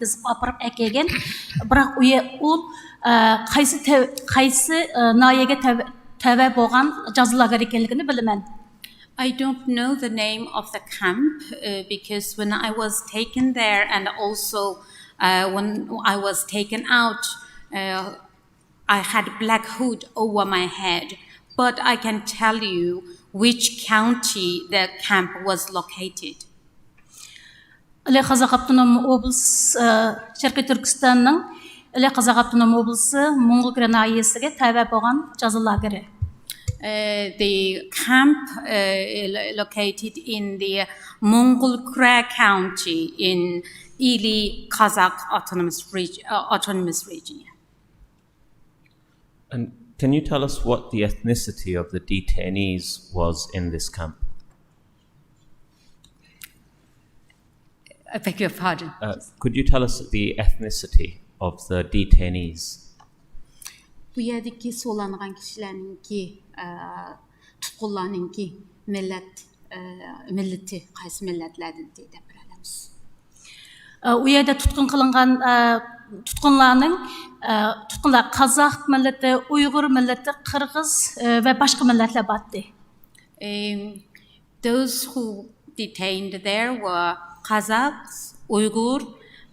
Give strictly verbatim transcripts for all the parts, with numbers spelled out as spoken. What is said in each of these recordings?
بىز ئاپىرىپ ئەكەلگەن. بىراق ئۇ يە-، ئۇ، ئە، قايسى تەۋ-، قايسى، ئە، ناھىيەگە تەۋ-، تەۋە بولغان جازا لاگېرى ئىكەنلىكىنى بىلىمەن. I don't know the name of the camp, uh, because when I was taken there and also, uh, when I was taken out, uh, I had black hood over my head. But I can tell you which county the camp was located. ئىلى قازاق ئاپتونوم ئوبلاس-، ئە، شەرقىي تۈركىستاننىڭ ئىلى قازاق ئاپتونوم ئوبلاستى موڭغۇلكۈرە ناھىيەسىگە تەۋە بولغان جازا لاگېرى. Uh, the camp, uh, lo-, located in the Mongol Kure County in Ili Kazakh Autonomous Reg-, uh, Autonomous Region. And can you tell us what the ethnicity of the detainees was in this camp? I beg your pardon. Uh, could you tell us the ethnicity of the detainees? بۇ يەردىكى سولانغان كىشىلەرنىڭكى، ئە، تۇتقۇنلارنىڭكى مىللەت، ئە، مىللىتى قايسى مىللەتلەردىن دەپ بېرەلەمسىز؟ ئە، ئۇ يەردە تۇتقۇن قىلىنغان، ئە، تۇتقۇنلارنىڭ، ئە، تۇتقۇنلار قازاق مىللىتى، ئۇيغۇر مىللىتى، قىرغىز، ئە، ۋە باشقا مىللەتلەر بارتتى. Um, those who detained there were Kazakhs, Uyghur,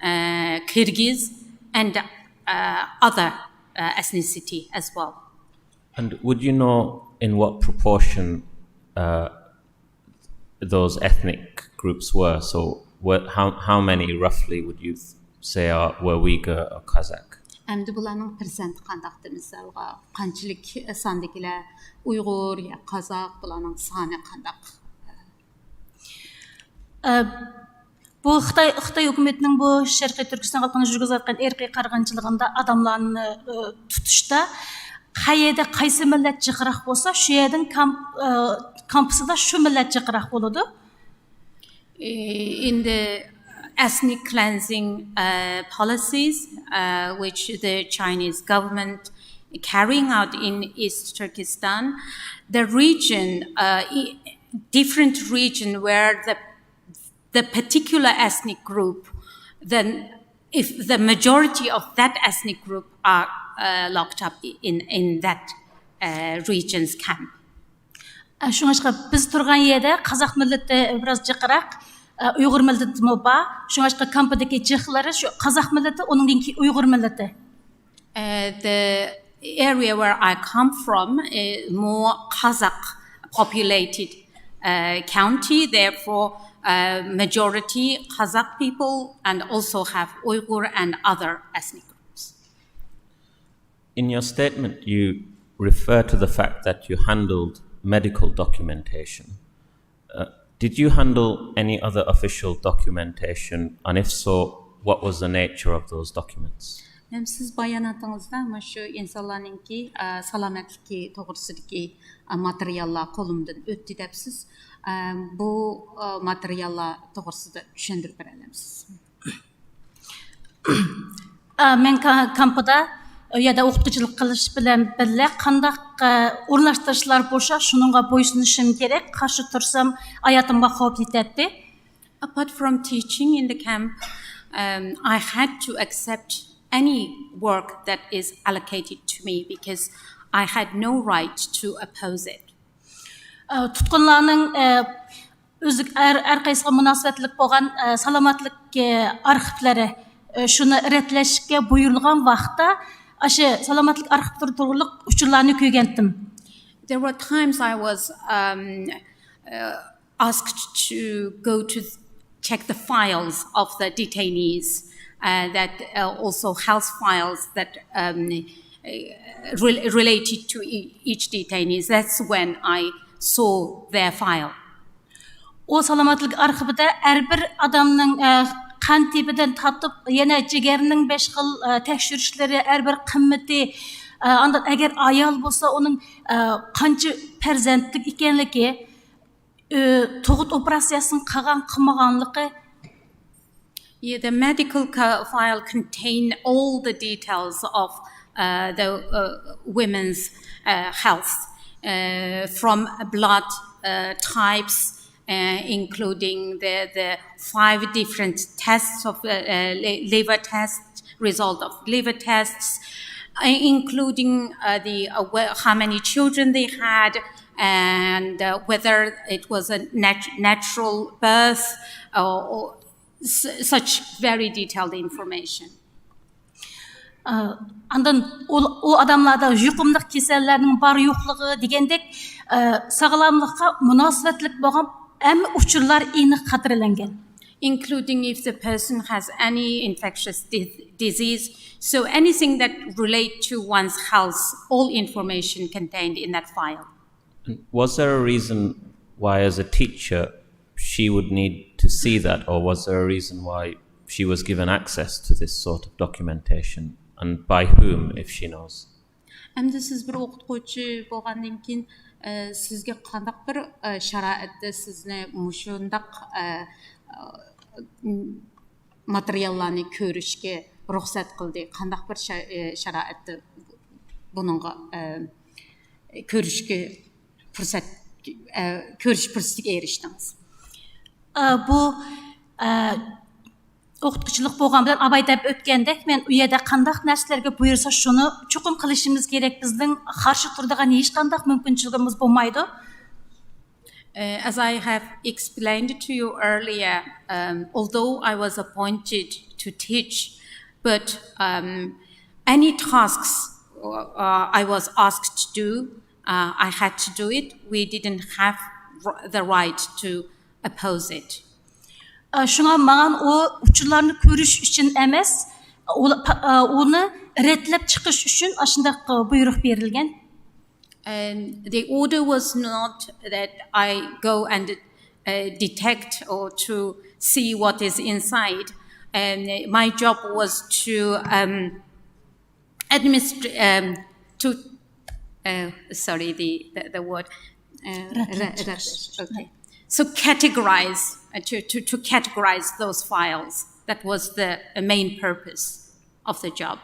uh, Kyrgyz, and, uh, other, uh, ethnicity as well. And would you know in what proportion, uh, those ethnic groups were? So, what, how, how many roughly would you say are, were Uyghur or Kazakh? ئەمدى بۇلارنىڭ پىرسەنتى قانداق دېمىسەلغا، قانچىلىك ساندىكىلەر ئۇيغۇر يا قازاق، بۇلارنىڭ سانى قانداق؟ ئە، بۇ خىتاي، خىتاي ھۆكۈمىتىنىڭ بۇ شەرقىي تۈركىستان خەلقىنى يۈرگۈزۈۋاتقان ئىرقىي قىرغىنچىلىقىدا ئادەملەرنى، ئە، تۇتۇشتا قەيەردە قايسى مىللەت جىقراق بولسا، شۇ يەردىن كامپ، ئە، كامپىسىدا شۇ مىللەت جىقراق بولىدۇ. In the ethnic cleansing, uh, policies, uh, which the Chinese government carrying out in East Turkestan, the region, uh, i-, different region where the, the particular ethnic group, then if the majority of that ethnic group are, uh, locked up in, in that, uh, region's camp. ئە، شۇڭلاشقا بىز تۇرغان يەردە قازاق مىللىتى بىراز جىقراق، ئە، ئۇيغۇر مىللىتىمۇ بار. شۇڭلاشقا كامپىدىكى جىقلىرى شۇ قازاق مىللىتى، ئۇنىڭدىن كېيىن ئۇيغۇر مىللىتى. Uh, the area where I come from is more Kazakh populated, uh, county, therefore, uh, majority Kazakh people and also have Uyghur and other ethnic groups. In your statement, you refer to the fact that you handled medical documentation. Uh, did you handle any other official documentation, and if so, what was the nature of those documents? ھەم سىز باياناتىڭىزدا مۇشۇ ئىنسانلارنىڭكى، ئە، سالامەتلىكى توغرىسىدىكى، ئە، ماتېرىياللار قولۇمدىن ئۆتتى دەپسىز. ئە، بۇ، ئە، ماتېرىياللار توغرىسىدا چۈشەندۈرۈپ بېرەلەمسىز؟ ئە، مەن كا-، كامپىدا، ئۇ يەردە ئوقۇتقۇچىلىق قىلىش بىلەن بىللە قانداق، ئە، ئورۇنلاشتۇرۇشلار بولسا، شۇنىڭغا بويسۇنۇشۇم كېرەك. قارشى تۇرسام، ھاياتىمغا خەۋپ يېتەتتى. Apart from teaching in the camp, um, I had to accept any work that is allocated to me because I had no right to oppose it. ئە، تۇتقۇنلارنىڭ، ئە، ئۆزى ھەر، ھەر قايسىغا مۇناسىۋەتلىك بولغان، ئە، سالامەتلىك، ئە، ئارخىپلىرى، ئە، شۇنى رەتلەشكە بۇيرۇلغان ۋاقىتتا، ئاشۇ سالامەتلىك ئارخىپلىرى توغرۇلۇق ئۇچۇرلارنى كۆرگەنتىم. There were times I was, um, uh, asked to go to check the files of the detainees, uh, that, uh, also health files that, um, uh, rel-, related to e-, each detainees. That's when I saw their file. ئۇ سالامەتلىك ئارخىپىدا ھەر بىر ئادەمنىڭ، ئە، قان تىپىدىن تارتىپ، يەنە جىگەرنىڭ بەش خىل، ئە، تەكشۈرۈشلىرى، ھەر بىر قىممىتى، ئە، ئاندىن ئەگەر ئايال بولسا، ئۇنىڭ، ئە، قانچە پەرزەنتلىك ئىكەنلىكى، ئە، تۇغۇت ئوپېراتسىيەسىنى قىلغان، قىلمىغانلىقى. Yeah, the medical co-, file contain all the details of, uh, the, uh, women's, uh, health, uh, from blood, uh, types, uh, including the, the five different tests of uh, uh, liver test, result of liver tests, uh, including uh, the uh, how many children they had, and uh, whether it was a nat- natural birth or, or such very detailed information. ئاندىن ئۇ ئاداملاردا يۇقۇملۇق كېسەللەرنىڭ بار يوقلۇقى دېگەندەك ساغلاملىققا مۇناسىۋەتلىك بولغان ھەممە ئۇچۇرلار ئېنىق خاتىرىلەنگەن. Including if the person has any infectious disease. So anything that relate to one's health, all information contained in that file. Was there a reason why, as a teacher, she would need to see that, or was there a reason why she was given access to this sort of documentation, and by whom, if she knows? ئەمدى سىز بىر ئوقۇتقۇچى بولغاندىن كېيىن سىزگە قانداق بىر شارائىتتە سىزنى مۇشۇنداق ماتېرىياللارنى كۆرۈشكە رۇخسەت قىلدى؟ قانداق بىر شارائىتتە بۇنىڭغا كۆرۈشكە پۇرسەت كۆرۈش پۇرسىتىگە ئېرىشتىڭىز؟ بۇ ئوقۇتقۇچىلىق بولغان بىلەن ئاباي دەپ ئۆتكەندەك، مەن ئۇ يەردە قانداق نەرسىلەرگە بۇيرۇسا شۇنى چوقۇم قىلىشىمىز كېرەك. بىزنىڭ قارشى تۇرىدىغان ھېچقانداق مۇمكىنچىلىكىمىز بولمايدۇ. Uh, as I have explained to you earlier, um, although I was appointed to teach, but um, any tasks uh, I was asked to do, uh, I had to do it. We didn't have the right to oppose it. شۇڭا ماڭا ئۇ ئۇچۇرلارنى كۆرۈش ئۈچۈن ئەمەس، ئۇنى رەتلەپ چىقىش ئۈچۈن ئاشۇنداق بۇيرۇق بېرىلگەن. And the order was not that I go and uh, detect or to see what is inside. And my job was to um, administer um, to uh, sorry the, the, the word uh, okay. So categorize uh, to, to, to categorize those files. That was the main purpose of the job.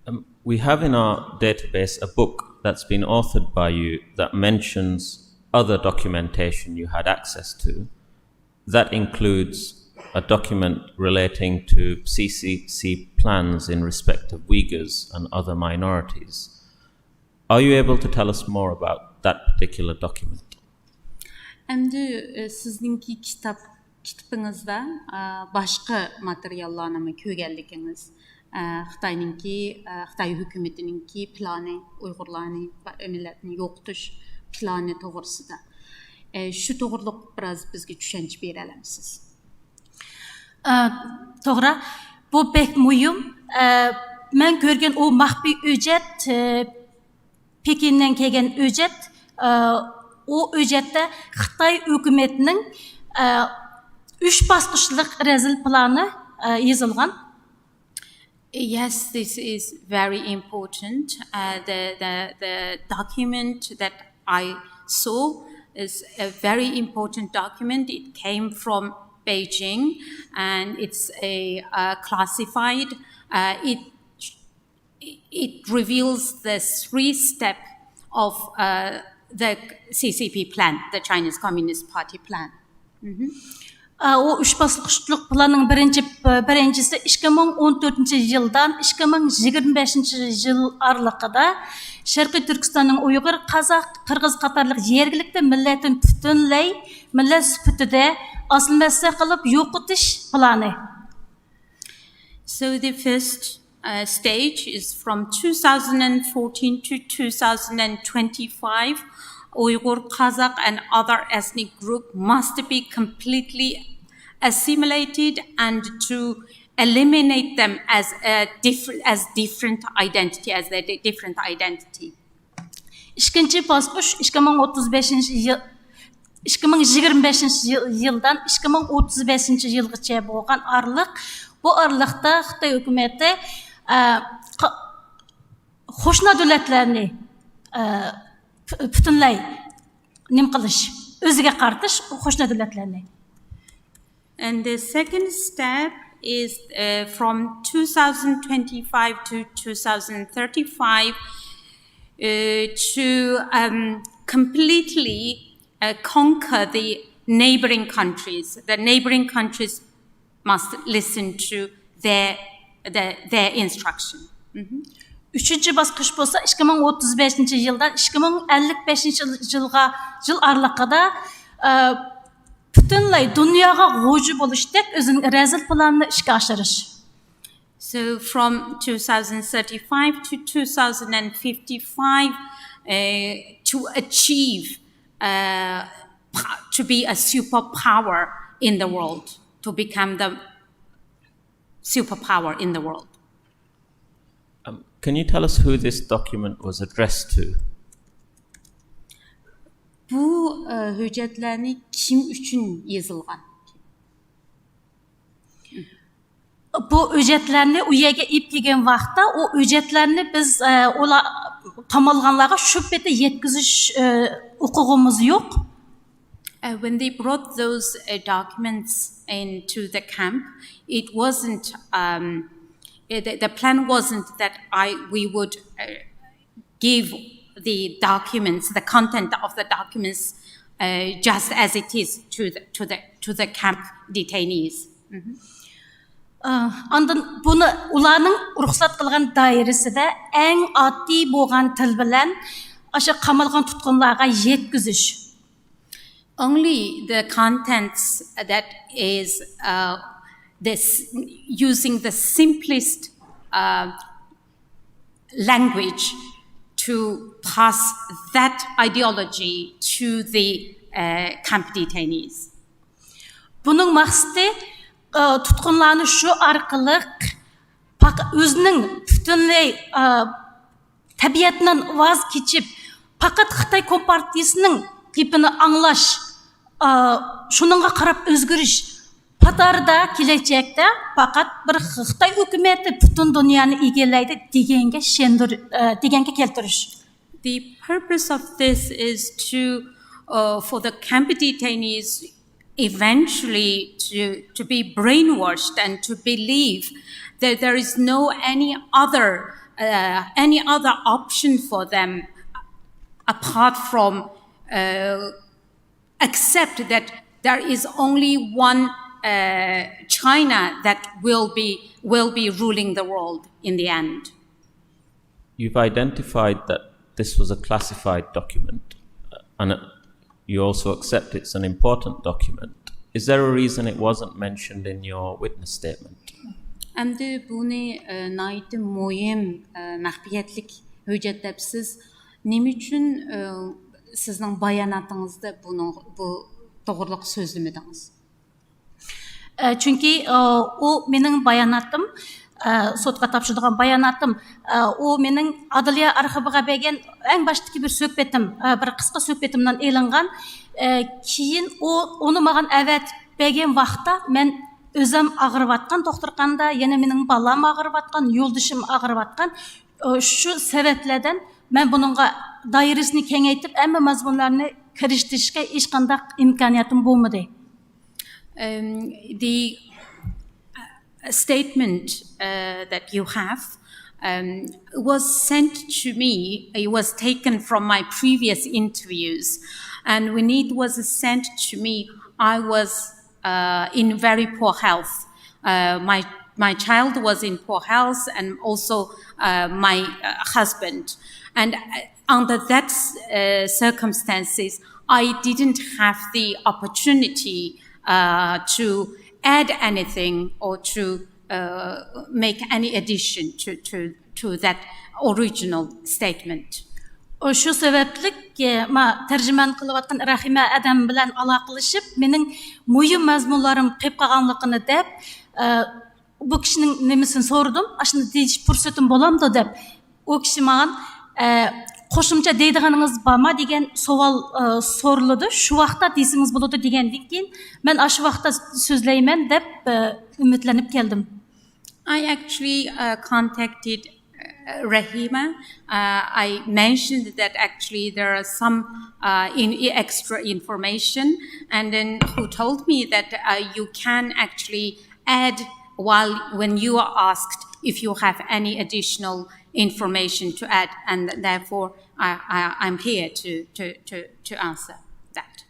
Um, we have in our database a book that's been authored by you that mentions other documentation you had access to. That includes a document relating to C C C plans in respect of Uyghurs and other minorities. Are you able to tell us more about that particular document? ئەمدى سىزنىڭكى كىتاب كىتابىڭىزدا باشقا ماتېرىياللارنىمۇ كۆرگەنلىكىڭىز، خىتاينىڭكى خىتاي ھۆكۈمىتىنىڭكى پىلانى، ئۇيغۇرلارنى مىللەتنى يوقىتىش پىلانى توغرىسىدا، شۇ توغرىلىق بىراز بىزگە چۈشەنچە بېرەلەمسىز؟ توغرا، بۇ بەك مۇھىم. مەن كۆرگەن ئۇ مەخپىي ھۆججەت، پېكىندىن كەلگەن ھۆججەت. ئۇ ھۆججەتتە خىتاي ھۆكۈمىتىنىڭ ئۈچ باسقۇچلۇق رەزىل پىلانى يېزىلغان. Yes, this is very important. Uh, the, the, the document that I saw is a very important document. It came from Beijing and it's a uh, classified. Uh, it it reveals the three step of uh, the C C P plan, the Chinese Communist Party plan. ئۇ ئۈچ باسقۇچلۇق پىلاننىڭ بىرىنچى بىرىنچىسى ئىككى مىڭ ئون تۆتىنچى يىلدىن ئىككى مىڭ يىگىرمە بەشىنچى يىل ئارىلىقىدا شەرقىي تۈركىستاننىڭ ئۇيغۇر، قازاق، قىرغىز قاتارلىق يەرگىلىكتە مىللەتنى پۈتۈنلەي مىللەت سۈپىتىدە ئاسسىمىلياتسىيە قىلىپ يوقىتىش پىلانى. So the first uh, stage is from two thousand fourteen to two thousand twenty-five. Uyghur, Kazakh, and other ethnic group must be completely assimilated and to eliminate them as a different as different identity, as their different identity. ئىككىنچى باسقۇچ ئىككى مىڭ ئوتتۇز بەشىنچى يىل، ئىككى مىڭ يىگىرمە بەشىنچى يىلدىن ئىككى مىڭ ئوتتۇز بەشىنچى يىلغىچە بولغان ئارىلىق. بۇ ئارىلىقتا خىتاي ھۆكۈمىتى قوشنا دۆلەتلەرنى پۈتۈنلەي نېمە قىلىش، ئۆزىگە قارىتىش قوشنا دۆلەتلەرنى. And the second step is uh, from two thousand twenty-five to two thousand thirty-five uh, to um, completely uh, conquer the neighboring countries. The neighboring countries must listen to their, their, their instruction. مهم. ئۈچىنچى باسقۇچ بولسا ئىككى مىڭ ئوتتۇز بەشىنچى يىلدىن ئىككى مىڭ ئەللىك بەشىنچى يىلغا، يىل ئارىلىقىدا، ئە، پۈتۈنلەي دۇنياغا غۇلجا بولۇشتەك ئۆزىنىڭ رەزىل پىلانىنى ئىشكە ئاشۇرۇش. So from two thousand thirty-five to two thousand fifty-five, uh, to achieve, uh, pa- to be a superpower in the world, to become the superpower in the world. Um, can you tell us who this document was addressed to? بۇ، ئە، ھۆججەتلەرنى كىم ئۈچۈن يېزىلغان؟ بۇ ھۆججەتلەرنى ئۇ يەرگە ئېلىپ كەلگەن ۋاقىتتا، ئۇ ھۆججەتلەرنى بىز، ئە، ئۇلار قامالغانلارغا شۇ پېتى يەتكۈزۈش، ئە، ھوقۇقىمىز يوق. Uh, when they brought those, uh, documents into the camp, it wasn't, um, eh, the, the plan wasn't that I, we would, uh, give the documents, the content of the documents, uh, just as it is to the, to the, to the camp detainees. مهم. ئا، ئاندىن بۇنى ئۇلارنىڭ رۇخسەت قىلغان دائىرىسىدە ئەڭ ئاددىي بولغان تىل بىلەن ئاشۇ قامالغان تۇتقۇنلارغا يەتكۈزۈش. Only the contents that is, uh, this, using the simplest, uh, language to pass that ideology to the, uh, camp detainees. بۇنىڭ مەقسىتى، ئە، تۇتقۇنلارنى شۇ ئارقىلىق پاق- ئۆزىنىڭ پۈتۈنلەي، ئە، تەبىئەتتىن ۋاز كېچىپ، پەقەت خىتاي كومپارتىيىسىنىڭ گېپىنى ئاڭلاش، ئە، شۇنىڭغا قاراپ ئۆزگىرىش، پاتاردا كېلەچەكتە پەقەت بىر خىتاي ھۆكۈمىتى پۈتۈن دۇنيانى ئىگىلەيدۇ دېگەنگە شەندۈر-، ئە، دېگەنگە كەلتۈرۈش. The purpose of this is to, uh, for the camp detainees eventually to, to be brainwashed and to believe that there is no any other, uh, any other option for them apart from, uh, accept that there is only one, uh, China that will be, will be ruling the world in the end. You've identified that this was a classified document, uh, and uh, you also accept it's an important document. Is there a reason it wasn't mentioned in your witness statement? ئەمدى بۇنى، ئە، ناھايىتى مۇھىم، ئە، مەخپىيەتلىك ھۆججەت دەپ سىز نېمە ئۈچۈن، ئە، سىزنىڭ باياناتىڭىزدا بۇنىڭ، بۇ توغرىلىق سۆزلىمىدىڭىز؟ ئە، چۈنكى، ئە، ئۇ مېنىڭ باياناتىم، ئە، سوتقا تاپشۇرىدىغان باياناتىم، ئە، ئۇ مېنىڭ ئادلىيە ئارخىپىغا بەرگەن ئەڭ باشتىكى بىر سۆھبىتىم، ئە، بىر قىسقا سۆھبىتىمدىن ئېلىنغان. ئە، كېيىن ئۇ، ئۇنى ماڭا ئەۋەتىپ بەرگەن ۋاقىتتا مەن ئۆزۈم ئاغرىۋاتقان دوختۇرخانىدا، يەنە مېنىڭ بالام ئاغرىۋاتقان، يولدىشىم ئاغرىۋاتقان. ئە، شۇ سەۋەبلەردىن مەن بۇنىڭغا دائىرىسىنى كېڭەيتىپ، ھەممە مەزمۇنلارنى كىرىشتۈرۈشكە ھېچقانداق ئىمكانىيىتىم بولمىدى. Um, the uh, statement uh, that you have um, was sent to me, it was taken from my previous interviews. And when it was sent to me, I was uh, in very poor health. Uh, my, my child was in poor health, and also uh, my uh, husband. And uh, under that uh, circumstances, I didn't have the opportunity uh, to add anything or to uh, make any addition to, to, to that original statement. شۇ سەۋەبلىك، ما تەرجىمانلىق قىلىۋاتقان رەھىمە ئادەم بىلەن ئالاقىلىشىپ، مېنىڭ مۇھىم مەزمۇنلىرىم قېلىپ قالغانلىقىنى دەپ، بۇ كىشىنىڭ نېمىسىنى سورىدىم، ئاشۇنداق دېيىش پۇرسىتىم بولامدۇ دەپ. ئۇ كىشى ماڭا، ئە، قوشۇمچە دەيدىغىنىڭىز بارما دېگەن سوئال، ئە، سورىلىدۇ. شۇ ۋاقىتتا دېسىڭىز بولىدۇ دېگەندىن كېيىن، مەن ئاشۇ ۋاقىتتا سۆزلەيمەن دەپ، ئە، ئۈمىدلىنىپ كەلدىم. I actually uh, contacted uh, Rahima. Uh, I mentioned that actually there are some uh, in, extra information, and then who told me that uh, you can actually add while when you are asked if you have any additional information to add, and therefore I, I, I'm here to, to, to, to answer that.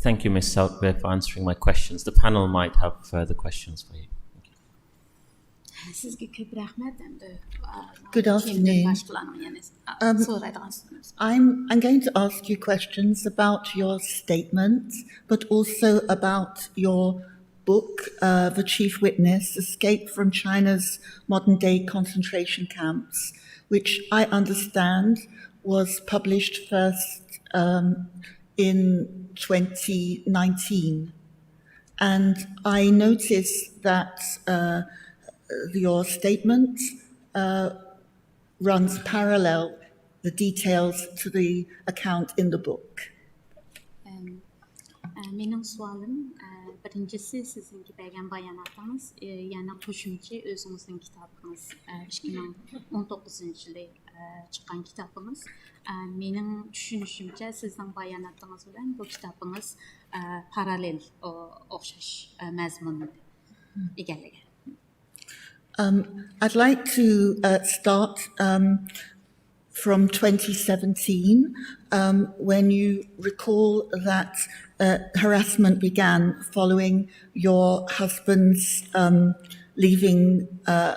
Thank you, Miss Southwell, for answering my questions. The panel might have further questions for you. سىزگە كۆپ رەھمەت. ئەمدى Good afternoon. باشقىلارنىڭ يەنە Um, سورايدىغان سوئالىڭىز. I'm, I'm going to ask you questions about your statement, but also about your book, uh, The Chief Witness, Escape from China's Modern Day Concentration Camps, which I understand was published first um, in twenty nineteen. And I noticed that uh, your statement uh, runs parallel the details to the account in the book. ئەم، ئە، مېنىڭ سوئالىم، ئە، بىرىنچىسى، سىزنىڭكى بەرگەن باياناتىڭىز، ئە، يەنە قوشۇمچە ئۆزىڭىزنىڭ كىتابىڭىز، ئە، ئىككى مىڭ ئون توققۇزىنچى يىلى ئە، چىققان كىتابىڭىز. ئە، مېنىڭ چۈشىنىشىمچە، سىزنىڭ باياناتىڭىز بىلەن بۇ كىتابىڭىز ئە، پاراللېل، ئو-، ئوخشاش ئە، مەزمۇننى ئىگىلىگەن. Um, I'd like to uh, start um, from twenty seventeen um, when you recall that uh, harassment began following your husband's um, leaving uh,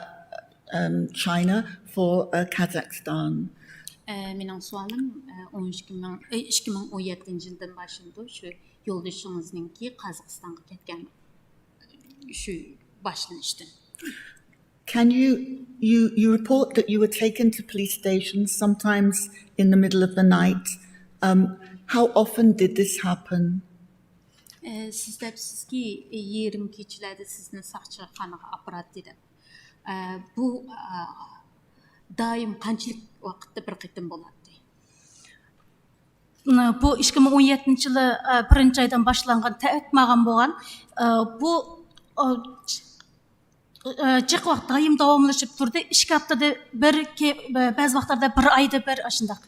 um, China for uh, Kazakhstan. ئە، مېنىڭ سوئالىم، ئە، ئون ئىككى مىڭ، ئە، ئىككى مىڭ ئون يەتتىنچى يىلدىن باشلىنىدۇ، شۇ يولدىشىڭىزنىڭكى قازاقىستانغا كەتكەن شۇ باشلىنىشتىن. Can you, you, you report that you were taken to police stations sometimes in the middle of the night. Um, how often did this happen? ئە، سىز دەپسىزكى، يېرىم كېچىلەردە سىزنى ساقچىخانىغا ئاپىراتتى دەپ. ئە، بۇ ئە، دائىم قانچىلىك ۋاقىتتا بىر قېتىم بولاتتى؟ بۇ ئىككى مىڭ ئون يەتتىنچى يىلى بىرىنچى ئايدىن باشلانغان تەئەت ماغان بولغان. بۇ جىق ۋاقىت دائىم داۋاملىشىپ تۇردى. ئىككى ھەپتىدە بىر، بەزى ۋاقىتلاردا بىر ئايدا بىر ئاشۇنداق.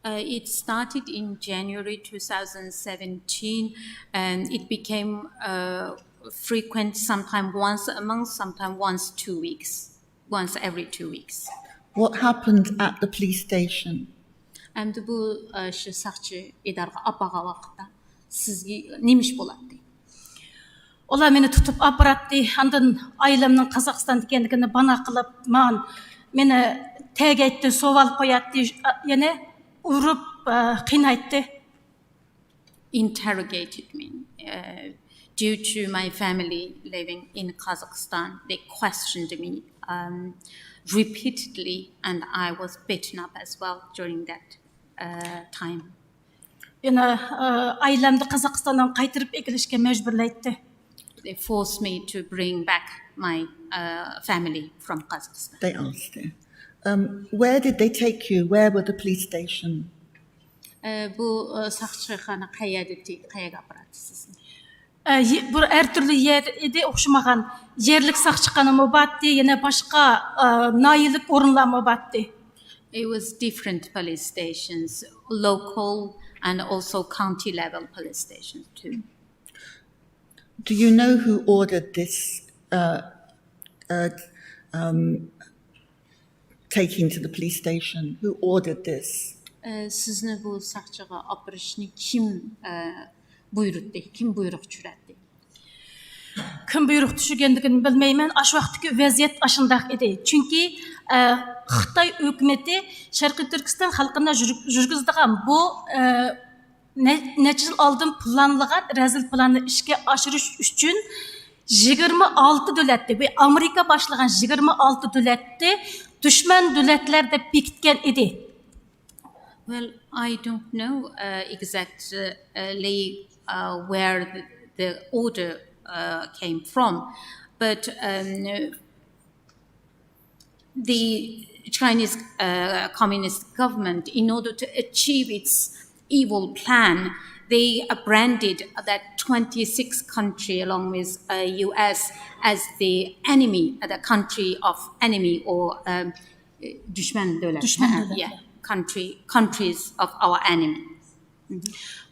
Uh, it started in January two thousand seventeen and it became uh, frequent, sometimes once a month, sometimes once two weeks, once every two weeks. What happened at the police station? ئەمدى بۇ ئە، شۇ ساقچى ئىدارىگە ئاپارغان ۋاقىتتا سىزگە نېمە ئىش بولاتتى؟ ئۇلار مېنى تۇتۇپ ئاپىراتتى. ئاندىن ئائىلەمنىڭ قازاقىستاندا ئىكەنلىكىنى بانا قىلىپ، ماڭا مېنى تەگەيتتى، سوۋال قوياتتى، يەنە ئۇرۇپ، ئە، قىينايتتى. Interrogated me uh, due to my family living in Kazakhstan. They questioned me um, repeatedly, and I was beaten up as well during that uh, time. يەنە ئائىلەمنى قازاقىستاندىن قايتۇرۇپ ئەكېلىشكە مەجبۇرلايتتى. They forced me to bring back my uh, family from Kazakhstan. They asked you. Um, where did they take you? Where were the police station? ئە، بۇ ئە، ساقچىخانا قەيەردە، قەيەرگە ئاپىراتتى سىزنى؟ ئە، يې-، بۇ ھەر تۈرلۈك يەر ئىدى، ئوخشىمىغان. يەرلىك ساقچىخانىمۇ بارتتى، يەنە باشقا ئە، ناھىيەلىك ئورۇنلارمۇ بارتتى. It was different police stations, local and also county level police stations too. Do you know who ordered this uh, uh, um, taking to the police station? Who ordered this? ئە، سىزنى بۇ ساقچىغا ئاپىرىشنى كىم ئە، بۇيرۇتتى؟ كىم بۇيرۇق چۈشۈرەتتى؟ كىم بۇيرۇق چۈشۈرگەنلىكىنى بىلمەيمەن. ئاشۇ ۋاقىتتىكى ۋەزىيەت ئاشۇنداق ئىدى. چۈنكى ئە، خىتاي ھۆكۈمىتى شەرقىي تۈركىستان خەلقىنى يۈرگۈزىدىغان بۇ ئە، نەچچە يىل ئالدىن پىلانلىغان رەزىل پىلاننى ئىشقا ئاشۇرۇش ئۈچۈن يىگىرمە ئالتە دۆلەتنى، بۇ ئامېرىكا باشلىغان يىگىرمە ئالتە دۆلەتنى دۈشمەن دۆلەتلەر دەپ بېكىتكەن ئىدى. Well, I don't know uh, exactly uh, where the, the order uh, came from, but um, the Chinese uh, Communist government, in order to achieve its evil plan, they branded that twenty-six country along with uh, U S as the enemy, uh, the country of enemy or um, دۈشمەن دۆلەت. دۈشمەن دۆلەت. Yeah, country, countries of our enemy.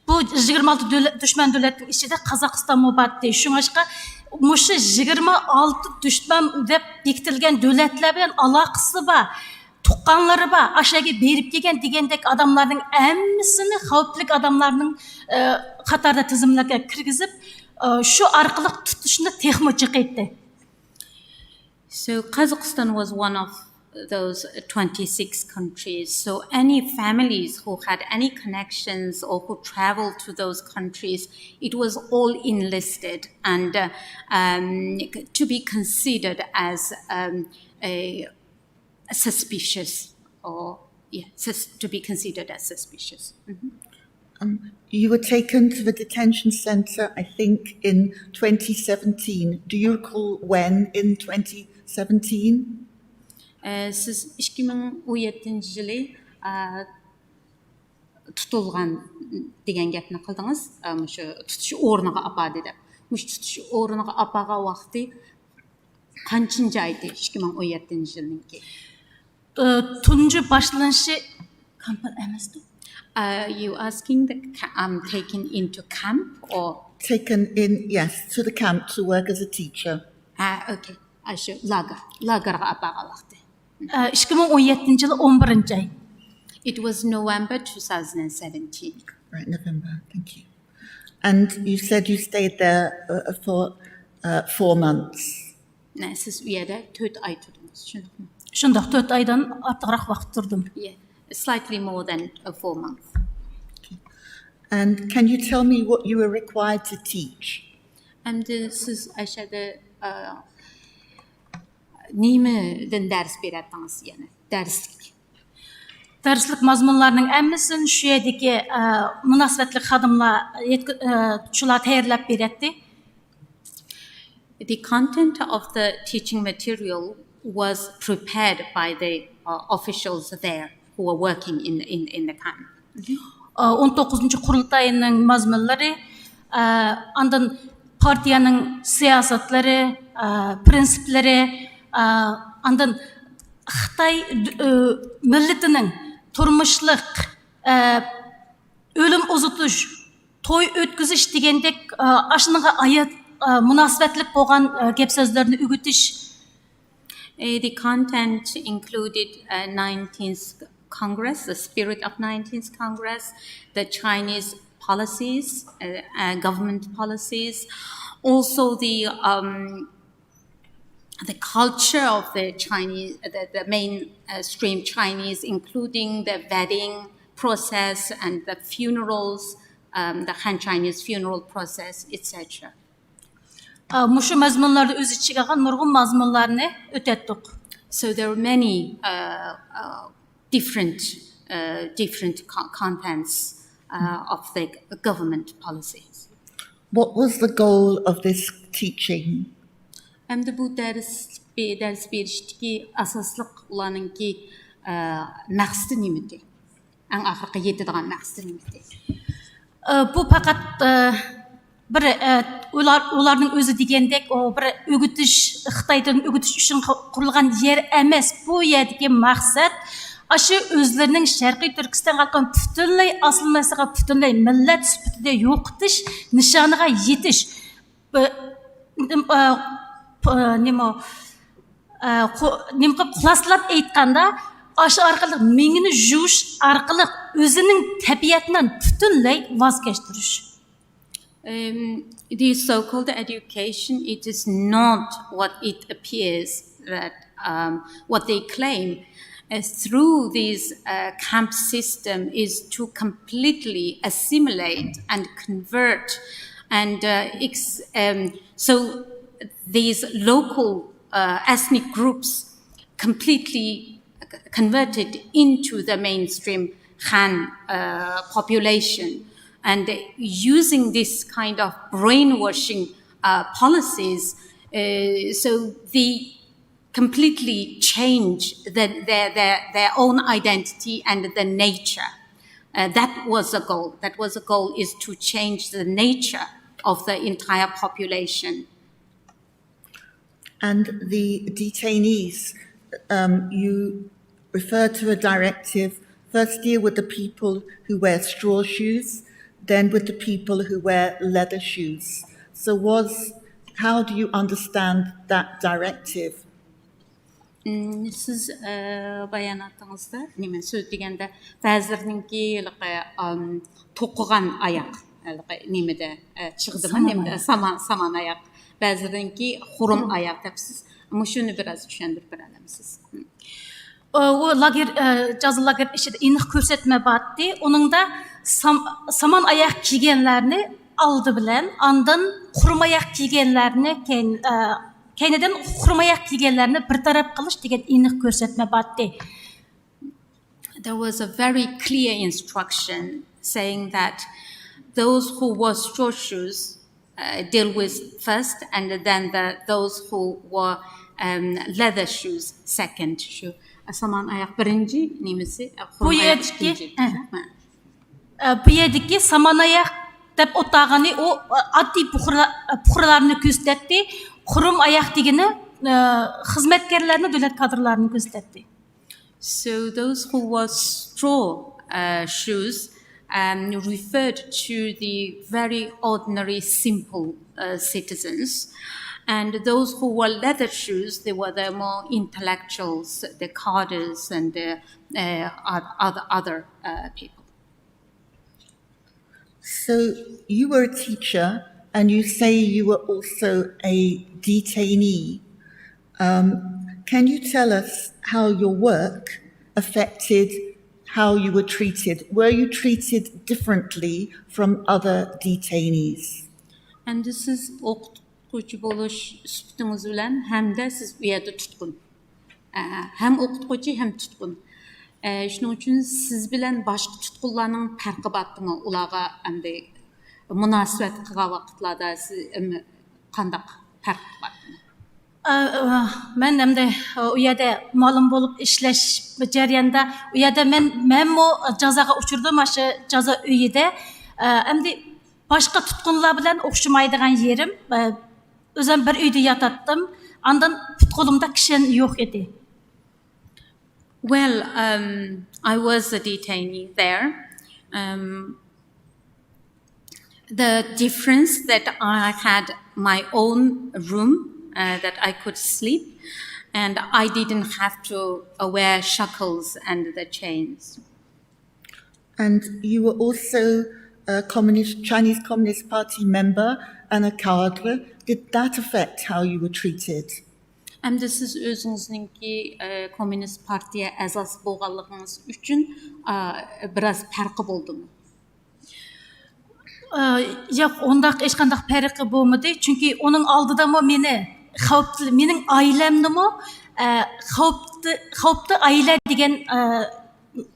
بۇ يىگىرمە ئالتە دۆلەت، دۈشمەن دۆلەتنىڭ ئىچىدە قازاقىستانمۇ بارتتى. شۇڭلاشقا مۇشۇ يىگىرمە ئالتە دۈشمەن دەپ بېكىتىلگەن دۆلەتلەر بىلەن ئالاقىسى بار تۇغقانلىرى بار، ئاشۇ يەرگە بېرىپ كەلگەن دېگەندەك ئادەملەرنىڭ ھەممىسىنى خەۋپلىك ئادەملەرنىڭ، ئە، قاتارىدا تىزىملەرگە كىرگۈزۈپ، ئە، شۇ ئارقىلىق تۇتۇشنى تېخىمۇ جىقىيتتى. So Kazakhstan was one of those twenty-six countries. So any families who had any connections or who traveled to those countries, it was all enlisted and uh, um, to be considered as um, a suspicious or yeah, sus- to be considered as suspicious. Um, you were taken to the detention center, I think, in twenty seventeen. Do you recall when in twenty seventeen? ئە، سىز ئىككى مىڭ ئون يەتتىنچى يىلى ئە، تۇتۇلغان دېگەن گەپنى قىلدىڭىز. ئە، مۇشۇ تۇتۇش ئورنىغا ئاپاردى دەپ. مۇشۇ تۇتۇش ئورنىغا ئاپارغان ۋاقتى قانچىنچى ئايدى؟ ئىككى مىڭ ئون يەتتىنچى يىلنىڭكى. ئە، تۇنجى باشلىنىشى كامپ ئەمەستۇ. Uh, you asking the ca- um, taken into camp or Taken in, yes, to the camp to work as a teacher. uh, okay. ئاشۇ لاگېر لاگېرغا ئاپارغان ۋاقتى. ئىككى مىڭ ئون يەتتىنچى يىل ئون بىرىنچى ئاي. It was November two thousand seventeen. Right, November. Thank you. And you said you stayed there uh, for uh, four months. نە، سىز ئۇ يەردە تۆت ئاي تۇردىڭىز، شۇنداقمۇ؟ شۇنداق، تۆت ئايدىن ئارتۇقراق ۋاقىت تۇردۇم. Yeah, slightly more than uh, four months. And can you tell me what you were required to teach? ئەمدى سىز ئەشەدە ئە، نېمىدىن دەرس بېرەتتىڭىز يەنە؟ دەرسلىك. دەرسلىك مەزمۇنلارنىڭ ھەممىسىنى شۇ يەردىكى ئە، مۇناسىۋەتلىك خادىملار يەتكۈ- ئە، شۇلار تەييارلاپ بېرەتتى. The content of the teaching material was prepared by the uh, officials there who were working in, in, in the camp. ئون توققۇزىنچى قۇرۇلتاينىڭ مەزمۇنلىرى، ئاندىن پارتىيەنىڭ سىياسەتلىرى، پرىنسىپلىرى، ئاندىن خىتاي مىللىتىنىڭ تۇرمۇشلۇق، ئۆلۈم ئۇزىتىش، توي ئۆتكۈزۈش دېگەندەك ئاشۇنىڭغا ئايات مۇناسىۋەتلىك بولغان گەپ سۆزلەرنى ئۆگىتىش. Uh, the content included uh, nineteenth Congress, the spirit of nineteenth Congress, the Chinese policies, uh, uh, government policies, also the um, the culture of the Chinese, the, the mainstream Chinese, including the wedding process and the funerals, um, the Han Chinese funeral process, et cetera. مۇشۇ مەزمۇنلارنى ئۆز ئىچىگە ئالغان نۇرغۇن مەزمۇنلارنى ئۆتەتتۇق. So there are many uh, uh, different uh, different con- contents uh, of the government policies. What was the goal of this teaching? ئەمدى بۇ دەرس دەرس بېرىشتىكى ئاساسلىق ئۇلارنىڭكى ئە، مەقسىتى نېمىدى؟ ئەڭ ئاخىرقى يېتىدىغان مەقسىتى نېمىدى؟ ئە، بۇ پەقەت ئە، بىر ئە، ئۇلار ئۇلارنىڭ ئۆزى دېگەندەك ئۇ بىر ئۆگىتىش، خىتاي تىلىنى ئۆگىتىش ئۈچۈن قۇ- قۇرۇلغان يەر ئەمەس. بۇ يەردىكى مەقسەت ئاشۇ ئۆزلىرىنىڭ شەرقىي تۈركىستانغا قىلغان پۈتۈنلەي ئاسسىمىلياتسىيىغا، پۈتۈنلەي مىللەت سۈپىتىدە يوقىتىش نىشانىغا يېتىش. ب- نېم- ئە، پ- نېمە ئە، قۇ- نېمە قىلىپ خۇلاسىلاپ ئېيتقاندا، ئاشۇ ئارقىلىق مېڭىنى يۇيۇش ئارقىلىق ئۆزىنىڭ تەبىئەتىنىڭ پۈتۈنلەي ۋاز كەچتۈرۈش. Um, the so-called education, it is not what it appears that um, what they claim. Uh, through this uh, camp system is to completely assimilate and convert, and uh, ex- um, so these local uh, ethnic groups completely converted into the mainstream Han uh, population, and using this kind of brainwashing uh, policies, uh, so they completely change the, their, their, their own identity and the nature. Uh, that was a goal. That was a goal, is to change the nature of the entire population. And the detainees, um, you refer to a directive, first deal with the people who wear straw shoes, then with the people who wear leather shoes. So was, how do you understand that directive? مم، سىز، ئە، باياناتىڭىزدا نېمە سۆزلىگەندە، بەزىلىرىنىڭكى ھېلىقى، ئام، توقۇغان ئاياق، ھېلىقى نېمىدە، ئە، چىغدىمۇ، سامان نېمىدە، ئاياق. سامان، سامان ئاياق، بەزىلىرىنىڭكى خۇرۇم ئاياق دەپسىز. مۇشۇنى بىراز چۈشەندۈرۈپ بېرەلەمسىز؟ ئۇ لاگېر، ئە، جازا لاگېر ئىچىدە ئېنىق كۆرسەتمە بارتتى. ئۇنىڭدا سام-، سامان ئاياق كىيگەنلەرنى ئالدى بىلەن، ئاندىن خۇرۇم ئاياق كىيگەنلەرنى كەين-، ئە، كەينىدىن خۇرۇم ئاياق كىيگەنلەرنى بىر تەرەپ قىلىش دېگەن ئېنىق كۆرسەتمە بارتتى. There was a very clear instruction saying that those who wore straw shoes, uh, deal with first, and then the, those who wore, um, leather shoes second. شۇ سامان ئاياق بىرىنچى نېمىسى، بۇ خۇرۇم ئاياق يەردىكى، ئىككىنچى. ھە. ئە، بۇ يەردىكى سامان ئاياق دەپ ئاتالغىنى ئۇ، ئە، ئاددىي پۇقرا-، پۇقرالارنى كۆرسىتەتتى. خۇرۇم ئاياق دېگىنى، ئە، خىزمەتكارلارنى، دۆلەت كادىرلارنى كۆرسىتەتتى. So those who wore straw, uh, shoes, um, referred to the very ordinary, simple, uh, citizens. And those who wore leather shoes, they were the more intellectuals, the cadres, and the, uh, oth-, other, other, uh, people. So you were a teacher and you say you were also a detainee. Um, can you tell us how your work affected how you were treated? Were you treated differently from other detainees? ئەمدى سىز ئوقۇتقۇچى بولۇش سۈپىتىڭىز بىلەن ھەمدە سىز ئۇ يەردە تۇتقۇن. ئە، ھەم ئوقۇتقۇچى، ھەم تۇتقۇن. ئە، شۇنىڭ ئۈچۈن سىز بىلەن باشقا تۇتقۇنلارنىڭ پەرقى بارتىمۇ؟ ئۇلارغا ئەمدى مۇناسىۋەت قىلغان ۋاقىتلاردا سىز، ئەم، قانداق پەرق بارتىمۇ؟ ئە، ئە، مەن ئەمدى ئۇ يەردە مۇئەللىم بولۇپ ئىشلەش جەريانىدا، ئۇ يەردە مەن، مەنمۇ جازاغا ئۇچرىدىم، ئاشۇ جازا ئۆيىدە. ئە، ئەمدى باشقا تۇتقۇنلار بىلەن ئوخشىمايدىغان يېرىم، ئە، ئۆزۈم بىر ئۆيدە ياتاتتىم. ئاندىن پۇت-قولۇمدا كىشەن يوق ئىدى. Well, um, I was a detainee there. Um, the difference that I had my own room, uh, that I could sleep, and I didn't have to, uh, wear shackles and the chains. And you were also a communist, Chinese Communist Party member and a cadre. Did that affect how you were treated? ئەمدى سىز ئۆزىڭىزنىڭكى، ئە، كوممۇنىست پارتىيە ئەزاسى بولغانلىقىڭىز ئۈچۈن، ئا، بىراز پەرقى بولدىمۇ؟ ئە، ياق، ئۇنداق ھېچقانداق پەرقى بولمىدى. چۈنكى ئۇنىڭ ئالدىدىمۇ مېنى خەۋپ، مېنىڭ ئائىلەمنىمۇ، ئە، خەۋپتە، خەۋپتە ئائىلە دېگەن، ئە،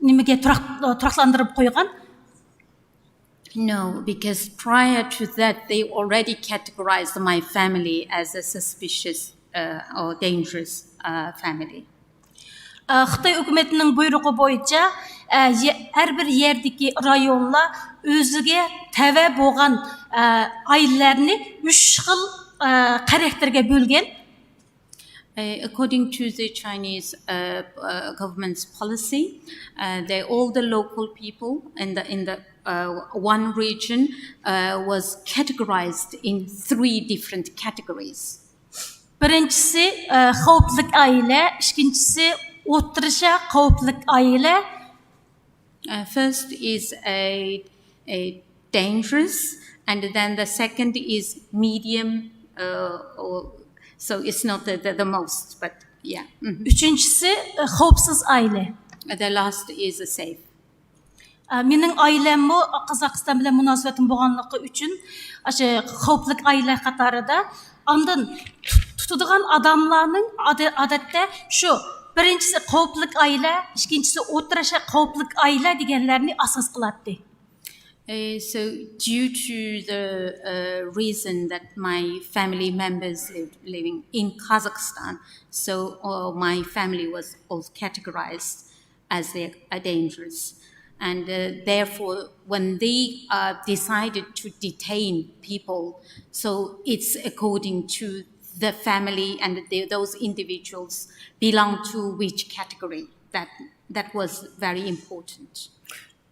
نېمىگە تۇراق-، تۇراقلاندۇرۇپ قويغان. No, because prior to that, they already categorized my family as a suspicious, uh, or dangerous, uh, family. ئە، خىتاي ھۆكۈمىتىنىڭ بۇيرۇقى بويىچە، ئە، يە-، ھەر بىر يەردىكى رايونلار ئۆزىگە تەۋە بولغان، ئە، ئائىلىلەرنى ئۈچ خىل، ئە، خاراكتېرگە بۆلگەن. Uh, according to the Chinese, uh, uh, government's policy, uh, they, all the local people in the, in the, uh, one region, uh, was categorized in three different categories. بىرىنچىسى، ئە، خەۋپلىك ئائىلە، ئىككىنچىسى، ئوتتۇرىچە خەۋپلىك ئائىلە. Uh, first is a, a dangerous, and then the second is medium, uh, or, so it's not the, the, the most, but yeah. Mhm. ئۈچىنچىسى، ئە، خەۋپسىز ئائىلە. Uh, the last is a safe. ئە، مېنىڭ ئائىلەممۇ قازاقىستان بىلەن مۇناسىۋىتىم بولغانلىقى ئۈچۈن، ئاشۇ خەۋپلىك ئائىلە قاتارىدا. ئاندىن تۇت-، تۇتىدىغان ئادەملەرنىڭ ئادە-، ئادەتتە شۇ بىرىنچىسى خەۋپلىك ئائىلە، ئىككىنچىسى ئوتتۇرىچە خەۋپلىك ئائىلە دېگەنلەرنى ئاساس قىلاتتى. Uh, so due to the, uh, reason that my family members lived, living in Kazakhstan, so, uh, my family was also categorized as they are dangerous. And, uh, therefore, when they, uh, decided to detain people, so it's according to the family and the, those individuals belong to which category. That, that was very important.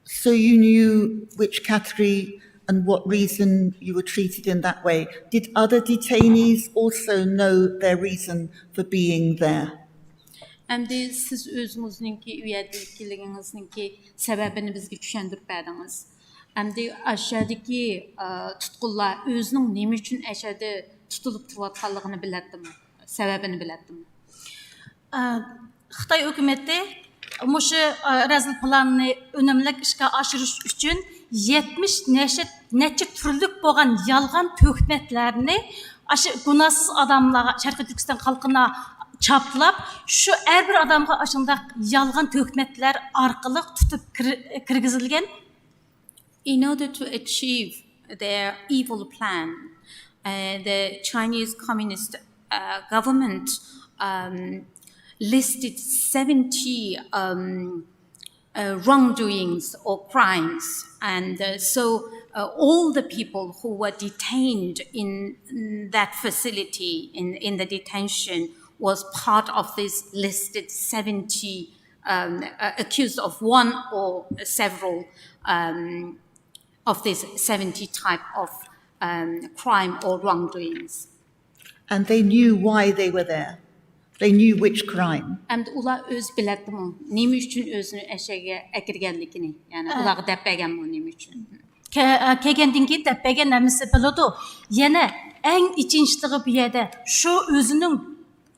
So you knew which category and what reason you were treated in that way. Did other detainees also know their reason for being there? ئەمدى سىز ئۆزىڭىزنىڭكى ئۇ يەردىكىلىكىڭىزنىڭكى سەۋەبىنى بىزگە چۈشەندۈرۈپ بەردىڭىز. ئەمدى ئاشۇ يەردىكى، ئە، تۇتقۇنلار ئۆزىنىڭ نېمە ئۈچۈن ئەشۇ يەردە تۇتۇلۇپ تۇرۇۋاتقانلىقىنى بىلەتتىمۇ؟ سەۋەبىنى بىلەتتىمۇ؟ ئە، خىتاي ھۆكۈمىتى مۇشۇ، ئە، رەزىل پىلاننى ئۈنۈملۈك ئىشقا ئاشۇرۇش ئۈچۈن يەتمىش نەچچە، نەچچە تۈرلۈك بولغان يالغان تۆھمەتلەرنى ئاشۇ گۇناھسىز ئادەملەرگە، شەرقىي تۈركىستان خەلقىگە چاپلاپ، شۇ ھەر بىر ئادەمگە ئاشۇنداق يالغان تۆھمەتلەر ئارقىلىق تۇتۇپ كىر-، كىرگۈزۈلگەن. In order to achieve their evil plan, uh, the Chinese Communist, uh, government, um, listed seventy, um, uh, wrongdoings or crimes. And, uh, so, uh, all the people who were detained in, in that facility, in, in the detention, was part of this listed seventy, um, uh, accused of one or several, um, of these seventy type of, um, crime or wrongdoings. And they knew why they were there. They knew which crime. ئەمدى ئۇلار ئۆزى بىلەتتىمۇ، نېمە ئۈچۈن ئۆزىنى ئەشەگە ئەكىرگەنلىكىنى، يەنى ئۇلارغا دەپ بەرگەنمۇ نېمە ئۈچۈن؟ كە-، كەلگەندىن كېيىن دەپ بەرگەن ھەممىسى بىلىدۇ. يەنە ئەڭ ئېچىنىشلىقى بۇ يەردە شۇ ئۆزىنىڭ،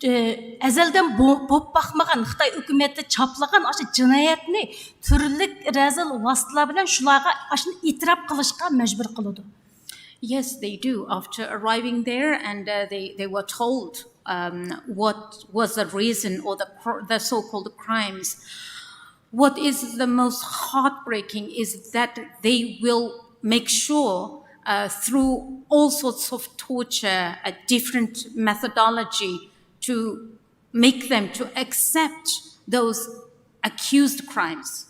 ئە، ئەزەلدىن بو-، بولۇپ باقمىغان خىتاي ھۆكۈمىتى چاپلىغان ئاشۇ جىنايەتنى تۈرلۈك رەزىل ۋاسىتىلەر بىلەن شۇلارغا ئاشۇنى ئېتىراپ قىلىشقا مەجبۇر قىلىدۇ. Yes, they do. After arriving there, and, uh, they, they were told, um, what was the reason or the cr-, the so-called crimes. What is the most heartbreaking is that they will make sure, uh, through all sorts of torture, a different methodology to make them to accept those accused crimes.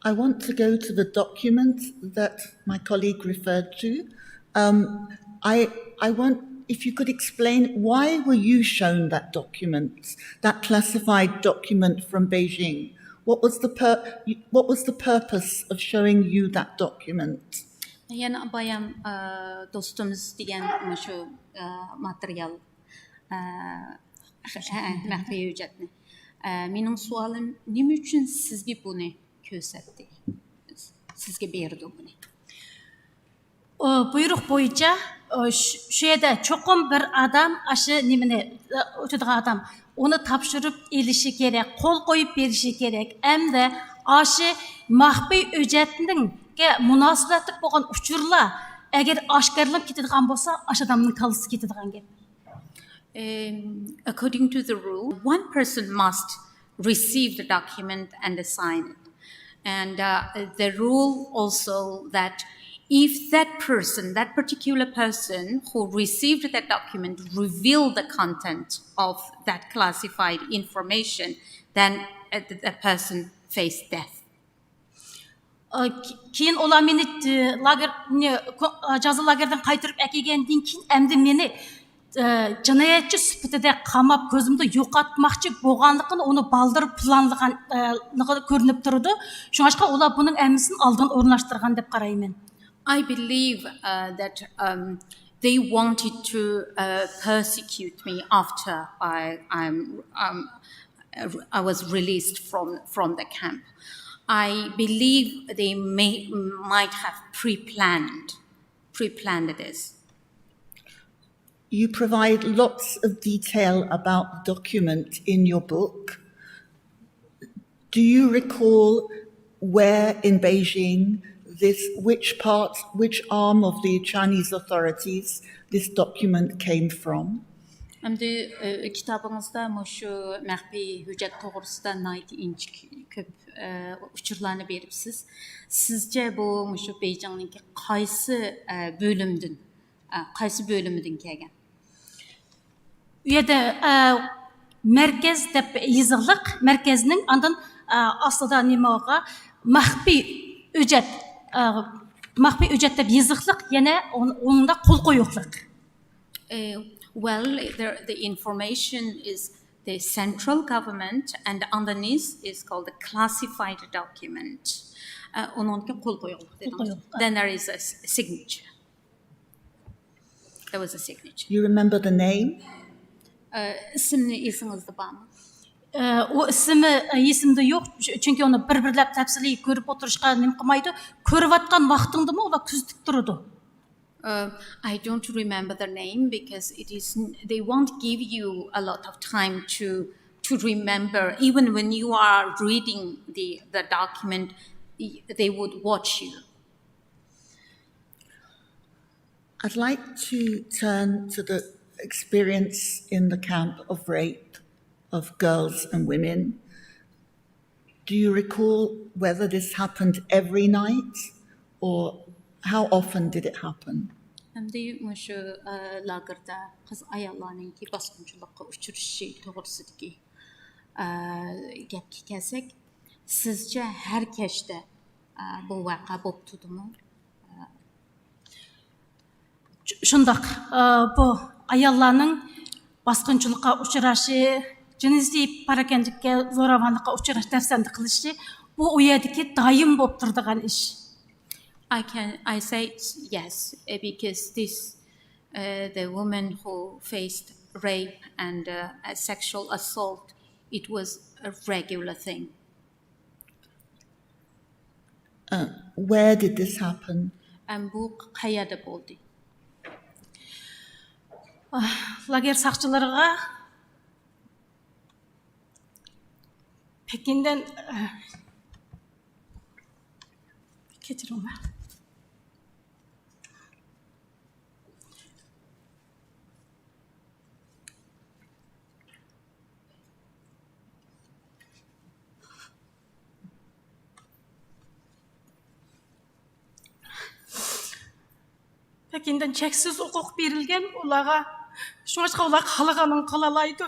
I want to go to the document that my colleague referred to. Um, I, I want, if you could explain, why were you shown that document, that classified document from Beijing? What was the pur-, what was the purpose of showing you that document? يەنە بايام، ئە، دوستىمىز دېگەن مۇشۇ، ئە، ماتېرىيال، ئە، مەخپىي ھۆججەتنى. ئە، مېنىڭ سوئالىم، نېمە ئۈچۈن سىزگە بۇنى كۆرسەتتى؟ سىزگە بېرىدۇ بۇنى. ئۇ بۇيرۇق بويىچە، ئۇ شۇ، شۇ يەردە چوقۇم بىر ئادەم ئاشۇ نېمىنى، ئۇ ئۆتىدىغان ئادەم ئۇنى تاپشۇرۇپ ئېلىشى كېرەك، قول قويۇپ بېرىشى كېرەك. ئەمدى ئاشۇ مەخپىي ھۆججەتنىڭكى مۇناسىۋەتلىك بولغان ئۇچۇرلار ئەگەر ئاشكارىلىنىپ كېتىدىغان بولسا، ئاشۇ ئادەمنىڭ كاللىسى كېتىدىغان گەپ. Um, according to the rule, one person must receive the document and sign it. And, uh, the rule also that if that person, that particular person who received that document, reveal the content of that classified information, then, uh, the, the person face death. ئا، كېيىن ئۇلار مېنى، ئا، لاگېر، نى-، كو-، ئا، جازا لاگېرىدىن قايتۇرۇپ ئەكەلگەندىن كېيىن، ئەمدى مېنى، ئا، جىنايەتچى سۈپىتىدە قاماپ، كۆزۈمدە يوقاتماقچى بولغانلىقىنى ئۇنى بالدۇر پىلانلىغان، ئا، لىقى كۆرۈنۈپ تۇرىدۇ. شۇڭلاشقا ئۇلار بۇنىڭ ھەممىسىنى ئالدىن ئورۇنلاشتۇرغان دەپ قارايمەن. I believe, uh, that, um, they wanted to, uh, persecute me after I, I'm, um, I was released from, from the camp. I believe they may, might have pre-planned, pre-planned this. You provide lots of detail about the document in your book. Do you recall where in Beijing this, which part, which arm of the Chinese authorities this document came from? ئەمدى، ئە، كىتابىڭىزدا مۇشۇ مەخپىي ھۆججەت توغرىسىدا ناھايىتى ئىنچىكە كۆپ، ئە، ئۇچۇرلارنى بېرىپسىز. سىزچە بۇ مۇشۇ بېيجىڭنىڭكى قايسى، ئە، بۆلۈمدىن، ئە، قايسى بۆلۈمىدىن كەلگەن؟ ئۇ يەردە، ئە، مەركەز دەپ يېزىقلىق، مەركەزنىڭ ئاندىن، ئە، ئاستىدا نېمە بار؟ مەخپىي ھۆججەت، ئە، مەخپىي ھۆججەت دەپ يېزىقلىق، يەنە ئون-، ئۇنىڭدا قول قويۇقلۇق. Uh, well, the, the information is the central government, and underneath is called the classified document. Uh, ئۇنىڭدىكى قول قويۇقلۇق دېدىڭىز. قول قويۇقلۇق. Then there is a s-, signature. There was a signature. You remember the name? ئىسىمنى ئېسىڭىزدە بارمۇ؟ ئۇ ئىسمى ئېسىمدە يوق، چۈنكى ئۇنى بىر بىرلەپ تەپسىلىي كۆرۈپ ئولتۇرۇشقا نېمە قىلمايدۇ. كۆرۈۋاتقان ۋاقتىڭدىمۇ ئۇلار كۆزىتىپ تۇرىدۇ. Uh, I don't remember the name because it is they won't give you a lot of time to to remember. Even when you are reading the the document, they would watch you. I'd like to turn to the experience in the camp of rape of girls and women. Do you recall whether this happened every night or how often did it happen? ئەمدى مۇشۇ لاگېردا قىز ئاياللارنىڭكى باسقۇنچىلىققا ئۇچرىشىشى توغرىسىدىكى گەپكە كەلسەك، سىزچە ھەر كەچتە بۇ ۋەقە بوپتۇدىمۇ؟ شۇنداق، بۇ ئاياللارنىڭ باسقۇنچىلىققا ئۇچراشى، جىنسىي پاراكەندىلىككە، زوراۋانلىققا ئۇچراش دەپسەندە قىلىشى، بۇ ئۇ يەردىكى دائىم بولۇپ تۇرىدىغان ئىش. I can I say yes, uh, because this uh, the woman who faced rape and uh, a sexual assault, it was a regular thing. Uh, where did this happen? And bu qayerda bo'ldi? لاگېر ساقچىلىرىغا پېكىندىن، كەچۈرۈڭلار. پېكىندىن چەكسىز ھوقۇق بېرىلگەن ئۇلارغا، شۇڭلاشقا ئۇلار خالىغانىنى قىلالايدۇ.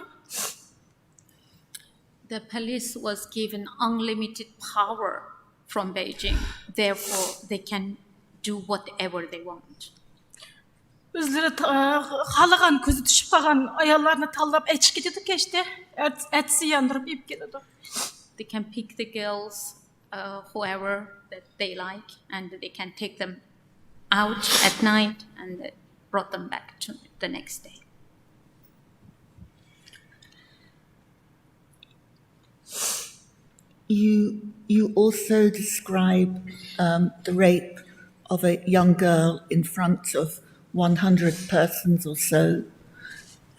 The police was given unlimited power from Beijing. Therefore, they can do whatever they want. ئۆزلىرى خالىغان، كۆزى چۈشۈپ قالغان ئاياللارنى تاللاپ ئېچىپ كېتىدۇ كەچتە. ئەتىسى ياندۇرۇپ ئېلىپ كېلىدۇ. They can pick the girls, uh, whoever that they like, and they can take them out at night and brought them back to the next day. You you also describe um, the rape of a young girl in front of one hundred persons or so,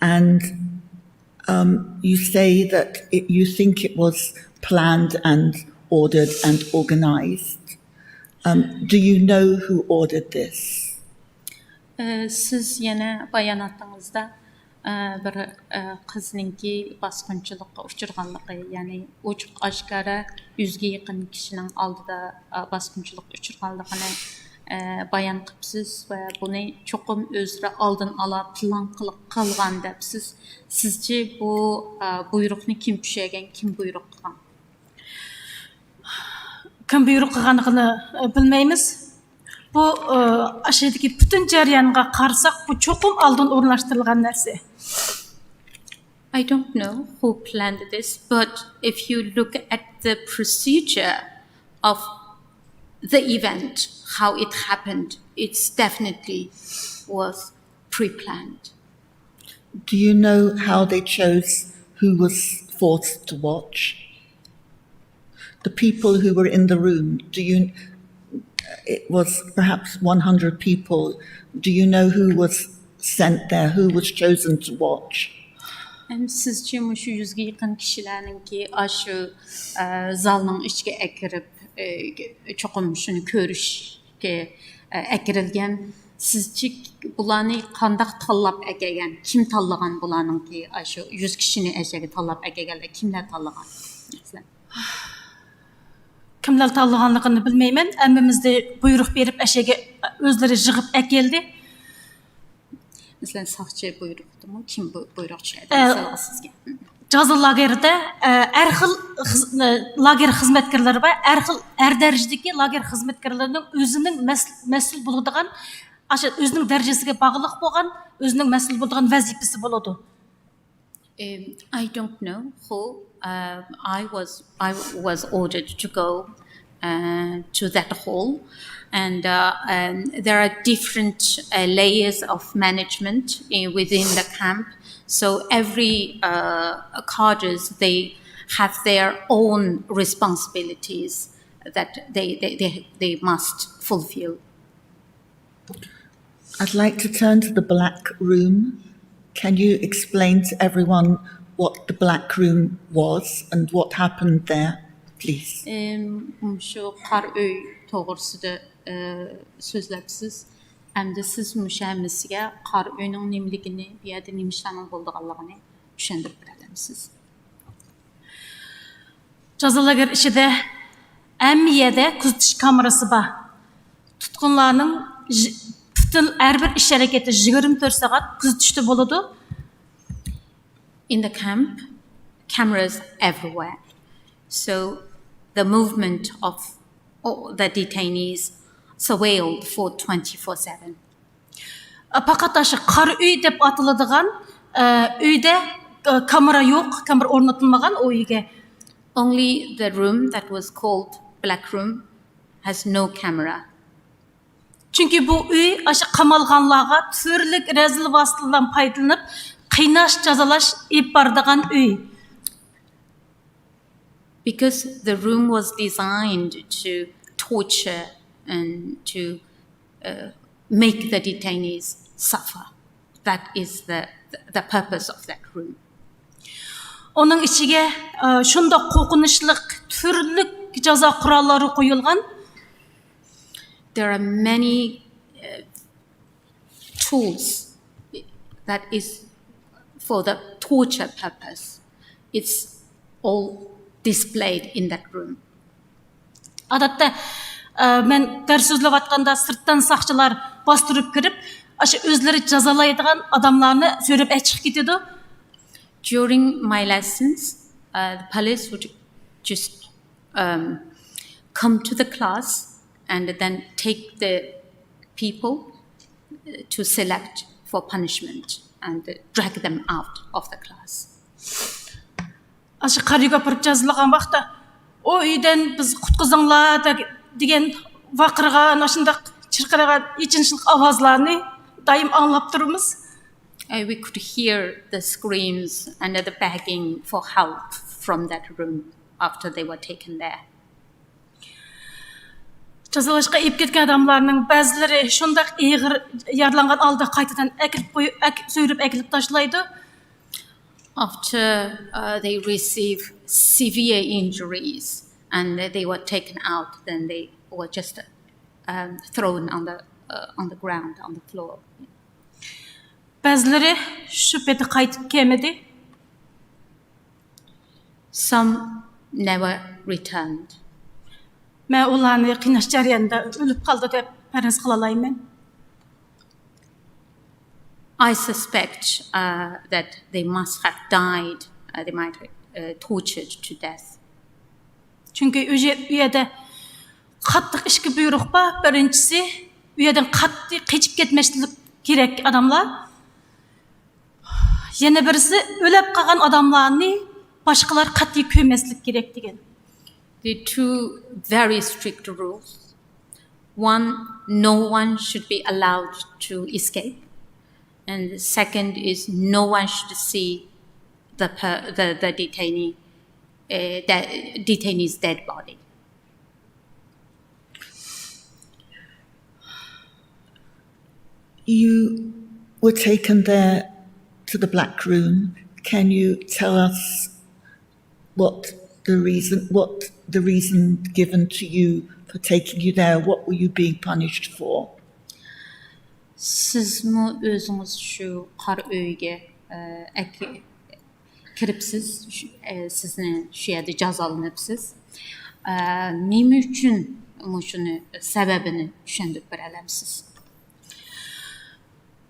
and um, you say that it, you think it was planned and ordered and organized. Um, do you know who ordered this? سىز يەنە باياناتىڭىزدا بىر قىزنىڭكى باسقۇنچىلىققا ئۇچرىغانلىقى، يەنى ئوچۇق ئاشكارا يۈزگە يېقىن كىشىنىڭ ئالدىدا باسقۇنچىلىققا ئۇچرىغانلىقىنى بايان قىپسىز ۋە بۇنى چوقۇم ئۆزلىرى ئالدىن ئالا پىلان قىلىپ قىلغان دەپسىز. سىزچە بۇ بۇيرۇقنى كىم چۈشۈرگەن، كىم بۇيرۇق قىلغان؟ كىم بۇيرۇق قىلغانلىقىنى بىلمەيمىز. بۇ ئاشۇ يەردىكى پۈتۈن جەريانغا قارىساق، بۇ چوقۇم ئالدىن ئورۇنلاشتۇرۇلغان نەرسە. I don't know who planned this, but if you look at the procedure of the event, how it happened, it's definitely was pre-planned. Do you know how they chose who was forced to watch? The people who were in the room, do you, it was perhaps one hundred people, do you know who was sent there, who was chosen to watch? ئەمدى سىزچە مۇشۇ يۈزگە يېقىن كىشىلەرنىڭكى ئاشۇ زالنىڭ ئىچىگە ئەكىرىپ، چوقۇم شۇنى كۆرۈشكە ئەكىرىلگەن، سىزچە بۇلارنى قانداق تاللاپ ئەكەلگەن؟ كىم تاللىغان بۇلارنىڭكى ئاشۇ يۈز كىشىنى ئەشەگە تاللاپ ئەكەلگەنلەر؟ كىملەر تاللىغان؟ كىملەر تاللىغانلىقىنى بىلمەيمەن. ھەممىمىزنى بۇيرۇق بېرىپ ئەشەگە ئۆزلىرى يىغىپ ئەكەلدى. مەسىلەن، ساقچى بۇيرۇقتىمۇ؟ كىم بۇيرۇق چۈشۈردى؟ مىسالغا سىزگە. جازا لاگېرىدا ھەر خىل لاگېر خىزمەتكارلىرى بار. ھەر خىل، ھەر دەرىجىدىكى لاگېر خىزمەتكارلىرىنىڭ ئۆزىنىڭ مەسئۇل بولىدىغان، ئاشۇ ئۆزىنىڭ دەرىجىسىگە باغلىق بولغان، ئۆزىنىڭ مەسئۇل بولىدىغان ۋەزىپىسى بولىدۇ. Um, I don't know who. Uh, I was I was ordered to go uh, to that hall, and uh, um, there are different uh, layers of management in, within the camp. So every uh, cadres, they have their own responsibilities that they, they, they, they must fulfill. I'd like to turn to the black room. Can you explain to everyone what the black room was and what happened there, please? مۇشۇ قارا ئۆي توغرىسىدا سۆزلەپسىز. ئەمدى سىز مۇشۇ ھەممىسىگە قارا ئۆينىڭ نېمىلىكىنى، بۇ يەردە نېمە ئىشلارنىڭ بولىدىغانلىقىنى چۈشەندۈرۈپ بېرەلەمسىز؟ جازا لاگېر ئىچىدە ھەممە يەردە كۆزىتىش كامېرىسى بار. تۇتقۇنلارنىڭ پۈتۈن ھەر بىر ئىش ھەرىكىتى يىگىرمە تۆت سائەت كۆزىتىشتە بولىدۇ. In the camp, cameras everywhere. So the movement of all the detainees surveilled for twenty-four seven. پەقەت ئاشۇ قارا ئۆي دەپ ئاتىلىدىغان ئۆيدە كامېرا يوق، كامېرا ئورنىتىلمىغان ئۇ ئۆيگە. Only the room that was called Black Room has no camera. چۈنكى بۇ ئۆي ئاشۇ قامالغانلارغا تۈرلۈك رەزىل ۋاسىتىلەردىن پايدىلىنىپ قىيناش، جازالاش ئېلىپ بارىدىغان ئۆي. Because the room was designed to torture and to uh, make the detainees suffer. That is the, the purpose of that room. ئۇنىڭ ئىچىگە شۇنداق قورقۇنچلۇق تۈرلۈك جازا قوراللىرى قويۇلغان. There are many uh, tools that is for the torture purpose. It's all displayed in that room. ئادەتتە مەن دەرس سۆزلەۋاتقاندا سىرتتىن ساقچىلار باستۇرۇپ كىرىپ، ئاشۇ ئۆزلىرى جازالايدىغان ئاداملارنى سۆرەپ چىقىپ كېتىدۇ. During my lessons, uh, the police would just um, come to the class and then take the people to select for punishment and drag them out of the class. ئاشۇ قارىيىگە ئاپىرىپ جازىلىغان ۋاقىتتا، ئۇ ئۆيدىن بىز قۇتقۇزۇڭلار دېگەن ۋارقىرىغان، ئاشۇنداق چىرقىرىغان ئېچىنىشلىق ئاۋازلارنى دائىم ئاڭلاپ تۇرىمىز. Uh, we could hear the screams and the begging for help from that room after they were taken there. جازالاشقا ئېلىپ كەتكەن ئادەملەرنىڭ بەزىلىرى شۇنداق ئېغىر يارىلانغان ھالدا قايتىدىن ئەكىرىپ قويۇپ، ئەك-، سۆرىپ ئەكىلىپ تاشلايدۇ. After uh, they receive severe injuries and they were taken out, then they were just um, thrown on the uh, on the ground, on the floor. بەزىلىرى شۇ پېتى قايتىپ كەلمىدى. Some never returned. مەن ئۇلارنى قىيناش جەريانىدا ئۆلۈپ قالدى دەپ پەرەز قىلالايمەن. I suspect uh, that they must have died, uh, they might uh, tortured to death. چۈنكى ئۇ يەردە قاتتىق ئىككى بۇيرۇق بار. بىرىنچىسى، ئۇ يەردىن قەتئىي قېچىپ كەتمەسلىك كېرەك ئادەملەر. يەنە بىرسى، ئۆلۈپ قالغان ئادەملەرنى باشقىلار قەتئىي كۆرمەسلىك كېرەك دېگەن. The two very strict rules. One, no one should be allowed to escape. And the second is no one should see the, per, the, the detainee, uh, the detainee's dead body. You were taken there to the black room. Can you tell us what the reason, what the reason given to you for taking you there? What were you being punished for? سىزمۇ ئۆزىڭىز شۇ قارا ئۆيگە ئەك كىرىپسىز، سىزنى شۇ يەردە جازالىنىپسىز. نېمە ئۈچۈن مۇشۇنى سەۋەبىنى چۈشەندۈرۈپ بېرەلەمسىز؟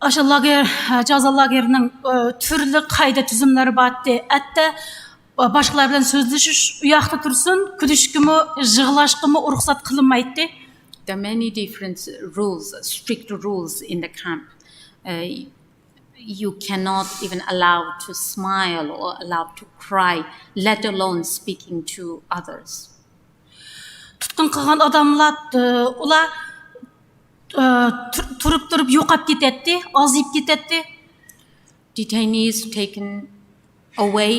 ئاشۇ لاگېر، جازا لاگېرىنىڭ تۈرلۈك قائىدە تۈزۈملىرى بارتتى. ھەتتا باشقىلار بىلەن سۆزلىشىش ئۇ ياقتا تۇرسۇن، كۈلۈشكىمۇ، يىغلاشقىمۇ رۇخسەت قىلىنمايتتى. There are many different rules, strict rules in the camp. Uh, you cannot even allow to smile or allow to cry, let alone speaking to others. تۇتقۇن قىلغان ئادەملەر، ئۇلار تۇرۇپ تۇرۇپ يوقاپ كېتەتتى، ئازىيىپ كېتەتتى. detainees taken away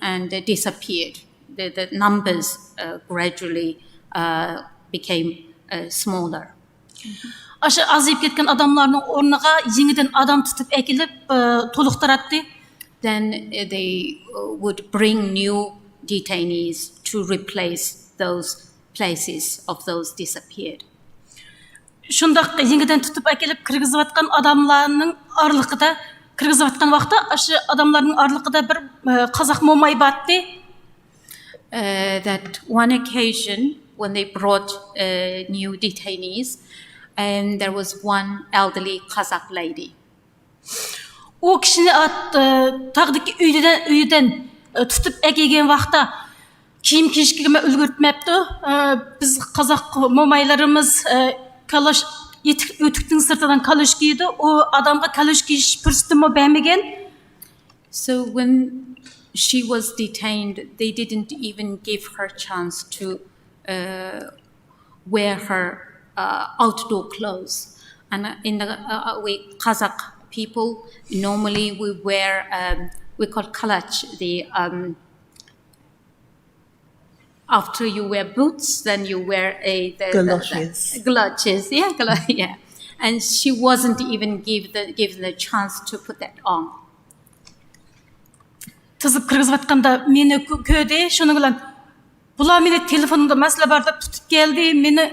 and they disappeared. The, the numbers uh, gradually uh, became uh, smaller. ئاشۇ ئازىيىپ كەتكەن ئاداملارنىڭ ئورنىغا يېڭىدىن ئادام تۇتۇپ ئەكېلىپ، ئە، تولۇقتۇراتتى. Then uh, they uh, would bring new detainees to replace those places of those disappeared. شۇنداق يېڭىدىن تۇتۇپ ئەكېلىپ كىرگۈزۈۋاتقان ئاداملارنىڭ ئارىلىقىدا، كىرگۈزۈۋاتقان ۋاقىتتا ئاشۇ ئاداملارنىڭ ئارىلىقىدا بىر ئە، قازاق موماي بارتتى. Uh, that one occasion when they brought uh, new detainees, and there was one elderly Kazakh lady. ئۇ كىشىنى ئات-، ئە، تاغدىكى ئۆيدىن، ئۆيدىن ئە، تۇتۇپ ئەكەلگەن ۋاقىتتا كىيىم كىيىشكە ئۈلگۈرتمەپتۇ. ئە، بىز قازاق مومايلىرىمىز ئە، كالوش، يېتىك، ئۆتۈكنىڭ سىرتىدىن كالوش كىيىدۇ. ئۇ ئادامغا كالوش كىيىش پۇرسىتىمۇ بەرمىگەن. So when she was detained, they didn't even give her chance to uh, wear her uh, outdoor clothes. And in the uh, we Kazakh people normally we wear um, we call kalach the um, after you wear boots, then you wear a the, the- the- Galoshes. Galoshes, yeah, galo- yeah. And she wasn't even give the, given the chance to put that on. تىزىپ كىرگۈزۈۋاتقاندا مېنى كۆ- كۆردى. شۇنىڭ بىلەن بۇلار مېنى تېلېفوندا مەسىلە بار دەپ تۇتۇپ كەلدى. مېنى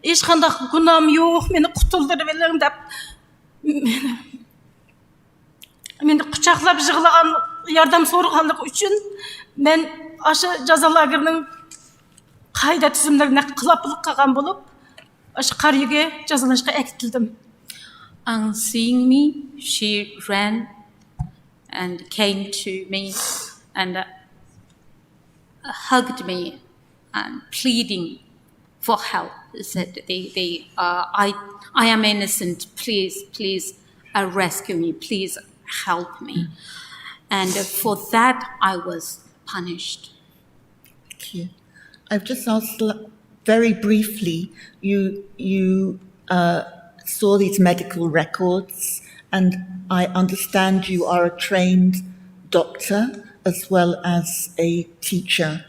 ھېچقانداق گۇناھىم يوق، مېنى قۇتۇلدۇرۇۋېلىڭ دەپ مېنى قۇچاقلاپ يىغلىغان، ياردەم سورىغانلىقى ئۈچۈن مەن ئاشۇ جازا لاگېرىنىڭ قائىدە تۈزۈملىرىنى خىلاپلىق قىلغان بولۇپ، ئاشۇ قارىيۈگە جازالاشقا ئەكېتىلدىم. On seeing me, she ran and came to me and uh, hugged me and pleading for help. Said, they, they, uh, I, I am innocent. Please, please uh, rescue me. Please help me. And for that, I was punished. Thank you. I've just asked l- very briefly. You you uh, saw these medical records, and I understand you are a trained doctor as well as a teacher.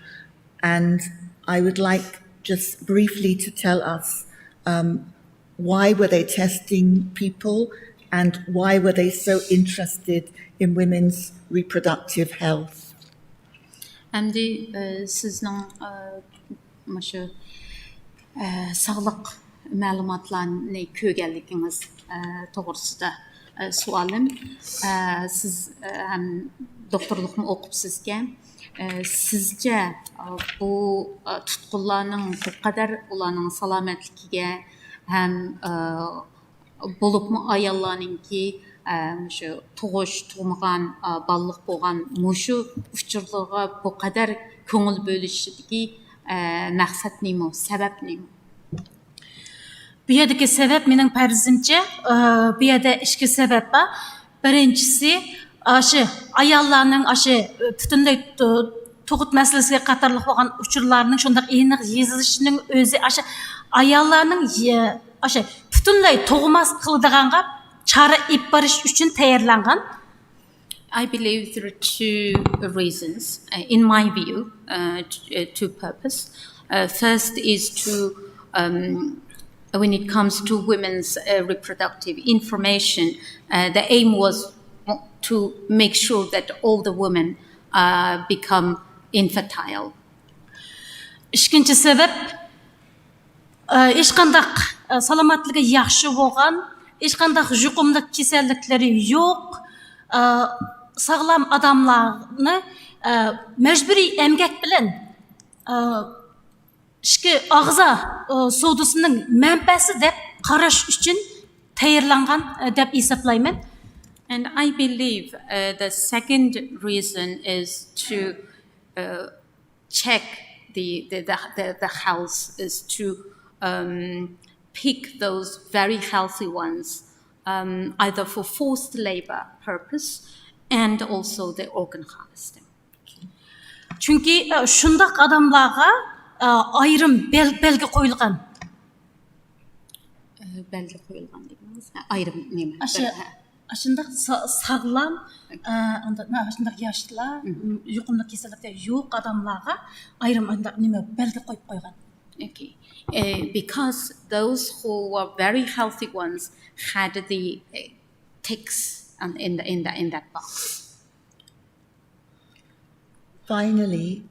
And I would like just briefly to tell us um, why were they testing people and why were they so interested in women's reproductive health? ئەمدى ئە، سىزنىڭ ئە، مۇشۇ ئە، ساغلىق مەلۇماتلارنى كۆرگەنلىكىڭىز ئە، توغرىسىدا ئە، سوئالىم. ئە، سىز ئە، ھەم دوختۇرلۇقمۇ ئوقۇپسىزكەن. ئە، سىزچە ئە، بۇ ئە، تۇتقۇنلارنىڭ بۇ قەدەر ئۇلارنىڭ سالامەتلىكىگە ھەم ئە، بولۇپمۇ ئاياللارنىڭكى ئە، مۇشۇ تۇغۇش، تۇغمىغان، ئە، بالىلىق بولغان مۇشۇ ئۇچۇرلارغا بۇ قەدەر كۆڭۈل بۆلۈشىدىكى ئە، مەقسەت نېمە، سەۋەب نېمە؟ بۇ يەردىكى سەۋەب مېنىڭ پەرىزىمچە، ئە، بۇ يەردە ئىككى سەۋەب بار. بىرىنچىسى، ئاشۇ ئاياللارنىڭ ئاشۇ پۈتۈنلەي تۇ- تۇغۇت مەسىلىسى قاتارلىق بولغان ئۇچۇرلارنىڭ شۇنداق ئېنىق يېزىلىشىنىڭ ئۆزى ئاشۇ ئاياللارنىڭ يە- ئاشۇ پۈتۈنلەي تۇغماس قىلىدىغانغا چارە ئېلىپ بېرىش ئۈچۈن تەييارلانغان. I believe there are two reasons, uh, in my view, uh, t- uh, two purpose. Uh, first is to, um, when it comes to women's uh, reproductive information, uh, the aim was to make sure that all the women uh, become infertile. ئىككىنچى سەۋەب، ئە، ھېچقانداق ئە، سالامەتلىكى ياخشى بولغان، ھېچقانداق يۇقۇملۇق كېسەللىكلىرى يوق، ئە، ساغلام ئادەملەرنى ئە، مەجبۇرىي ئەمگەك بىلەن ئە، ئىچكى ئەزا ئە، سودىسىنىڭ مەنبەسى دەپ قاراش ئۈچۈن تەييارلانغان ئە، دەپ ھېسابلايمەن. And I believe uh, the second reason is to uh, check the, the, the, the, the health, is to um, pick those very healthy ones, um, either for forced labor purpose and also the organ harvesting. چۈنكى ئە، شۇنداق ئادەملەرگە ئە، ئايرىم بەل- بەلگە قويۇلغان. بەلگە قويۇلغان دېگىنىڭىز ئايرىم نېمە؟ ئاشۇ- ھە. ئاشۇنداق سا-، ساغلام، ئە، ئانداق، ئاشۇنداق ياشلار، يۇقۇملۇق كېسەللىكتە يوق ئادەملەرگە ئايرىم ئانداق نېمە بەلگە قويۇپ قويغان. Okay. Uh, because those who were very healthy ones had the uh, ticks on- in the in the in that box. Finally,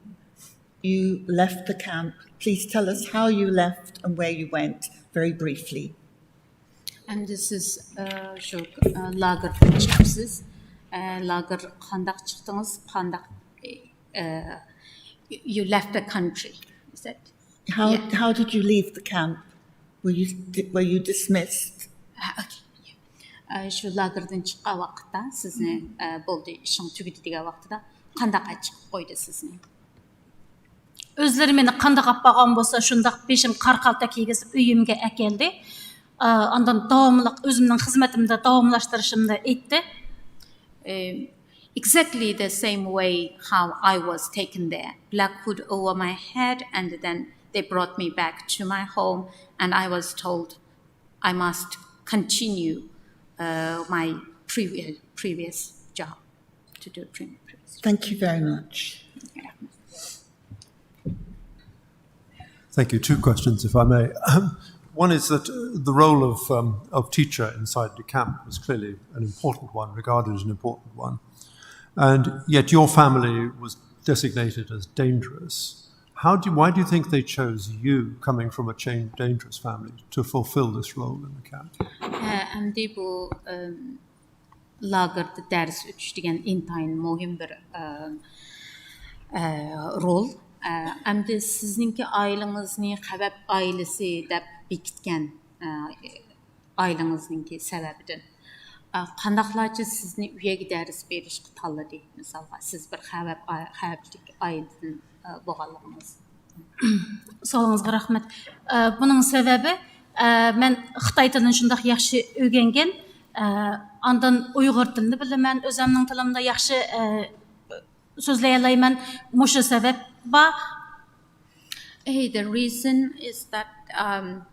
you left the camp. Please tell us how you left and where you went, very briefly. Endi siz e, shu e, lagerdan chiqibsiz. E, lager qandoq chiqdingiz? Qandoq e, e, you left the country? Is that How, how did you leave the camp? Were you, were you dismissed? Ha, okay. E, shu lagerdan chiqqan vaqtda sizni e, bo'ldi ishing tugadi degan vaqtida qandoq chiqib qo'ydi sizni? ئۆزلىرى مېنى قانداق ئاپارغان بولسا شۇنداق بېشىم قارا قالتا كىيگۈزۈپ ئۆيۈمگە ئەكەلدى. ئاندىن داۋاملىق ئۆزۈمنىڭ خىزمىتىمنى داۋاملاشتۇرۇشۇمنى ئېيتتى. Um, exactly the same way how I was taken there. Black hood over my head, and then they brought me back to my home, and I was told I must continue uh, my previous previous job to do pre- previous. Thank you very much. Thank you. Two questions, if I may. One is that uh, the role of, um, of teacher inside the camp was clearly an important one, regarded as an important one. And yet your family was designated as dangerous. How do, why do you think they chose you, coming from a chain, dangerous family, to fulfill this role in the camp? ھە، ئەمدى بۇ ئەم، لاگېردا دەرس ئۆتۈش دېگەن ئىنتايىن مۇھىم بىر ئەم، ئە، رول. ئە، ئەمدى سىزنىڭكى ئائىلىڭىزنى خەۋپ ئائىلىسى دەپ بېكىتكەن ئە، ئائىلىڭىزنىڭكى سەۋەبىدىن ئە، قانداقلارچە سىزنى ئۆيگە دەرس بېرىشقا تاللىدى؟ مىسالغا، سىز بىر خەۋپ خەۋپلىك ئائىلىدىن ئە، بولغانلىقىڭىز. سوئالىڭىزغا رەھمەت. ئە، بۇنىڭ سەۋەبى، ئە، مەن خىتاي تىلىنى شۇنداق ياخشى ئۆگەنگەن. ئە، ئاندىن ئۇيغۇر تىلىنى بىلىمەن، ئۆزۈمنىڭ تىلىمدا ياخشى ئە، سۆزلىيەلەيمەن. مۇشۇ سەۋەب بار. Hey, the reason is that um,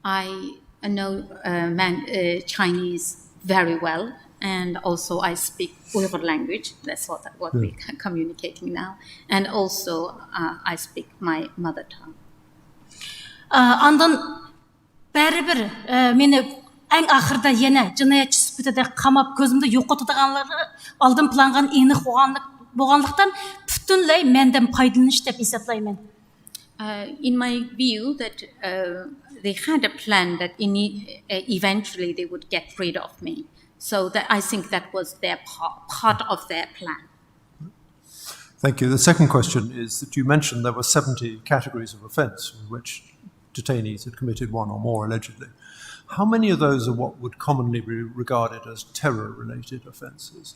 I know uh, man, uh, Chinese very well, and also I speak Uyghur language. That's what what we're communicating now, and also uh, I speak my mother tongue. ئە، ئاندىن بەرىبىر ئە، مېنى ئەڭ ئاخىرىدا يەنە جىنايەتچى سۈپىتىدە قاماپ كۆزۈمدە يوقىتىدىغانلىرى ئالدىن پىلانغا ئېنىق بولغانلىق بولغانلىقتىن پۈتۈنلەي مەندىن پايدىلىنىش دەپ ھېسابلايمەن. Uh, in my view, that uh, they had a plan that in, uh, eventually they would get rid of me. So that I think that was their part, part of their plan. Thank you. The second question is that you mentioned there were seventy categories of offence in which detainees had committed one or more, allegedly. How many of those are what would commonly be regarded as terror-related offences?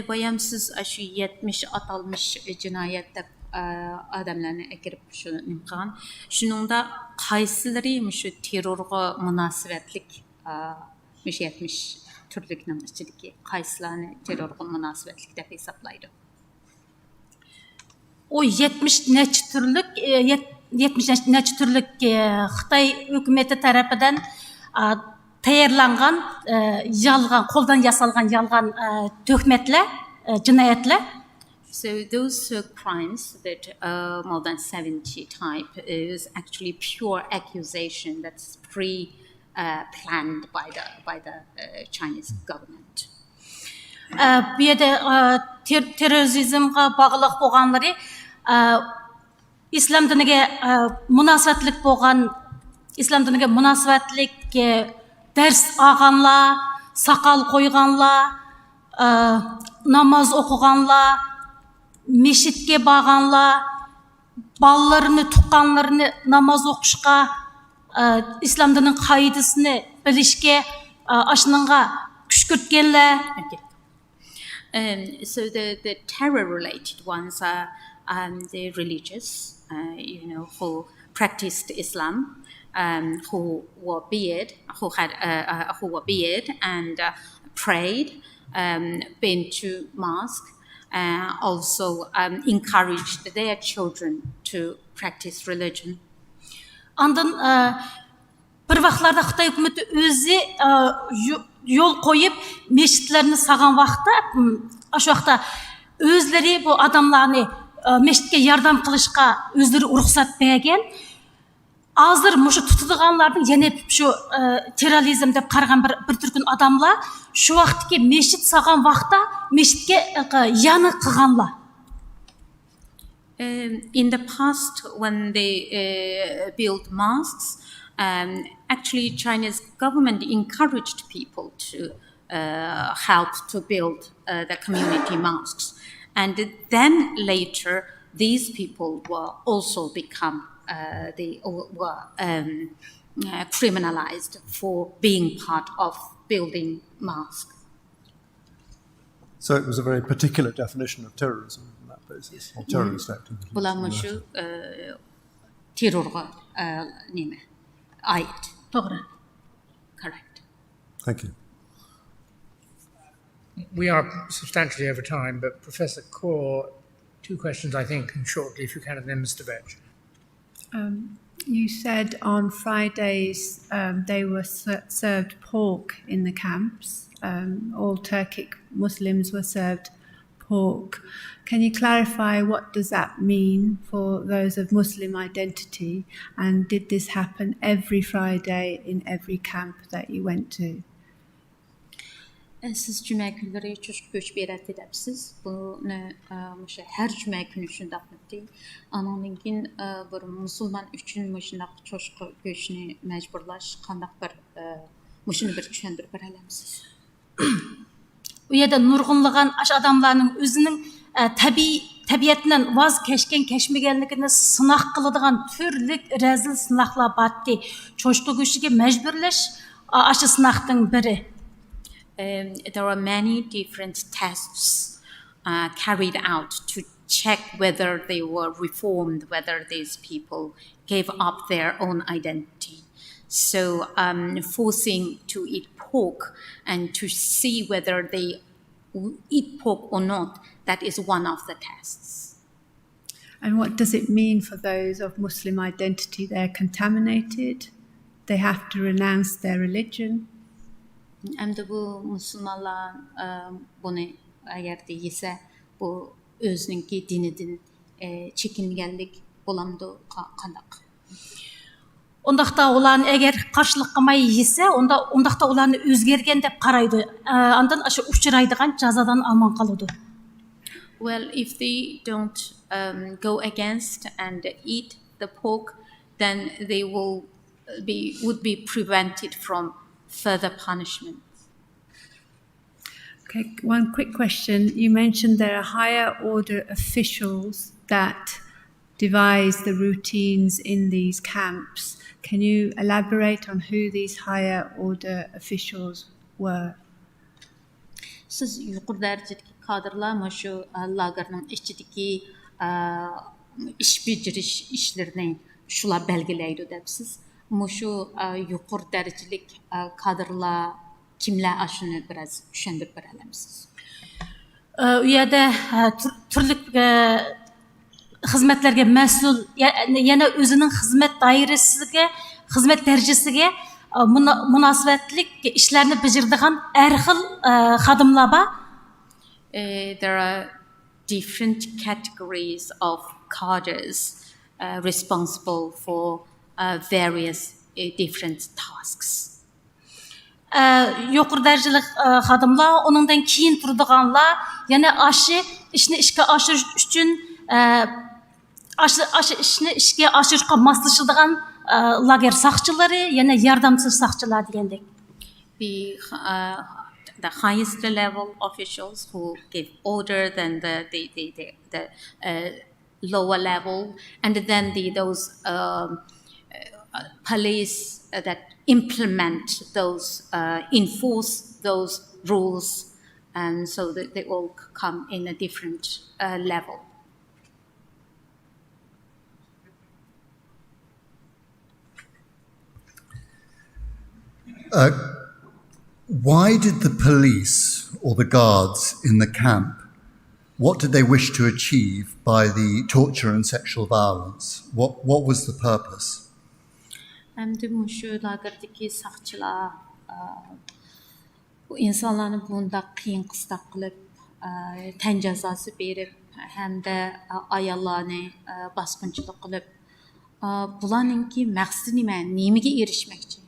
بايام سىز ئاشۇ يەتمىش ئاتالمىش جىنايەت دەپ ئادەملەرنى ئەكىرىپ شۇ نېمە قىلغان. شۇنىڭدا قايسىلىرى مۇشۇ تېررورغا مۇناسىۋەتلىك، مۇشۇ يەتمىش تۈرلۈكنىڭ ئىچىدىكى قايسىلارنى تېررورغا مۇناسىۋەتلىك دەپ ھېسابلايدۇ؟ ئۇ يەتمىش نەچچە تۈرلۈك، يەتمىش نەچچە تۈرلۈك خىتاي ھۆكۈمىتى تەرىپىدىن تەييارلانغان يالغان، قولدىن ياسالغان يالغان تۆھمەتلەر، جىنايەتلەر. So those uh, crimes that uh, more than seventy type is actually pure accusation that's pre uh, planned by the by the uh, Chinese government. ئە، بۇ يەردە ئە، تېر- تېررورىزمغا باغلىق بولغانلىرى ئە، ئىسلام دىنىگە ئە، مۇناسىۋەتلىك بولغان، ئىسلام دىنىگە مۇناسىۋەتلىك ئە، دەرس ئالغانلار، ساقال قويغانلار، ئە، ناماز ئوقۇغانلار، مەسچىتكە بارغانلار، بالىلىرىنى، تۇغقانلىرىنى ناماز ئوقۇشقا، ئە، ئىسلام دىنىنىڭ قائىدىسىنى بىلىشكە، ئە، ئاشۇنىڭغا كۈشكۈرتكەنلەر. Um, so the, the terror-related ones are um, the religious, uh, you know, who practiced Islam, um, who wore beard, who had uh, uh, who wore beard and uh, prayed, um, been to mosque, uh, also um, encouraged their children to practice religion. ئاندىن ئە، بىر ۋاقىتلاردا خىتاي ھۆكۈمىتى ئۆزى ئە، يو- يول قويۇپ، مەسچىتلەرنى سالغان ۋاقىتتا، م، ئاشۇ ۋاقىتتا ئۆزلىرى بۇ ئادەملەرنى، ئە، مەسچىتكە ياردەم قىلىشقا ئۆزلىرى رۇخسەت بەرگەن. ھازىر مۇشۇ تۇتىدىغانلاردىن يەنە شۇ، ئە، تېررورىزم دەپ قارىغان بىر، بىر تۈركۈم ئادەملەر شۇ ۋاقىتتىكى مەسچىت سالغان ۋاقىتتا مەسچىتكە، ئە، يانى قىلغانلار. Um, in the past, when they uh, built mosques, um, actually China's government encouraged people to uh, help to build uh, the community mosques. And then later, these people were also become uh, they were um, uh, criminalized for being part of building mosque. So it was a very particular definition of terrorism on that basis, or terrorist activity. بۇلار مۇشۇ ئە، تېررورغا ئە، نېمە ئائىت. توغرا. Correct. Thank you. We are substantially over time, but Professor Kaur, two questions I think, and shortly if you can, and then Mister Vetch. Um, you said on Fridays um, they were ser- served pork in the camps. Um, all Turkic Muslims were served pork. Can you clarify what does that mean for those of Muslim identity? And did this happen every Friday in every camp that you went to? سىز جۈمە كۈنلىرى چوشقا گۆشى بېرەتتى دەپسىز. بۇنى ئە، مۇشۇ ھەر جۈمە كۈنى شۇنداقمىتى؟ ئانىڭدىن كېيىن ئە، بىر مۇسۇلمان ئۈچۈن مۇشۇنداق چوشقا گۆشىنى مەجبۇرلاش قانداق بىر ئە، مۇشۇنى بىر چۈشەندۈرۈپ بېرەلەمسىز؟ ئۇ يەردە نۇرغۇنلىغان ئاشۇ ئادەملەرنىڭ ئۆزىنىڭ ئە، تەبىئىي تەبىئەتتىن ۋاز كەچكەن كەچمىگەنلىكىنى سىناق قىلىدىغان تۈرلۈك رەزىل سىناقلار بارتتى. چوشقا گۆشىگە مەجبۇرلاش ئا- ئاشۇ سىناقنىڭ بىرى. Um, there were many different tests uh, carried out to check whether they were reformed, whether these people gave up their own identity. So, um, forcing to eat pork and to see whether they w- eat pork or not, that is one of the tests. And what does it mean for those of Muslim identity? They're contaminated, they have to renounce their religion. ئەمدى بۇ مۇسۇلمانلار ئە، بۇنى ئەگەردە يېسە، بۇ ئۆزىنىڭكى دىنىدىن ئە، چېكىنگەنلىك بولامدۇ؟ قا- قانداق؟ ئۇنداقتا ئۇلارنى ئەگەر قارشىلىق قىلماي يېسە، ئۇندا ئۇنداقتا ئۇلارنى ئۆزگەرگەن دەپ قارايدۇ. ئە، ئاندىن ئاشۇ ئۇچرايدىغان جازادىن ئامان قالىدۇ. Well, if they don't um, go against and eat the pork, then they will be would be prevented from further punishment. Okay, one quick question. You mentioned there are higher order officials that devise the routines in these camps. Can you elaborate on who these higher order officials were? سىز يۇقىرى دەرىجىدىكى كادىرلار مۇشۇ ئە، لاگېرنىڭ ئىچىدىكى ئە، ئىش بېجىرىش ئىشلىرىنى شۇلار بەلگىلەيدۇ دەپسىز. مۇشۇ ئە، يۇقىرى دەرىجىلىك ئە، كادىرلار كىملەر؟ ئاشۇنى بىراز چۈشەندۈرۈپ بېرەلەمسىز؟ ئە، ئۇ يەردە ئە، تۈر- تۈرلۈك ئە، خىزمەتلەرگە مەسئۇل، يە- يەنە ئۆزىنىڭ خىزمەت دائىرىسىگە، خىزمەت دەرىجىسىگە ئە، مۇنا- مۇناسىۋەتلىك ئىشلارنى بېجىرىدىغان ھەر خىل ئە، خادىملار بار. Uh, there are different categories of cadres uh, responsible for uh, various uh, different tasks. ئە، يۇقىرى دەرىجىلىك ئە، خادىملار، ئۇنىڭدىن كېيىن تۇرىدىغانلار، يەنە ئاشۇ ئىشنى ئىشقا ئاشۇرۇش ئۈچۈن ئە، ئاشۇ ئاشۇ ئىشنى ئىشقا ئاشۇرۇشقا ماسلىشىدىغان ئە، لاگېر ساقچىلىرى، يەنە ياردەمچى ساقچىلار دېگەندەك. The uh, the highest level officials who give orders and the the the, the, the uh, lower level, and then the those um, uh, police that implement those uh, enforce those rules, and so they, they all come in a different uh, level. Uh, why did the police or the guards in the camp, what did they wish to achieve by the torture and sexual violence? What, what was the purpose? ئەمدى مۇشۇ لاگېردىكى ساقچىلار ئە، ئىنسانلارنى بۇنداق قىيىن قىستاق قىلىپ، ئە، تەن جازاسى بېرىپ ھەمدە، ئە، ئاياللارنى، ئە، باسقۇنچىلىق قىلىپ، ئە، بۇلارنىڭكى مەقسىتى نېمە؟ نېمىگە ئېرىشمەكچى؟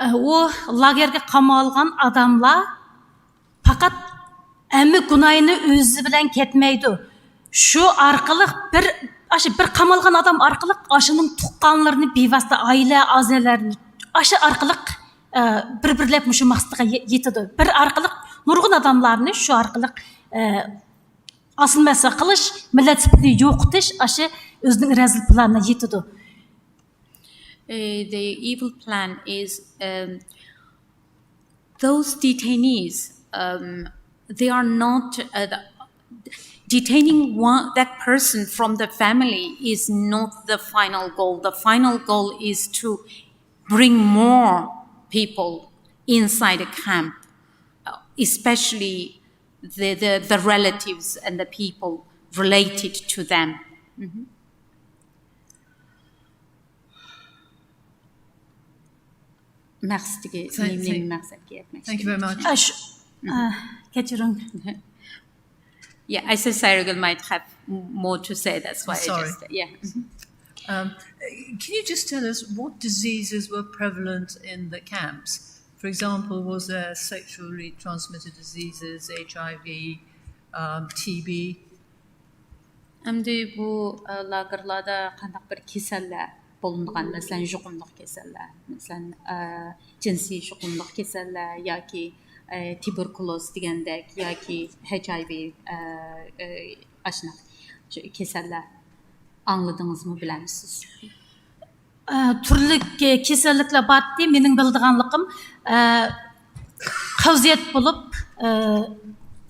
ئە، ئۇ لاگېرغا قامالغان ئاداملار پەقەت ھەممە گۇناھىنى ئۆزى بىلەن كەتمەيدۇ. شۇ ئارقىلىق بىر، ئاشۇ بىر قامالغان ئادەم ئارقىلىق ئاشۇنىڭ تۇغقانلىرىنى بىۋاسىتە ئائىلە ئەزالىرىنى ئاشۇ ئارقىلىق، ئە، بىر-بىرلەپ مۇشۇ مەقسىتىگە يې-، يېتىدۇ. بىر ئارقىلىق نۇرغۇن ئادەملارنى شۇ ئارقىلىق، ئە، ئاسىل مەسىلە قىلىش، مىللەت سۈپىتىنى يوقىتىش، ئاشۇ ئۆزىنىڭ رەزىل پىلانىغا يېتىدۇ. Uh, the evil plan is um, those detainees, um, they are not uh, the, detaining one that person from the family is not the final goal. The final goal is to bring more people inside the camp, uh, especially the, the, the relatives and the people related to them. مەقسىتىگە Thank- نېمە thank- مەقسەتكە يەتمەكچى؟ Thank you very much. ئاش، ئا، كەچۈرۈڭ. Yeah, I said Sairagul might have more to say. That's why Sorry. I just yeah. Um, can you just tell us what diseases were prevalent in the camps? For example, was there sexually transmitted diseases, H I V, um, T B? ئەمدى بۇ ئە، لاگېرلاردا قانداق بىر كېسەللەر بولۇنغان، مەسىلەن، يۇقۇملۇق كېسەللەر، مەسىلەن، ئە، جىنسىي يۇقۇملۇق كېسەللەر ياكى ئە، تۇبېركۇلوز دېگەندەك ياكى ھېچ ئاي ۋى ئە، ئە، ئاشۇنداق كېسەللەر ئاڭلىدىڭىزمۇ، بىلەمسىز؟ ئە، تۈرلۈك كېسەللىكلەر بارتتى. مېنىڭ بىلىدىغانلىقىم، ئە، قەۋزىيەت بولۇپ، ئە،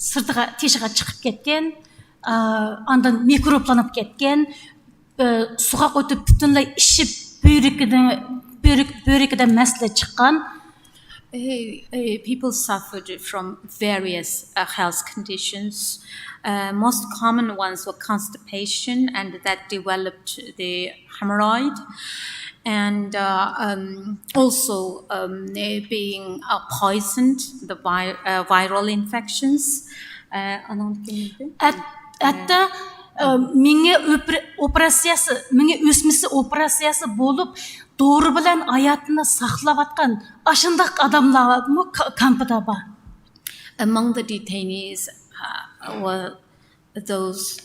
سىرتىغا، تېشىغا چىقىپ كەتكەن، ئە، ئاندىن مىكروبلىنىپ كەتكەن، ئە، سوغۇق ئۆتۈپ پۈتۈنلەي ئىششىپ، بۆرىكىدە، بۆرىك، بۆرىكىدە مەسىلە چىققان. Uh, uh, people suffered from various uh, health conditions. Uh, most common ones were constipation, and that developed the hemorrhoid, and uh, um, also um, eh, being uh, poisoned, the vi- uh, viral infections. Uh, ئانىڭدىن كېيىن ھەت- ھەتتا ئە، مېڭە ئۆپرە- ئوپېراتسىيەسى، مېڭە ئۆسمىسى ئوپېراتسىيەسى بولۇپ، دورا بىلەن ھاياتىنى ساقلاۋاتقان ئاشۇنداق ئادەملەرمۇ كا- كامپىدا بار. Among the detainees uh, were those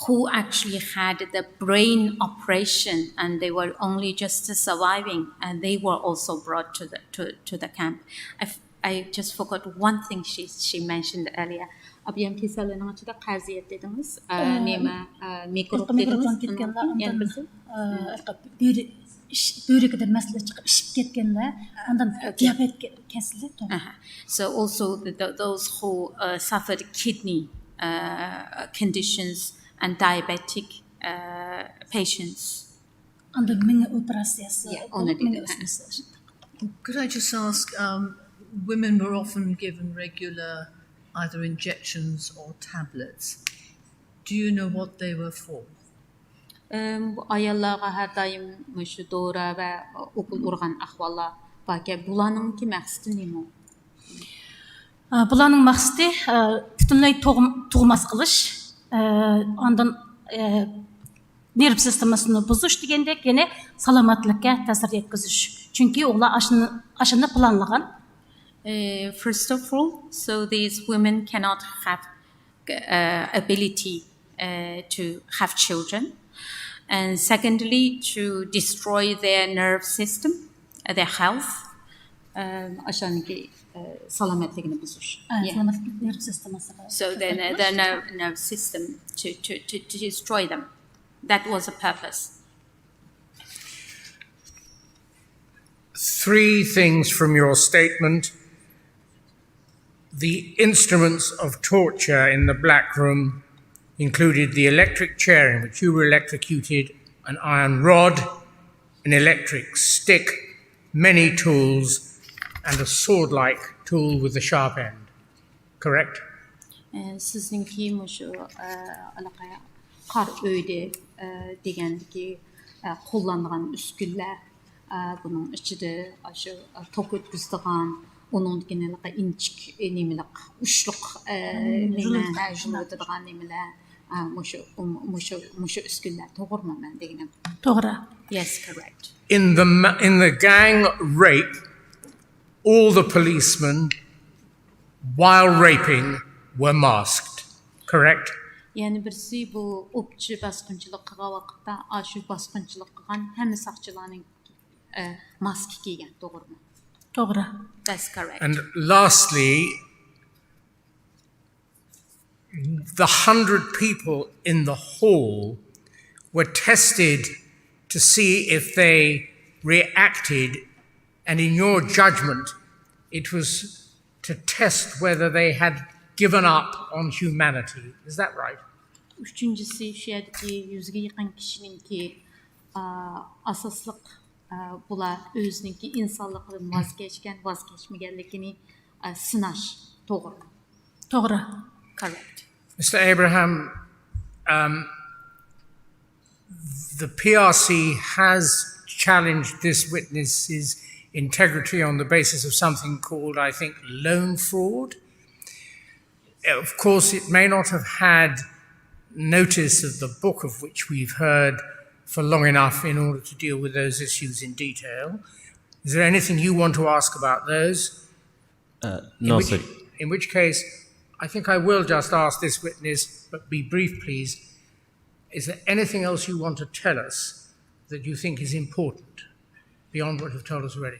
who actually had the brain operation and they were only just surviving, and they were also brought to the to, to the camp. I, f- I just forgot one thing she she mentioned earlier. ئابىيان كېسەللىرىنىڭ ئىچىدە قەۋزىيەت دېدىڭىز، ئە، نېمە، ئە، مىكروب مىكروبلار دېدىڭىز. كەتكەنلەر ئۇنىڭدىن كېيىن ئاندىن، بىزدە ئە، بۆرە- ئىش- بۆرىكىدە مەسىلە چىقىپ ئىششىپ كەتكەنلەر، ئاندىن دىيابېت كە- كېسىلى. Uh-huh. So also the, the, those who uh, suffered kidney uh, conditions and diabetic uh, patients. ئاندىن مېڭە ئوپېراتسىيەسى، Yeah، ئۇنى مېڭە دېدىم. ئۆسمىسى. Could I just ask? Um, women were often given regular either injections or tablets. Do you know what they were for? ئەم، بۇ ئاياللارغا ھەر دائىم مۇشۇ دورا ۋە ئوكۇل ئۇرغان ئەھۋاللار باركەن، بۇلارنىڭكى مەقسىتى نېمە؟ ئە، بۇلارنىڭ مەقسىتى، ئە، پۈتۈنلەي تۇغ-، تۇغماس قىلىش، ئە، ئاندىن، ئە، نېرۋا سىستېمىسىنى بۇزۇش دېگەندەك، يەنى سالامەتلىككە تەسىر يەتكۈزۈش. چۈنكى ئۇلار ئاشۇنى، ئاشۇنى پىلانلىغان. Uh, first of all, so these women cannot have uh, ability uh, to have children, and secondly, to destroy their nerve system, uh, their health. ئەم، ئاشۇنىڭكى ئە، سالامەتلىكىنى بۇزۇش. ئە، سالامەتلىك نېرۋا سىستېمىسىغا. So the, the nerve, nerve system to, to, to, to destroy them. That was the purpose. Three things from your statement. The instruments of torture in the black room included the electric chair in which you were electrocuted, an iron rod, an electric stick, many tools, and a sword like tool with a sharp end. Correct? ئە، سىزنىڭكى مۇشۇ ئە، ھېلىقى قار ئۆيدە ئە، دېگەندىكى ئە، قوللانغان ئۈسكۈنىلەر، ئە، بۇنىڭ ئىچىدە ئاشۇ، ئە، توك ئۆتكۈزىدىغان، ئۇنىڭدىكى ھېلىقى ئىنچىك، ئە، نېمىلىق، ئۇچلۇق، ئە، نېمە، ھە، ژۇلىۋېتىدىغان نېمىلەر، ئە، مۇشۇ، مۇشۇ، مۇشۇ ئۈسكۈنىلەر. توغرىمۇ مەن دېگىنىم؟ توغرا. Yes, correct. In the ma-, in the gang rape, all the policemen, while raping, were masked. Correct? يەنە بىرسى، بۇ ئوپچى باسقۇنچىلىق قىلغان ۋاقىتتا، ئاشۇ باسقۇنچىلىق قىلغان ھەممە ساقچىلارنىڭ، ئە، ماسكا كىيگەن، توغرىمۇ؟ توغرا. That's correct. And lastly, the hundred people in the hall were tested to see if they reacted, and in your judgment, it was to test whether they had given up on humanity. Is that right? ئۈچىنچىسى، شۇ يەردىكى يۈزگە يېقىن كىشىنىڭكى، ئا، ئاساسلىق، ئا، بۇلار ئۆزىنىڭكى ئىنسانلىقىدىن ۋاز كەچكەن، ۋاز كەچمىگەنلىكىنى، ئا، سىناش. توغرىمۇ؟ توغرا. Correct. Mister Abraham, um, the P R C has challenged this witness's integrity on the basis of something called, I think, loan fraud. Of course, it may not have had notice of the book of which we've heard for long enough in order to deal with those issues in detail. Is there anything you want to ask about those? Uh, no, in which, sir. In which case, I think I will just ask this witness, but be brief, please. Is there anything else you want to tell us that you think is important beyond what you've told us already?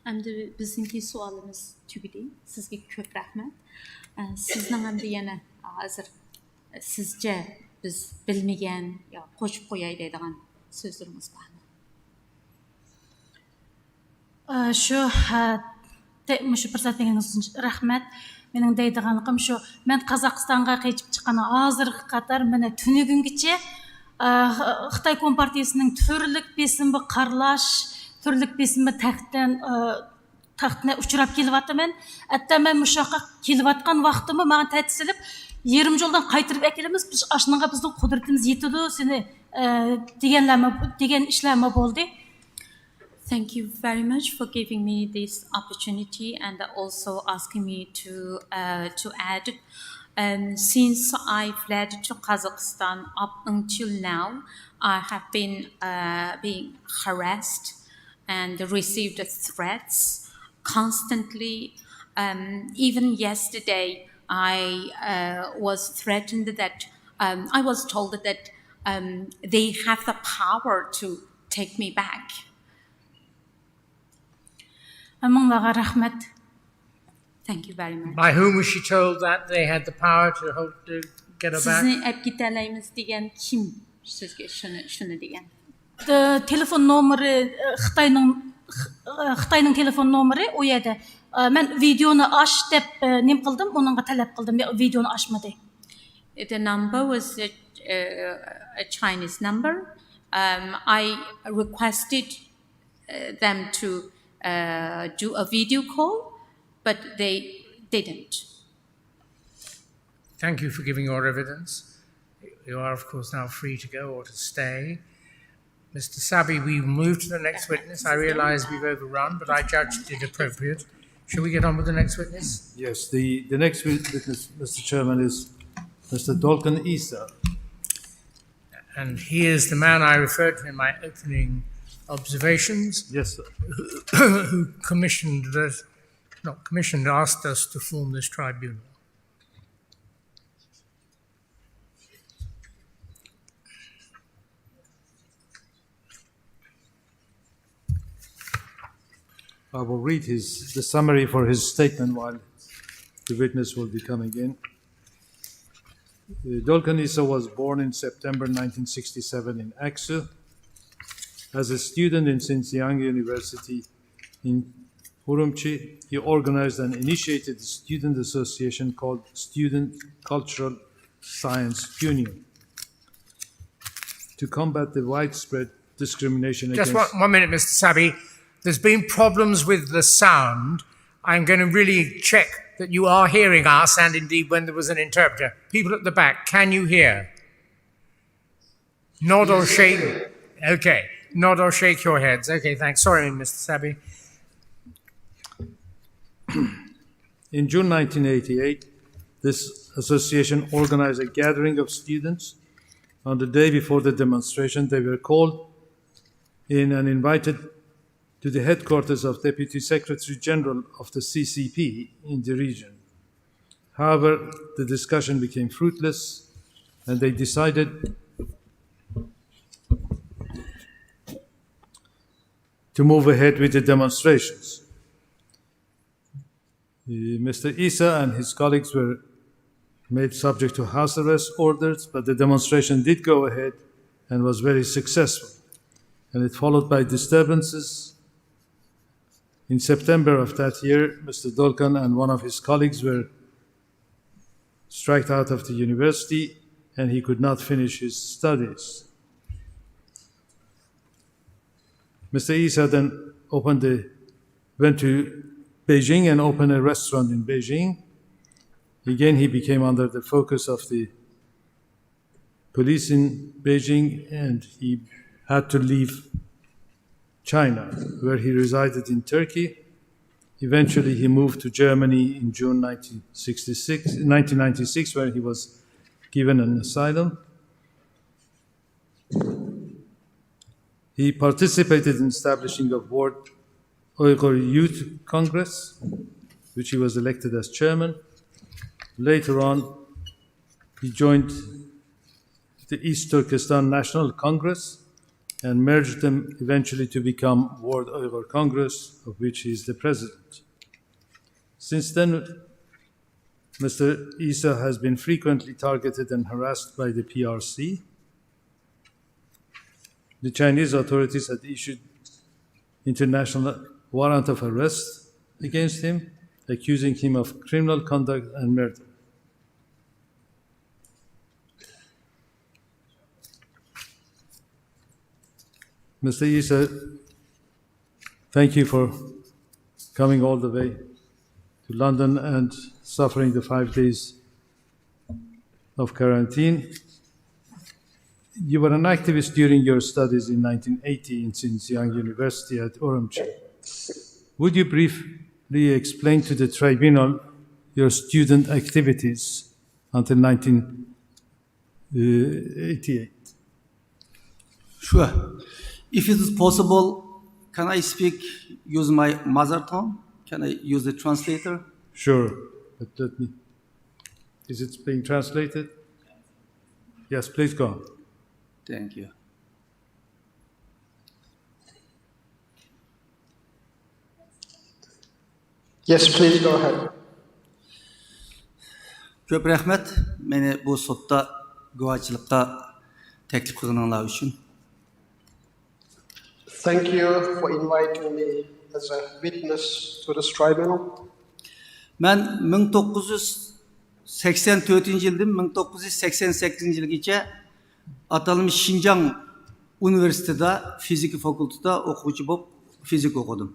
ئەمدى بىزنىڭكى سوئالىمىز تۈگىدى. سىزگە كۆپ رەھمەت. ئە، سىزنىڭ ئەمدى يەنە ھازىر سىزچە بىز بىلمىگەن يا قوشۇپ قوياي دەيدىغان سۆزلىرىڭىز بارمۇ؟ ئە، شۇ، ھە، تە-، مۇشۇ پۇرسەت بەرگىنىڭىز ئۈچۈن رەھمەت. مېنىڭ دەيدىغانلىقىم شۇ، مەن قازاقىستانغا قېچىپ چىققان ھازىرغا قەدەر مانا تۈنۈگۈنگىچە، ئە، خىتاي كومپارتىيىسىنىڭ تۈرلۈك بېسىمىغا قارىلاش، تۈرلۈك بېسىمى تەختىدىن، ئە، تەختىنى ئۇچراپ كېلىۋاتىمەن. ھەتتا مەن مۇشۇ ياققا كېلىۋاتقان ۋاقتىممۇ ماڭا تەتۈر سېلىپ، يېرىم يولدىن قايتۇرۇپ ئەكېلىمىز، بىز ئاشۇنىڭغا بىزنىڭ قۇدرىتىمىز يېتىدۇ، سېنى، ئە، دېگەنلەرمۇ، دېگەن ئىشلارمۇ بولدى. Thank you very much for giving me this opportunity and also asking me to, uh, to add. Um, since I fled to Kazakhstan up until now, I have been, uh, being harassed and received threats constantly. Um, even yesterday, I, uh, was threatened that, um, I was told that, um, they have the power to take me back. ھەممىڭلارغا رەھمەت. Thank you very much. By whom was she told that they had the power to hold, to get her back? سىزنى ئەپ كېتەلەيمىز دېگەن كىم سىزگە شۇنى، شۇنى دېگەن؟ ئە، تېلېفون نومۇرى، ئە، خىتاينىڭ، خ-، ئە، خىتاينىڭ تېلېفون نومۇرى ئۇ يەردە. ئە، مەن ۋىدېونى ئاچ دەپ، ئە، نېمە قىلدىم، ئۇنىڭغا تەلەپ قىلدىم، يا، ۋىدېونى ئاچمىدى. The number was a, a, a Chinese number. Um, I requested, uh, them to, uh, do a video call, but they didn't. Thank you for giving your evidence. You are, of course, now free to go or to stay. Mister Sabi, we move to the next witness. I realize we've overrun, but I judged it appropriate. Shall we get on with the next witness? Yes, the, the next wit-, witness, Mister Chairman, is Mister Dolkun Isa. And he is the man I referred to in my opening observations. Yes, sir. Who commissioned us, not commissioned, asked us to form this tribunal. I will read his, the summary for his statement while the witness will be coming in. Uh, Dolkun Isa was born in September nineteen sixty-seven in Aksu. As a student in Xinjiang University in Urumqi, he organized and initiated a student association called Student Cultural Science Union to combat the widespread discrimination against... Just one, one minute, Mister Sabi. There's been problems with the sound. I'm gonna really check that you are hearing us, and indeed when there was an interpreter. People at the back, can you hear? Nod or shake. Okay. Nod or shake your heads. Okay, thanks. Sorry, Mister Sabi. In June nineteen eighty-eight, this association organized a gathering of students. On the day before the demonstration, they were called in and invited to the headquarters of Deputy Secretary General of the C C P in the region. However, the discussion became fruitless, and they decided to move ahead with the demonstrations. Uh, Mister Isa and his colleagues were made subject to house arrest orders, but the demonstration did go ahead and was very successful. And it followed by disturbances. In September of that year, Mister Dolkan and one of his colleagues were striked out of the university, and he could not finish his studies. Mister Isa then opened the, went to Beijing and opened a restaurant in Beijing. Again, he became under the focus of the police in Beijing, and he had to leave China, where he resided in Turkey. Eventually, he moved to Germany in June nineteen sixty-six, nineteen ninety-six, where he was given an asylum. He participated in establishing of World Uyghur Youth Congress, which he was elected as chairman. Later on, he joined the East Turkestan National Congress and merged them eventually to become World Uyghur Congress, of which he is the president. Since then, Mister Isa has been frequently targeted and harassed by the P R C. The Chinese authorities had issued international warrant of arrest against him, accusing him of criminal conduct and murder. Mister Isa, thank you for coming all the way to London and suffering the five days of quarantine. You were an activist during your studies in nineteen eighty in Xinjiang University at Urumqi. Would you briefly explain to the tribunal your student activities until nineteen eighty-eight? Sure. If it is possible, can I speak, use my mother tongue? Can I use the translator? Sure, but let me. Is it being translated? Yes, please go on. Thank you. Yes, please go ahead. كۆپ رەھمەت، مېنى بۇ سوتتا گۇۋاھچىلىققا تەكلىپ قىلغىنىڭلار ئۈچۈن. Thank you for inviting me as a witness to this tribunal. مەن مىڭ توققۇز يۈز سەكسەن تۆتىنچى يىلدىن مىڭ توققۇز يۈز سەكسەن سەككىزىنچى يىلغىچە ئاتالمىش شىنجاڭ ئۇنىۋېرسىتېتىدا فىزىكا فاكۇلتېتىدا ئوقۇغۇچى بولۇپ فىزىكا ئوقۇدۇم.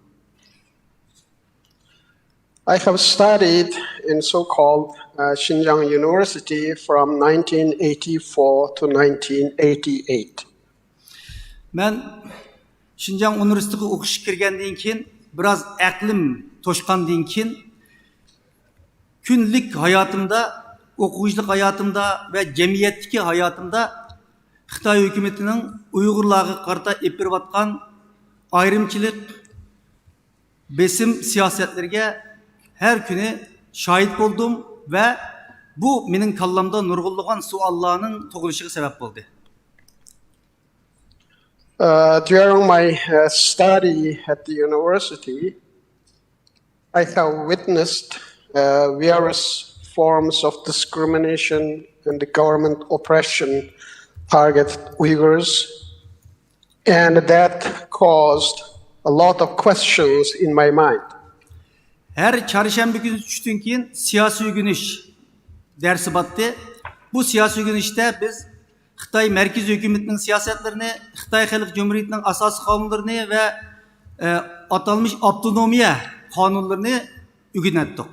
I have studied in so-called uh, Xinjiang University from nineteen eighty-four to nineteen eighty-eight. مەن شىنجاڭ ئۇنىۋېرسىتېتىغا ئوقۇشقا كىرگەندىن كېيىن، بىراز ئەقلىم توشقاندىن كېيىن، كۈندىلىك ھاياتىمدا، ئوقۇغۇچىلىق ھاياتىمدا ۋە جەمئىيەتتىكى ھاياتىمدا خىتاي ھۆكۈمىتىنىڭ ئۇيغۇرلارغا قارىتا ئېلىپ بېرىۋاتقان ئايرىمچىلىق، بېسىم سىياسەتلىرىگە ھەر كۈنى شاھىت بولدۇم ۋە بۇ مېنىڭ كاللامدا نۇرغۇنلىغان سوئاللارنىڭ تۇغۇلۇشىغا سەۋەب بولدى. Uh, during my uh, study at the university, I have witnessed uh, various forms of discrimination and the government oppression target Uyghurs, and that caused a lot of questions in my mind. ھەر چارشەنبە كۈنى چۈشتىن كېيىن سىياسىي ئۆگىنىش دەرسى باتتى. بۇ سىياسىي ئۆگىنىشتە بىز خىتاي مەركىزىي ھۆكۈمىتىنىڭ سىياسەتلىرىنى، خىتاي خەلق جۇمھۇرىيىتىنىڭ ئاساسىي قانۇنلىرىنى ۋە ئاتالمىش ئاپتونومىيە قانۇنلىرىنى ئۆگىنەتتۇق.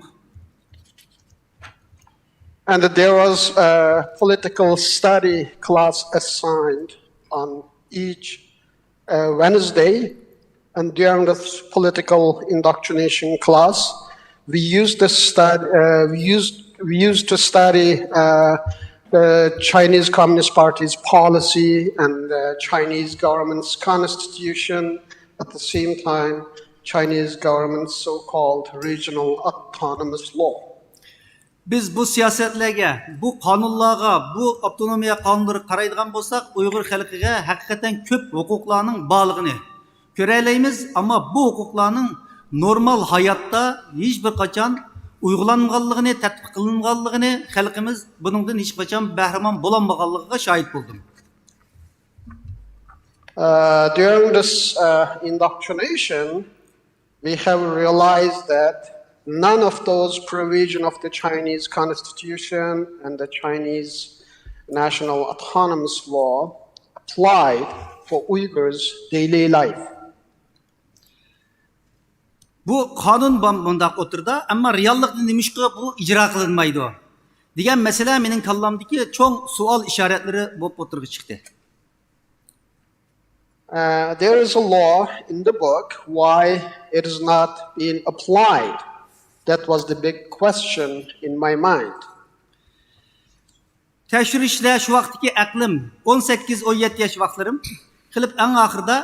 And there was a political study class assigned on each uh, Wednesday, and during this political indoctrination class, we used to study, uh, we used, we used to study uh, the Chinese Communist Party's policy and the Chinese government's constitution. At the same time, Chinese government's so-called regional autonomous law. بىز بۇ سىياسەتلەرگە، بۇ قانۇنلارغا، بۇ ئاپتونومىيە قانۇنلىرىغا قارايدىغان بولساق، ئۇيغۇر خەلقىگە ھەقىقەتەن كۆپ ھوقۇقلارنىڭ بارلىقىنى كۆرەلەيمىز، ئەمما بۇ ھوقۇقلارنىڭ نورمال ھاياتتا ھېچ بىر قاچان ئۇيغۇلانمىغانلىقىنى، تەتبىق قىلىنغانلىقىنى خەلقىمىز بۇنىڭدىن ھېچقاچان بەھرىمەن بولالمىغانلىقىغا شاھىت بولدۇم. Uh, during this uh, indoctrination, we have realized that none of those provisions of the Chinese constitution and the Chinese national autonomous law applied for Uyghurs' daily life. بۇ قانۇن بار مۇنداق ئوتتۇرىدا، ئەمما رېئاللىقتا نېمىشقا بۇ ئىجرا قىلىنمايدۇ دېگەن مەسىلە مېنىڭ كاللامدىكى چوڭ سوئال ئىشارەتلىرى بولۇپ ئوتتۇرىغا چىقتى. Uh, there is a law in the book why it is not being applied. That was the big question in my mind. تەكشۈرۈشلەر شۇ ۋاقىتتىكى ئەقلىم، ئون سەككىز، ئون يەتتە ياش ۋاقىتلىرىم، قىلىپ ئەڭ ئاخىرىدا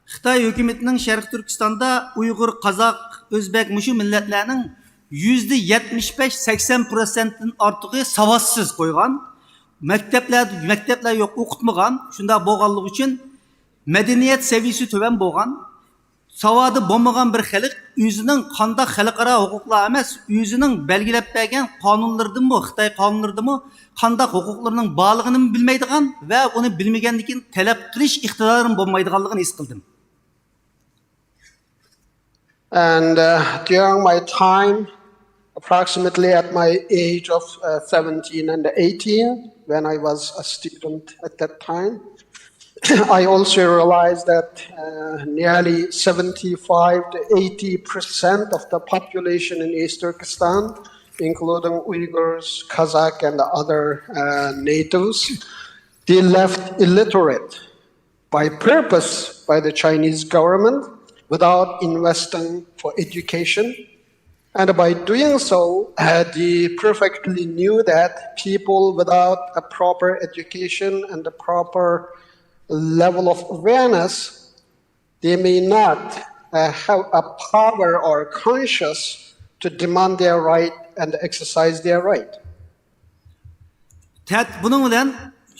خىتاي ھۆكۈمىتىنىڭ شەرقىي تۈركىستاندا ئۇيغۇر، قازاق، ئۆزبەك، مۇشۇ مىللەتلەرنىڭ يۈزدە يەتمىش بەش، سەكسەن پىرسەنتتىن ئارتۇقى ساۋاتسىز قويغان، مەكتەپلەر، مەكتەپلەر يوق، ئوقۇتمىغان، شۇنداق بولغانلىقى ئۈچۈن مەدەنىيەت سەۋىيىسى تۆۋەن بولغان، ساۋادى بولمىغان بىر خەلق ئۆزىنىڭ قانداق خەلقئارا ھوقۇقلار ئەمەس، ئۆزىنىڭ بەلگىلەپ بەرگەن قانۇنلىرىدىمۇ، خىتاي قانۇنلىرىدىمۇ قانداق ھوقۇقلىرىنىڭ بارلىقىنىمۇ بىلمەيدىغان ۋە ئۇنى بىلمىگەندىن كېيىن تەلەپ قىلىش ئىقتىدارىمۇ بولمايدىغانلىقىنى ھېس قىلدىم. And uh, during my time, approximately at my age of uh, seventeen and eighteen, when I was a student at that time, I also realized that uh, nearly seventy-five to eighty percent of the population in East Turkestan, including Uyghurs, Kazakh, and other uh, natives, they left illiterate by purpose by the Chinese government without investing for education. And by doing so, uh, they perfectly knew that people without a proper education and a proper level of awareness, they may not uh, have a power or conscience to demand their right and exercise their right. تەت بۇنىڭ بىلەن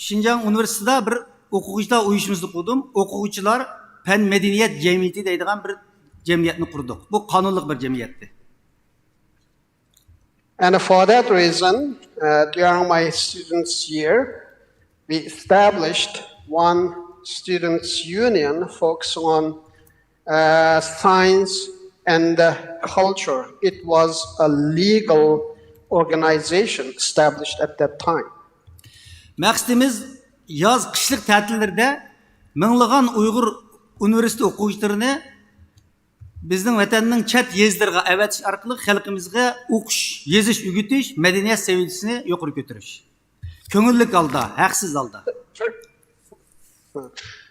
شىنجاڭ ئۇنىۋېرسىتېتىدا بىر ئوقۇغۇچىلار ئۇيۇشمىسىنى قۇردۇم. ئوقۇغۇچىلار پەن مەدەنىيەت جەمئىيىتى دەيدىغان بىر جەمئىيەتنى قۇردۇق. بۇ قانۇنلۇق بىر جەمئىيەتتى. And for that reason, uh, during my students' year, we established one students' union focusing on uh, science and uh, culture. It was a legal organization established at that time. مەقسىتىمىز ياز، قىشلىق تەتىللىرىدە مىڭلىغان ئۇيغۇر ئۇنىۋېرسىتېت ئوقۇغۇچىلىرىنى بىزنىڭ ۋەتەننىڭ چەت يېزىلىرىغا ئەۋەتىش ئارقىلىق خەلقىمىزگە ئوقۇش، يېزىش، ئۆگىتىش، مەدەنىيەت سەۋىيەسىنى يۇقىرى كۆتۈرۈش، كۆڭۈللۈك ھالدا، ھەقسىز ھالدا.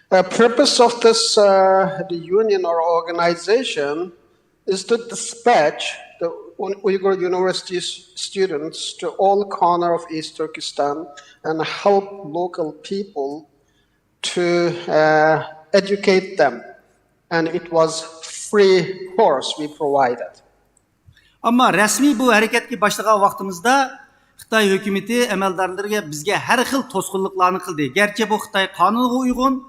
The purpose of this uh, the union or organization is to dispatch the Uyghur University students to all corner of East Turkestan and help local people to uh, educate them. And it was free course we provided. ئەمما رەسمىي بۇ ھەرىكەتكە باشلىغان ۋاقتىمىزدا خىتاي ھۆكۈمىتى ئەمەلدارلىرىگە بىزگە ھەر خىل توسقۇنلۇقلارنى قىلدى. گەرچە بۇ خىتاي قانۇنىغا ئۇيغۇن،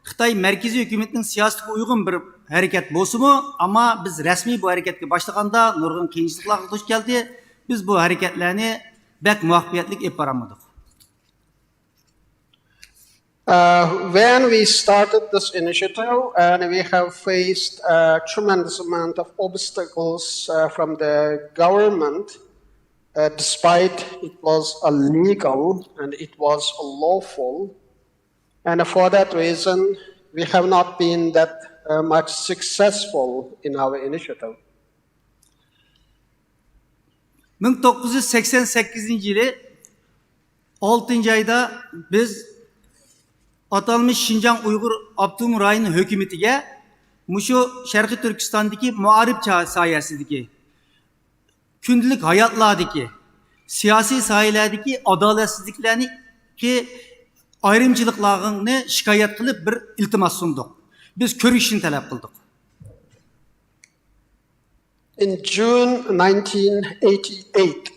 خىتاي مەركىزىي ھۆكۈمىتىنىڭ سىياسىتىگە ئۇيغۇن بىر ھەرىكەت بولسىمۇ، ئەمما بىز رەسمىي بۇ ھەرىكەتكە باشلىغاندا نۇرغۇن قىيىنچىلىقلارغا دۇچ كەلدى. بىز بۇ ھەرىكەتلەرنى بەك مۇۋەپپەقىيەتلىك ئېلىپ بارالمىدۇق. Uh, when we started this initiative, and we have faced a tremendous amount of obstacles uh, from the government, uh, despite it was a legal and it was a lawful. And for that reason, we have not been that uh, much successful in our initiative. مىڭ توققۇز يۈز سەكسەن سەككىزىنچى يىلى ئالتىنچى ئايدا بىز ئاتالمىش شىنجاڭ ئۇيغۇر ئاپتونوم رايون ھۆكۈمىتىگە مۇشۇ شەرقىي تۈركىستاندىكى مائارىپ چا-، ساھەسىدىكى، كۈندىلىك ھاياتلاردىكى، سىياسىي ساھەلەردىكى ئادالەتسىزلىكلەرنى، ئايرىمچىلىقلارنى شىكايەت قىلىپ بىر ئىلتىماس سۇندۇق. بىز كۆرۈشۈشنى تەلەپ قىلدۇق. In June nineteen eighty-eight,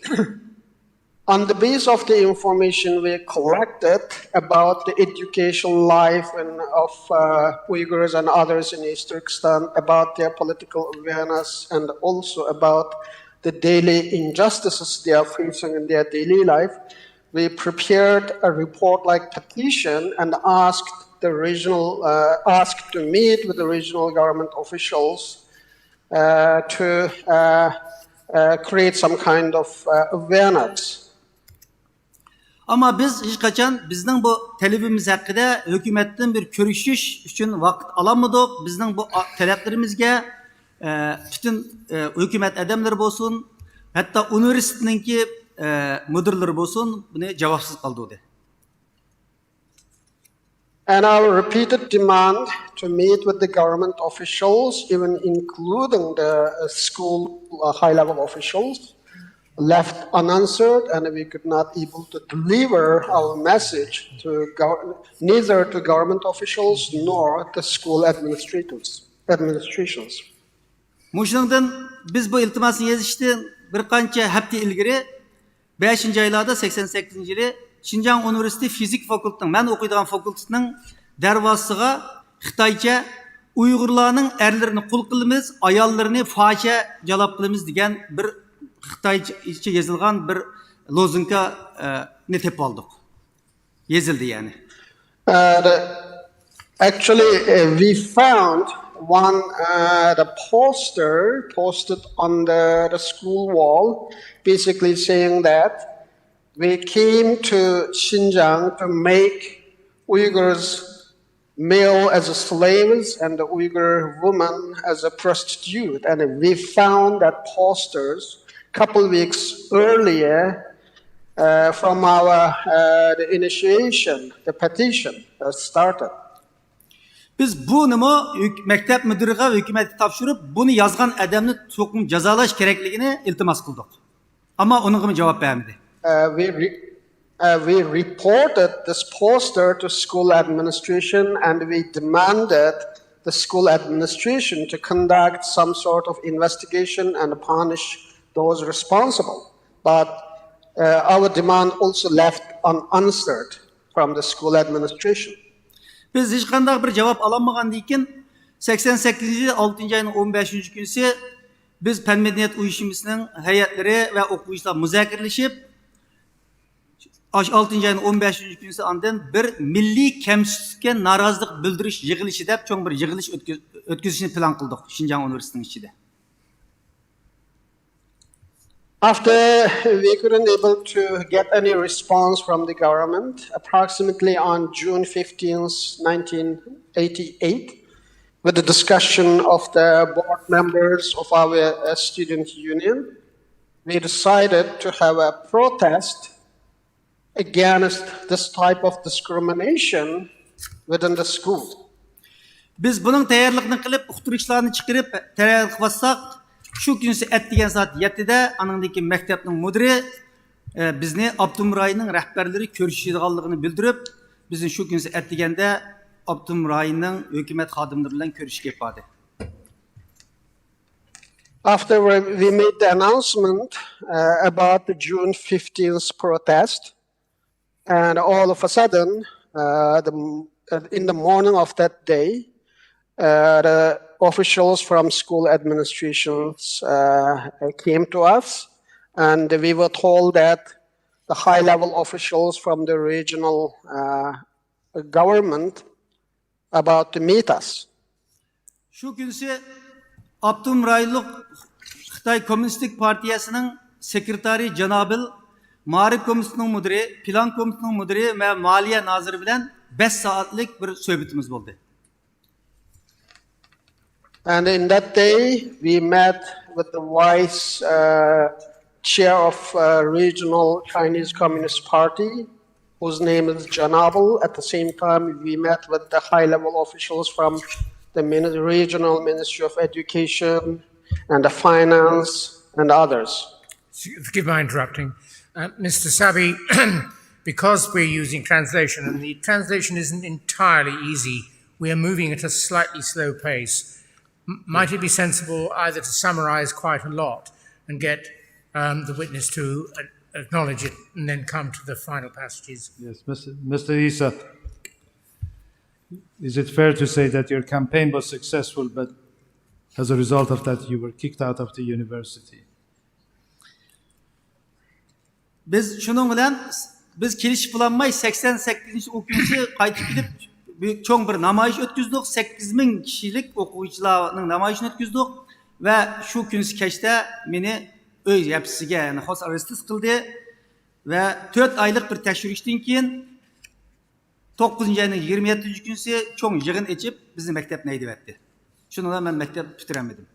on the basis of the information we collected about the education life and of uh, Uyghurs and others in East Turkestan, about their political awareness and also about the daily injustices they are facing in their daily life, we prepared a report like petition and asked the regional, uh, asked to meet with the regional government officials uh, to uh, uh, create some kind of uh, awareness. ئەمما بىز ھېچقاچان بىزنىڭ بۇ تەلىپىمىز ھەققىدە ھۆكۈمەتتىن بىر كۆرۈشۈش ئۈچۈن ۋاقىت ئالالمىدۇق. بىزنىڭ بۇ ئا-، تەلەپلىرىمىزگە، ئە، پۈتۈن، ئە، ھۆكۈمەت ئادەملىرى بولسۇن، ھەتتا ئۇنىۋېرسىتېتنىڭكى، ئە، مۇدىرلىرى بولسۇن، بۇنى جاۋابسىز قالدۇردى. And our repeated demand to meet with the government officials, even including the uh, school uh, high-level officials, left unanswered, and we could not able to deliver our message to gov- neither to government officials nor the school administrators administrations. مۇشۇنىڭدىن بىز بۇ ئىلتىماسنى يېزىشتىن بىر قانچە ھەپتە ئىلگىرى، بەشىنچى ئايلاردا، سەكسەن سەككىزىنچى يىلى شىنجاڭ ئۇنىۋېرسىتېتى فىزىكا فاكۇلتېتىنىڭ، مەن ئوقۇيدىغان فاكۇلتېتنىڭ دەرۋازىسىغا خىتايچە، «ئۇيغۇرلارنىڭ ئەرلىرىنى قۇل قىلىمىز، ئاياللىرىنى فاھىشە جالاپ قىلىمىز» دېگەن بىر خىتايچە يېزىلغان بىر لوزۇنكانى تېپىپ ئالدۇق. يېزىلدى يەنى. Uh, the, actually, uh, we found one uh, the poster posted on the, the school wall, basically saying that we came to Xinjiang to make Uyghurs male as a slaves and the Uyghur woman as a prostitute. And we found that posters a couple weeks earlier uh, from our uh, the initiation, the petition that started. بىز بۇنىمۇ ھۆك-، مەكتەپ مۇدىرىغا، ھۆكۈمەتكە تاپشۇرۇپ، بۇنى يازغان ئادەمنى چوقۇم جازالاش كېرەكلىكىنى ئىلتىماس قىلدۇق. ئەمما ئۇنىڭغىمۇ جاۋاب بەرمىدى. Uh, we, re- uh, we reported this poster to school administration and we demanded the school administration to conduct some sort of investigation and punish those responsible. But uh, our demand also left unanswered from the school administration. بىز ھېچقانداق بىر جاۋاب ئالالمىغاندىن كېيىن، سەكسەن سەككىزىنچى يىل ئالتىنچى ئاينىڭ ئون بەشىنچى كۈنىسى بىز پەن مەدەنىيەت ئۇيۇشمىسىنىڭ ھەيئەتلىرى ۋە ئوقۇغۇچىلار مۇزاكىرىلىشىپ، ئاشۇ ئالتىنچى ئاينىڭ ئون بەشىنچى كۈنىسى ئاندىن بىر مىللىي كەمسىتىشكە نارازىلىق بىلدۈرۈش يىغىلىشى دەپ چوڭ بىر يىغىلىش ئۆتكۈز-، ئۆتكۈزۈشنى پىلان قىلدۇق شىنجاڭ ئۇنىۋېرسىتېتىنىڭ ئىچىدە. After we couldn't able to get any response from the government, approximately on June fifteenth, nineteen eighty-eight, with the discussion of the board members of our uh, student union, we decided to have a protest against this type of discrimination within the school. بىز بۇنىڭ تەييارلىقىنى قىلىپ، ئۇقتۇرۇشلارنى چىقىرىپ، تەييارلىق قىلىۋاتساق، شۇ كۈنسى ئەتىگەن سائەت يەتتىدە ئانىڭدىن كېيىن مەكتەپنىڭ مۇدىرى، ئە، بىزنى ئاپتونوم رايوننىڭ رەھبەرلىرى كۆرۈشىدىغانلىقىنى بىلدۈرۈپ، بىزنى شۇ كۈنسى ئەتىگەندە ئاپتونوم رايوننىڭ ھۆكۈمەت خادىملىرى بىلەن كۆرۈشۈشكە ئېلىپ باردى. After we we made the announcement uh, about the June fifteenth protest, and all of a sudden, uh, the, in the morning of that day, uh, the officials from school administrations uh, came to us, and we were told that the high-level officials from the regional uh, government about to meet us. شۇ كۈنسى ئاپتونوم رايونلۇق خىتاي كوممۇنىستىك پارتىيەسىنىڭ سېكرېتارى جانابىل، مائارىپ كومىتېتىنىڭ مۇدىرى، پىلان كومىتېتىنىڭ مۇدىرى ۋە مالىيە نازىرى بىلەن بەش سائەتلىك بىر سۆھبىتىمىز بولدى. And in that day, we met with the vice uh, chair of uh, regional Chinese Communist Party, whose name is Janabal. At the same time, we met with the high-level officials from the mini- regional Ministry of Education and the Finance and others. Forgive my interrupting. Uh, Mister Sabi, because we're using translation, and the translation isn't entirely easy, we are moving at a slightly slow pace. M- might it be sensible either to summarize quite a lot and get um, the witness to uh, acknowledge it and then come to the final passages? Yes, Mister Mister Isa, is it fair to say that your campaign was successful, but as a result of that, you were kicked out of the university? بىز شۇنىڭ بىلەن بىز كېلىشىپ بولالماي، سەكسەن سەككىزىنچى ئۇ كۈنسى قايتىپ كېلىپ، بۈيۈك چوڭ بىر نامايىش ئۆتكۈزدۇق. سەككىز مىڭ كىشىلىك ئوقۇغۇچىلارنىڭ نامايىشىنى ئۆتكۈزدۇق ۋە شۇ كۈنسى كەچتە مېنى ئۆي ھەپسىسىگە، يەنى خاس ئارېست قىلدى ۋە تۆت ئايلىق بىر تەكشۈرۈشتىن كېيىن، توققۇزىنچى ئاينىڭ يىگىرمە يەتتىنچى كۈنسى چوڭ يىغىن ئېچىپ، بىزنى مەكتەپتىن ھەيدىۋەتتى. شۇنىڭ بىلەن مەن مەكتەپ پۈتتۈرەلمىدىم.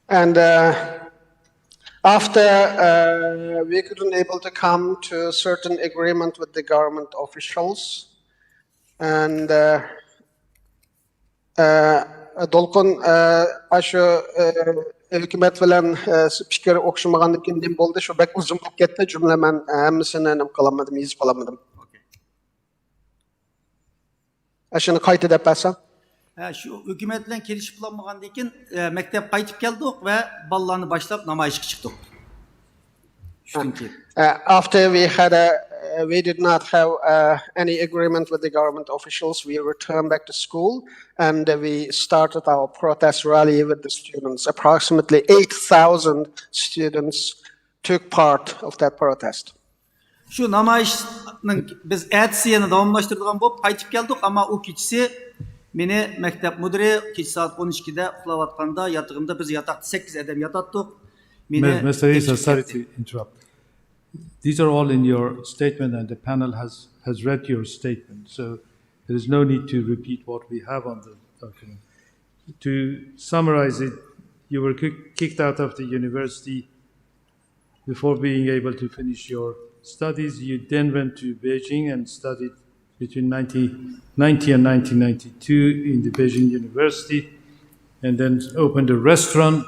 And uh, after uh, we couldn't able to come to certain agreement with the government officials, and uh, uh, دولقۇن ئاشۇ ھۆكۈمەت بىلەن پىكىر ئوخشىمىغاندىن كېيىن نېمە بولدى؟ شۇ بەك ئۇزۇن بولۇپ كەتتى. جۈملە مەن ھەممىسىنى نېمە قىلالمىدىم، يېزىپ قالالمىدىم. ئاشۇنى قايتا دەپ بەرسەڭ. ھە، شۇ ھۆكۈمەت بىلەن كېلىشىپ بولالمىغاندىن كېيىن، ئە، مەكتەپ قايتىپ كەلدۇق ۋە بالىلارنى باشلاپ نامايىشقا چىقتۇق. چۈشتىن كېيىن. Uh, after we had a, uh, we did not have uh, any agreement with the government officials. We returned back to school and we started our protest rally with the students. Approximately eight thousand students took part of that protest. شۇ نامايىشنىڭ بىز ئەتىسى يەنە داۋاملاشتۇرىدىغان بولۇپ قايتىپ كەلدۇق، ئەمما ئۇ كېچىسى مېنى مەكتەپ مۇدىرى كېچە سائەت ئون ئىككىدە ئۇخلاۋاتقاندا ياتىقىمدا، بىز ياتاقتا سەككىز ئادەم ياتاتتۇق. مېنى Mister Isa, تەكشۈرۈپ sorry كەتتى. To interrupt. These are all in your statement, and the panel has, has read your statement. So there is no need to repeat what we have on the document. To summarize it, you were kick- kicked out of the university before being able to finish your studies. You then went to Beijing and studied between nineteen ninety and nineteen ninety-two in the Beijing University, and then opened a restaurant.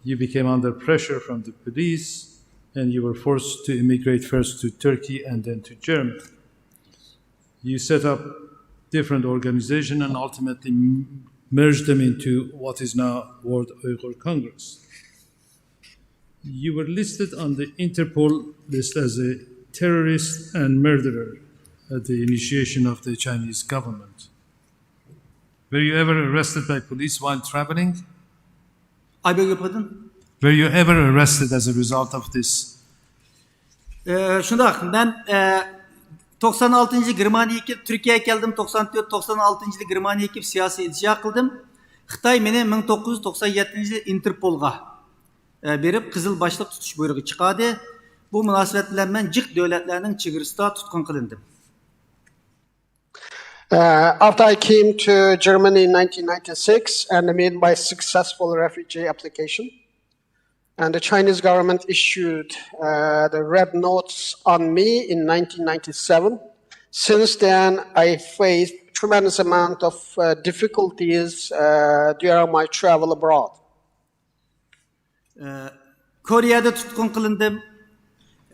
You became under pressure from the police, and you were forced to immigrate first to Turkey and then to Germany. You set up different organizations and ultimately m- merged them into what is now World Uyghur Congress. You were listed on the Interpol list as a terrorist and murderer at the initiation of the Chinese government. Were you ever arrested by police while traveling? I beg your pardon? Were you ever arrested as a result of this? ئە، شۇنداق، مەن، ئە، توقسان ئالتىنچى يىلى گېرمانىيەگە كېلىپ، تۈركىيەگە كەلدىم، توقسان تۆت، توقسان ئالتىنچى يىلى گېرمانىيەگە كېلىپ سىياسىي ئىلتىجا قىلدىم. خىتاي مېنى مىڭ توققۇز يۈز توقسان يەتتىنچى يىلى ئىنتېرپولغا، ئە، بېرىپ قىزىل باشلىق تۇتۇش بۇيرۇقى چىقاردى. بۇ مۇناسىۋەت بىلەن مەن جىق دۆلەتلەرنىڭ چېگرىسىدا تۇتقۇن قىلىندىم. Uh, after I came to Germany in nineteen ninety-six and made my successful refugee application, and the Chinese government issued uh, the red notice on me in nineteen ninety-seven. Since then, I faced tremendous amount of uh, difficulties uh, during my travel abroad. ئە، كورېيەدە تۇتقۇن قىلىندىم.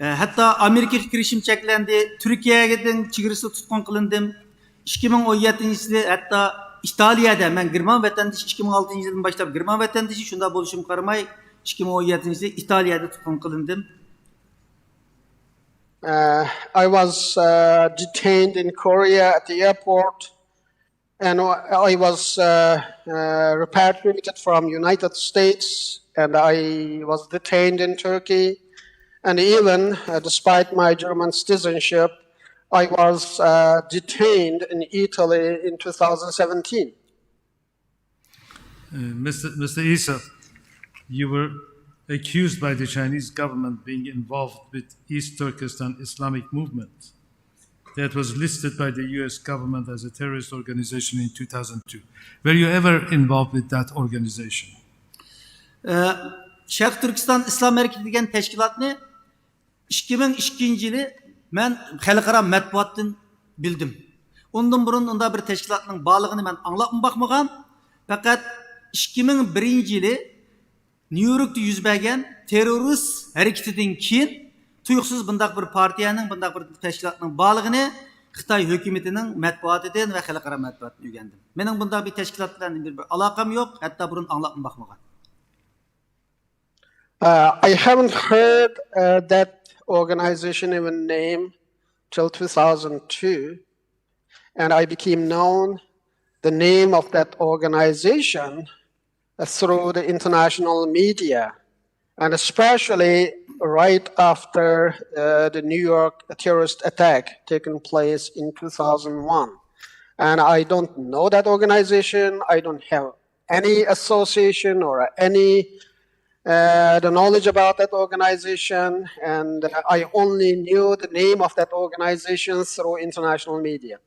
ئە، ھەتتا ئامېرىكىغا كىرىشىم چەكلەندى. تۈركىيەنىڭ چېگرىسىدا تۇتقۇن قىلىندىم. ئىككى مىڭ ئون يەتتىنچى يىلى ھەتتا ئىتالىيەدە، مەن گېرمان ۋەتەندىشى، ئىككى مىڭ ئالتىنچى يىلدىن باشلاپ گېرمان ۋەتەندىشى، شۇنداق بولۇشۇمغا قارىماي، ئىككى مىڭ ئون يەتتىنچى يىلى ئىتالىيەدە تۇتقۇن قىلىندىم. Uh, I was uh, detained in Korea at the airport, and I was uh, uh, repatriated from United States, and I was detained in Turkey, and even uh, despite my German citizenship, I was uh, detained in Italy in two thousand seventeen. Uh, Mister Mister Isa, you were accused by the Chinese government being involved with East Turkestan Islamic Movement that was listed by the U S government as a terrorist organization in two thousand two. Were you ever involved with that organization? ئە، شەرقىي تۈركىستان ئىسلام ھەرىكىتى دېگەن تەشكىلاتنى ئىككى مىڭ ئىككىنچى يىلى مەن خەلقئارا مەتبۇئاتتىن بىلدىم. ئۇندىن بۇرۇن ئۇنداق بىر تەشكىلاتنىڭ بارلىقىنى مەن ئاڭلاپمۇ باقمىغان. پەقەت ئىككى مىڭ بىرىنچى يىلى نيۇ يوركتا يۈز بەرگەن تېررورىست ھەرىكىتىدىن كېيىن تۇيۇقسىز بۇنداق بىر پارتىيەنىڭ، بۇنداق بىر تەشكىلاتنىڭ بارلىقىنى خىتاي ھۆكۈمىتىنىڭ مەتبۇئاتىدىن ۋە خەلقئارا مەتبۇئاتتىن ئۆگەندىم. مېنىڭ بۇنداق بىر تەشكىلات بىلەن بىر، بىر ئالاقەم يوق، ھەتتا بۇرۇن ئاڭلاپمۇ باقمىغان. Uh, I haven't heard uh, that organization even name till two thousand two, and I became known the name of that organization uh, through the international media, and especially right after uh, the New York terrorist attack taken place in two thousand one. And I don't know that organization. I don't have any association or any uh, the knowledge about that organization, and I only knew the name of that organization through international media.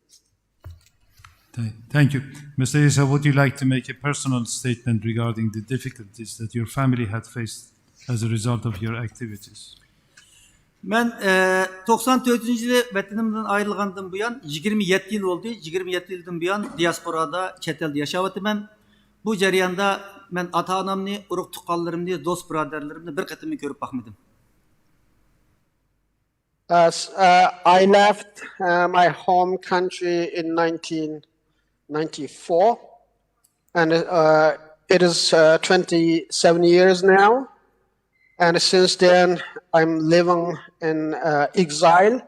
Thank you. Mister Issa, would you like to make a personal statement regarding the difficulties that your family had faced as a result of your activities? مەن توقسان تۆتىنچى يىلى ۋەتىنىمدىن ئايرىلغاندىن بۇيان يىگىرمە يەتتە يىل بولدى. يىگىرمە يەتتە يىلدىن بۇيان دىياسپورادا، چەت ئەلدە ياشاۋاتىمەن. بۇ جەرياندا مەن ئاتا-ئانامنى، ئۇرۇق-تۇغقانلىرىمنى، دوست-بۇرادەرلىرىمنى بىر قېتىممۇ كۆرۈپ باقمىدىم. As uh, I left uh, my home country in nineteen ninety-four, and uh, it is uh, twenty-seven years now. And since then, I'm living in uh, exile.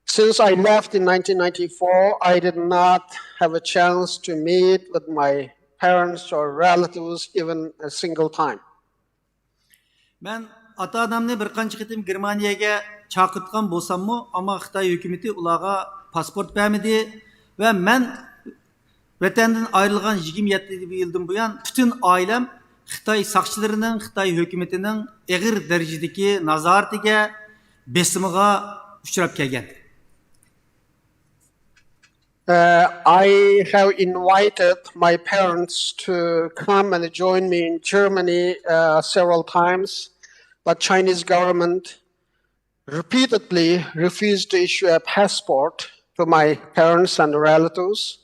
Since I left in nineteen ninety-four, I did not have a chance to meet with my parents or relatives even a single time. مەن ئاتا-ئانامنى بىر قانچە قېتىم گېرمانىيەگە چاقىرتقان بولساممۇ، ئەمما خىتاي ھۆكۈمىتى ئۇلارغا پاسپورت بەرمىدى ۋە مەن ۋەتەندىن ئايرىلغان يىگىرمە يەتتە يىلدىن بۇيان پۈتۈن ئائىلەم خىتاي ساقچىلىرىنىڭ، خىتاي ھۆكۈمىتىنىڭ ئېغىر دەرىجىدىكى نازارىتىگە، بېسىمىغا ئۇچراپ كەلگەن. Uh, I have invited my parents to come and join me in Germany uh, several times, but Chinese government repeatedly refused to issue a passport to my parents and relatives.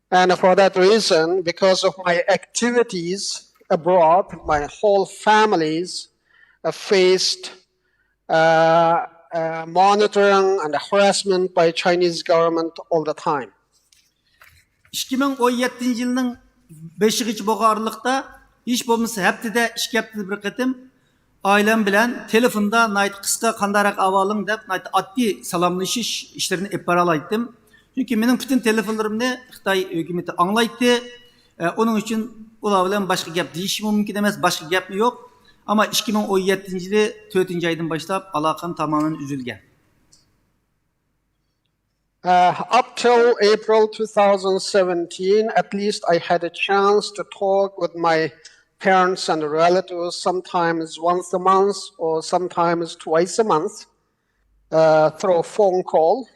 And for that reason, because of my activities abroad, my whole families uh, faced uh, uh, monitoring and harassment by Chinese government all the time. ئىككى مىڭ ئون يەتتىنچى يىلنىڭ بېشىغىچە بولغان ئارىلىقتا، ھېچ بولمىسا ھەپتىدە ئىككى ھەپتىدە بىر قېتىم ئائىلەم بىلەن تېلېفوندا ناھايىتى قىسقا، قانداقراق ئەھۋالىڭ دەپ، ناھايىتى ئاددىي سالاملىشىش ئىشلىرىنى ئېلىپ بارالايتتىم. چۈنكى مېنىڭ پۈتۈن تېلېفونلىرىمنى خىتاي ھۆكۈمىتى ئاڭلايتتى. ئۇنىڭ ئۈچۈن ئۇلار بىلەن باشقا گەپ دېيىشىممۇ مۇمكىن ئەمەس، باشقا گەپمۇ يوق. ئەمما ئىككى مىڭ ئون يەتتىنچى يىلى تۆتىنچى ئايدىن باشلاپ ئالاقەم تامامەن ئۈزۈلگەن. Uh, up till April two thousand seventeen, at least I had a chance to talk with my parents and relatives sometimes once a month or sometimes twice a month uh, through a phone call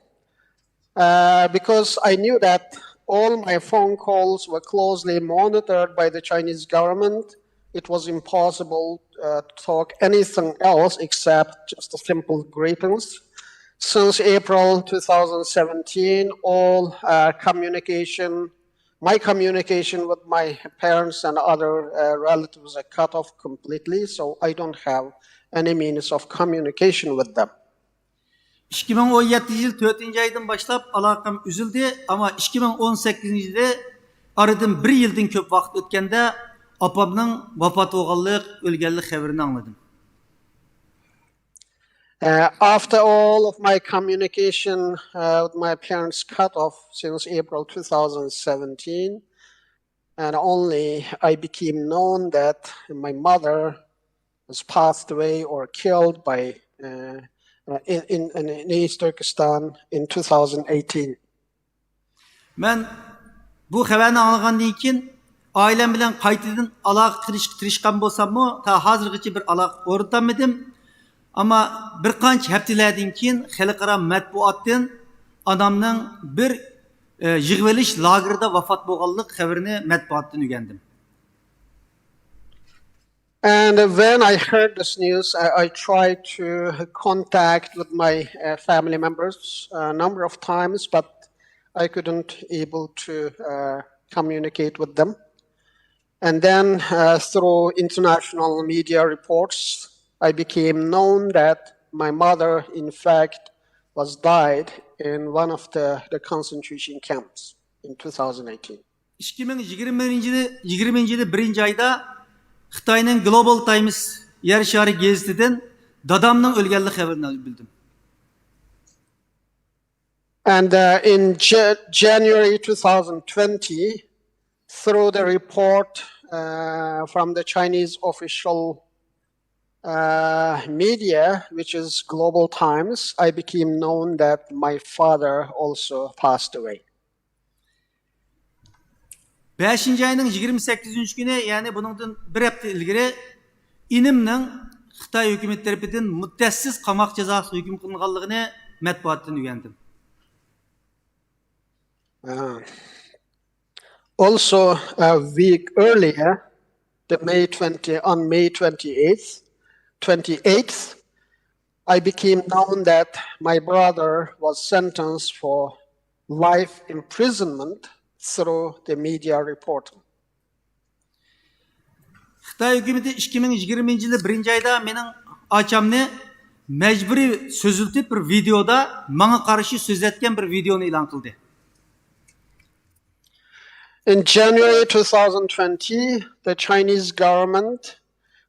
uh, because I knew that all my phone calls were closely monitored by the Chinese government. It was impossible uh, to talk anything else except just a simple greetings. Since April two thousand seventeen, all uh, communication, my communication with my parents and other uh, relatives are cut off completely, so I don't have any means of communication with them. ئىككى مىڭ ئون يەتتىنچى يىل تۆتىنچى ئايدىن باشلاپ ئالاقەم ئۈزۈلدى، ئەمما ئىككى مىڭ ئون سەككىزىنچى يىلى ئارىدىن بىر يىلدىن كۆپ ۋاقىت ئۆتكەندە ئاپامنىڭ ۋاپات بولغانلىق، ئۆلگەنلىك خەۋىرىنى ئاڭلىدىم. Uh, after all of my communication uh, with my parents cut off since April two thousand seventeen, and only I became known that my mother was passed away or killed by uh, uh, in, in, in East Turkestan in two thousand eighteen. مەن بۇ خەۋەرنى ئاڭلىغاندىن كېيىن ئائىلەم بىلەن قايتىدىن ئالاقە قىلىشقا تىرىشقان بولساممۇ، تا ھازىرغىچە بىر ئالاقە ئورنىتالمىدىم. ئەمما بىر قانچە ھەپتىلەردىن كېيىن خەلقئارا مەتبۇئاتتىن ئانامنىڭ بىر ئە، يىغىۋېلىش لاگېرىدا ۋاپات بولغانلىق خەۋىرىنى مەتبۇئاتتىن ئۆگەندىم. And when I heard this news, I, I tried to contact with my uh, family members a number of times, but I couldn't able to uh, communicate with them. And then uh, through international media reports, I became known that my mother, in fact, was died in one of the, the concentration camps in two thousand eighteen. ئىككى مىڭ يىگىرمە يىلى، يىگىرمە يىلى بىرىنچى ئايدا خىتاينىڭ گلوبال تايمس يەر شارى گېزىتىدىن دادامنىڭ ئۆلگەنلىك خەۋىرىنى بىلدىم. And uh, in J- January two thousand twenty, through the report uh, from the Chinese official uh, media, which is Global Times, I became known that my father also passed away. بەشىنچى ئاينىڭ يىگىرمە سەككىزىنچى كۈنى، يەنى بۇنىڭدىن بىر ھەپتە ئىلگىرى، ئىنىمنىڭ خىتاي ھۆكۈمىتى تەرىپىدىن مۇددەتسىز قاماق جازاسىغا ھۆكۈم قىلىنغانلىقىنى مەتبۇئاتتىن ئۆگەندىم. Uh, also, a week earlier, the May twenty, on May twenty-eighth, twenty-eighth, I became known that my brother was sentenced for life imprisonment through the media reporting. خىتاي ھۆكۈمىتى ئىككى مىڭ يىگىرمىنچى يىلى بىرىنچى ئايدا مېنىڭ ئاچامنى مەجبۇرىي سۆزلىتىپ، بىر ۋىدېودا ماڭا قارشى سۆزلەتكەن بىر ۋىدېونى ئېلان قىلدى. In January two thousand twenty, the Chinese government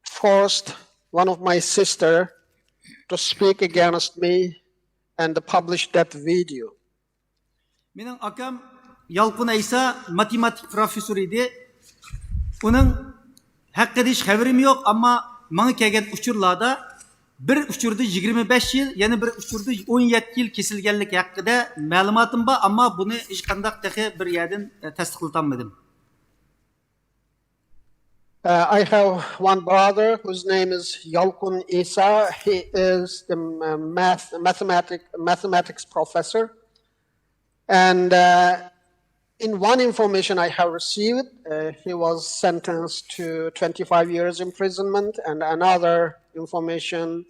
forced one of my sister to speak against me and publish that video. مېنىڭ ئاكام يالقۇن ئەيسا ماتېماتىك پروفېسسور ئىدى. ئۇنىڭ ھەققىدە ھېچ خەۋىرىم يوق، ئەمما ماڭا كەلگەن ئۇچۇرلاردا بىر ئۇچۇردا يىگىرمە بەش يىل، يەنە بىر ئۇچۇردا ئون يەتتە يىل كېسىلگەنلىكى ھەققىدە مەلۇماتىم بار، ئەمما بۇنى ھېچقانداق تېخى بىر يەردىن تەستىقلىتالمىدىم. Uh, I have one brother whose name is Yalkun Isa. He is the uh, math, mathematic, mathematics professor. And uh, in one information I have received, uh, he was sentenced to twenty-five years imprisonment, and another information,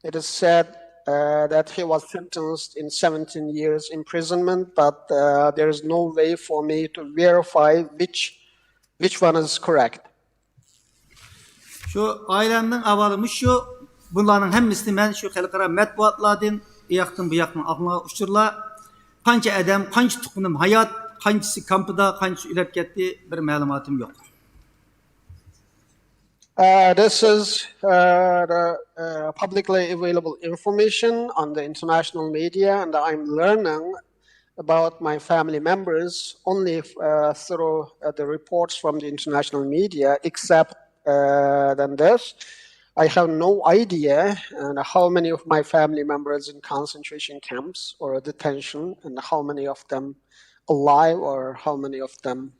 it is said uh, that he was sentenced in seventeen years imprisonment, but uh, there is no way for me to verify which which one is correct. شۇ ئائىلەمنىڭ ئەھۋالى مۇشۇ. بۇلارنىڭ ھەممىسىنى مەن شۇ خەلقئارا مەتبۇئاتلاردىن، ئۇ ياقتىن بۇ ياقتىن ئاڭلىغان ئۇچۇرلار، قانچە ئادەم، قانچە تۇغقىنىم ھايات، قانچىسى كامپىدا، قانچىسى ئۆلۈپ كەتتى، بىر مەلۇماتىم يوق. Uh, this is uh, the uh, publicly available information on the international media, and I'm learning about my family members only uh, through uh, the reports from the international media, except uh, than this. I have no idea uh, how many of my family members in concentration camps or detention, and how many of them alive, or how many of them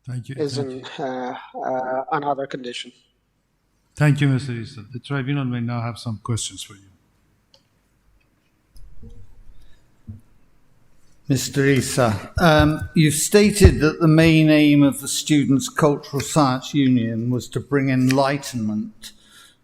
Thank you. is Thank in you. Uh, uh, another condition. Thank you, Mister Issa. The tribunal may now have some questions for you. Mister Issa, um, you've stated that the main aim of the Students' Cultural Science Union was to bring enlightenment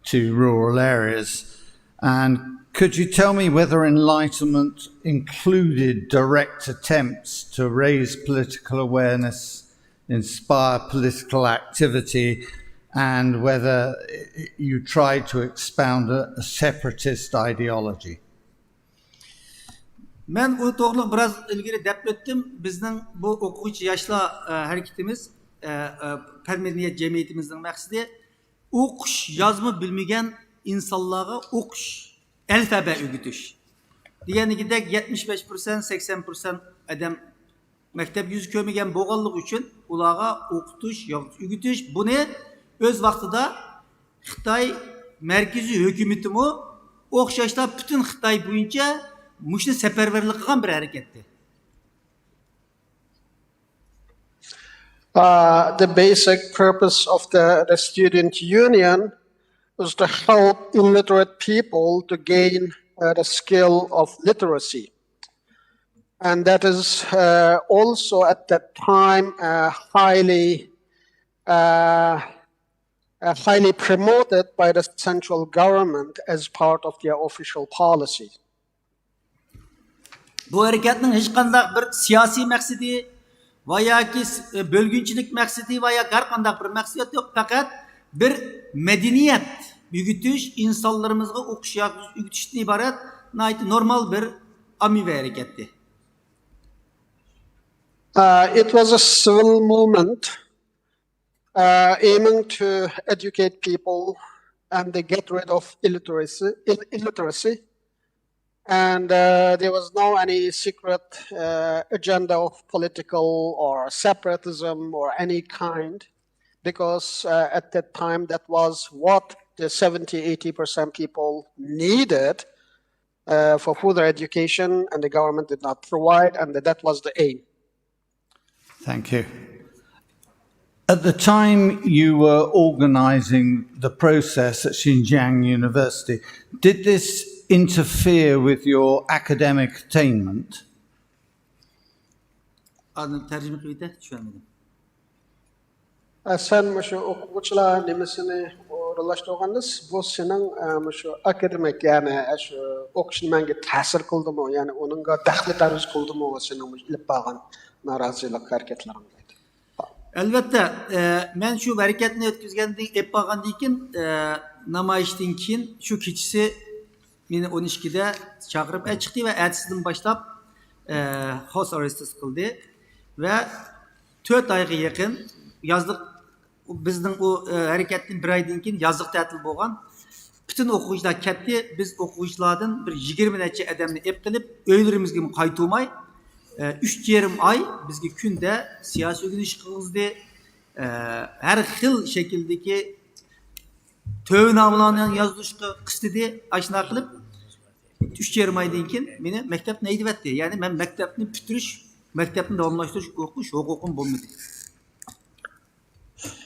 to rural areas. And could you tell me whether enlightenment included direct attempts to raise political awareness, inspire political activity, and whether you tried to expound a, a separatist ideology? مەن ئۇ توغرىلىق بىراز ئىلگىرى دەپ ئۆتتۈم. بىزنىڭ بۇ ئوقۇغۇچى ياشلار ئە، ھەرىكىتىمىز، ئە، ئە، پەن مەدەنىيەت جەمئىيىتىمىزنىڭ مەقسىتى ئوقۇش، يازما بىلمىگەن ئىنسانلارغا ئوقۇش، ئەلپەبە ئۆگىتىش. دېگەندىكىدەك يەتمىش بەش پىرسەنت، سەكسەن پىرسەنت ئادەم مەكتەپ يۈزى كۆرمىگەن بولغانلىقى ئۈچۈن ئۇلارغا ئوقۇتۇش، يازما ئۆگىتىش، بۇنى ئۆز ۋاقتىدا خىتاي مەركىزىي ھۆكۈمىتىمۇ ئوخشاشلا پۈتۈن خىتاي بويىچە مۇشۇنى سەپەرۋەرلىك قىلغان بىر ھەرىكەتتى. Uh, the basic purpose of the, the student union is to help illiterate people to gain uh, the skill of literacy. And that is uh, also at that time uh, highly uh, uh, highly promoted by the central government as part of their official policy. بۇ ھەرىكەتنىڭ ھېچقانداق بىر سىياسىي مەقسىتى ۋە ياكى س- بۆلگۈنچىلىك مەقسىتى ۋە ياكى ھەر قانداق بىر مەقسىتى يوق، پەقەت بىر مەدەنىيەت ئۆگىتىش، ئىنسانلىرىمىزغا ئوقۇش ياكى ئۆگىتىشتىن ئىبارەت ناھايىتى نورمال بىر ئاممىۋى ھەرىكەتتى. Uh, it was a civil movement uh, aiming to educate people and they get rid of illiteracy. Ill- illiteracy. And uh, there was no any secret uh, agenda of political or separatism or any kind, because uh, at that time that was what the seventy, eighty percent people needed uh, for further education, and the government did not provide, and that was the aim. Thank you. At the time you were organizing the process at Xinjiang University, did this interfere with your academic attainment? ئاندىن تەرجىمە قىلىۋېتە، چۈشەنمىدىم. ئە، سەن مۇشۇ ئوقۇغۇچىلار نېمىسىنى ئورۇنلاشتۇرغاندا، بۇ سېنىڭ ئە، مۇشۇ ئاكادېمىك، يەنى ئە، شۇ ئوقۇش نېمەڭگە تەسىر قىلدىمۇ، يەنى ئۇنىڭغا دەخلى تەرۇز قىلدىمۇ سېنىڭ مۇشۇ ئېلىپ بارغان نارازىلىق ھەرىكەتلىرىڭ دەيدۇ. ئەلۋەتتە، ئە، مەن شۇ ھەرىكەتنى ئۆتكۈزگەندىن، ئېلىپ بارغاندىن كېيىن، ئە، نامايىشتىن كېيىن شۇ كېچىسى مېنى ئون ئىككىدە چاقىرىپ ئە، چىقتى ۋە ئەتىسىدىن باشلاپ ئە، خاس ئارېست قىلدى ۋە تۆت ئايغا يېقىن يازلىق، بىزنىڭ ئۇ ئە، ھەرىكەتتىن بىر ئايدىن كېيىن يازلىق تەتىل بولغان. پۈتۈن ئوقۇغۇچىلار كەتتى. بىز ئوقۇغۇچىلاردىن بىر يىگىرمە نەچچە ئادەمنى ئېلىپ قېلىپ ئۆيلىرىمىزگىمۇ قايتۇرماي، ئە، ئۈچ يېرىم ئاي بىزگە كۈندە سىياسىي ئۆگىنىش قىلغۇزدى. ئە، ھەر خىل شەكىلدىكى تۆۋەننامىلەرنى يازدۇرۇشقا قىستىدى. ئاشۇنداق قىلىپ ئۈچ يېرىم ئايدىن كېيىن مېنى مەكتەپتىن ھەيدىۋەتتى. يەنى مەن مەكتەپنى پۈتتۈرۈش، مەكتەپنى داۋاملاشتۇرۇش، ئوقۇش ھوقۇقۇم بولمىدى.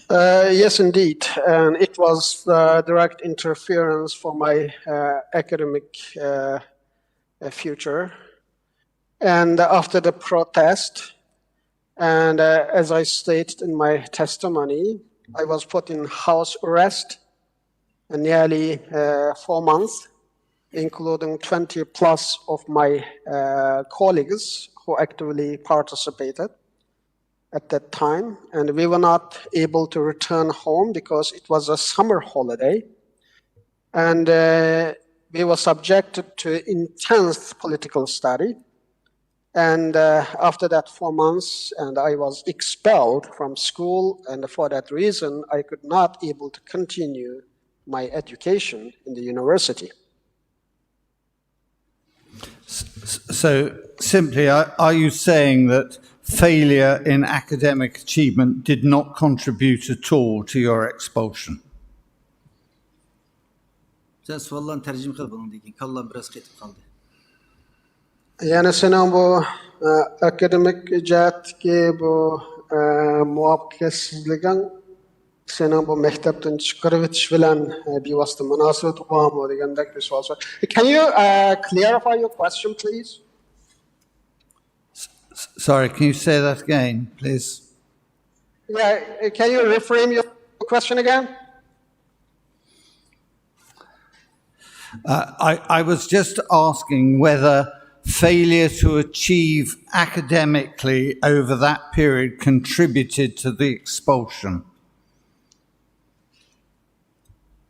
Uh, yes, indeed. And it was uh, direct interference for my uh, academic uh, uh, future. And after the protest, and uh, as I stated in my testimony, I was put in house arrest uh, nearly uh, four months, including twenty plus of my uh, colleagues who actively participated at that time. And we were not able to return home because it was a summer holiday. And uh, we were subjected to intense political study. And uh, after that four months, and I was expelled from school, and for that reason, I could not able to continue my education in the university. So, simply, are, are you saying that failure in academic achievement did not contribute at all to your expulsion? سەن سوئاللارنى تەرجىمە قىل بۇنىڭدىن كېيىن. كاللام بىراز قېتىپ قالدى. يەنى سېنىڭ بۇ ئە، ئاكادېمىك جەھەتتىكى بۇ ئە، مۇۋەپپەقىيەتسىزلىكىڭ سېنىڭ بۇ مەكتەپتىن چىقىرىۋېتىش بىلەن ئە، بىۋاسىتە مۇناسىۋىتى بارمۇ دېگەندەك بىر سوئال سوراش. Can you uh, clarify your question, please? Sorry, can you say that again, please? Yeah, uh, can you reframe your question again? Uh, I, I was just asking whether failure to achieve academically over that period contributed to the expulsion.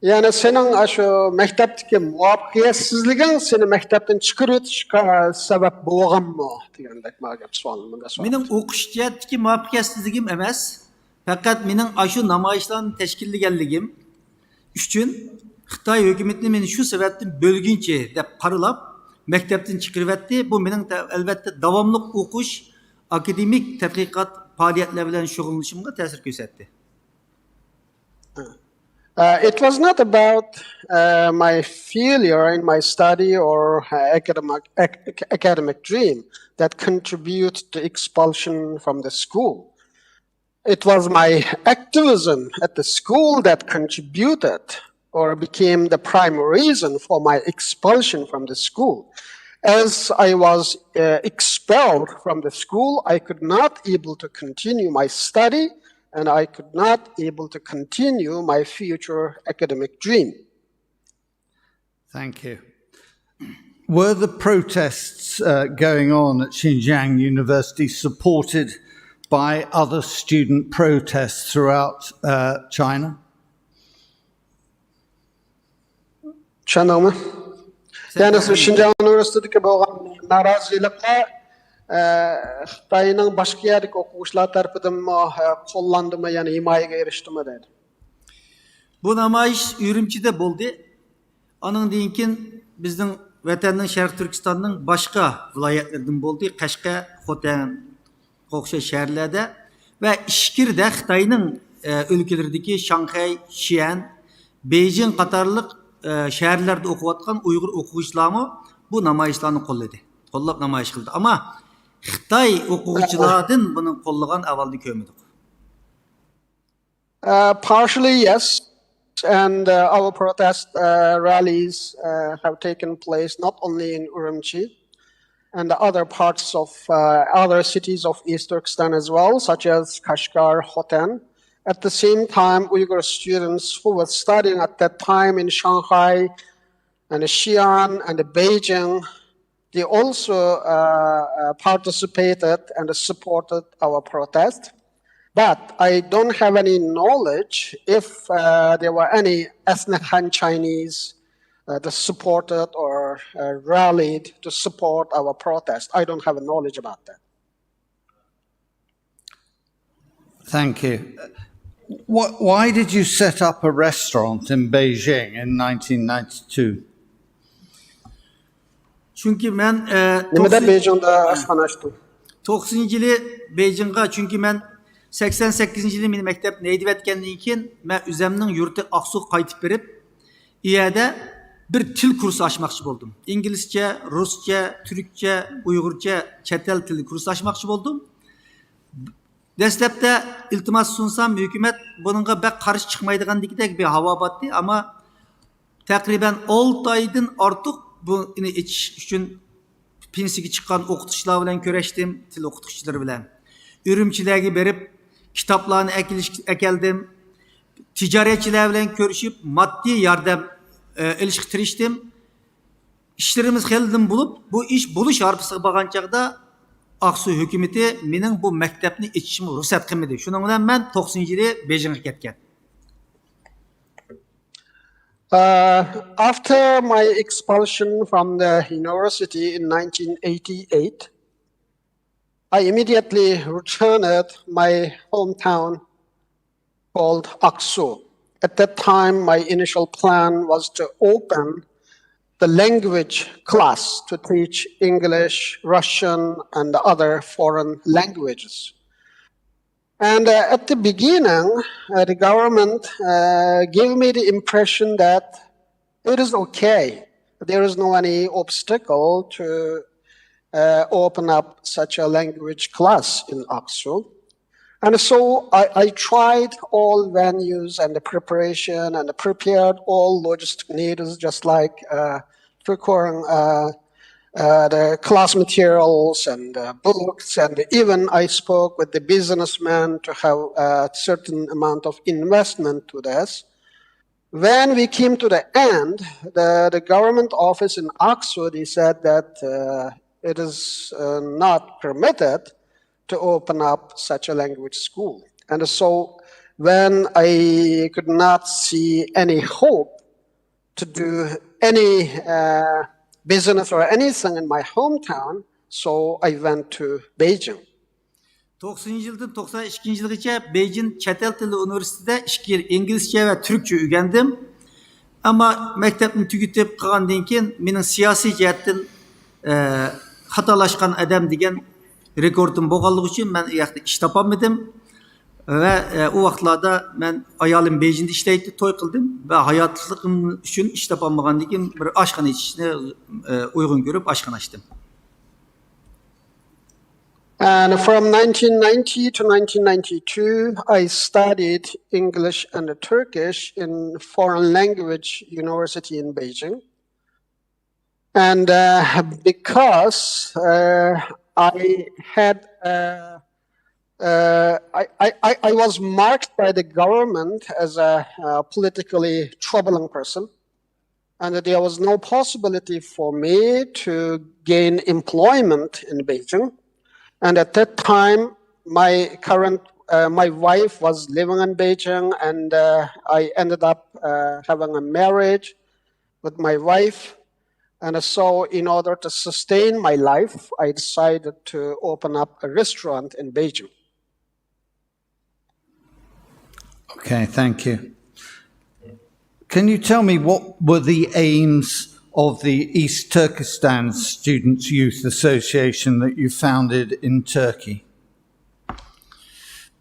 يەنى سېنىڭ ئاشۇ مەكتەپتىكى مۇۋەپپەقىيەتسىزلىكىڭ سېنى مەكتەپتىن چىقىرىۋېتىشكە سەۋەب بولغانمۇ دېگەندەك مانا گەپ سوئال، مۇنداق سوئال. مېنىڭ ئوقۇش جەھەتتىكى مۇۋەپپەقىيەتسىزلىكىم ئەمەس، پەقەت مېنىڭ ئاشۇ نامايىشلارنى تەشكىللىگەنلىكىم ئۈچۈن خىتاي ھۆكۈمىتى مېنى شۇ سەۋەبتىن بۆلگۈنچى دەپ قارىلاپ مەكتەپتىن چىقىرىۋەتتى. بۇ مېنىڭ تە- ئەلۋەتتە داۋاملىق ئوقۇش، ئاكادېمىك تەتقىقات پائالىيەتلەر بىلەن شۇغۇللىنىشىمغا تەسىر كۆرسەتتى. Uh, it was not about uh, my failure in my study or uh, academic, ac- academic dream that contributed to expulsion from the school. It was my activism at the school that contributed or became the primary reason for my expulsion from the school. As I was uh, expelled from the school, I could not able to continue my study, and I could not able to continue my future academic dream. Thank you. Were the protests uh, going on at Xinjiang University supported by other student protests throughout uh, China? چۈشەندىڭمۇ؟ يەنى شىنجاڭ ئۇنىۋېرسىتېتىدىكى بولغان نارازىلىقلار خىتاينىڭ باشقا يەردىكى ئوقۇغۇچىلار تەرىپىدىنمۇ قوللاندىمۇ، يەنى ھىمايىگە ئېرىشتىمۇ دەيدۇ. بۇ نامايىش ئۈرۈمچىدە بولدى. ئانىڭدىن كېيىن بىزنىڭ ۋەتەننىڭ شەرقىي تۈركىستاننىڭ باشقا ۋىلايەتلىرىدىن بولدى. قەشقەر، خوتەن، ئوخشاش شەھەرلەردە ۋە ئىچكىرىدە خىتاينىڭ ئۆلكىلىرىدىكى شاڭخەي، شيەن، بېيجىڭ قاتارلىق شەھەرلەردە ئوقۇۋاتقان ئۇيغۇر ئوقۇغۇچىلارمۇ بۇ نامايىشلارنى قوللىدى. قوللاپ نامايىش قىلدى. ئەمما خىتاي ئوقۇغۇچىلاردىن بۇنى قوللىغان ئەھۋالنى كۆرمىدۇق. Uh, partially, yes. And uh, our protest uh, rallies uh, have taken place not only in Urumqi and the other parts of uh, other cities of East Turkestan as well, such as Kashgar, Hotan. At the same time, Uyghur students who were studying at that time in Shanghai and Xi'an and Beijing, they also uh, uh, participated and supported our protest. But I don't have any knowledge if uh, there were any ethnic Han Chinese uh, that supported or uh, rallied to support our protest. I don't have a knowledge about that. Thank you. What, why did you set up a restaurant in Beijing in nineteen ninety-two? چۈنكى مەن نېمىدە بېيجىڭدا ئاشخانا ئاچتىڭ؟ توقسىنىنچى يىلى بېيجىڭغا، چۈنكى مەن سەكسەن سەككىزىنچى يىلى مېنى مەكتەپتىن ھەيدىۋەتكەندىن كېيىن، مەن ئۆزەمنىڭ يۇرتى ئاقسۇغا قايتىپ بېرىپ، ئۇ يەردە بىر تىل كۇرسى ئاچماقچى بولدۇم. ئىنگلىزچە، رۇسچە، تۈركچە، ئۇيغۇرچە چەت ئەل تىلى كۇرسى ئاچماقچى بولدۇم. دەسلەپتە ئىلتىماس سۇنسام، ھۆكۈمەت بۇنىڭغا بەك قارشى چىقمايدىغاندىكىدەك بىر ھاۋا بارتتى، ئەمما تەقرىبەن ئالتە ئايدىن ئارتۇق بۇنى ئېچىش ئۈچۈن پېنسىيەگە چىققان ئوقۇتقۇچىلار بىلەن كۆرۈشتۈم، تىل ئوقۇتقۇچىلىرى بىلەن. ئۈرۈمچىلەرگە بېرىپ، كىتابلارنى ئەكېلىش، ئەكەلدىم. تىجارەتچىلەر بىلەن كۆرۈشۈپ، ماددىي ياردەم ئېلىشقا تىرىشتىم. ئىشلىرىمىز خېلىدىن بولۇپ، بۇ ئىش بولۇش ھارپىسىغا بارغان چاغدا ئاقسۇ ھۆكۈمىتى مېنىڭ بۇ مەكتەپنى ئېچىشىمغا رۇخسەت قىلمىدى. شۇنىڭ بىلەن مەن توقسىنىنچى يىلى بېيجىڭغا كەتكەن. Uh, after my expulsion from the university in nineteen eighty-eight, I immediately returned my hometown called Aksu. At that time, my initial plan was to open the language class to teach English, Russian, and other foreign languages. And uh, at the beginning, uh, the government uh, gave me the impression that it is okay. There is no any obstacle to uh, open up such a language class in Aksu. And so I, I tried all venues and the preparation and prepared all logistic needs, just like uh, procuring uh, uh, the class materials and uh, books, and even I spoke with the businessman to have a certain amount of investment to this. When we came to the end, the, the government office in Aksu, they said that uh, it is uh, not permitted to open up such a language school. And so when I could not see any hope to do any uh, business or anything in my hometown, so I went to Beijing. توقسىنىنچى يىلدىن توقسان ئىككىنچى يىلغىچە بېيجىڭ چەت ئەل تىلى ئۇنىۋېرسىتېتىدا ئىككى يىل ئىنگلىزچە ۋە تۈركچە ئۆگەندىم. ئەمما مەكتەپنى تۈگىتىپ قىلغاندىن كېيىن مېنىڭ سىياسىي جەھەتتىن ئە، خاتالاشقان ئادەم دېگەن رېكورتۇم بولغانلىقى ئۈچۈن مەن ئۇ ياقتا ئىش تاپالمىدىم. ۋە ئە، ئۇ ۋاقىتلاردا مەن ئايالىم بېيجىڭدا ئىشلەيتتى، توي قىلدىم ۋە ھاياتلىقىم ئۈچۈن ئىش تاپالمىغاندىن كېيىن بىر ئاشخانا ئېچىشنى ئە، ئۇيغۇن كۆرۈپ ئاشخانا ئاچتىم. And from nineteen ninety to nineteen ninety-two, I studied English and Turkish in foreign language university in Beijing. And uh, because uh, I had uh, Uh, I, I, I was marked by the government as a uh, politically troubling person, and there was no possibility for me to gain employment in Beijing. And at that time, my current uh, my wife was living in Beijing, and uh, I ended up uh, having a marriage with my wife. And so, in order to sustain my life, I decided to open up a restaurant in Beijing. Okay, thank you. Can you tell me what were the aims of the East Turkestan Students Youth Association that you founded in Turkey?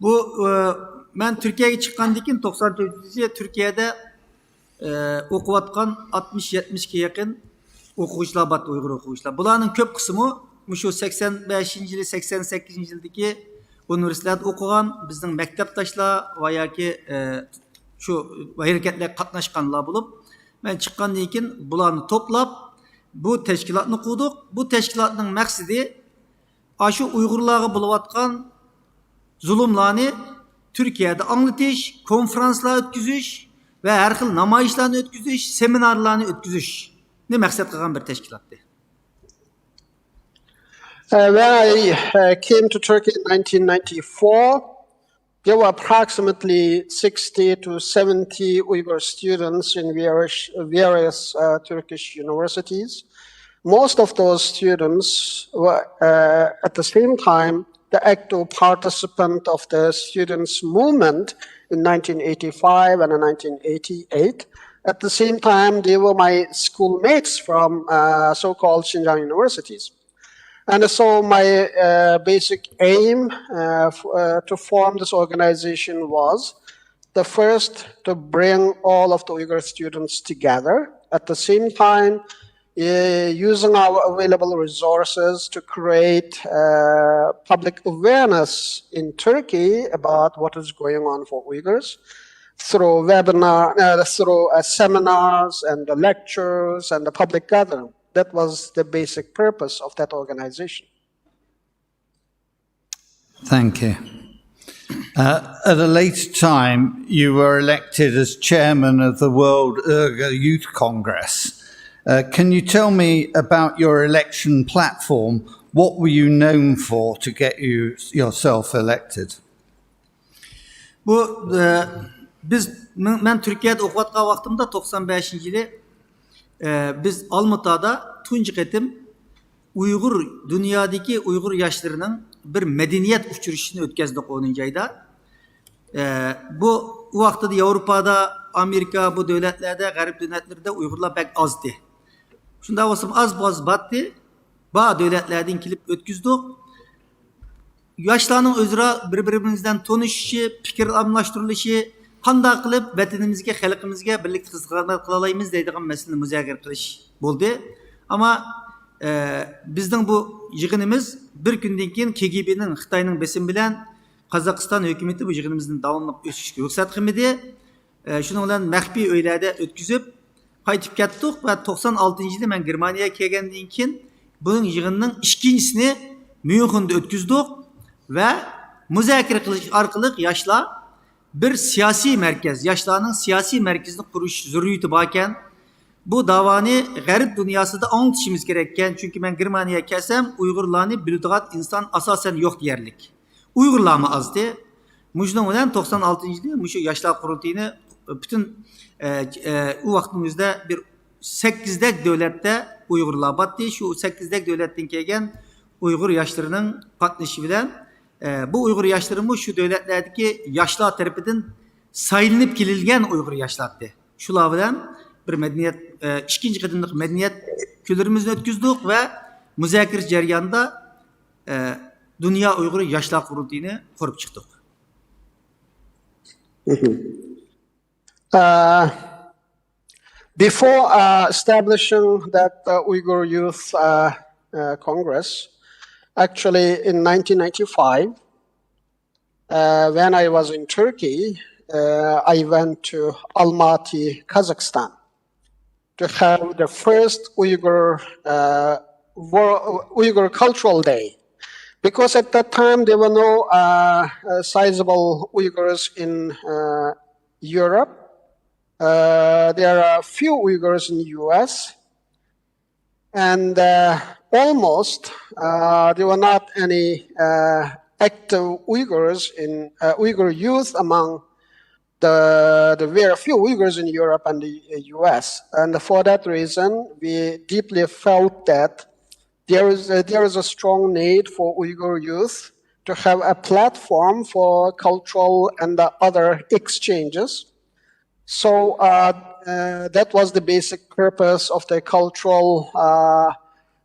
بۇ ئە، مەن تۈركىيەگە چىققاندىن كېيىن، توقسان تۆتىنچى يىلى تۈركىيەدە ئە، ئوقۇۋاتقان ئاتمىش يەتمىشكە يېقىن ئوقۇغۇچىلار بار، ئۇيغۇر ئوقۇغۇچىلار. بۇلارنىڭ كۆپ قىسمى مۇشۇ سەكسەن بەشىنچى يىلى، سەكسەن سەككىزىنچى يىلدىكى ئۇنىۋېرسىتېتلاردا ئوقۇغان، بىزنىڭ مەكتەپداشلار ۋە ياكى ئە، شۇ ھەرىكەتلەرگە قاتناشقانلار بولۇپ، مەن چىققاندىن كېيىن بۇلارنى توپلاپ، بۇ تەشكىلاتنى قۇردۇق. بۇ تەشكىلاتنىڭ مەقسىتى ئاشۇ ئۇيغۇرلارغا بولۇۋاتقان زۇلۇملارنى تۈركىيەدە ئاڭلىتىش، كونفرانسلار ئۆتكۈزۈش ۋە ھەر خىل نامايىشلارنى ئۆتكۈزۈش، سېمىنارلارنى ئۆتكۈزۈشنى مەقسەت قىلغان بىر تەشكىلاتتى. Uh, when I uh, came to Turkey in nineteen ninety-four, there were approximately sixty to seventy Uyghur students in various, various uh, Turkish universities. Most of those students were uh, at the same time the active participant of the students' movement in nineteen eighty-five and nineteen eighty-eight. At the same time, they were my schoolmates from uh, so-called Xinjiang universities. And so my uh, basic aim uh, f- uh, to form this organization was the first to bring all of the Uyghur students together. At the same time, uh, using our available resources to create uh, public awareness in Turkey about what is going on for Uyghurs through webinar, uh, through uh, seminars and the lectures and the public gathering. That was the basic purpose of that organization. Thank you. Uh, at a later time, you were elected as chairman of the World Uyghur Youth Congress. Uh, can you tell me about your election platform? What were you known for to get you yourself elected? بۇ ئە، بىز مەن مەن تۈركىيەدە ئوقۇۋاتقان ۋاقتىمدا، توقسان بەشىنچى يىلى ئە، بىز ئالمۇتادا تۇنجى قېتىم ئۇيغۇر، دۇنيادىكى ئۇيغۇر ياشلىرىنىڭ بىر مەدەنىيەت ئۇچرىشىشىنى ئۆتكەزدۇق ئونىنچى ئايدا. ئە، بۇ ئۇ ۋاقتىدا ياۋروپادا، ئامېرىكا، بۇ دۆلەتلەردە، غەرب دۆلەتلىرىدە ئۇيغۇرلار بەك ئازدى. شۇنداق بولسىمۇ، ئاز باز باتتى. بار دۆلەتلەردىن كېلىپ ئۆتكۈزدۇق. ياشلارنىڭ ئۆزئارا بىر-بىرىمىز بىلەن تونۇشۇشى، پىكىر ئالماشتۇرۇلۇشى، قانداق قىلىپ ۋەتىنىمىزگە، خەلقىمىزگە بىرلىكتە خىزمەت قىلالايمىز دەيدىغان مەسىلىنى مۇزاكىرە قىلىش بولدى. ئەمما ئە، بىزنىڭ بۇ يىغىنىمىز بىر كۈندىن كېيىن كېگېبېنىڭ، خىتاينىڭ بېسىمى بىلەن قازاقىستان ھۆكۈمىتى بۇ يىغىنىمىزنى داۋاملىق ئۆتكۈزۈشكە رۇخسەت قىلمىدى. ئە، شۇنىڭ بىلەن مەخپىي ئۆيلەردە ئۆتكۈزۈپ قايتىپ كەتتۇق ۋە توقسان ئالتىنچى يىلى مەن گېرمانىيەگە كەلگەندىن كېيىن بۇنىڭ يىغىنىنىڭ ئىككىنچىسىنى ميۇنخېندا ئۆتكۈزدۇق ۋە مۇزاكىرە قىلىش ئارقىلىق ياشلار بىر سىياسىي مەركەز، ياشلارنىڭ سىياسىي مەركىزىنى قۇرۇش زۆرۈرىيىتى باركەن. بۇ داۋانى غەرب دۇنياسىدا ئاڭلىتىشىمىز كېرەككەن، چۈنكى مەن گېرمانىيەگە كەلسەم، ئۇيغۇرلارنى بىلىدىغان ئىنسان ئاساسەن يوق دېيەرلىك. ئۇيغۇرلارمۇ ئازدى. مۇشۇنىڭ بىلەن توقسان ئالتىنچى يىلى مۇشۇ ياشلار قۇرۇلتىيىنى پۈتۈن ئە، ئە، ئۇ ۋاقىتنىڭ ئۆزىدە بىر سەككىزدەك دۆلەتتە ئۇيغۇرلار باتتى. شۇ سەككىزدەك دۆلەتتىن كەلگەن ئۇيغۇر ياشلىرىنىڭ قاتنىشىشى بىلەن ئە، بۇ ئۇيغۇر ياشلىرىمۇ شۇ دۆلەتلەردىكى ياشلار تەرىپىدىن سايلىنىپ كېلىنگەن ئۇيغۇر ياشلاردى. شۇلار بىلەن بىر مەدەنىيەت، ئە، ئىككىنچى قېتىملىق مەدەنىيەت كۈنلىرىمىزنى ئۆتكۈزدۇق ۋە مۇزاكىرە جەريانىدا ئە، دۇنيا ئۇيغۇر ياشلار قۇرۇلتىيىنى قۇرۇپ چىقتۇق. Uh, before uh, establishing that uh, Uyghur Youth uh, uh, Congress, actually in nineteen ninety-five, uh, when I was in Turkey, uh, I went to Almaty, Kazakhstan, to have the first Uyghur uh, Wor- Uyghur Cultural Day, Because at that time there were no uh, uh, sizable Uyghurs in uh, Europe. Uh, there are few Uyghurs in the U S, and uh, almost uh, there were not any uh, active Uyghurs in uh, Uyghur youth among the, the very few Uyghurs in Europe and the uh, U S. And for that reason, we deeply felt that there is a, there is a strong need for Uyghur youth to have a platform for cultural and the other exchanges. So uh, uh, that was the basic purpose of the cultural uh,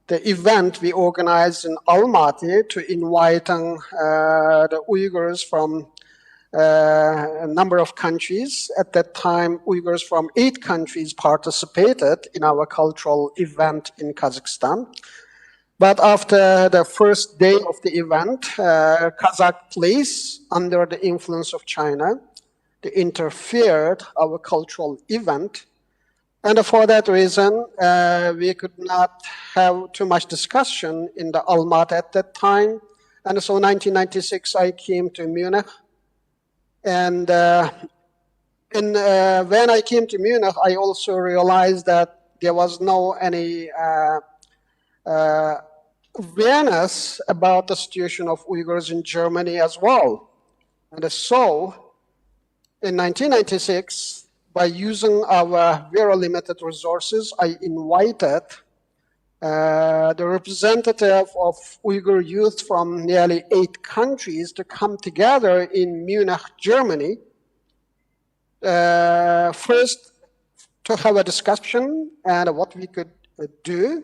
the event we organized in Almaty to inviting uh, the Uyghurs from uh, a number of countries. At that time, Uyghurs from eight countries participated in our cultural event in Kazakhstan. But after the first day of the event, uh, Kazakh police, under the influence of China, they interfered our cultural event. And for that reason, uh, we could not have too much discussion in the Almaty at that time. And so nineteen ninety-six, I came to Munich. And uh, in, uh, when I came to Munich, I also realized that there was no any uh, uh, awareness about the situation of Uyghurs in Germany as well. And so, in nineteen ninety-six, by using our very limited resources, I invited uh, the representative of Uyghur youth from nearly eight countries to come together in Munich, Germany, uh, first to have a discussion and what we could uh, do.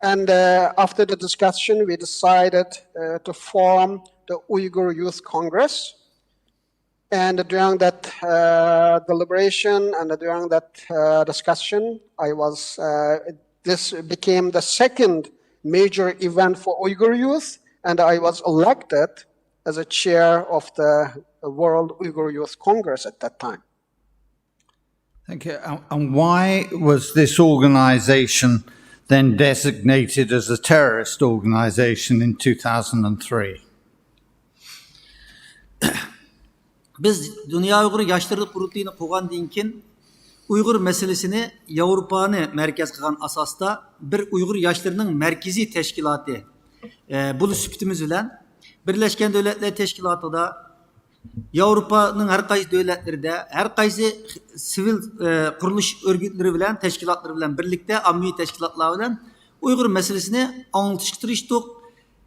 And uh, after the discussion, we decided uh, to form the Uyghur Youth Congress. And during that uh, deliberation and during that uh, discussion, I was uh, this became the second major event for Uyghur youth, and I was elected as a chair of the World Uyghur Youth Congress at that time. Thank you. And why was this organization then designated as a terrorist organization in two thousand and three? بىز دۇنيا ئۇيغۇر ياشلىرى قۇرۇلتىيىنى قۇرغاندىن كېيىن، ئۇيغۇر مەسىلىسىنى ياۋروپانى مەركەز قىلغان ئاساستا بىر ئۇيغۇر ياشلىرىنىڭ مەركىزىي تەشكىلاتى بولۇش سۈپىتىمىز بىلەن، بىرلەشكەن دۆلەتلەر تەشكىلاتىدا، ياۋروپانىڭ ھەر قايسى دۆلەتلىرىدە، ھەر قايسى سىۋىل قۇرۇلۇش ئۆرگۈتلىرى بىلەن، تەشكىلاتلىرى بىلەن بىرلىكتە، ئاممىۋى تەشكىلاتلار بىلەن ئۇيغۇر مەسىلىسىنى ئاڭلىتىشقا تىرىشتۇق.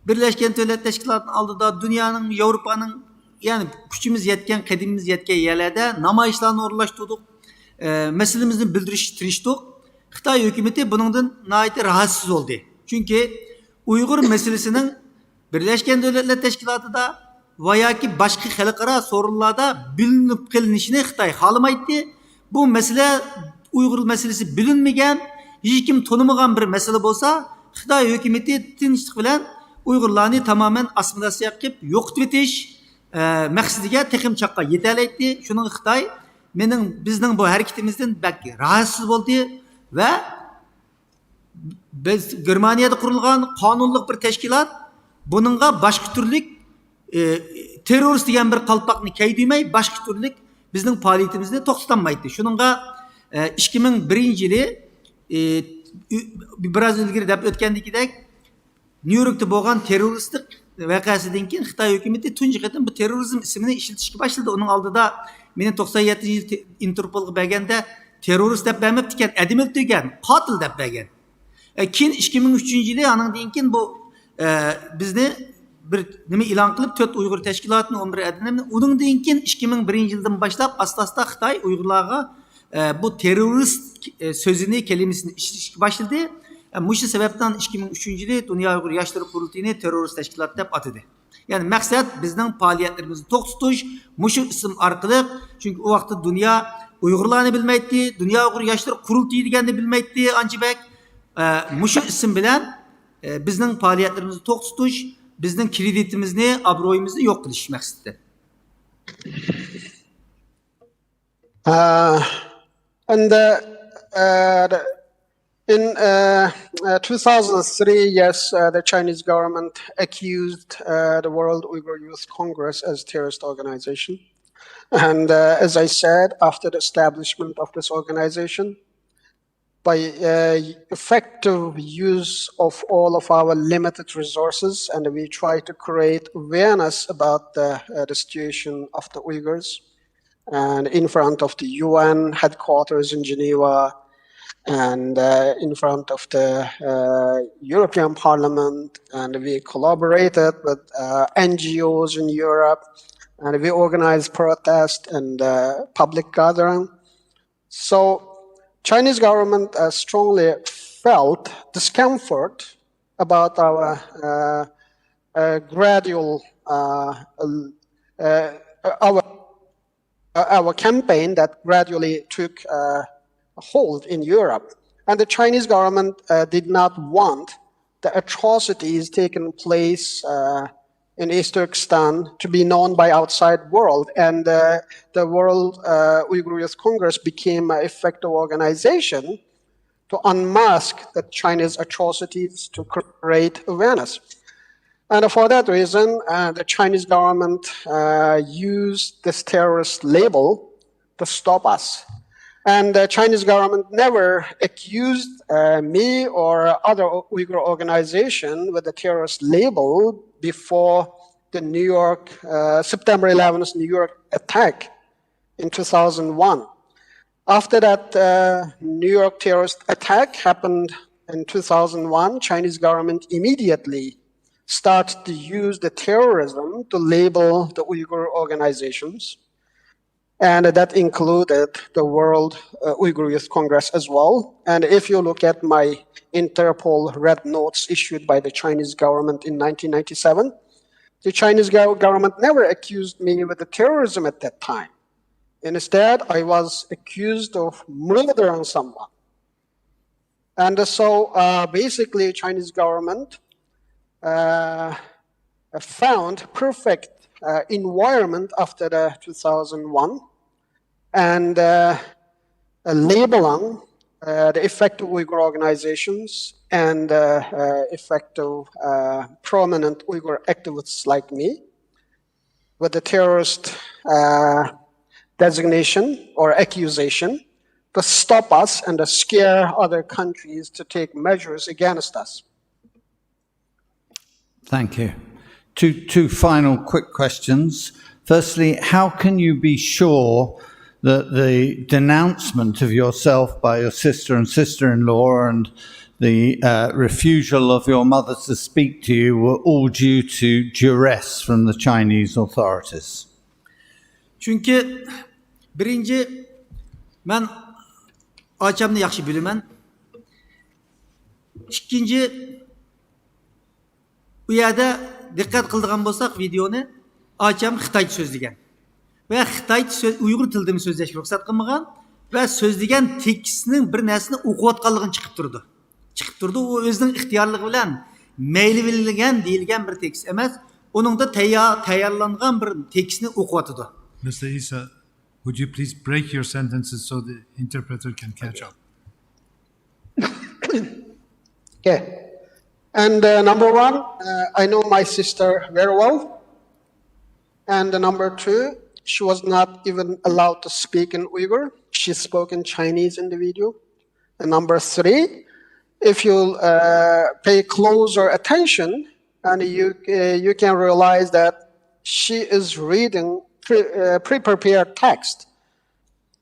بىرلەشكەن دۆلەت تەشكىلاتىنىڭ ئالدىدا، دۇنيانىڭ، ياۋروپانىڭ، يەنى كۈچىمىز يەتكەن، قەدىمىمىز يەتكەن يەرلەردە نامايىشلارنى ئورۇنلاشتۇردۇق. مەسىلىمىزنى بىلدۈرۈشكە تىرىشتۇق. خىتاي ھۆكۈمىتى بۇنىڭدىن ناھايىتى راھەتسىز بولدى. چۈنكى ئۇيغۇر مەسىلىسىنىڭ بىرلەشكەن دۆلەتلەر تەشكىلاتىدا ۋە ياكى باشقا خەلقئارا سورۇنلاردا بىلىنىپ قېلىنىشىنى خىتاي خالىمايتتى. بۇ مەسىلە، ئۇيغۇر مەسىلىسى بىلىنمىگەن، ھېچكىم تونۇمىغان بىر مەسىلە بولسا، خىتاي ھۆكۈمىتى تىنچلىق بىلەن ئۇيغۇرلارنى تامامەن ئاسسىمىلياتسىيە قىلىپ يوقىتىۋېتىش ئە، مەقسىتىگە تېخىمۇ چاققا يېتەلەيتتى. شۇنىڭغا خىتاي مېنىڭ، بىزنىڭ بۇ ھەرىكىتىمىزدىن بەك راھەتسىز بولدى ۋە بىز گېرمانىيەدە قۇرۇلغان قانۇنلۇق بىر تەشكىلات، بۇنىڭغا باشقا تۈرلۈك، ئى، تېررورىست دېگەن بىر قالپاقنى كىيدۈرمەي، باشقا تۈرلۈك بىزنىڭ پائالىيىتىمىزنى توختىتالمايتتى. شۇنىڭغا، ئە، ئىككى مىڭ بىرىنچى يىلى، ئى، ئۆ-، بىراز ئىلگىرى دەپ ئۆتكەندىكىدەك، نيۇ يوركتا بولغان تېررورىستلىق ۋەقەسىدىن كېيىن خىتاي ھۆكۈمىتى تۇنجى قېتىم بۇ تېررورىزم ئىسمىنى ئىشلىتىشكە باشلىدى. ئۇنىڭ ئالدىدا مېنى توقسان يەتتىنچى يىلى ئىنتېرپولغا بەرگەندە تېررورىست دەپ بەرمەپتىكەن، ئادەم ئۆلتۈرگەن، قاتىل دەپ بەرگەن. ئە، كېيىن ئىككى مىڭ ئۈچىنچى يىلى ئانىڭدىن كېيىن بۇ، ئە، بىزنى بىر نېمە ئېلان قىلىپ، تۆت ئۇيغۇر تەشكىلاتىنى، ئون بىر ئادەمنى، ئۇنىڭدىن كېيىن ئىككى مىڭ بىرىنچى يىلدىن باشلاپ ئاستا-ئاستا خىتاي ئۇيغۇرلارغا ئە، بۇ تېررورىست، ئە، سۆزىنى، كەلىمىسىنى ئىشلىتىشكە باشلىدى. ئە، مۇشۇ سەۋەبتىن ئىككى مىڭ ئۈچىنچى يىلى دۇنيا ئۇيغۇر ياشلىرى قۇرۇلتىيىنى تېررورىست تەشكىلات دەپ ئاتىدى. يەنى مەقسەت بىزنىڭ پائالىيەتلىرىمىزنى توختىتىش، مۇشۇ ئىسىم ئارقىلىق، چۈنكى ئۇ ۋاقىتتا دۇنيا ئۇيغۇرلارنى بىلمەيتتى، دۇنيا ئۇيغۇر ياشلىرى قۇرۇلتىيى دېگەننى بىلمەيتتى ئانچە بەك. ئە، مۇشۇ ئىسىم بىلەن، ئە، بىزنىڭ پائالىيەتلىرىمىزنى توختىتىش، بىزنىڭ كرېدىتىمىزنى، ئابرۇيىمىزنى يوق قىلىش مەقسىتىدە. Uh, and uh, uh, the, In uh, uh, two thousand three, yes, uh, the Chinese government accused uh, the World Uyghur Youth Congress as a terrorist organization. And uh, as I said, after the establishment of this organization, by uh, effective use of all of our limited resources, and we try to create awareness about the, uh, the situation of the Uyghurs, and in front of the U N headquarters in Geneva, and uh, in front of the uh, European Parliament, and we collaborated with uh, N G Os in Europe, and we organized protests and uh, public gathering. So Chinese government uh, strongly felt discomfort about our uh, uh, gradual uh, uh, our uh, our campaign that gradually took uh, hold in Europe. And the Chinese government uh, did not want the atrocities taking place uh, in East Turkestan to be known by outside world. And uh, the World uh, Uyghur Youth Congress became an effective organization to unmask the Chinese atrocities, to create awareness. And for that reason, uh, the Chinese government uh, used this terrorist label to stop us. And the Chinese government never accused uh, me or other Uyghur organization with the terrorist label before the New York, uh, September eleventh New York attack in two thousand one. After that uh, New York terrorist attack happened in two thousand one, Chinese government immediately started to use the terrorism to label the Uyghur organizations. And that included the World uh, Uyghur Youth Congress as well. And if you look at my Interpol red notes issued by the Chinese government in nineteen ninety-seven, the Chinese gov- government never accused me with the terrorism at that time. Instead, I was accused of murdering someone. And so uh, basically, Chinese government uh, found perfect uh, environment after the two thousand one and uh, labeling uh, the effective Uyghur organizations and uh, uh, effective uh, prominent Uyghur activists like me with the terrorist uh, designation or accusation to stop us and to scare other countries to take measures against us. Thank you. Two, two final quick questions. Firstly, how can you be sure that the denouncement of yourself by your sister and sister in law and the uh, refusal of your mother to speak to you were all due to duress from the Chinese authorities? چۈنكى بىرىنچى، مەن ئاچامنى ياخشى بىلىمەن. ئىككىنچى، ئۇ يەردە دىققەت قىلىدىغان بولساق ۋىدېئونى، ئاچام خىتايچە سۆزلىگەن ۋە خىتايچە سۆز، ئۇيغۇر تىلىدىمۇ سۆزلەشكە رۇخسەت قىلمىغان ۋە سۆزلىگەن تېكىستنىڭ بىر نەرسىنى ئوقۇۋاتقانلىقىنى چىقىپ تۇرىدۇ. چىقىپ تۇرىدۇ. ئۇ ئۆزىنىڭ ئىختىيارلىقى بىلەن مەيلى بىلگەن دېيىلگەن بىر تېكىست ئەمەس، ئۇنىڭدا تەييار تەييارلانغان بىر تېكىستنى ئوقۇۋاتىدۇ. Mister Isa, would you please break your sentences so the interpreter can catch up? Okay. And uh, number one, uh, I know my sister very well. And uh, number two, she was not even allowed to speak in Uyghur. She spoke in Chinese in the video. And number three, if you uh, pay closer attention, and you uh, you can realize that she is reading pre- uh, pre-prepared text.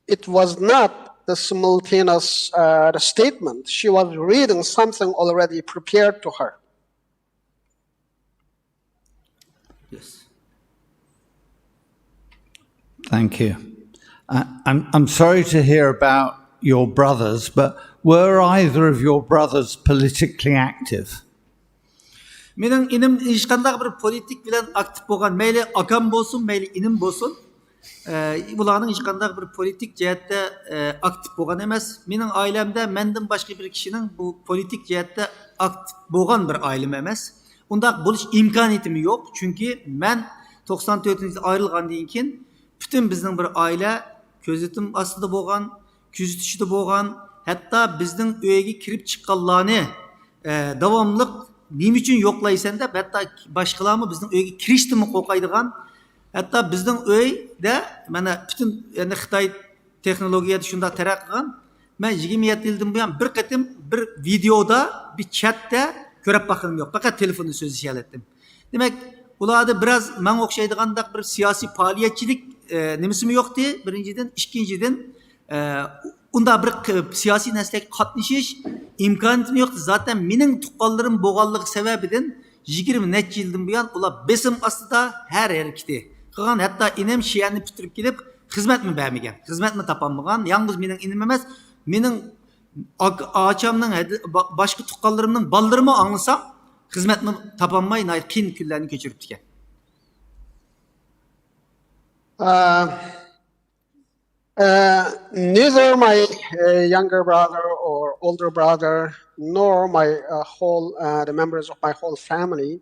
It was not the simultaneous uh, the statement. She was reading something already prepared to her. Yes. Thank you. I, I'm, I'm sorry to hear about your brothers, but were either of your brothers politically active? مېنىڭ ئىنىم ھېچقانداق بىر پولىتىك بىلەن ئاكتىپ بولغان، مەيلى ئاكام بولسۇن، مەيلى ئىنىم بولسۇن، ئە، بۇلارنىڭ ھېچقانداق بىر پولىتىك جەھەتتە ئە، ئاكتىپ بولغان ئەمەس. مېنىڭ ئائىلەمدە مەندىن باشقا بىر كىشىنىڭ بۇ پولىتىك جەھەتتە ئاكتىپ بولغان بىر ئائىلىمۇ ئەمەس. ئۇنداق بولۇش ئىمكانىيىتىمۇ يوق، چۈنكى مەن توقسان تۆتىنچى يىلى ئايرىلغاندىن كېيىن پۈتۈن بىزنىڭ بىر ئائىلە كۆزىتىم ئاستىدا بولغان، كۆزىتىشىدە بولغان، ھەتتا بىزنىڭ ئۆيگە كىرىپ چىققانلارنى، ئە، داۋاملىق نېمە ئۈچۈن يوقلايسەن دەپ، ھەتتا باشقىلارمۇ بىزنىڭ ئۆيگە كىرىشتىنمۇ قورقايدىغان، ھەتتا بىزنىڭ ئۆيدە، مانا، پۈتۈن، يەنى خىتاي تېخنولوگىيەدە شۇنداق تەرەققىي قىلغان. مەن يىگىرمە يەتتە يىلدىن بۇيان بىر قېتىم بىر ۋىدېودا، بىر چاتتا كۆرۈپ باققىنىم يوق. پەقەت تېلېفوندا سۆزلىشەلەتتىم. دېمەك، ئۇلاردا بىراز ماڭا ئوخشايدىغانداق بىر سىياسىي پائالىيەتچىلىك، ئە، نېمىسىمۇ يوقتى، بىرىنچىدىن. ئىككىنچىدىن، ئە، ئۇنداق بىر ق-، سىياسىي نەرسىلەرگە قاتنىشىش ئىمكانىيىتىم يوقتى. زاتەن مېنىڭ تۇغقانلىرىم بولغانلىقى سەۋەبىدىن يىگىرمە نەچچە يىلدىن بۇيان ئۇلار بېسىم ئاستىدا ھەر ھەرىكىتى قىلغان. ھەتتا ئىنىم شىئەننى پۈتتۈرۈپ كېلىپ خىزمەتمۇ بەرمىگەن، خىزمەتمۇ تاپالمىغان. يالغۇز مېنىڭ ئىنىم ئەمەس، مېنىڭ ئاك-، ئاچامنىڭ ھەددى-، با-، باشقا تۇغقانلىرىمنىڭ بالىلىرىمۇ ئاڭلىسام، خىزمەتمۇ تاپالماي، ناھايىتى قىيىن كۈنلەرنى كەچۈرۈپتىكەن. Uh, uh, neither my uh, younger brother or older brother nor my uh, whole uh, the members of my whole family,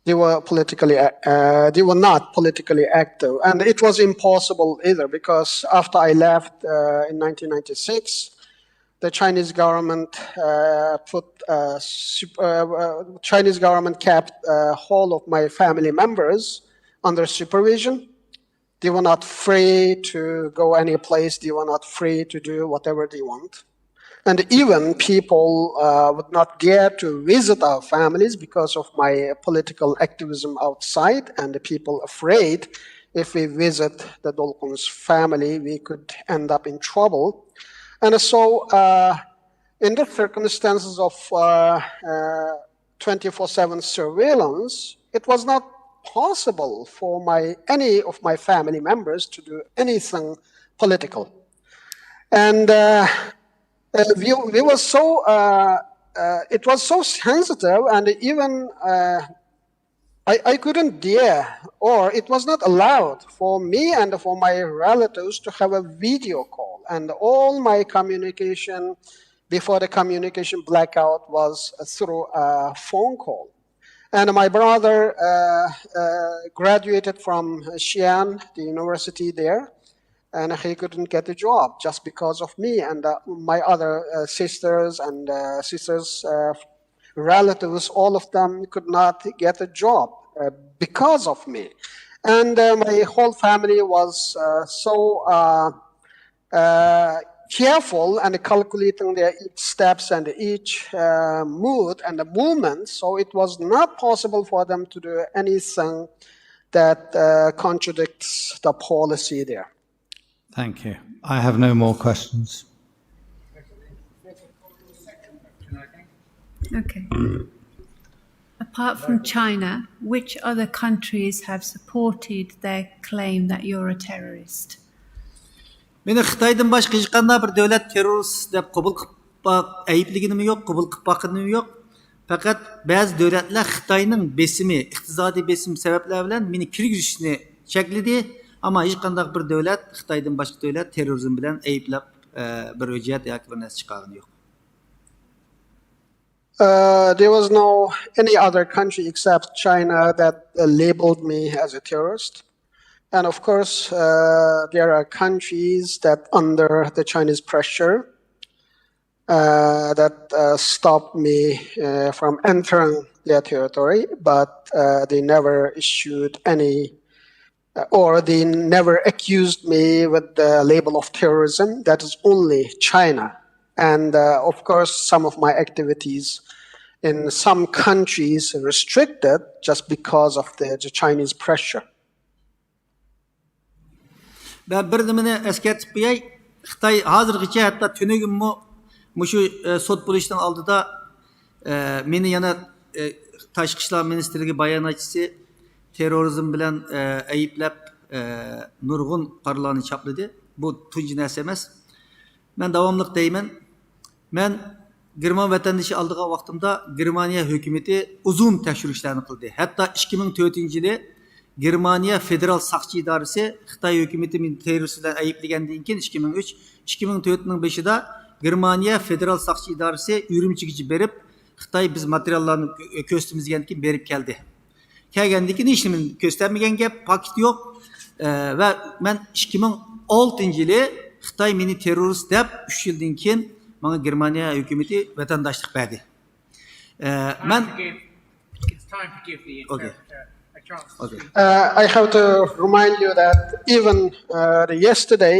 they were politically uh, uh, they were not politically active, and it was impossible either, because after I left uh, in nineteen ninety-six, the Chinese government uh, put uh, sup- uh, uh, Chinese government kept uh, all of my family members under supervision. They were not free to go any place. They were not free to do whatever they want. And even people uh, would not dare to visit our families because of my political activism outside, and the people afraid if we visit the Dolkun's family, we could end up in trouble. And so, uh, in the circumstances of uh, uh, twenty-four seven surveillance, it was not possible for my any of my family members to do anything political. And uh, uh, we, we were so, uh, uh, it was so sensitive, and even uh, I, I couldn't dare, or it was not allowed for me and for my relatives to have a video call. And all my communication before the communication blackout was through a phone call. And my brother uh, uh, graduated from Xi'an, the university there, and he couldn't get a job just because of me. And uh, my other uh, sisters and uh, sisters' uh, relatives, all of them could not get a job uh, because of me. And uh, my whole family was uh, so uh, uh, careful and calculating their each steps and each uh, mood and the movement. So it was not possible for them to do anything that uh, contradicts the policy there. Thank you. I have no more questions. Okay. Apart from China, which other countries have supported their claim that you're a terrorist? مېنى خىتايدىن باشقا ھېچقانداق بىر دۆلەت تېررورىست دەپ قوبۇل قىلىپ باق-، ئەيىبلىگىنىمۇ يوق، قوبۇل قىلىپ باققىنىمۇ يوق. پەقەت بەزى دۆلەتلەر خىتاينىڭ بېسىمى، ئىقتىسادىي بېسىم سەۋەبلەر بىلەن مېنى كىرگۈزۈشنى چەكلىدى. ئەمما ھېچقانداق بىر دۆلەت خىتايدىن باشقا دۆلەت تېررورىزم بىلەن ئەيىبلەپ، ئە، بىر ھۆججەت ياكى بىر نەرسە چىقارغىنى يوق. Uh, there was no any other country except China that uh, labeled me as a terrorist. And of course, uh, there are countries that under the Chinese pressure uh, that uh, stopped me uh, from entering their territory, but uh, they never issued any uh, or they never accused me with the label of terrorism. That is only China. And uh, of course, some of my activities in some countries restricted just because of the, the Chinese pressure. مەن بىر نېمىنى ئەسكەرتىپ قوياي. خىتاي ھازىرغىچە ھەتتا تۈنۈگۈنمۇ مۇشۇ ئە، سوت بولۇشنىڭ ئالدىدا ئە، مېنى يەنە ئە، تاشقى ئىشلار مىنىستىرلىكى باياناتچىسى تېررورىزم بىلەن ئە، ئەيىبلەپ ئە، نۇرغۇن قارىلارنى چاپلىدى. بۇ تۇنجى نەرسە ئەمەس. مەن داۋاملىق دەيمەن، مەن گېرمان ۋەتەندىشى ئالدىغان ۋاقتىمدا گېرمانىيە ھۆكۈمىتى ئۇزۇن تەكشۈرۈشلەرنى قىلدى. ھەتتا ئىككى مىڭ تۆتىنچى يىلى گېرمانىيە فېدېرال ساقچى ئىدارىسى خىتاي ھۆكۈمىتى مېنى تېررورىست بىلەن ئەيىبلىگەندىن كېيىن، ئىككى مىڭ ئۈچ، ئىككى مىڭ تۆتنىڭ بېشىدا گېرمانىيە فېدېرال ساقچى ئىدارىسى ئۈرۈمچىگىچە بېرىپ، خىتاي بىز ماتېرىياللارنى كۆ-، كۆرسىتىمىز دېگەندىن كېيىن بېرىپ كەلدى. كەلگەندىن كېيىن ھېچنېمە كۆرسەتمىگەن گەپ، پاكىت يوق. ئە، ۋە مەن ئىككى مىڭ ئالتىنچى يىلى خىتاي مېنى تېررورىست دەپ ئۈچ يىلدىن كېيىن ماڭا گېرمانىيە ھۆكۈمىتى ۋەتەنداشلىق بەردى. ئە، مەن It's time to give the Okay. interpreter a chance to Okay. speak. Uh, I have to remind you that even uh, the yesterday,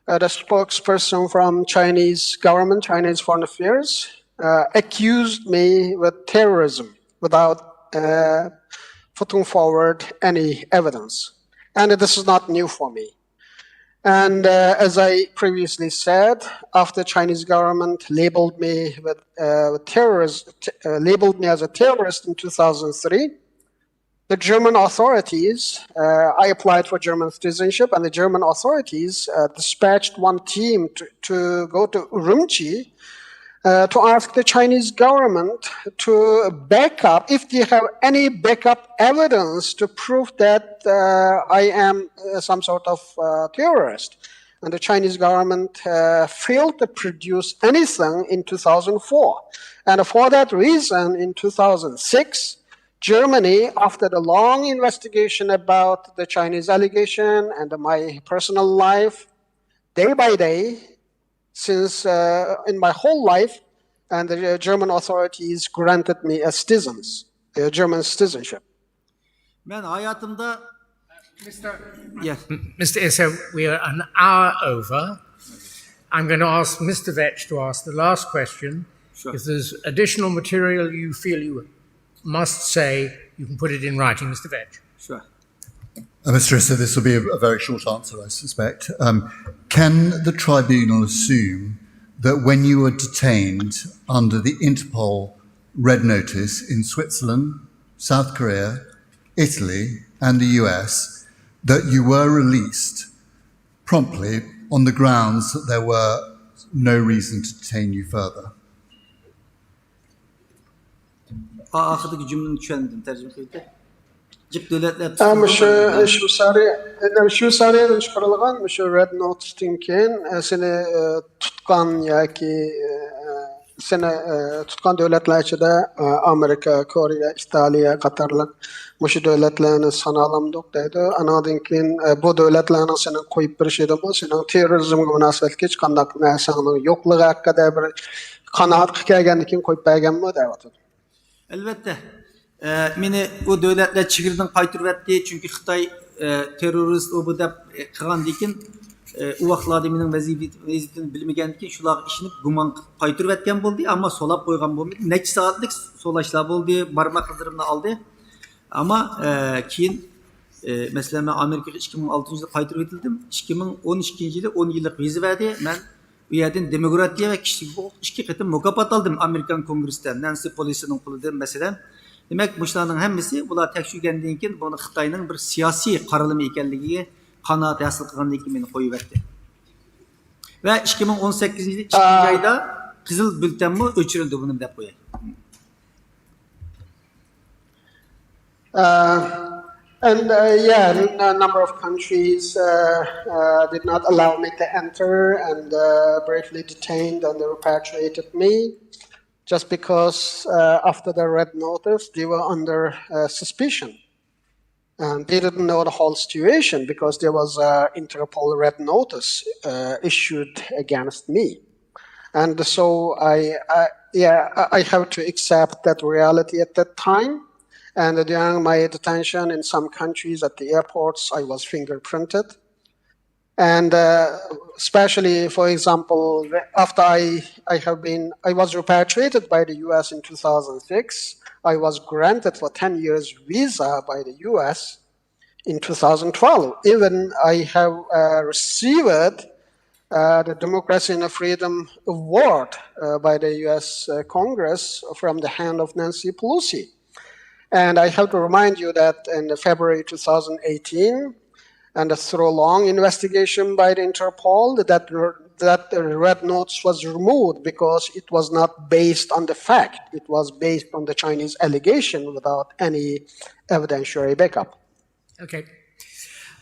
uh, the spokesperson from Chinese government, Chinese Foreign Affairs, uh, accused me with terrorism without uh, putting forward any evidence. And this is not new for me. And uh, as I previously said, after Chinese government labeled me with uh, terrorist, t- uh, labeled me as a terrorist in two thousand three, the German authorities, uh, I applied for German citizenship, and the German authorities uh, dispatched one team to, to go to Urumqi uh, to ask the Chinese government to back up, if they have any backup evidence to prove that uh, I am uh, some sort of uh, terrorist. And the Chinese government uh, failed to produce anything in two thousand four. And for that reason, in two thousand six, Germany, after the long investigation about the Chinese allegation and my personal life, day by day, since uh, in my whole life, and the German authorities granted me a citizens, a German citizenship. مەن ھاياتىمدا Mister Yes. Mister Issa, we are an hour over. I'm going to ask Mister Vetch to ask the last question. Sure. If there's additional material you feel you must say, you can put it in writing. Mister Vetch. Sure. Uh, Mister Issa, this will be a, a very short answer, I suspect. Um, can the tribunal assume that when you were detained under the Interpol Red Notice in Switzerland, South Korea, Italy, and the U S, that you were released promptly on the grounds that there were no reason to detain you further? ئا- ئاخىرىدىكى جۈملىنى چۈشەنمىدىم، تەرجىمە قىلىۋېتەي. جىق دۆلەتلەر ئە، مۇشۇ شۋېتسارىيە، ئە، شۋېتسارىيەدىن چىقىرىلغان مۇشۇ رېد نوتىستىن كېيىن، ئە، سېنى ئە، تۇتقان ياكى ئە، سېنى ئە، تۇتقان دۆلەتلەر ئىچىدە ئە، ئامېرىكا، كورېيە، ئىتالىيە قاتارلىق مۇشۇ دۆلەتلەرنى سانالامدۇق دەيدۇ. ئانىڭدىن كېيىن ئە، بۇ دۆلەتلەرنىڭ سېنى قويۇپ بېرىشىدىمۇ سېنىڭ تېررورىزمغا مۇناسىۋەتلىك ھېچقانداق نەرسەڭنىڭ يوقلۇقى ھەققىدە بىر قانائەتكە كەلگەندىن كېيىن قويۇپ بەرگەنمۇ دەۋاتىدۇ. ئەلۋەتتە، ئە، مېنى ئۇ دۆلەتلەر چېگرىدىن قايتۇرۇۋەتتى، چۈنكى خىتاي ئە، تېررورىست ئۇ بۇ دەپ ئە، قىلغاندىن كېيىن، ئە، ئۇ ۋاقىتلاردا مېنىڭ ۋەزىپە- ۋەزىپىمنى بىلمىگەندىن كېيىن شۇلارغا ئىشىنىپ گۇمان قىلىپ قايتۇرۇۋەتكەن بولدى، ئەمما سولاپ قويغان بولمىدى. نەچچە سائەتلىك سولاشلار بولدى، بارماق ئىزلىرىمنى ئالدى. ئەمما ئە، كېيىن ئە، مەسىلەن، مەن ئامېرىكىغا ئىككى مىڭ ئالتىنچى يىلى قايتۇرۇۋېتىلدىم. ئىككى مىڭ ئون ئىككىنچى يىلى ئون يىللىق ۋىزا بەردى. مەن ئۇ يەردىن دېموكراتىيە ۋە كىشىلىك ھوقۇق ئىككى قېتىم مۇكاپات ئالدىم ئامېرىكان كونگرېسىدا، نەنسى پېلوسىنىڭ قولىدىن، مەسىلەن. دېمەك، مۇشۇلارنىڭ ھەممىسى، بۇلار تەكشۈرگەندىن كېيىن بۇنى خىتاينىڭ بىر سىياسىي قارىلىمى ئىكەنلىكىگە قانائەت ھاسىل قىلغاندىن كېيىن مېنى قويۇۋەتتى. ۋە ئىككى مىڭ ئون سەككىزىنچى يىلى ئىككىنچى ئايدا قىزىل بۈلتەنمۇ ئۆچۈرۈلدى، بۇنى دەپ قوياي. Uh, and uh, yeah, a number of countries uh, uh, did not allow me to enter and uh, briefly detained and repatriated me just because uh, after the red notice, they were under uh, suspicion. And they didn't know the whole situation because there was an Interpol red notice uh, issued against me. And so I, I yeah, I have to accept that reality at that time. And during my detention in some countries at the airports, I was fingerprinted. And uh, especially, for example, after I, I have been, I was repatriated by the U S in two thousand six. I was granted for ten years visa by the U S in two thousand twelve. Even I have uh, received uh, the Democracy and Freedom Award uh, by the U S uh, Congress from the hand of Nancy Pelosi. And I have to remind you that in February two thousand eighteen, and through a long investigation by the Interpol, that that red notice was removed because it was not based on the fact. It was based on the Chinese allegation without any evidentiary backup. Okay.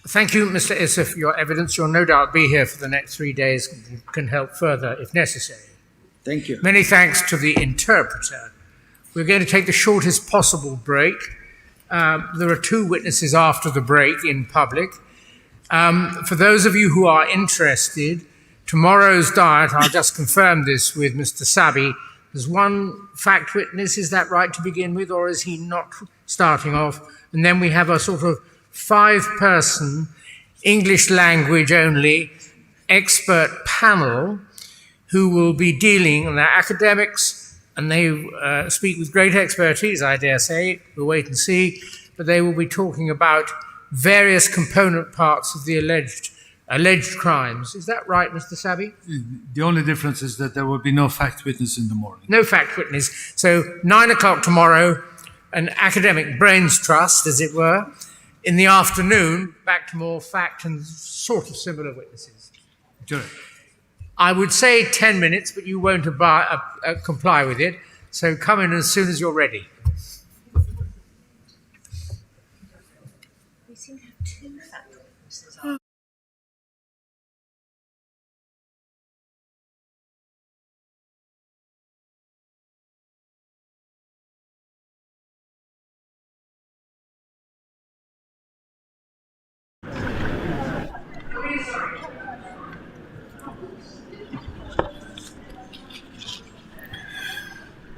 Thank you, Mister Issa, for your evidence. You'll no doubt be here for the next three days and can help further if necessary. Thank you. Many thanks to the interpreter. We're going to take the shortest possible break. Um, there are two witnesses after the break in public. Um, for those of you who are interested, Tomorrow's diet, I'll just confirm this with Mister Sabi. There's one fact witness, is that right to begin with, or is he not starting off? And then we have a sort of five person, English language only, expert panel who will be dealing, and they're academics, and they uh, speak with great expertise, I dare say. We'll wait and see. But they will be talking about various component parts of the alleged alleged crimes. Is that right, Mister Sabi? The only difference is that there will be no fact witness in the morning. No fact witness. So nine o'clock tomorrow, an academic brains trust, as it were. In the afternoon, back to more fact and sort of similar witnesses. Correct. I would say ten minutes, but you won't abide, uh, uh, comply with it. So come in as soon as you're ready. We seem to have two fact witnesses.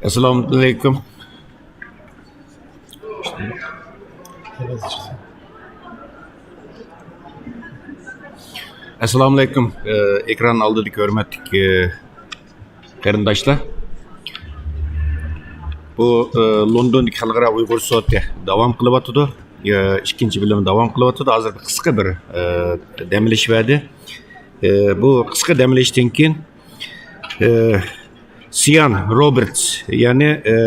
ئەسسالامۇ ئەلەيكۇم. ئەسسالامۇ ئەلەيكۇم. ئە، ئېكران ئالدىدىكى ھۆرمەتلىك، ئە، قېرىنداشلار. بۇ، ئە، لوندوندىكى خەلقئارا ئۇيغۇر سوتى داۋام قىلىۋاتىدۇ. ئە، ئىككىنچى بۆلۈمى داۋام قىلىۋاتىدۇ. ھازىر بىر قىسقا بىر، ئە، دەم ئېلىش بەردى. ئە، بۇ قىسقا دەم ئېلىشتىن كېيىن، ئە، سىيان روبېرتس، يەنى، ئە،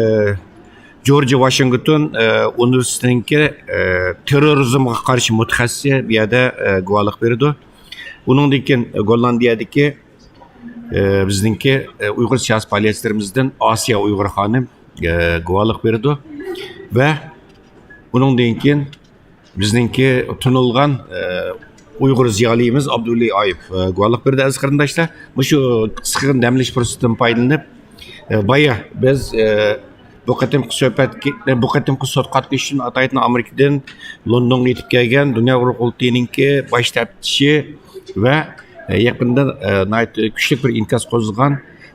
جورج ۋاشىنگتون، ئە، ئۇنىۋېرسىتېتىنىڭكى، ئە، تېررورىزمغا قارشى مۇتەخەسسىسى بۇ يەردە، ئە، گۇۋاھلىق بېرىدۇ. ئۇنىڭدىن كېيىن گوللاندىيەدىكى، ئە، بىزنىڭكى، ئە، ئۇيغۇر سىياسىي پائالىيەتچىلىرىمىزدىن ئاسىيە ئۇيغۇر خانىم، ئە، گۇۋاھلىق بېرىدۇ. ۋە ئۇنىڭدىن كېيىن بىزنىڭكى تونۇلغان، ئە، ئۇيغۇر زىيالىيىمىز ئابدۇۋەلى ئايۇپ، ئە، گۇۋاھلىق بېرىدۇ، ئەزىز قېرىنداشلار. مۇشۇ قىسقىغىنە دەم ئېلىش پۇرسىتىدىن پايدىلىنىپ، ئە، بايا بىز، ئە، بۇ قېتىمقى سۆھبەتكە، بۇ قېتىمقى سوت قاتنىشىش ئۈچۈن ئاتايىتىن ئامېرىكىدىن لوندونغا يېتىپ كەلگەن دۇنيا ئۇيغۇر قۇرۇلتىيىنىڭكى باش تەپتىشى ۋە، ئە، يېقىندىن، ئە، ناھايىتى كۈچلۈك بىر ئىنكاس قوزغىغان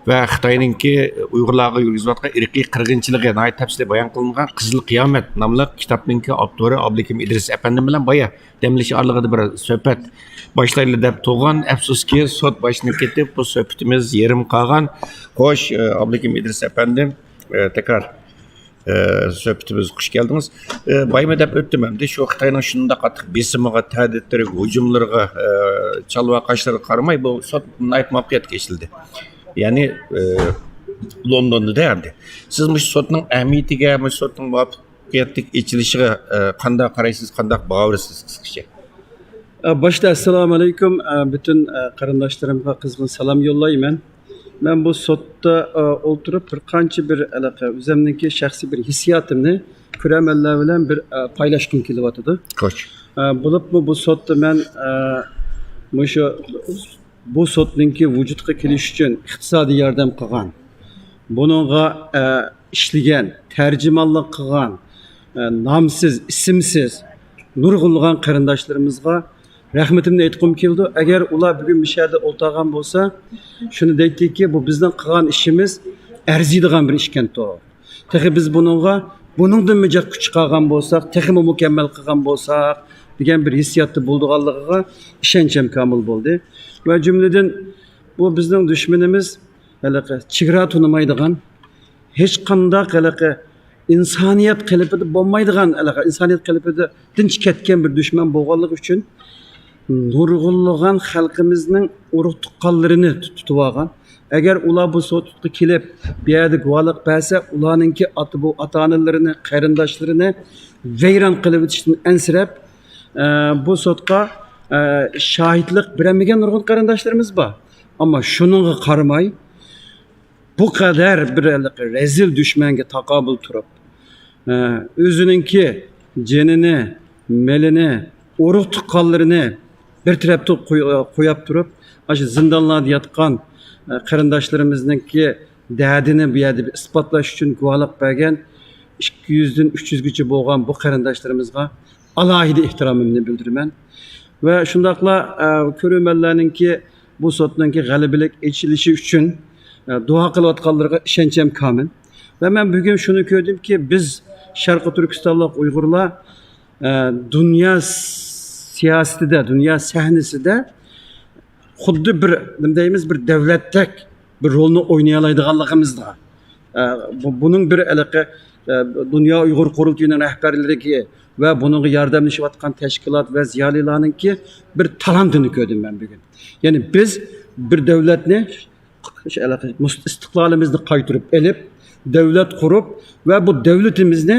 ۋە خىتاينىڭكى ئۇيغۇرلارغا يۈرگۈزۈۋاتقان ئىرقىي قىرغىنچىلىقى ناھايىتى تەپسىلىي بايان قىلىنغان قىزىل قىيامەت ناملىق كىتابنىڭكى ئاپتورى ئابلىكىم ئىدرىس ئەپەندىم بىلەن بايا دەم ئېلىش ئارىلىقىدا بىر سۆھبەت باشلايلى دەپ تۇرغان. ئەپسۇسكى، سوت باشلىنىپ كېتىپ، بۇ سۆھبىتىمىز يېرىم قالغان. خوش، ئابلىكىم ئىدرىس ئەپەندىم، تەكرار، سۆھبىتىمىزگە خۇش كەلدىڭىز. بايىمۇ دەپ ئۆتتۈم ئەمدى، شۇ خىتاينىڭ شۇنداق قاتتىق بېسىمىغا، تەھدىتلىرىگە، ھۇجۇملىرىغا، چالۋاقاشلىرىغا قارىماي، بۇ سوت ناھايىتى مۇۋەپپەقىيەتلىك ئېچىلدى. يەنى، لوندوندا ئەمدى. سىز مۇشۇ سوتنىڭ ئەھمىيىتىگە، مۇشۇ سوتنىڭ مۇۋەپپەقىيەتلىك ئېچىلىشىغا، ئە، قانداق قارايسىز، قانداق باھا بېرىسىز قىسقىچە؟ ئە، باشتا ئەسسالامۇ ئەلەيكۇم. ئە، بۈتۈن، ئە، قېرىنداشلىرىمغا قىزغىن سالام يوللايمەن. مەن بۇ سوتتا، ئە، ئولتۇرۇپ بىر قانچە بىر ھېلىقى ئۆزۈمنىڭكى شەخسىي بىر ھېسسىياتىمنى كۆرەرمەنلەر بىلەن بىر، ئە، پايلاشقۇم كېلىۋاتىدۇ. خوش. ئە، بولۇپمۇ بۇ سوتتا مەن، ئە، مۇشۇ بۇ سوتنىڭكى ۋۇجۇدقا كېلىشى ئۈچۈن ئىقتىسادىي ياردەم قىلغان، بۇنىڭغا، ئە، ئىشلىگەن، تەرجىمانلىق قىلغان، ئە، نامسىز، ئىسىمسىز نۇرغۇنلىغان قېرىنداشلىرىمىزغا رەھمىتىمنى ئېيتقۇم كېلىدۇ. ئەگەر ئۇلار بۈگۈن مۇشۇ يەردە ئولتۇرغان بولسا، شۇنى دەيتتىكى، بۇ بىزنىڭ قىلغان ئىشىمىز ئەرزىيدىغان بىر ئىشكەنتۇ. تېخى بىز بۇنىڭغا، بۇنىڭدىنمۇ جىق كۈچ چىقارغان بولساق، تېخىمۇ مۇكەممەل قىلغان بولساق دېگەن بىر ھېسسىياتتا بولىدىغانلىقىغا ئىشەنچىم كامىل بولدى. ۋە جۈملىدىن بۇ بىزنىڭ دۈشمىنىمىز ھېلىقى چېگرا تونۇمايدىغان، ھېچقانداق ھېلىقى ئىنسانىيەت قېلىپىدا بولمايدىغان، ھېلىقى ئىنسانىيەت قېلىپىدىن كەتكەن بىر دۈشمەن بولغانلىقى ئۈچۈن نۇرغۇنلىغان خەلقىمىزنىڭ ئۇرۇق تۇغقانلىرىنى تۇت-، تۇتۇۋالغان. ئەگەر ئۇلار بۇ سوتقا كېلىپ، بۇ يەردە گۇۋاھلىق بەرسە، ئۇلارنىڭكى ئاتا، بۇ ئاتا-ئانىلىرىنى، قېرىنداشلىرىنى ۋەيران قىلىۋېتىشتىن ئەنسىرەپ، ئە، بۇ سوتقا، ئە، شاھىتلىق بېرەلمىگەن نۇرغۇن قېرىنداشلىرىمىز بار. ئەمما شۇنىڭغا قارىماي، بۇ قەدەر بىر رەزىل دۈشمەنگە تاقابىل تۇرۇپ، ئە، ئۆزىنىڭكى جېنىنى، مېلىنى، ئۇرۇق تۇغقانلىرىنى بىر تەرەپتە قوي-، قوياپ تۇرۇپ، ئاشۇ زىندانلاردا ياتقان، ئە، قېرىنداشلىرىمىزنىڭكى دەردىنى بۇ يەردە بىر ئىسپاتلاش ئۈچۈن، گۇۋاھلىق بەرگەن ئىككى يۈزدىن ئۈچ يۈزگىچە بولغان بۇ قېرىنداشلىرىمىزغا ئالاھىدە ئېھتىرامىمنى بىلدۈرىمەن. ۋە شۇنداقلا، ئە، كۆرۈرمەنلەرنىڭكى بۇ سوتنىڭكى غەلىبىلىك ئېچىلىشى ئۈچۈن، ئە، دۇئا قىلىۋاتقانلىرىغا ئىشەنچىم كامىل. ۋە مەن بۈگۈن شۇنى كۆردۈمكى، بىز شەرقىي تۈركىستانلىق ئۇيغۇرلار، ئە، دۇنيا سىياسىتىدە، دۇنيا سەھنىسىدە خۇددى بىر، نېمە دەيمىز، بىر دۆلەتتەك بىر رولنى ئوينىيالايدىغانلىقىمىزغا، ئە، بۇ، بۇنىڭ بىر ھېلىقى، ئە، دۇنيا ئۇيغۇر قۇرۇلتىيىنىڭ رەھبەرلىكى ۋە بۇنىڭغا ياردەملىشىۋاتقان تەشكىلات ۋە زىيالىيلارنىڭكى بىر تالانتىنى كۆردۈم مەن بۈگۈن. يەنى بىز بىر دۆلەتنى، ئىستىقلالىمىزنى قايتۇرۇپ ئېلىپ، دۆلەت قۇرۇپ ۋە بۇ دۆلىتىمىزنى،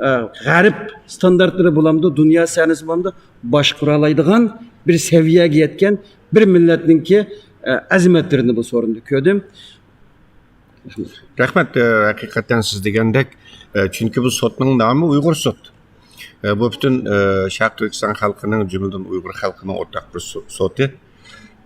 ئە، غەرب ستاندارتلىرى بولامدۇ، دۇنيا سەھنىسى بولامدۇ، باشقۇرالايدىغان بىر سەۋىيەگە يەتكەن بىر مىللەتنىڭكى، ئە، ئەزىمەتلىرىنى بۇ سورۇندا كۆردۈم. رەھمەت، ئە، ھەقىقەتەن سىز دېگەندەك، ئە، چۈنكى بۇ سوتنىڭ نامى ئۇيغۇر سوت. ئە، بۇ پۈتۈن، ئە، شەرقىي تۈركىستان خەلقىنىڭ، جۈملىدىن ئۇيغۇر خەلقىنىڭ ئورتاق بىر سو-، سوتى.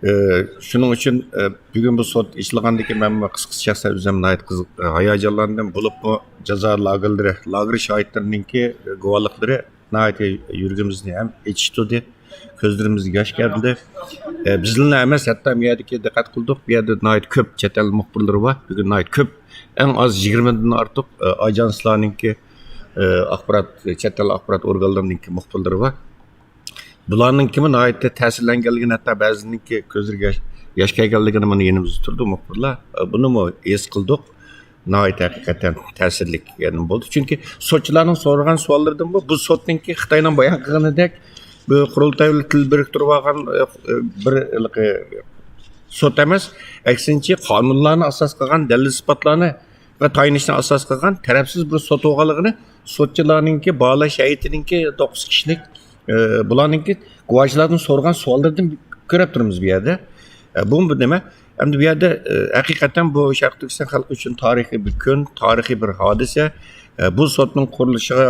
ئە، شۇنىڭ ئۈچۈن، ئە، بۈگۈن بۇ سوت ئېچىلغاندىن كېيىن مەنمۇ قىسقىچە شەخسەن ئۆزۈم ناھايىتى قىزىق، ئە، ھاياجانلاندىم. بولۇپمۇ جازا لاگېرلىرى، لاگېر شاھىتلىرىنىڭكى، ئە، گۇۋاھلىقلىرى ناھايىتى يۈرىكىمىزنى ھەم ئېچىشتۇردى، كۆزلىرىمىزگە ياش كەلدى. ئە، بىزلا ئەمەس، ھەتتا بۇ يەردىكى دىققەت قىلدۇق، بۇ يەردە ناھايىتى كۆپ چەت ئەل مۇخبىرلىرى بار. بۈگۈن ناھايىتى كۆپ، ئەڭ ئاز يىگىرمىدىن ئارتۇق، ئە، ئاژانسلارنىڭكى، ئە، ئاخبارات، چەت ئەل ئاخبارات ئورگانلىرىنىڭكى مۇخبىرلىرى بار. بۇلارنىڭكىمۇ ناھايىتى تەسىرلەنگەنلىكىنى ھەتتا بەزىنىڭكى كۆزلىرىگە ياش، ياش كەلگەنلىكىنى مانا يېنىمىزدا تۇرىدۇ مۇخبىرلار. ئە، بۇنىمۇ ھېس قىلدۇق. ناھايىتى ھەقىقەتەن تەسىرلىك يەنە بولدى. چۈنكى سوتچىلارنىڭ سورىغان سوئاللىرىدىنمۇ بۇ سوتنىڭكى خىتاينىڭ بايان قىلغىنىدەك بۇ قۇرۇلتاي بىلەن تىل بىرىكتۈرۈپ ئالغان، ئە، بىر ھېلىقى سوت ئەمەس، ئەكسىنچە قانۇنلارنى ئاساس قىلغان دەلىل ئىسپاتلارنى ۋە تايىنىشنى ئاساس قىلغان تەرەپسىز بىر سوت بولغانلىقىنى سوتچىلارنىڭكى باھالاش ھەيئىتىنىڭكى توققۇز كىشىلىك، ئە، بۇلارنىڭكى گۇۋاھچىلاردىن سورىغان سوئاللىرىدىن كۆرۈپ تۇرىمىز بۇ يەردە. ئە، بۇمۇ بىر نېمە. ئەمدى بۇ يەردە، ئە، ھەقىقەتەن بۇ شەرقىي تۈركىستان خەلقى ئۈچۈن تارىخىي بىر كۈن، تارىخىي بىر ھادىسە. ئە، بۇ سوتنىڭ قۇرۇلۇشىغا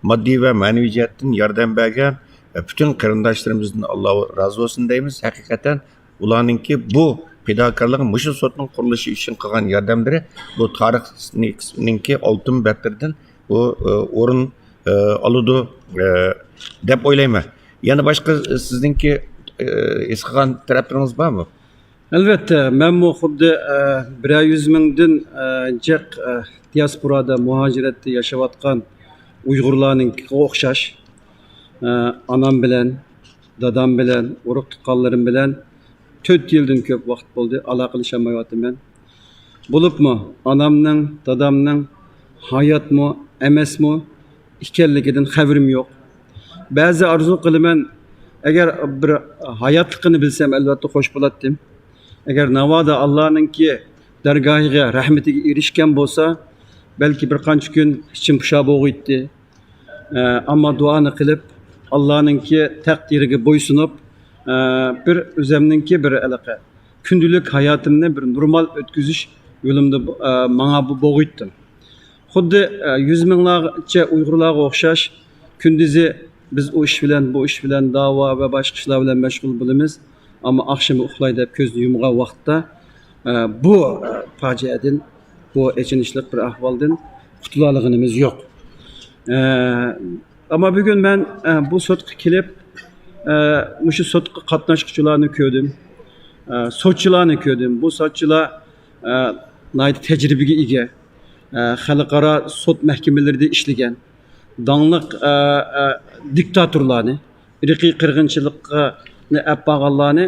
ماددىي ۋە مەنىۋى جەھەتتىن ياردەم بەرگەن، ئە، پۈتۈن قېرىنداشلىرىمىزدىن ئاللا رازى بولسۇن دەيمىز. ھەقىقەتەن ئۇلارنىڭكى بۇ پىداكارلىقى، مۇشۇ سوتنىڭ قۇرۇلۇشى ئۈچۈن قىلغان ياردەملىرى بۇ تارىخنىڭكى ئالتۇن بەتلىرىدىن بۇ، ئە، ئورۇن، ئە، ئالىدۇ، ئە، دەپ ئويلايمەن. يەنە باشقا، ئە، سىزنىڭكى، ئە، ھېس قىلغان تەرەپلىرىڭىز بارمۇ؟ ئەلۋەتتە، مەنمۇ خۇددى، ئە، بىرەر يۈز مىڭدىن، ئە، جىق، ئە، دىياسپورادا، مۇھاجىرەتتە ياشاۋاتقان ئۇيغۇرلارنىڭكىگە ئوخشاش، ئە، ئانام بىلەن، دادام بىلەن، ئۇرۇق تۇغقانلىرىم بىلەن تۆت يىلدىن كۆپ ۋاقىت بولدى، ئالاقىلىشالمايۋاتىمەن. بولۇپمۇ ئانامنىڭ، دادامنىڭ ھاياتمۇ، ئەمەسمۇ ئىكەنلىكىدىن خەۋىرىم يوق. بەزى ئارزۇ قىلىمەن، ئەگەر بىر ھاياتلىقىنى بىلسەم، ئەلۋەتتە خوش بولاتتىم. ئەگەر ناۋادا ئاللانىڭكى دەرگاھىغا، رەھمىتىگە ئېرىشكەن بولسا، بەلكى بىر قانچە كۈن ئىچىم پۇشا بوغۇيتتى. ئە، ئەمما دۇئانى قىلىپ، ئاللانىڭكى تەقدىرىگە بويسۇنۇپ، ئە، بىر ئۆزەمنىڭكى بىر ھېلىقى كۈندىلىك ھاياتىمنى بىر نورمال ئۆتكۈزۈش يولۇمدا، ئە، ماڭا بۇ بوغۇيتتىم. خۇددى، ئە، يۈز مىڭلارچە ئۇيغۇرلارغا ئوخشاش، كۈندۈزى بىز ئۇ ئىش بىلەن، بۇ ئىش بىلەن، داۋا ۋە باشقا ئىشلار بىلەن مەشغۇل بولىمىز. ئەمما ئاخشىمى ئۇخلاي دەپ كۆزنى يۇمغان ۋاقىتتا، ئە، بۇ، ئە، پاجىئەدىن، بۇ ئېچىنىشلىق بىر ئەھۋالدىن قۇتۇلالىغىنىمىز يوق. ئە، ئەمما بۈگۈن مەن، ئە، بۇ سوتقا كېلىپ، ئە، مۇشۇ سوتقا قاتناشقۇچىلارنى كۆردۈم. ئە، سوتچىلارنى كۆردۈم. بۇ سوتچىلار، ئە، ناھايىتى تەجرىبىگە ئىگە. ئە، خەلقئارا سوت مەھكىمىلىرىدە ئىشلىگەن. داڭلىق، ئە، ئە، دىكتاتورلارنى، ئىرقىي قىرغىنچىلىقنى ئەپ بارغانلارنى،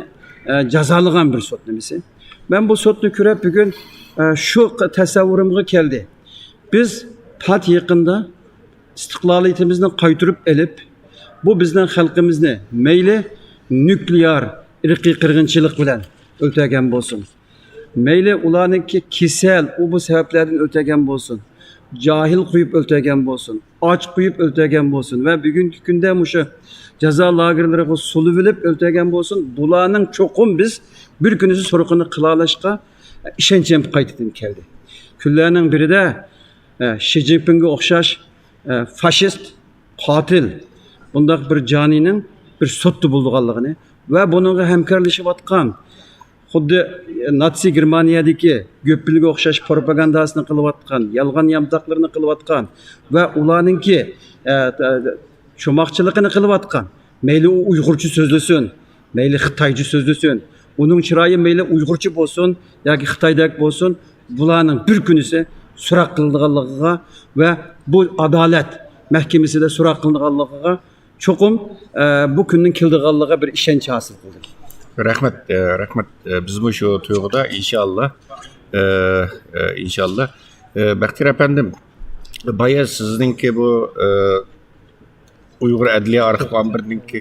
ئە، جازالىغان بىر سوت نېمىسى. مەن بۇ سوتنى كۆرۈپ بۈگۈن، ئە، شۇ ق-، تەسەۋۋۇرۇمغا كەلدى. بىز پات يېقىندا ئىستىقلالىيىتىمىزنى قايتۇرۇپ ئېلىپ، بۇ بىزنىڭ خەلقىمىزنى مەيلى نۇكلېئار ئىرقىي قىرغىنچىلىق بىلەن ئۆلتۈرگەن بولسۇن، مەيلى ئۇلارنىڭكى كېسەل، ئۇ بۇ سەۋەبلەردىن ئۆلتۈرگەن بولسۇن، جاھىل قويۇپ ئۆلتۈرگەن بولسۇن، ئاچ قويۇپ ئۆلتۈرگەن بولسۇن ۋە بۈگۈنكى كۈندە مۇشۇ جازا لاگېرلىرىغا سولىۋېلىپ ئۆلتۈرگەن بولسۇن، بۇلارنىڭ چوقۇم بىز بىر كۈنىسى سورىقىنى قىلالاشقا ئىشەنچىم قايتىدىن كەلدى. كۈنلەرنىڭ بىرىدە، ئە، شى جىنپىڭگە ئوخشاش، ئە، فاشىست، قاتىل، بۇنداق بىر جانىنىڭ بىر سوتتا بولىدىغانلىقىنى ۋە بۇنىڭغا ھەمكارلىشىۋاتقان، خۇددى ناتسى گېرمانىيەدىكى گۆپپېلگە ئوخشاش پروپاگانداسىنى قىلىۋاتقان، يالغان يانتاقلىرىنى قىلىۋاتقان ۋە ئۇلارنىڭكى، ئە، ئە، چوماقچىلىقىنى قىلىۋاتقان، مەيلى ئۇ ئۇيغۇرچە سۆزلىسۇن، مەيلى خىتايچە سۆزلىسۇن، ئۇنىڭ چىرايى مەيلى ئۇيغۇرچە بولسۇن ياكى خىتايدەك بولسۇن، بۇلارنىڭ بىر كۈنىسى سوراق قىلىنىدىغانلىقىغا ۋە بۇ ئادالەت مەھكىمىسىدە سوراق قىلىنىدىغانلىقىغا چوقۇم، ئە، بۇ كۈننىڭ كېلىدىغانلىقىغا بىر ئىشەنچ ھاسىل قىلدىم. رەھمەت، ئە، رەھمەت. ئە، بىزمۇ شۇ تۇيغۇدا ئىنشاللا، ئە، ئە، ئىنشاللا. ئە، بەختىيار ئەپەندىم، بايا سىزنىڭكى بۇ، ئە، ئۇيغۇر ئەدلىيە ئارخىپ ئامبىرىنىڭكى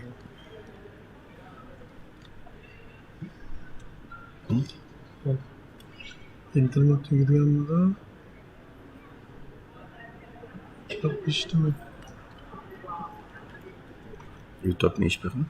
ئىنتېرنېت تۈگىدىگەنمىدۇ؟ كىتاب ئىشتىمۇ؟ يۇتۇبنى ئېچىپ بېقىڭ.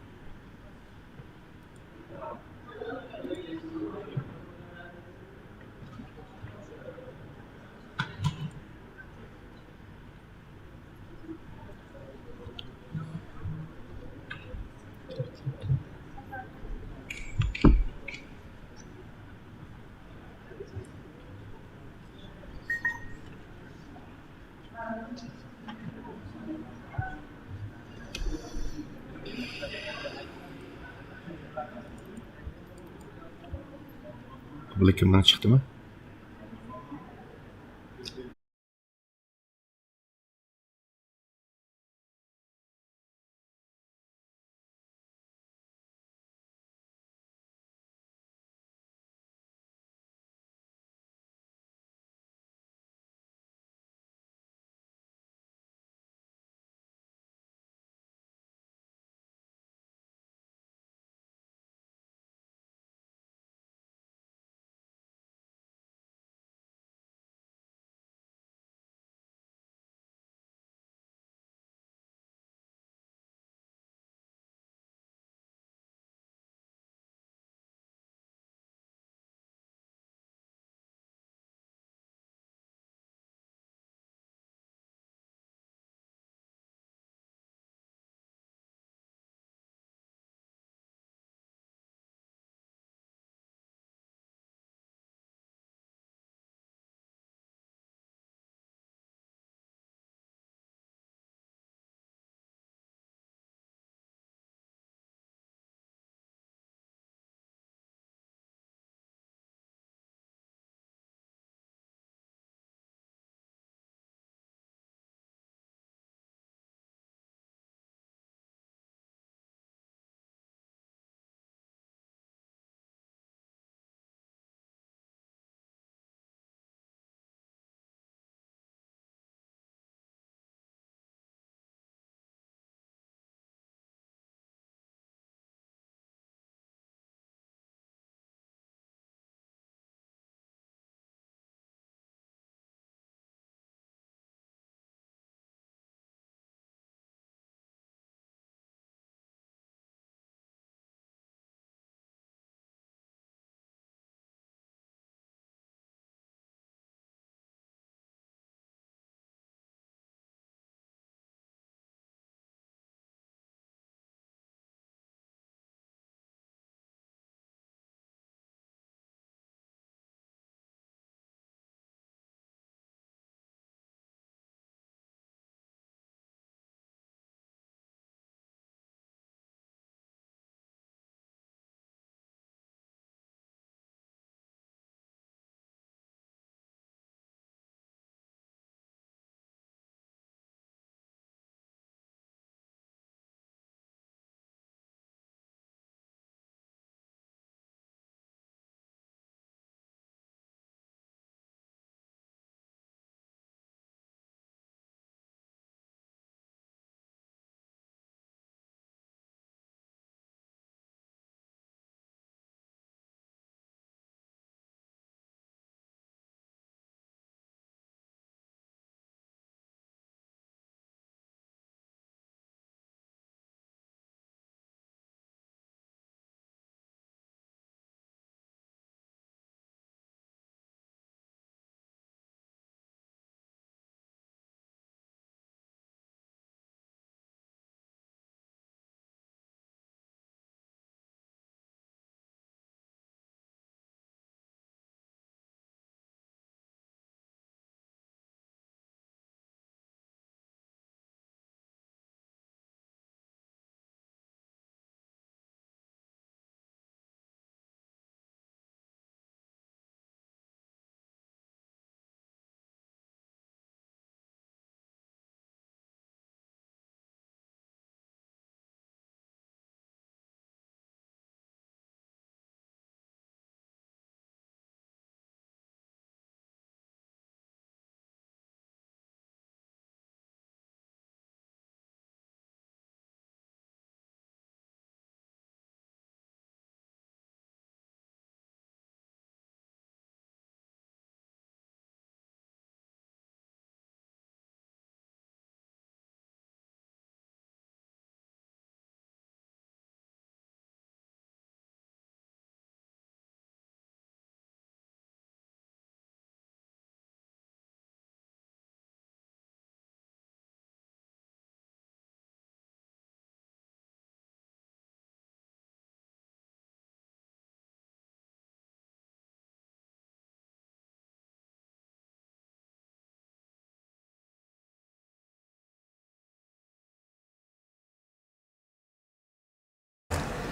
بۇلار كىمنىڭ چىقتىمۇ؟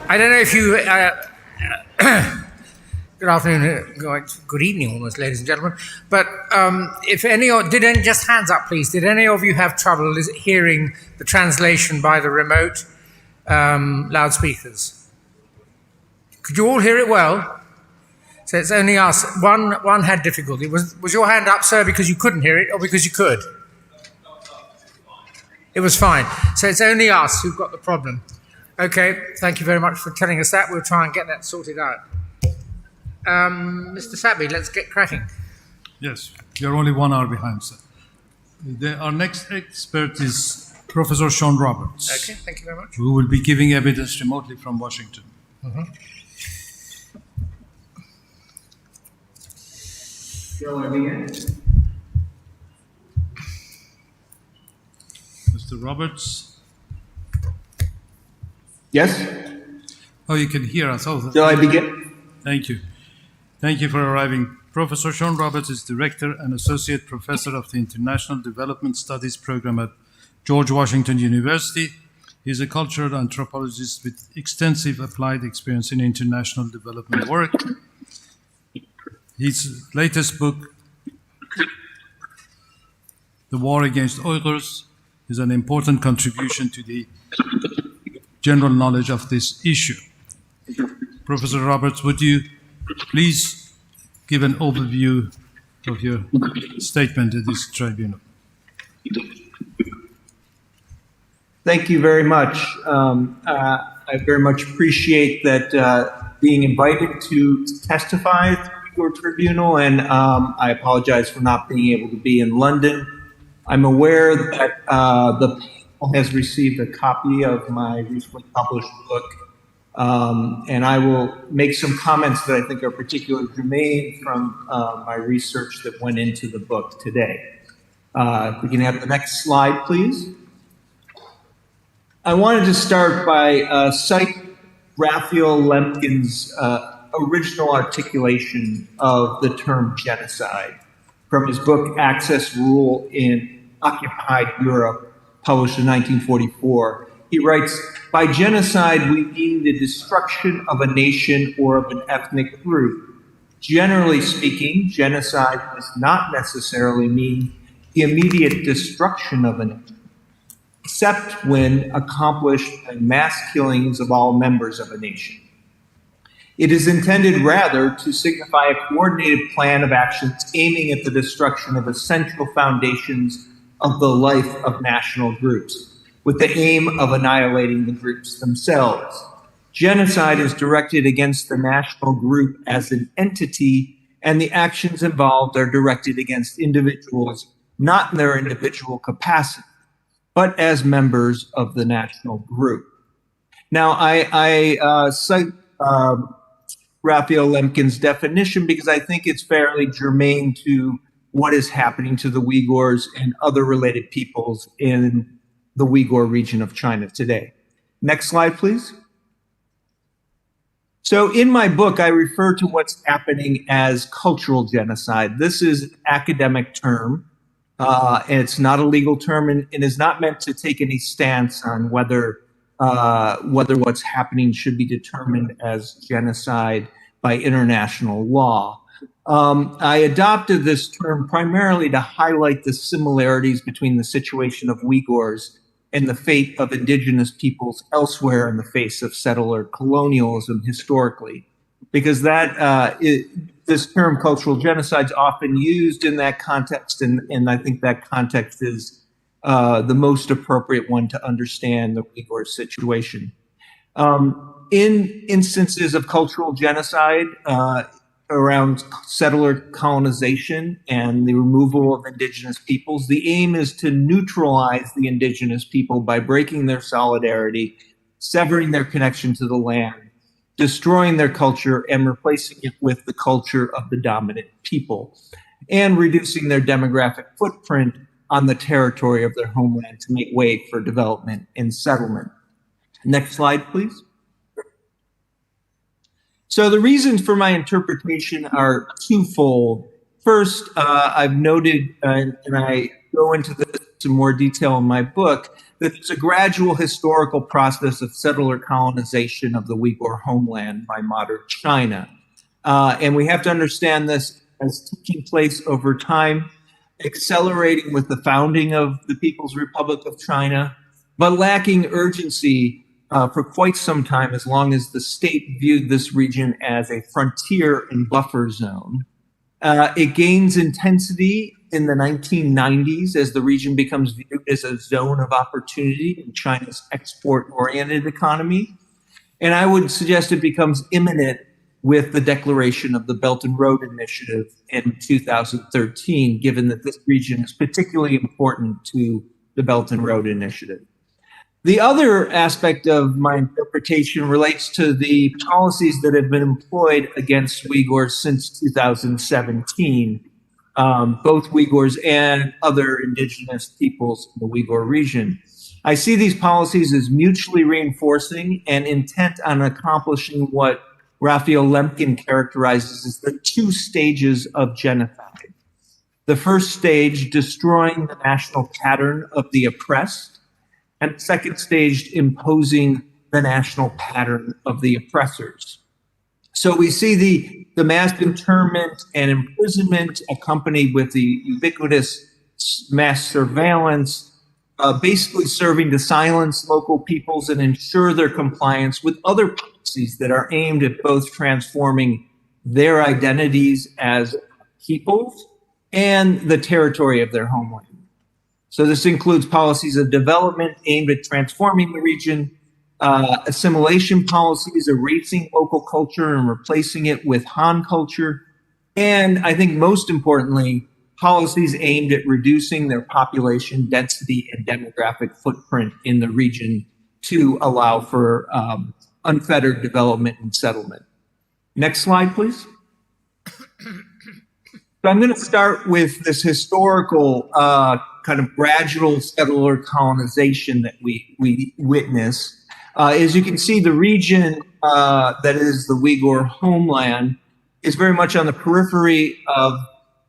I don't know if you. Uh, good afternoon, uh, good evening almost, ladies and gentlemen. But um, if any, of- did any, just hands up, please. Did any of you have trouble lis- hearing the translation by the remote um, loudspeakers? Could you all hear it well? So it's only us. One, one had difficulty. Was, was your hand up, sir, because you couldn't hear it, or because you could? It was fine. So it's only us who've got the problem. Okay, thank you very much for telling us that. We'll try and get that sorted out. Um, Mister Sabi, let's get cracking. Yes, you're only one hour behind, sir. The, our next expert is Professor Sean Roberts, Okay, thank you very much. Who will be giving evidence remotely from Washington. Shall I begin? Mister Roberts? Yes? Oh, you can hear us. Oh, Shall I begin? Thank you. Thank you for arriving. Professor Sean Roberts is Director and Associate Professor of the International Development Studies Program at George Washington University. He's a cultural anthropologist with extensive applied experience in international development work. His latest book, The War Against Uyghurs, is an important contribution to the general knowledge of this issue. Professor Roberts, would you please give an overview of your statement at this tribunal? Thank you very much. Um, uh, I very much appreciate that uh, being invited to testify at the Uyghur Tribunal, and um, I apologize for not being able to be in London. I'm aware that uh, the panel has received a copy of my recently published book, um, and I will make some comments that I think are particularly germane from uh, my research that went into the book today. Uh, if we can have the next slide, please. I wanted to start by uh, citing Raphael Lemkin's uh, original articulation of the term genocide from his book Axis Rule in Occupied Europe, published in nineteen forty-four. He writes, "By genocide, we mean the destruction of a nation or of an ethnic group. Generally speaking, genocide does not necessarily mean the immediate destruction of a nation, except when accomplished by mass killings of all members of a nation. It is intended rather to signify a coordinated plan of actions aiming at the destruction of essential foundations of the life of national groups, with the aim of annihilating the groups themselves. Genocide is directed against the national group as an entity, and the actions involved are directed against individuals, not in their individual capacity, but as members of the national group." Now, I, I uh, cite um, Raphael Lemkin's definition because I think it's fairly germane to what is happening to the Uyghurs and other related peoples in the Uyghur region of China today. Next slide, please. So, in my book, I refer to what's happening as cultural genocide. This is an academic term. Uh, and it's not a legal term and, and is not meant to take any stance on whether uh, whether what's happening should be determined as genocide by international law. Um, I adopted this term primarily to highlight the similarities between the situation of Uyghurs and the fate of indigenous peoples elsewhere in the face of settler colonialism historically, because that uh, it, this term cultural genocide is often used in that context, and, and I think that context is uh, the most appropriate one to understand the Uyghur situation. Um, in instances of cultural genocide uh, around settler colonization and the removal of indigenous peoples, the aim is to neutralize the indigenous people by breaking their solidarity, severing their connection to the land, destroying their culture and replacing it with the culture of the dominant people, and reducing their demographic footprint on the territory of their homeland to make way for development and settlement. Next slide, please. So the reasons for my interpretation are twofold. First, uh, I've noted, uh, and I go into this in more detail in my book, that there's a gradual historical process of settler colonization of the Uyghur homeland by modern China. Uh, and we have to understand this as taking place over time, accelerating with the founding of the People's Republic of China, but lacking urgency uh, for quite some time, as long as the state viewed this region as a frontier and buffer zone. Uh, it gains intensity in the nineteen nineties as the region becomes viewed as a zone of opportunity in China's export oriented economy. And I would suggest it becomes imminent with the declaration of the Belt and Road Initiative in two thousand thirteen, given that this region is particularly important to the Belt and Road Initiative. The other aspect of my interpretation relates to the policies that have been employed against Uyghurs since two thousand seventeen, um, both Uyghurs and other indigenous peoples in the Uyghur region. I see these policies as mutually reinforcing and intent on accomplishing what Raphael Lemkin characterizes as the two stages of genocide. The first stage, destroying the national pattern of the oppressed, and the second stage, imposing the national pattern of the oppressors. So we see the, the mass internment and imprisonment accompanied with the ubiquitous s- mass surveillance, uh, basically serving to silence local peoples and ensure their compliance with other policies that are aimed at both transforming their identities as peoples and the territory of their homeland. So this includes policies of development aimed at transforming the region, uh, assimilation policies, erasing local culture and replacing it with Han culture, and I think most importantly, policies aimed at reducing their population density and demographic footprint in the region to allow for um, unfettered development and settlement. Next slide, please. So I'm going to start with this historical uh, kind of gradual settler colonization that we, we witness. Uh, as you can see, the region uh, that is the Uyghur homeland is very much on the periphery of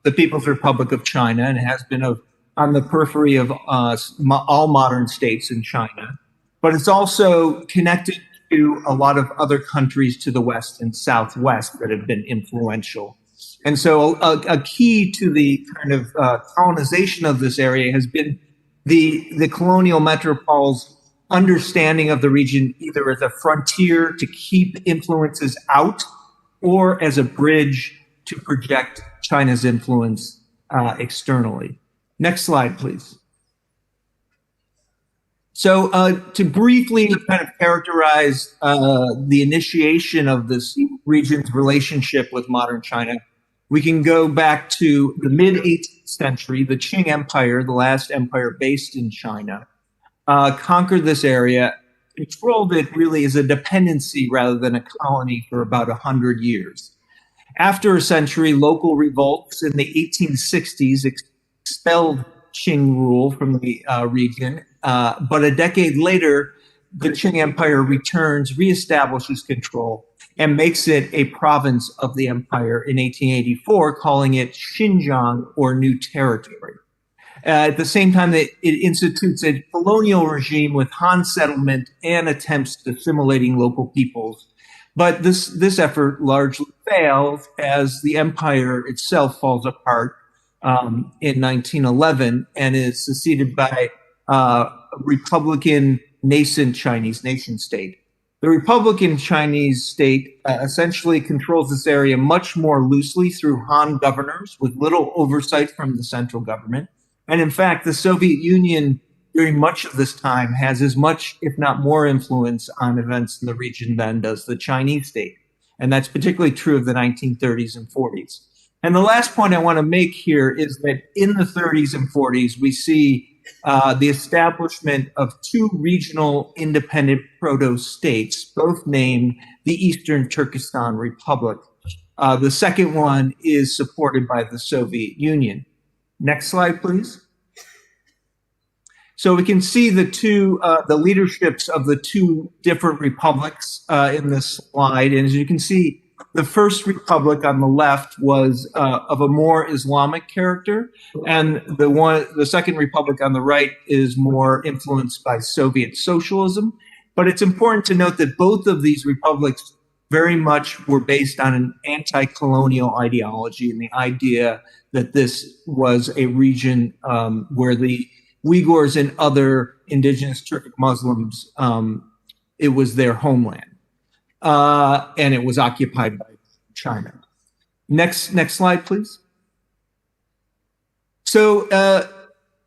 the People's Republic of China and has been of, on the periphery of uh, all modern states in China. But it's also connected to a lot of other countries to the west and southwest that have been influential. And so a, a key to the kind of uh, colonization of this area has been the, the colonial metropole's understanding of the region either as a frontier to keep influences out or as a bridge to project China's influence uh, externally. Next slide, please. So, uh, to briefly kind of characterize uh, the initiation of this region's relationship with modern China, we can go back to the mid eighteenth century. The Qing Empire, the last empire based in China, uh, conquered this area, controlled it really as a dependency rather than a colony for about one hundred years. After a century, local revolts in the eighteen sixties expelled Qing rule from the uh, region. Uh, but a decade later, the Qing Empire returns, reestablishes control, and makes it a province of the empire in eighteen eighty-four, calling it Xinjiang, or New Territory. Uh, at the same time, it, it institutes a colonial regime with Han settlement and attempts at assimilating local peoples. But this, this effort largely fails as the empire itself falls apart um, in nineteen eleven and is succeeded by uh, a Republican nascent Chinese nation state. The Republican Chinese state uh, essentially controls this area much more loosely through Han governors with little oversight from the central government. And in fact, the Soviet Union during much of this time has as much, if not more, influence on events in the region than does the Chinese state. And that's particularly true of the nineteen thirties and forties. And the last point I want to make here is that in the thirties and forties, we see uh, the establishment of two regional independent proto states, both named the Eastern Turkestan Republic. Uh, the second one is supported by the Soviet Union. Next slide, please. So we can see the two, uh, the leaderships of the two different republics uh, in this slide. And as you can see, The First Republic on the left was uh, of a more Islamic character, and the one, the Second Republic on the right is more influenced by Soviet socialism. But it's important to note that both of these republics very much were based on an anti-colonial ideology and the idea that this was a region um, where the Uyghurs and other indigenous Turkic Muslims, um, it was their homeland, uh, and it was occupied by China. Next, next slide, please. So, uh,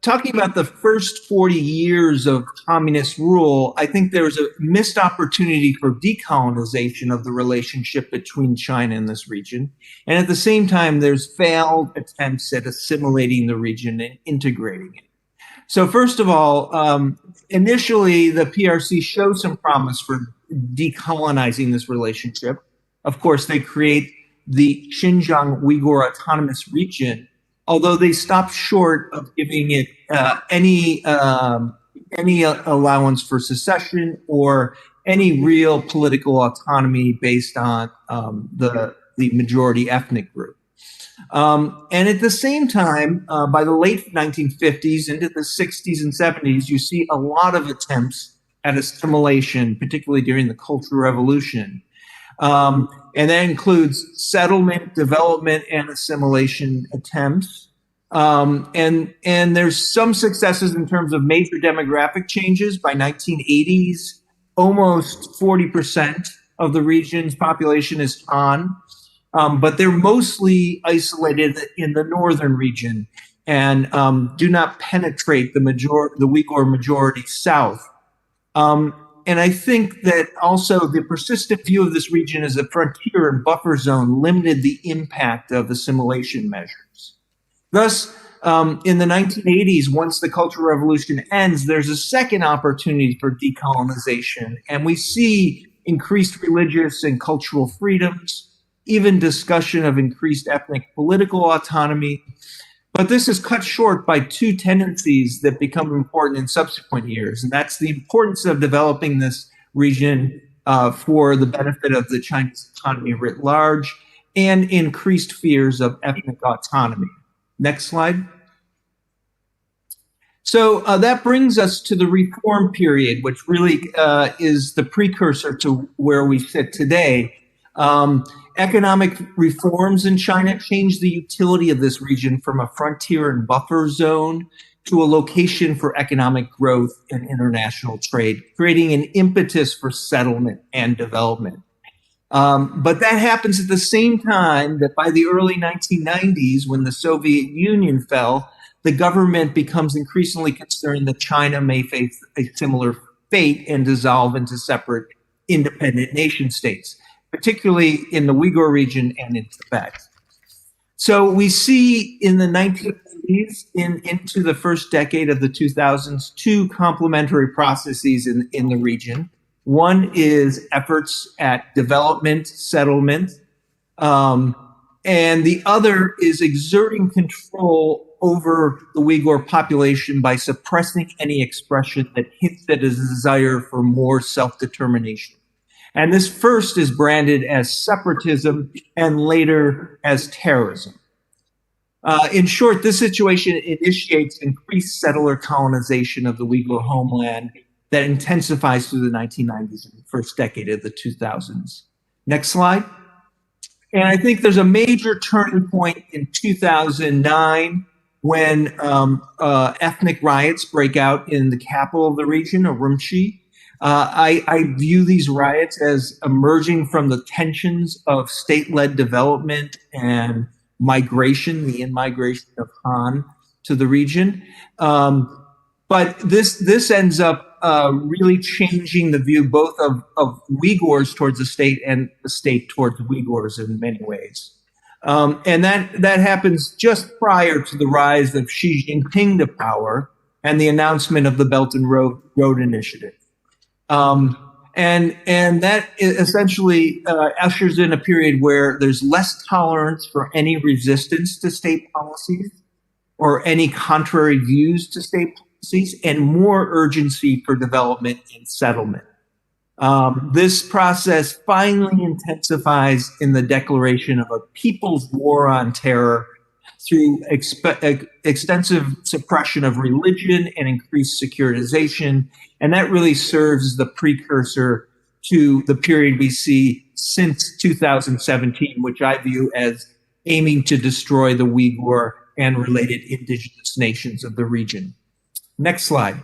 talking about the first forty years of communist rule, I think there was a missed opportunity for decolonization of the relationship between China and this region. And at the same time, there's failed attempts at assimilating the region and integrating it. So, first of all, um, initially the P R C showed some promise for decolonizing this relationship. Of course, they create the Xinjiang Uyghur Autonomous Region, although they stopped short of giving it uh, any um, any allowance for secession or any real political autonomy based on um, the the majority ethnic group. Um, and at the same time, uh, by the late nineteen fifties into the sixties and seventies, you see a lot of attempts at assimilation, particularly during the Cultural Revolution. Um, and that includes settlement, development, and assimilation attempts. Um, and and there's some successes in terms of major demographic changes. By nineteen eighties, almost forty percent of the region's population is Han, um, but they're mostly isolated in the northern region and um, do not penetrate the major the Uyghur majority south. Um, and I think that also the persistent view of this region as a frontier and buffer zone limited the impact of assimilation measures. Thus, um, in the nineteen eighties, once the Cultural Revolution ends, there's a second opportunity for decolonization, and we see increased religious and cultural freedoms, even discussion of increased ethnic political autonomy. But this is cut short by two tendencies that become important in subsequent years, and that's the importance of developing this region uh, for the benefit of the Chinese economy writ large and increased fears of ethnic autonomy. Next slide. So uh, that brings us to the reform period, which really uh, is the precursor to where we sit today. Um, economic reforms in China changed the utility of this region from a frontier and buffer zone to a location for economic growth and international trade, creating an impetus for settlement and development. Um, but that happens at the same time that by the early nineteen nineties, when the Soviet Union fell, the government becomes increasingly concerned that China may face a similar fate and dissolve into separate independent nation states, particularly in the Uyghur region and in Tibet. So we see in the nineteen nineties in, into the first decade of the two thousands, two complementary processes in, in the region. One is efforts at development, settlement, um, and the other is exerting control over the Uyghur population by suppressing any expression that hints at a desire for more self-determination. And this first is branded as separatism and later as terrorism. Uh, in short, this situation initiates increased settler colonization of the Uyghur homeland that intensifies through the nineteen nineties and first decade of the two thousands. Next slide. And I think there's a major turning point in two thousand nine when um, uh, ethnic riots break out in the capital of the region, Urumqi. Uh, I, I view these riots as emerging from the tensions of state-led development and migration, the in-migration of Han to the region. Um, but this this ends up uh, really changing the view both of, of Uyghurs towards the state and the state towards Uyghurs in many ways. Um, and that, that happens just prior to the rise of Xi Jinping to power and the announcement of the Belt and Road, Road Initiative. Um, and, and that essentially uh, ushers in a period where there's less tolerance for any resistance to state policies or any contrary views to state policies and more urgency for development and settlement. Um, this process finally intensifies in the declaration of a people's war on terror through exp- extensive suppression of religion and increased securitization. And that really serves as the precursor to the period we see since two thousand seventeen, which I view as aiming to destroy the Uyghur and related indigenous nations of the region. Next slide.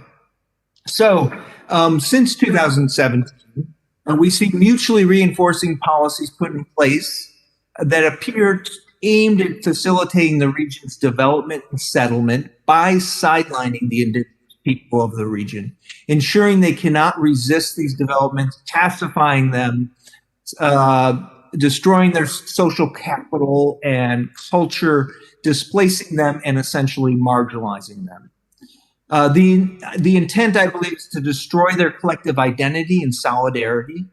So, um, since two thousand seventeen, uh, we see mutually reinforcing policies put in place that appear aimed at facilitating the region's development and settlement by sidelining the indigenous people of the region, ensuring they cannot resist these developments, pacifying them, uh, destroying their social capital and culture, displacing them, and essentially marginalizing them. Uh, the, the intent, I believe, is to destroy their collective identity and solidarity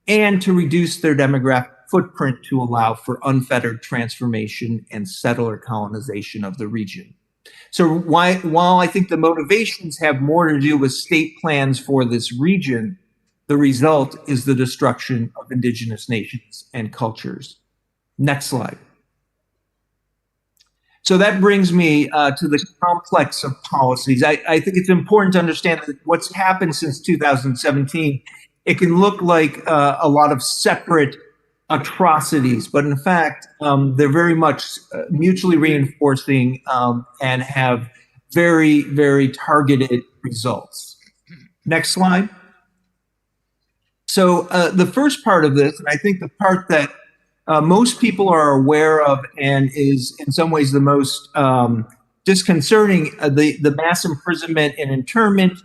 and to reduce their demographic footprint to allow for unfettered transformation and settler colonization of the region. So why, while I think the motivations have more to do with state plans for this region, the result is the destruction of indigenous nations and cultures. Next slide. So that brings me uh, to the complex of policies. I, I think it's important to understand that what's happened since two thousand seventeen, it can look like uh, a lot of separate atrocities, but in fact, um, they're very much uh, mutually reinforcing um, and have very, very targeted results. Next slide. So uh, the first part of this, and I think the part that uh, most people are aware of and is in some ways the most um, disconcerting, uh, the, the mass imprisonment and internment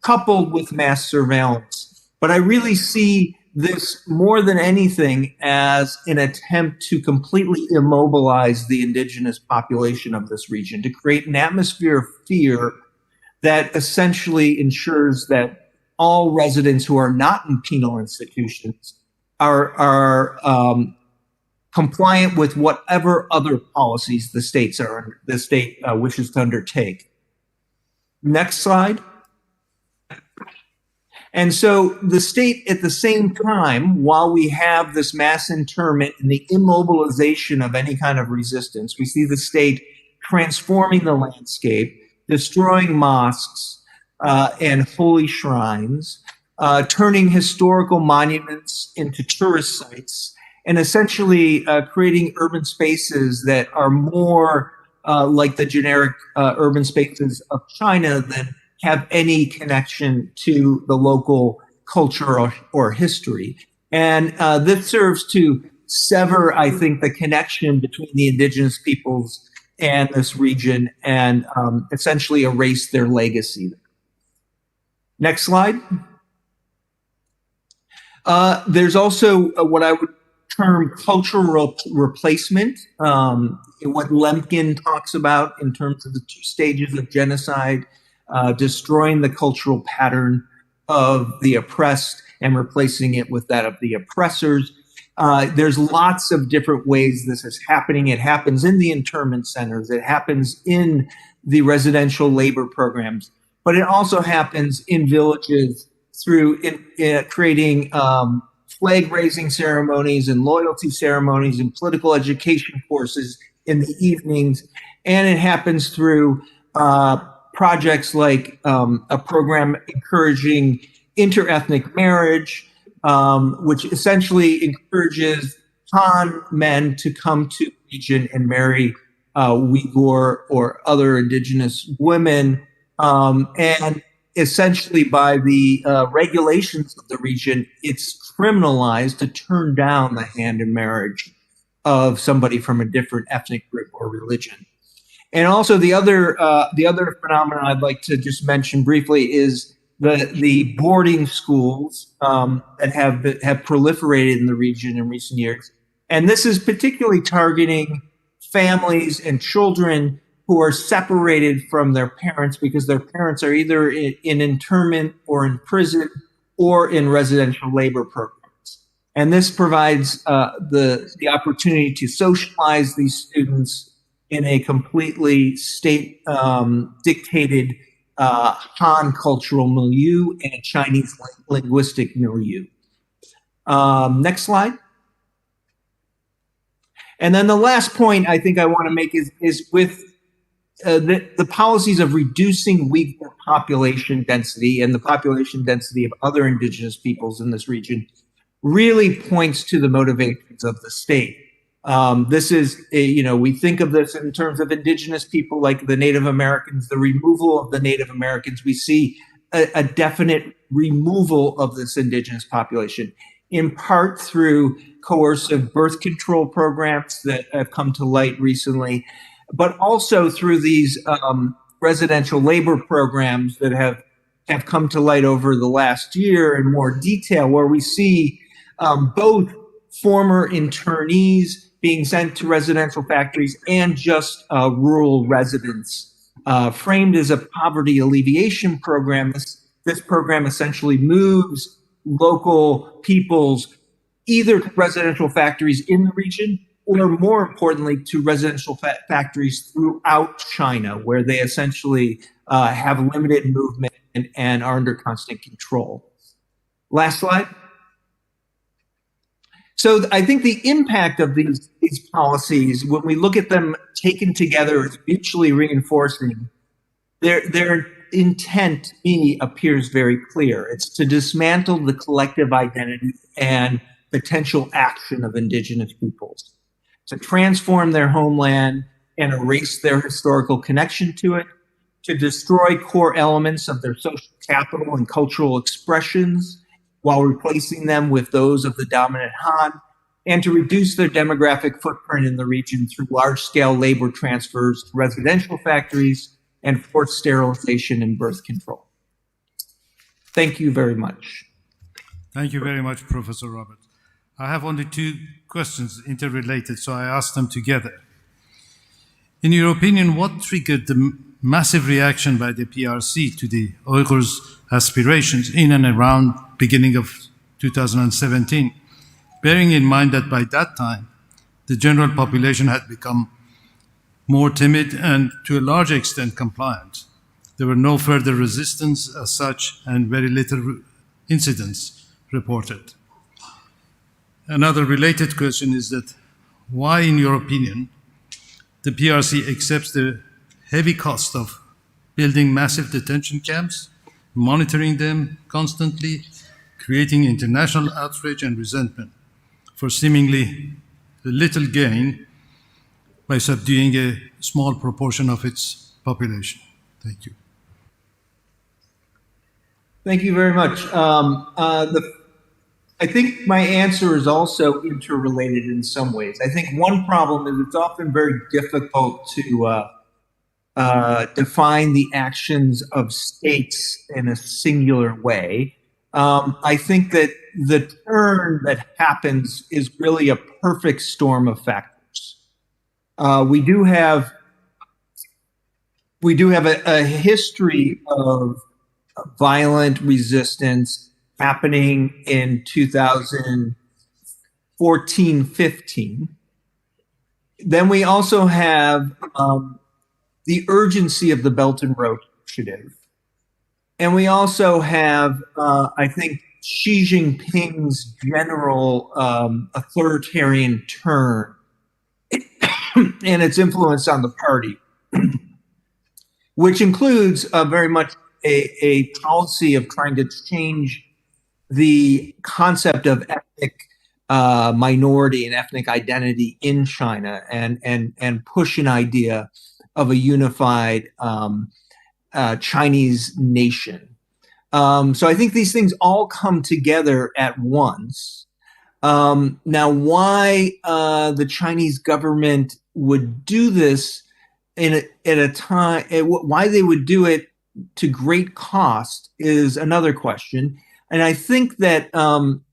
coupled with mass surveillance. But I really see this more than anything as an attempt to completely immobilize the indigenous population of this region, to create an atmosphere of fear that essentially ensures that all residents who are not in penal institutions are, are um, compliant with whatever other policies the states are the state uh, wishes to undertake. Next slide. And so the state, at the same time, while we have this mass internment and the immobilization of any kind of resistance, we see the state transforming the landscape, destroying mosques uh, and holy shrines, uh, turning historical monuments into tourist sites, and essentially uh, creating urban spaces that are more uh, like the generic uh, urban spaces of China than have any connection to the local culture or, or history. And uh, this serves to sever, I think, the connection between the indigenous peoples and this region and um, essentially erase their legacy. Next slide. Uh, there's also uh, what I would term cultural replacement, um, what Lemkin talks about in terms of the two stages of genocide, uh, destroying the cultural pattern of the oppressed and replacing it with that of the oppressors. Uh, there's lots of different ways this is happening. It happens in the internment centers. It happens in the residential labor programs, but it also happens in villages through in, in creating um, flag raising ceremonies and loyalty ceremonies and political education courses in the evenings. And it happens through uh, projects like um, a program encouraging interethnic marriage, um, which essentially encourages Han men to come to the region and marry uh, Uyghur or other indigenous women. Um, and essentially, by the uh, regulations of the region, it's criminalized to turn down the hand in marriage of somebody from a different ethnic group or religion. And also, the other uh, the other phenomenon I'd like to just mention briefly is the the boarding schools um, that have have proliferated in the region in recent years. And this is particularly targeting families and children who are separated from their parents because their parents are either in, in internment or in prison or in residential labor programs. And this provides uh, the, the opportunity to socialize these students in a completely state um, dictated uh, Han cultural milieu and Chinese linguistic milieu. Um, next slide. And then the last point I think I want to make is, is with uh, the, the policies of reducing Uyghur population density and the population density of other indigenous peoples in this region really points to the motivations of the state. Um, this is, uh, you know, we think of this in terms of indigenous people like the Native Americans, the removal of the Native Americans. We see a, a definite removal of this indigenous population, in part through coercive birth control programs that have come to light recently, but also through these um, residential labor programs that have, have come to light over the last year in more detail, where we see um, both former internees being sent to residential factories and just uh, rural residents, uh, framed as a poverty alleviation program. This, this program essentially moves local peoples either to residential factories in the region or, more importantly, to residential fa- factories throughout China, where they essentially uh, have limited movement and, and are under constant control. Last slide. So I think the impact of these, these policies, when we look at them taken together, is mutually reinforcing. Their, their intent to me appears very clear. It's to dismantle the collective identity and potential action of indigenous peoples, to transform their homeland and erase their historical connection to it, to destroy core elements of their social capital and cultural expressions while replacing them with those of the dominant Han, and to reduce their demographic footprint in the region through large-scale labor transfers to residential factories and forced sterilization and birth control. Thank you very much. Thank you very much, Professor Robert. I have only two questions interrelated, so I ask them together. In your opinion, what triggered the m- massive reaction by the P R C to the Uyghurs' aspirations in and around beginning of two thousand seventeen, bearing in mind that by that time, the general population had become more timid and to a large extent compliant. There were no further resistance as such and very little re- incidents reported. Another related question is that why, in your opinion, the P R C accepts the heavy cost of building massive detention camps, monitoring them constantly, creating international outrage and resentment for seemingly little gain by subduing a small proportion of its population. Thank you. Thank you very much. Um, uh, the, I think my answer is also interrelated in some ways. I think one problem is it's often very difficult to uh, uh, define the actions of states in a singular way. Um, I think that the turn that happens is really a perfect storm of factors. Uh, we do have we do have a, a history of violent resistance happening in two thousand fourteen fifteen. Then we also have um, the urgency of the Belt and Road Initiative. And we also have, uh, I think, Xi Jinping's general um, authoritarian turn and its influence on the party, which includes uh, very much a, a policy of trying to change the concept of ethnic uh, minority and ethnic identity in China and, and, and push an idea of a unified um, uh, Chinese nation. Um, so I think these things all come together at once. Um, now, why uh, the Chinese government would do this in a, at a time, at wh- why they would do it to great cost is another question. And I think that um,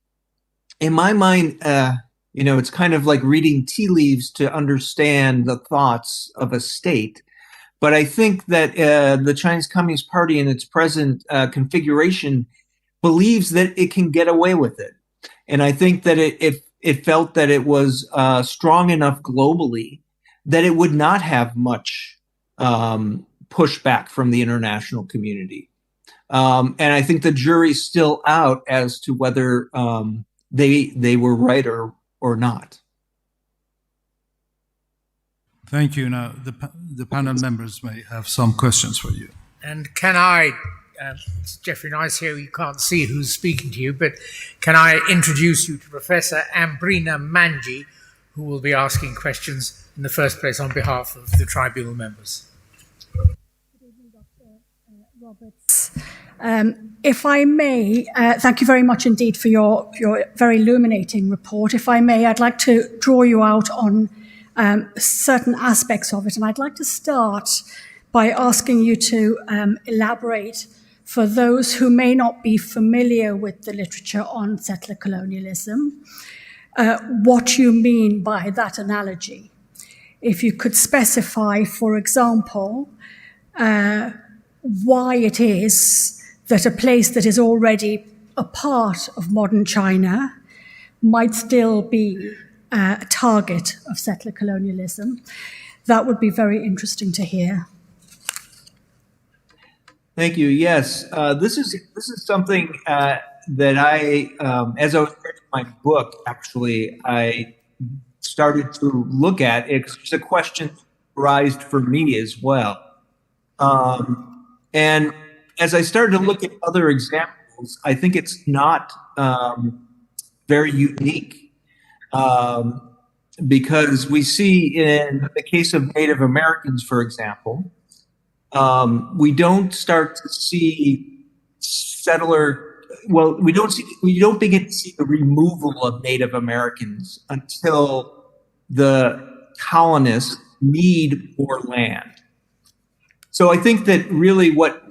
in my mind, uh, you know, it's kind of like reading tea leaves to understand the thoughts of a state. But I think that uh, the Chinese Communist Party in its present uh, configuration believes that it can get away with it. And I think that it, it, it felt that it was uh, strong enough globally that it would not have much um, pushback from the international community. Um, and I think the jury's still out as to whether um, they they were right or or not. Thank you. Now, the, pa- the panel members may have some questions for you. And can I, uh, Jeffrey Nice here, you can't see who's speaking to you, but can I introduce you to Professor Ambrina Manji, who will be asking questions in the first place on behalf of the tribunal members? Roberts. Um, if I may, uh, thank you very much indeed for your, your very illuminating report. If I may, I'd like to draw you out on um, certain aspects of it, and I'd like to start by asking you to um, elaborate for those who may not be familiar with the literature on settler colonialism, uh, what you mean by that analogy. If you could specify, for example, uh, why it is that a place that is already a part of modern China might still be uh, a target of settler colonialism. That would be very interesting to hear. Thank you. Yes, uh, this is this is something uh, that I, um, as I was writing my book, actually, I started to look at. It's a question that arose for me as well, um, and as I started to look at other examples, I think it's not um, very unique um, because we see in the case of Native Americans, for example, um, we don't start to see settler. Well, we don't see we don't begin to see the removal of Native Americans until the colonists need more land. So I think that really what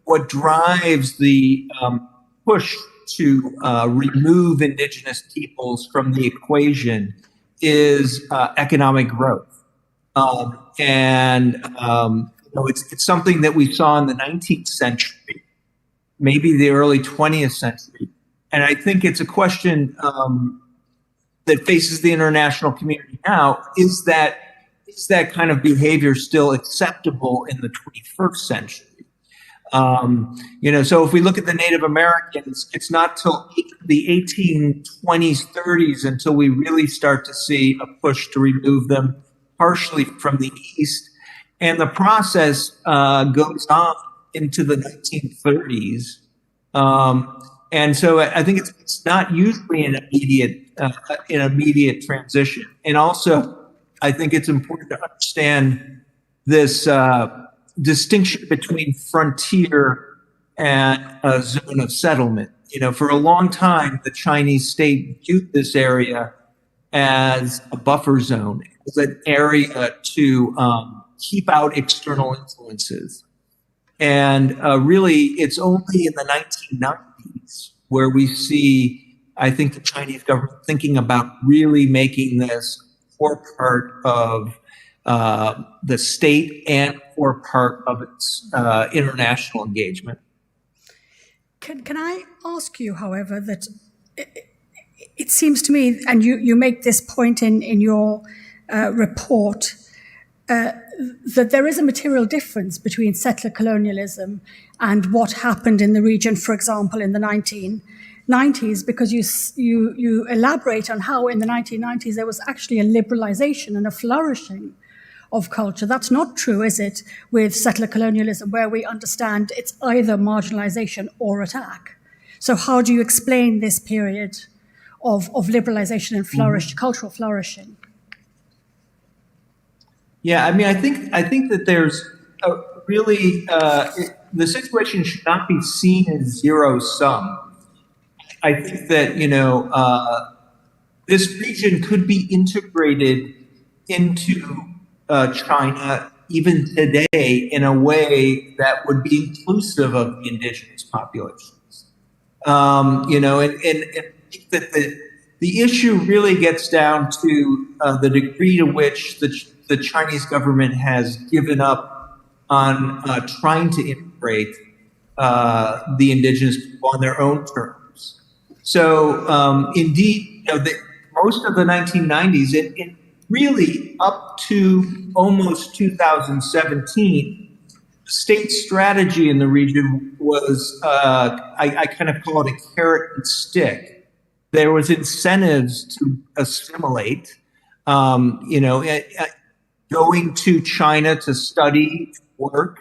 what drives the um, push to uh, remove indigenous peoples from the equation is uh, economic growth. Um, and um, you know, it's, it's something that we saw in the nineteenth century, maybe the early twentieth century. And I think it's a question um, that faces the international community now is that is that kind of behavior still acceptable in the twenty-first century? Um, you know, so if we look at the Native Americans, it's not till the eighteen twenties, thirties until we really start to see a push to remove them partially from the East. And the process uh, goes on into the nineteen thirties. Um, and so I think it's, it's not usually an immediate uh, an immediate transition. And also, I think it's important to understand this uh, distinction between frontier and a zone of settlement. You know, for a long time, the Chinese state viewed this area as a buffer zone, as an area to um, keep out external influences. And uh, really, it's only in the nineteen nineties where we see, I think, the Chinese government thinking about really making this core part of uh, the state and core part of its uh, international engagement. Can, can I ask you, however, that it, it seems to me, and you, you make this point in, in your uh, report, uh, that there is a material difference between settler colonialism and what happened in the region, for example, in the nineteen nineties, because you, you, you elaborate on how in the nineteen nineties there was actually a liberalization and a flourishing of culture. That's not true, is it, with settler colonialism, where we understand it's either marginalization or attack? So, how do you explain this period of, of liberalization and flourish, mm-hmm. cultural flourishing? Yeah, I mean, I think I think that there's a really uh, it, the situation should not be seen as zero sum. I think that you know uh, this region could be integrated into uh, China even today in a way that would be inclusive of the indigenous populations. Um, you know, and, and, and I think that the, the issue really gets down to uh, the degree to which the, the Chinese government has given up on uh, trying to integrate uh, the indigenous people on their own terms. So, um, indeed, you know, the, most of the nineteen nineties, and, and really up to almost two thousand seventeen, the state strategy in the region was, uh, I, I kind of call it a carrot and stick. there was incentives to assimilate, um, you know, eh, eh, going to China to study, work.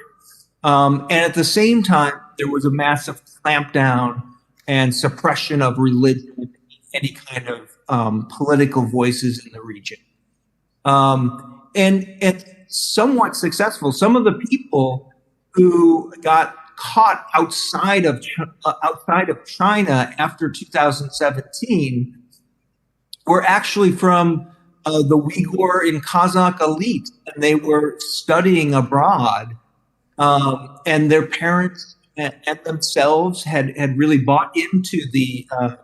Um, and at the same time, there was a massive clampdown and suppression of religion, any kind of um, political voices in the region. Um, and, and somewhat successful. Some of the people who got caught outside of Chi- uh, outside of China after two thousand seventeen were actually from uh, the Uyghur and Kazakh elite, and they were studying abroad, um, and their parents and, and themselves had, had really bought into the uh,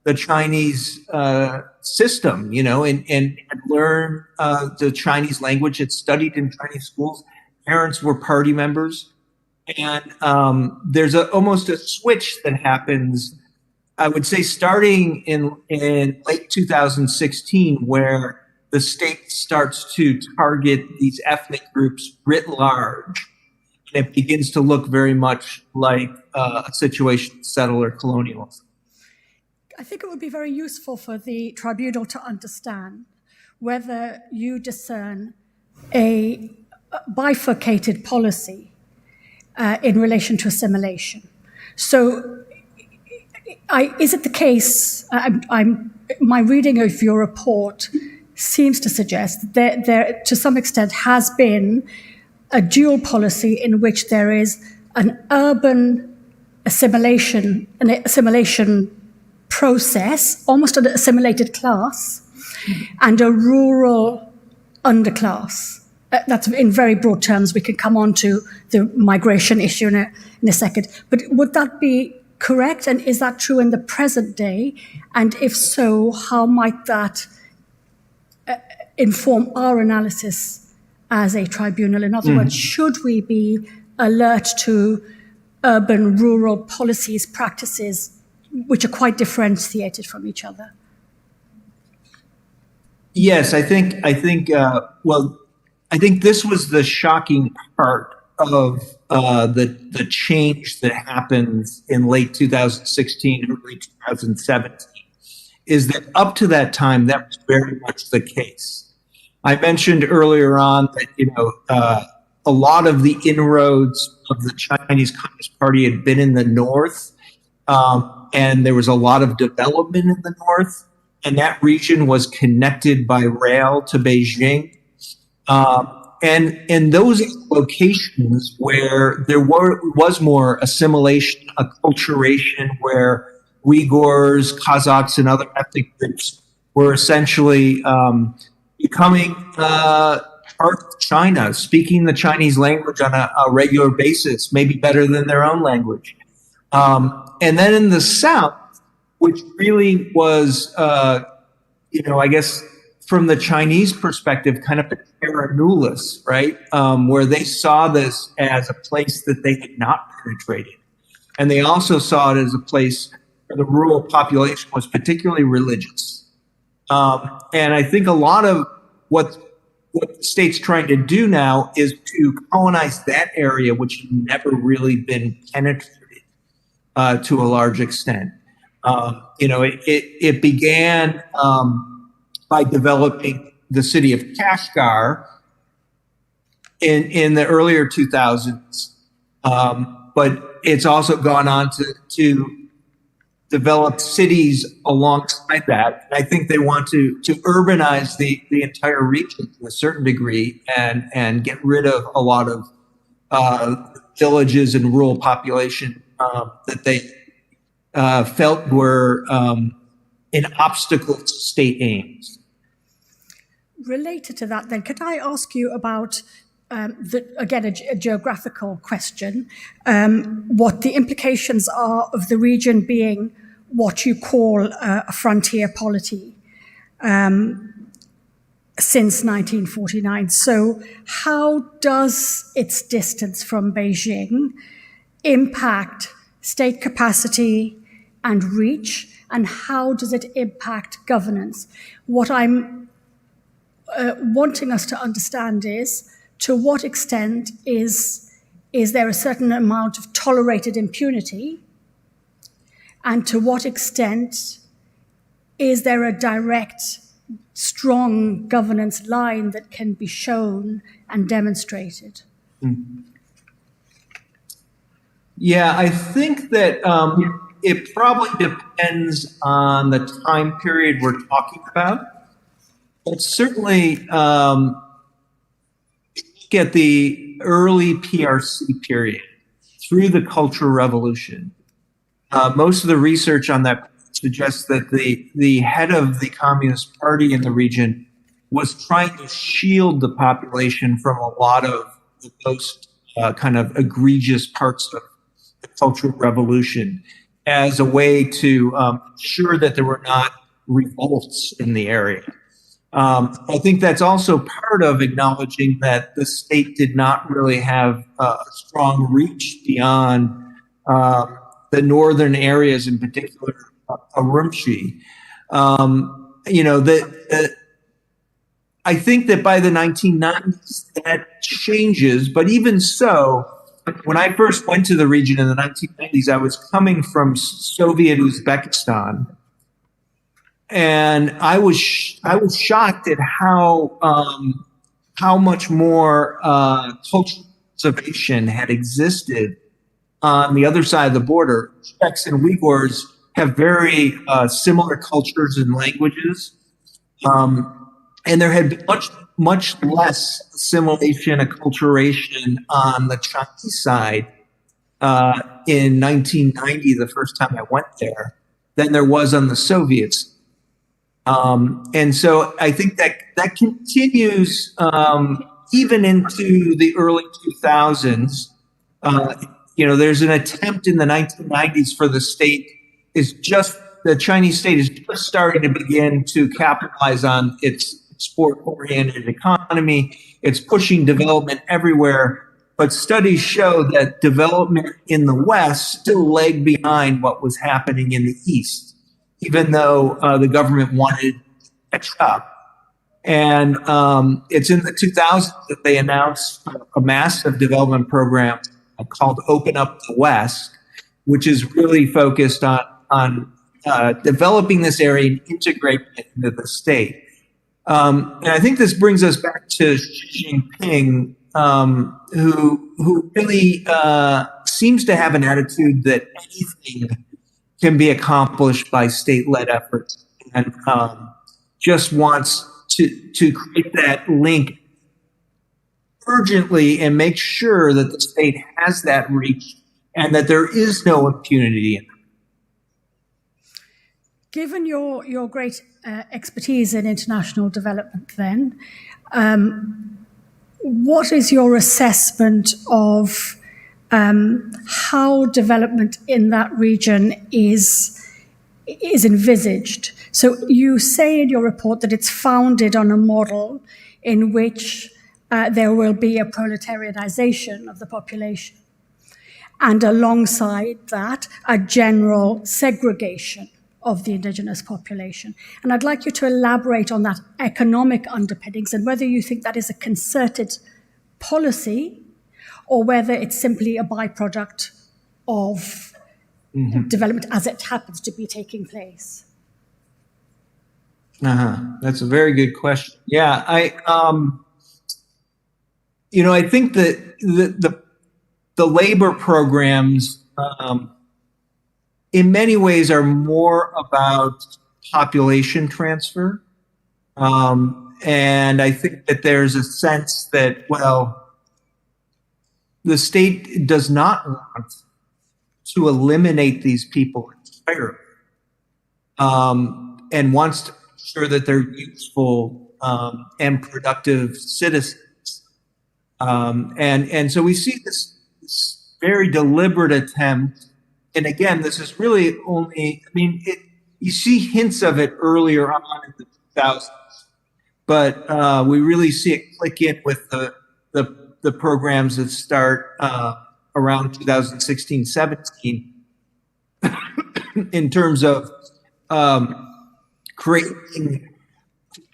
the Chinese uh, system, you know, and, and had learned uh, the Chinese language, had studied in Chinese schools. Parents were party members. And um, there's a, almost a switch that happens, I would say, starting in, in late two thousand sixteen, where the state starts to target these ethnic groups writ large. And it begins to look very much like uh, a situation of settler colonialism. I think it would be very useful for the tribunal to understand whether you discern a bifurcated policy uh, in relation to assimilation. So, I, is it the case? I'm, I'm, my reading of your report seems to suggest that there, to some extent, has been a dual policy in which there is an urban assimilation, an assimilation process, almost an assimilated class, and a rural underclass. Uh, that's in very broad terms. We can come on to the migration issue in a, in a second. But would that be correct? And is that true in the present day? And if so, how might that uh, inform our analysis as a tribunal? In other words, should we be alert to urban rural policies, practices which are quite differentiated from each other? Yes, I think I think uh, well, I think this was the shocking part of uh, the the change that happened in late two thousand sixteen, early two thousand seventeen, is that up to that time that was very much the case. I mentioned earlier on that you know uh, a lot of the inroads of the Chinese Communist Party had been in the north, um, and there was a lot of development in the north, and that region was connected by rail to Beijing. Um, and in those locations where there were was more assimilation, acculturation, where Uyghurs, Kazakhs, and other ethnic groups were essentially um, becoming uh, part of China, speaking the Chinese language on a, a regular basis, maybe better than their own language. Um, and then in the South, which really was, uh, you know, I guess from the Chinese perspective, kind of a terra nullius, right? Um, where they saw this as a place that they had not penetrated. And they also saw it as a place where the rural population was particularly religious. Um, and I think a lot of what what the state's trying to do now is to colonize that area, which had never really been penetrated uh, to a large extent. Um, you know, it, it, it began um, by developing the city of Kashgar in, in the earlier two thousands, um, but it's also gone on to, to develop cities alongside that. And I think they want to, to urbanize the, the entire region to a certain degree and, and get rid of a lot of uh, villages and rural population um, that they uh, felt were um, an obstacle to state aims. Related to that, then, could I ask you about um, the, again, a, ge- a geographical question, um, what the implications are of the region being what you call uh, a frontier polity um, since nineteen forty-nine. So, how does its distance from Beijing impact state capacity and reach, and how does it impact governance? What I'm uh, wanting us to understand is to what extent is is there a certain amount of tolerated impunity, and to what extent Is there a direct, strong governance line that can be shown and demonstrated? Yeah, I think that um, it probably depends on the time period we're talking about. But certainly, um, look at the early P R C period through the Cultural Revolution. Uh, most of the research on that suggests that the, the head of the Communist Party in the region was trying to shield the population from a lot of the most uh, kind of egregious parts of the Cultural Revolution as a way to um, ensure that there were not revolts in the area. Um, I think that's also part of acknowledging that the state did not really have uh, a strong reach beyond um, the northern areas, in particular, uh, Urumqi. Um, you know, the, the I think that by the nineteen nineties, that changes. But even so, when I first went to the region in the nineteen nineties, I was coming from Soviet Uzbekistan, and I was sh- I was shocked at how um, how much more uh, cultural conservation had existed on the other side of the border. Uzbeks and Uyghurs have very uh, similar cultures and languages, um, and there had been much much less assimilation, acculturation on the Chinese side uh, in nineteen ninety, the first time I went there, than there was on the Soviets. Um, and so I think that that continues um, even into the early two thousands. Uh, you know, there's an attempt in the nineteen nineties for the state is just the Chinese state is just starting to begin to capitalize on its export-oriented economy. It's pushing development everywhere, but studies show that development in the West still lagged behind what was happening in the East, even though uh, the government wanted to catch up. And um, it's in the two thousands that they announced a massive development program called Open Up the West, which is really focused on on uh, developing this area and integrating it into the state. Um, and I think this brings us back to Xi Jinping, um, who who really uh, seems to have an attitude that anything can be accomplished by state-led efforts, and um, just wants to to create that link urgently and make sure that the state has that reach and that there is no impunity in it. Given your, your great uh, expertise in international development, then, um, what is your assessment of um, how development in that region is is envisaged? So you say in your report that it's founded on a model in which uh, there will be a proletarianization of the population, and alongside that, a general segregation of the indigenous population. And I'd like you to elaborate on that economic underpinnings and whether you think that is a concerted policy or whether it's simply a byproduct of mm-hmm. development as it happens to be taking place. Uh-huh. That's a very good question. Yeah, I, um, you know, I think that the the, the labor programs, um, in many ways, are more about population transfer, um, and I think that there's a sense that, well, the state does not want to eliminate these people entirely, um, and wants to ensure that they're useful um, and productive citizens. Um, and and so we see this, this very deliberate attempt. And again, this is really only, I mean, it, you see hints of it earlier on in the two thousands, but uh, we really see it click in with the the, the programs that start uh, around two thousand sixteen seventeen in terms of um, creating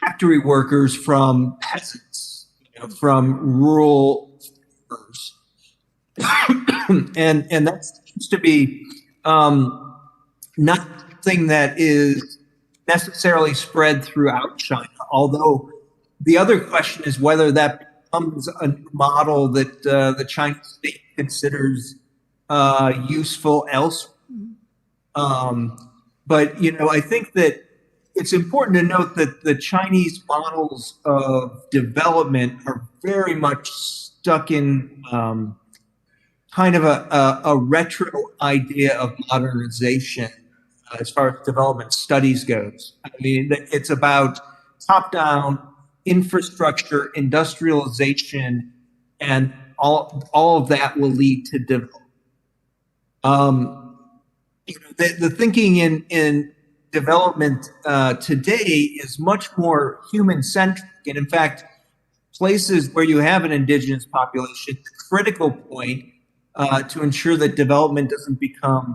factory workers from peasants, you know, from rural farmers. and and that seems to be um, not something that is necessarily spread throughout China, although the other question is whether that becomes a new model that uh, the Chinese state considers uh, useful elsewhere. Um, but, you know, I think that it's important to note that the Chinese models of development are very much stuck in um, kind of a, a, a retro idea of modernization uh, as far as development studies goes. I mean, it's about top down infrastructure, industrialization, and all, all of that will lead to development. Um, you know, the, the thinking in, in development uh, today is much more human centric. And in fact, places where you have an indigenous population, the critical point uh, to ensure that development doesn't become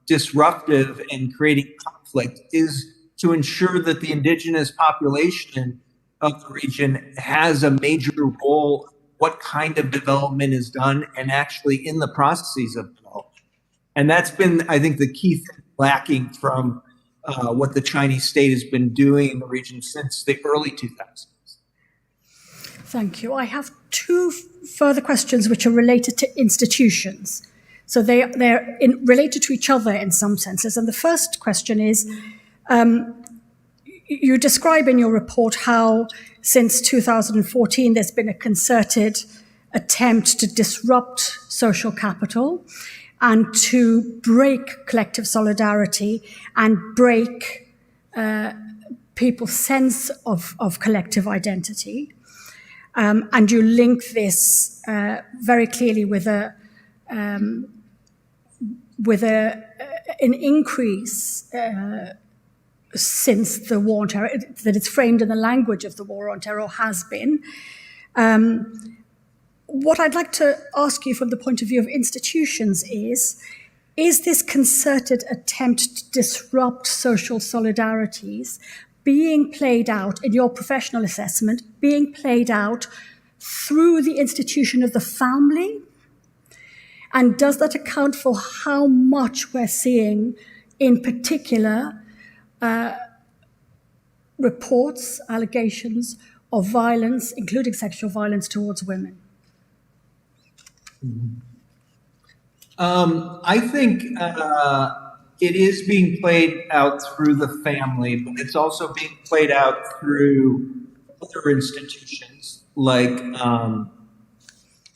disruptive and creating conflict is to ensure that the indigenous population of the region has a major role, what kind of development is done, and actually in the processes of development. And that's been, I think, the key thing lacking from uh, what the Chinese state has been doing in the region since the early two thousands. Thank you. I have two further questions which are related to institutions. So they, they're in, related to each other in some senses. And the first question is um, you describe in your report how since two thousand fourteen there's been a concerted attempt to disrupt social capital and to break collective solidarity and break uh, people's sense of, of collective identity. Um, and you link this uh, very clearly with a um, with a, an increase uh, since the war on terror, that it's framed in the language of the war on terror, has been. Um, what I'd like to ask you from the point of view of institutions is, is this concerted attempt to disrupt social solidarities being played out in your professional assessment, being played out through the institution of the family? And does that account for how much we're seeing, in particular, uh, reports, allegations of violence, including sexual violence towards women? Um, I think uh, it is being played out through the family, but it's also being played out through other institutions like um,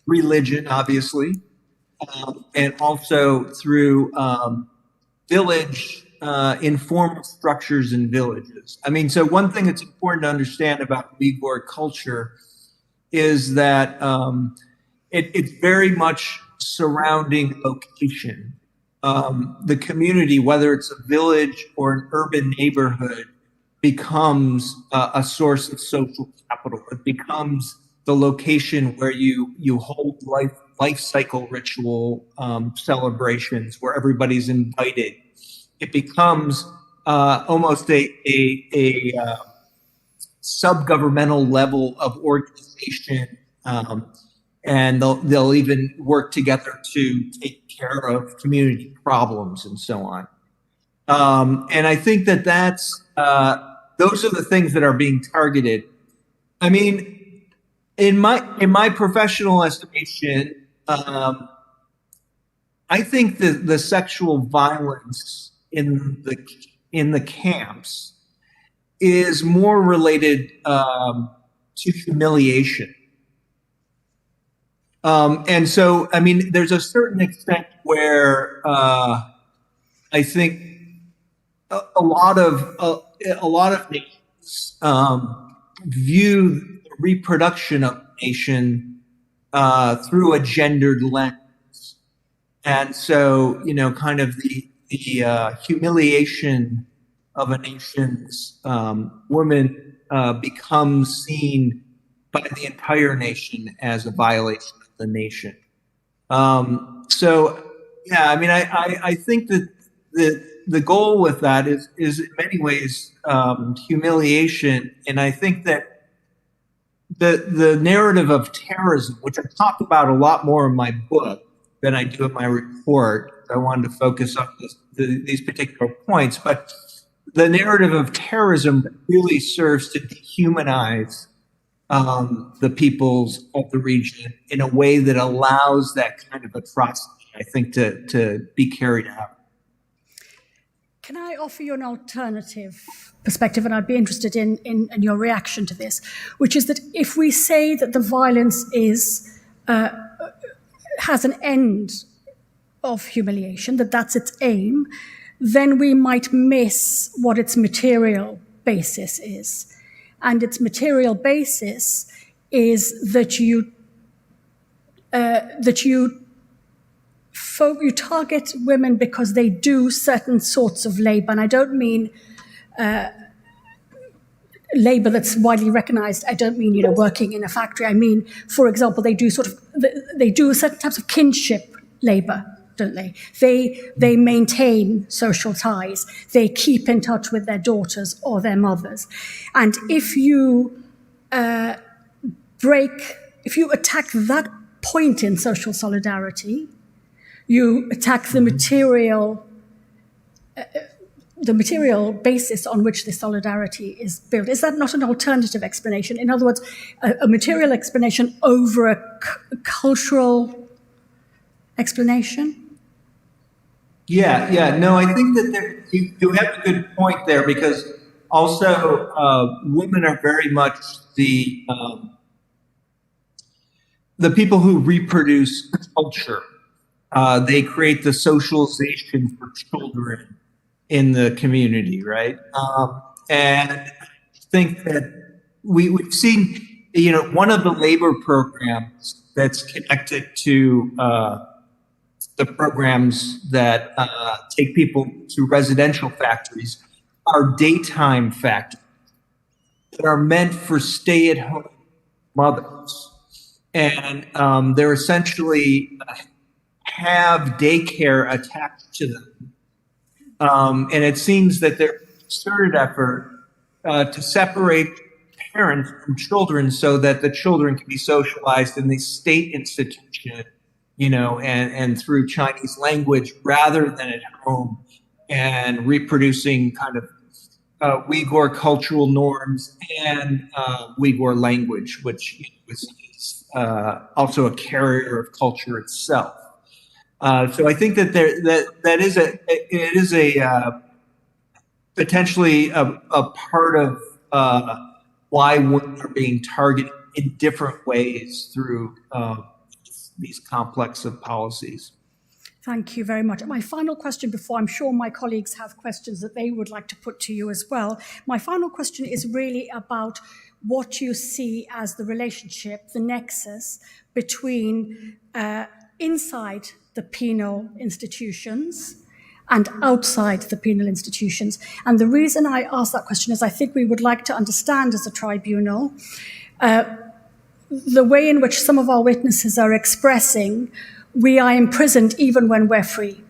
religion, obviously, um, and also through um, village uh, informal structures in villages. I mean, so one thing that's important to understand about Uyghur culture is that um, it, it's very much surrounding location. Um, the community, whether it's a village or an urban neighborhood, becomes uh, a source of social capital. It becomes the location where you you hold life life cycle ritual um, celebrations where everybody's invited. It becomes uh, almost a a, a uh, sub-governmental level of organization, um, and they'll they'll even work together to take care of community problems and so on. Um, and I think that that's uh, those are the things that are being targeted. I mean, in my in my professional estimation, um, I think the the sexual violence in the in the camps is more related um, to humiliation. Um, and so, I mean, there's a certain extent where uh, I think a, a lot of a, a lot of nations um, view the reproduction of a nation uh, through a gendered lens, and so you know, kind of the the uh, humiliation of a nation's um, woman uh, becomes seen by the entire nation as a violation of the nation. Um, so, yeah, I mean, I, I, I think that the the goal with that is is in many ways um, humiliation, and I think that the the narrative of terrorism, which I talk about a lot more in my book than I do in my report, I wanted to focus on this, the, these particular points, but the narrative of terrorism really serves to dehumanize um, the peoples of the region in a way that allows that kind of atrocity, I think, to, to be carried out. Can I offer you an alternative perspective? And I'd be interested in, in, in your reaction to this, which is that if we say that the violence is uh, has an end of humiliation, that that's its aim, then we might miss what its material basis is. And its material basis is that you uh, that you fo- you target women because they do certain sorts of labor, and I don't mean uh, labor that's widely recognized. I don't mean, you know, working in a factory. I mean, for example, they do sort of they do certain types of kinship labor, don't they? They they maintain social ties. They keep in touch with their daughters or their mothers. And if you uh, break, if you attack that point in social solidarity, you attack the material uh, the material basis on which this solidarity is built. Is that not an alternative explanation? In other words, a, a material explanation over a c- cultural explanation? Yeah, yeah. No, I think that there, you, you have a good point there because also uh, women are very much the um, the people who reproduce culture. Uh, they create the socialization for children in the community, right? Um, and I think that we, we've seen, you know, one of the labor programs that's connected to uh, the programs that uh, take people to residential factories are daytime factories that are meant for stay-at-home mothers, and um, they're essentially uh, have daycare attached to them. Um, and it seems that there's a concerted effort uh, to separate parents from children so that the children can be socialized in the state institution, you know, and, and through Chinese language rather than at home and reproducing kind of uh, Uyghur cultural norms and uh, Uyghur language, which is uh, also a carrier of culture itself. Uh, so I think that there that that is a it is a uh, potentially a, a part of uh, why women are being targeted in different ways through uh, these complex of policies. Thank you very much. My final question before, I'm sure my colleagues have questions that they would like to put to you as well. My final question is really about what you see as the relationship, the nexus between uh, inside the penal institutions and outside the penal institutions. And the reason I ask that question is I think we would like to understand as a tribunal uh, the way in which some of our witnesses are expressing, we are imprisoned even when we're free.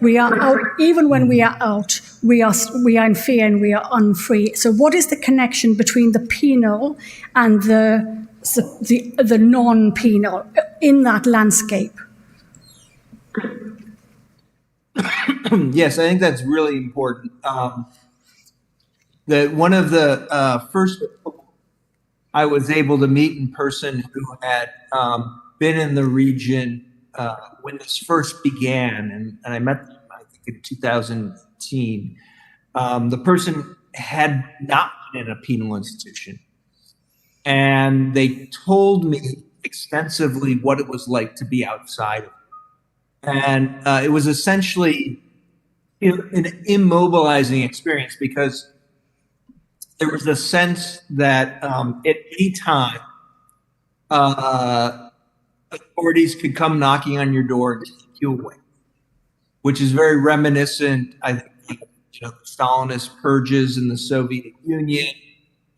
We are out, even when we are out, we are, we are in fear and we are unfree. So, what is the connection between the penal and the, the, the non penal in that landscape? Yes, I think that's really important. Um, that one of the uh, first I was able to meet in person who had um, been in the region uh, when this first began, and, and I met them, I think, in two thousand eighteen. Um, the person had not been in a penal institution, and they told me extensively what it was like to be outside of it. And uh, it was essentially an immobilizing experience because there was a sense that um, at any time uh, authorities could come knocking on your door and take you away, which is very reminiscent, I think, of, you know, the Stalinist purges in the Soviet Union,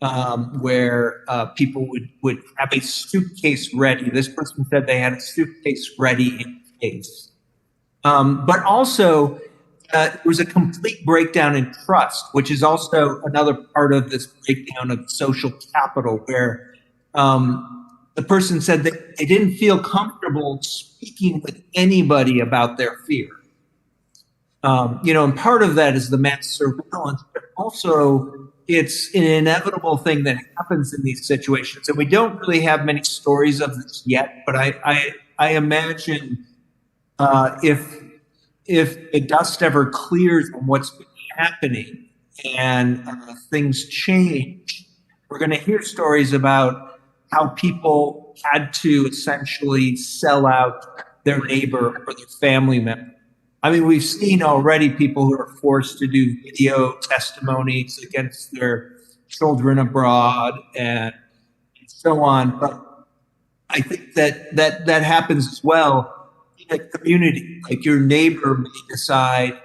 um, where uh, people would, would have a suitcase ready. This person said they had a suitcase ready in case. Um, but also, uh, there was a complete breakdown in trust, which is also another part of this breakdown of social capital, where um, the person said that they didn't feel comfortable speaking with anybody about their fear. Um, you know, and part of that is the mass surveillance, but also it's an inevitable thing that happens in these situations. And we don't really have many stories of this yet, but I, I, I imagine uh, if if the dust ever clears on what's been happening and uh, things change, we're going to hear stories about how people had to essentially sell out their neighbor or their family member. I mean, we've seen already people who are forced to do video testimonies against their children abroad and so on. But I think that that that happens as well in a community. Like, your neighbor may decide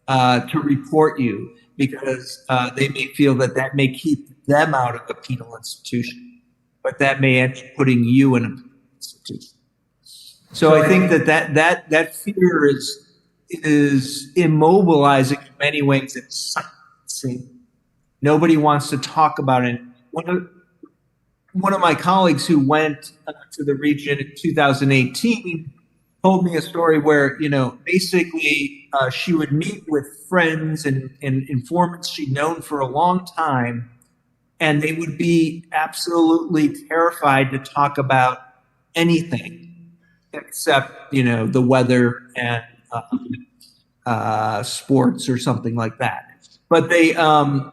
uh, to report you because uh, they may feel that that may keep them out of a penal institution, but that may end up putting you in a penal institution. So I think that that that that fear is is immobilizing in many ways. It's silencing. Nobody wants to talk about it. One of one of my colleagues who went uh, to the region in two thousand eighteen told me a story where, you know, basically uh, she would meet with friends and, and informants she'd known for a long time, and they would be absolutely terrified to talk about anything except, you know, the weather and uh, uh, sports or something like that. But they, um,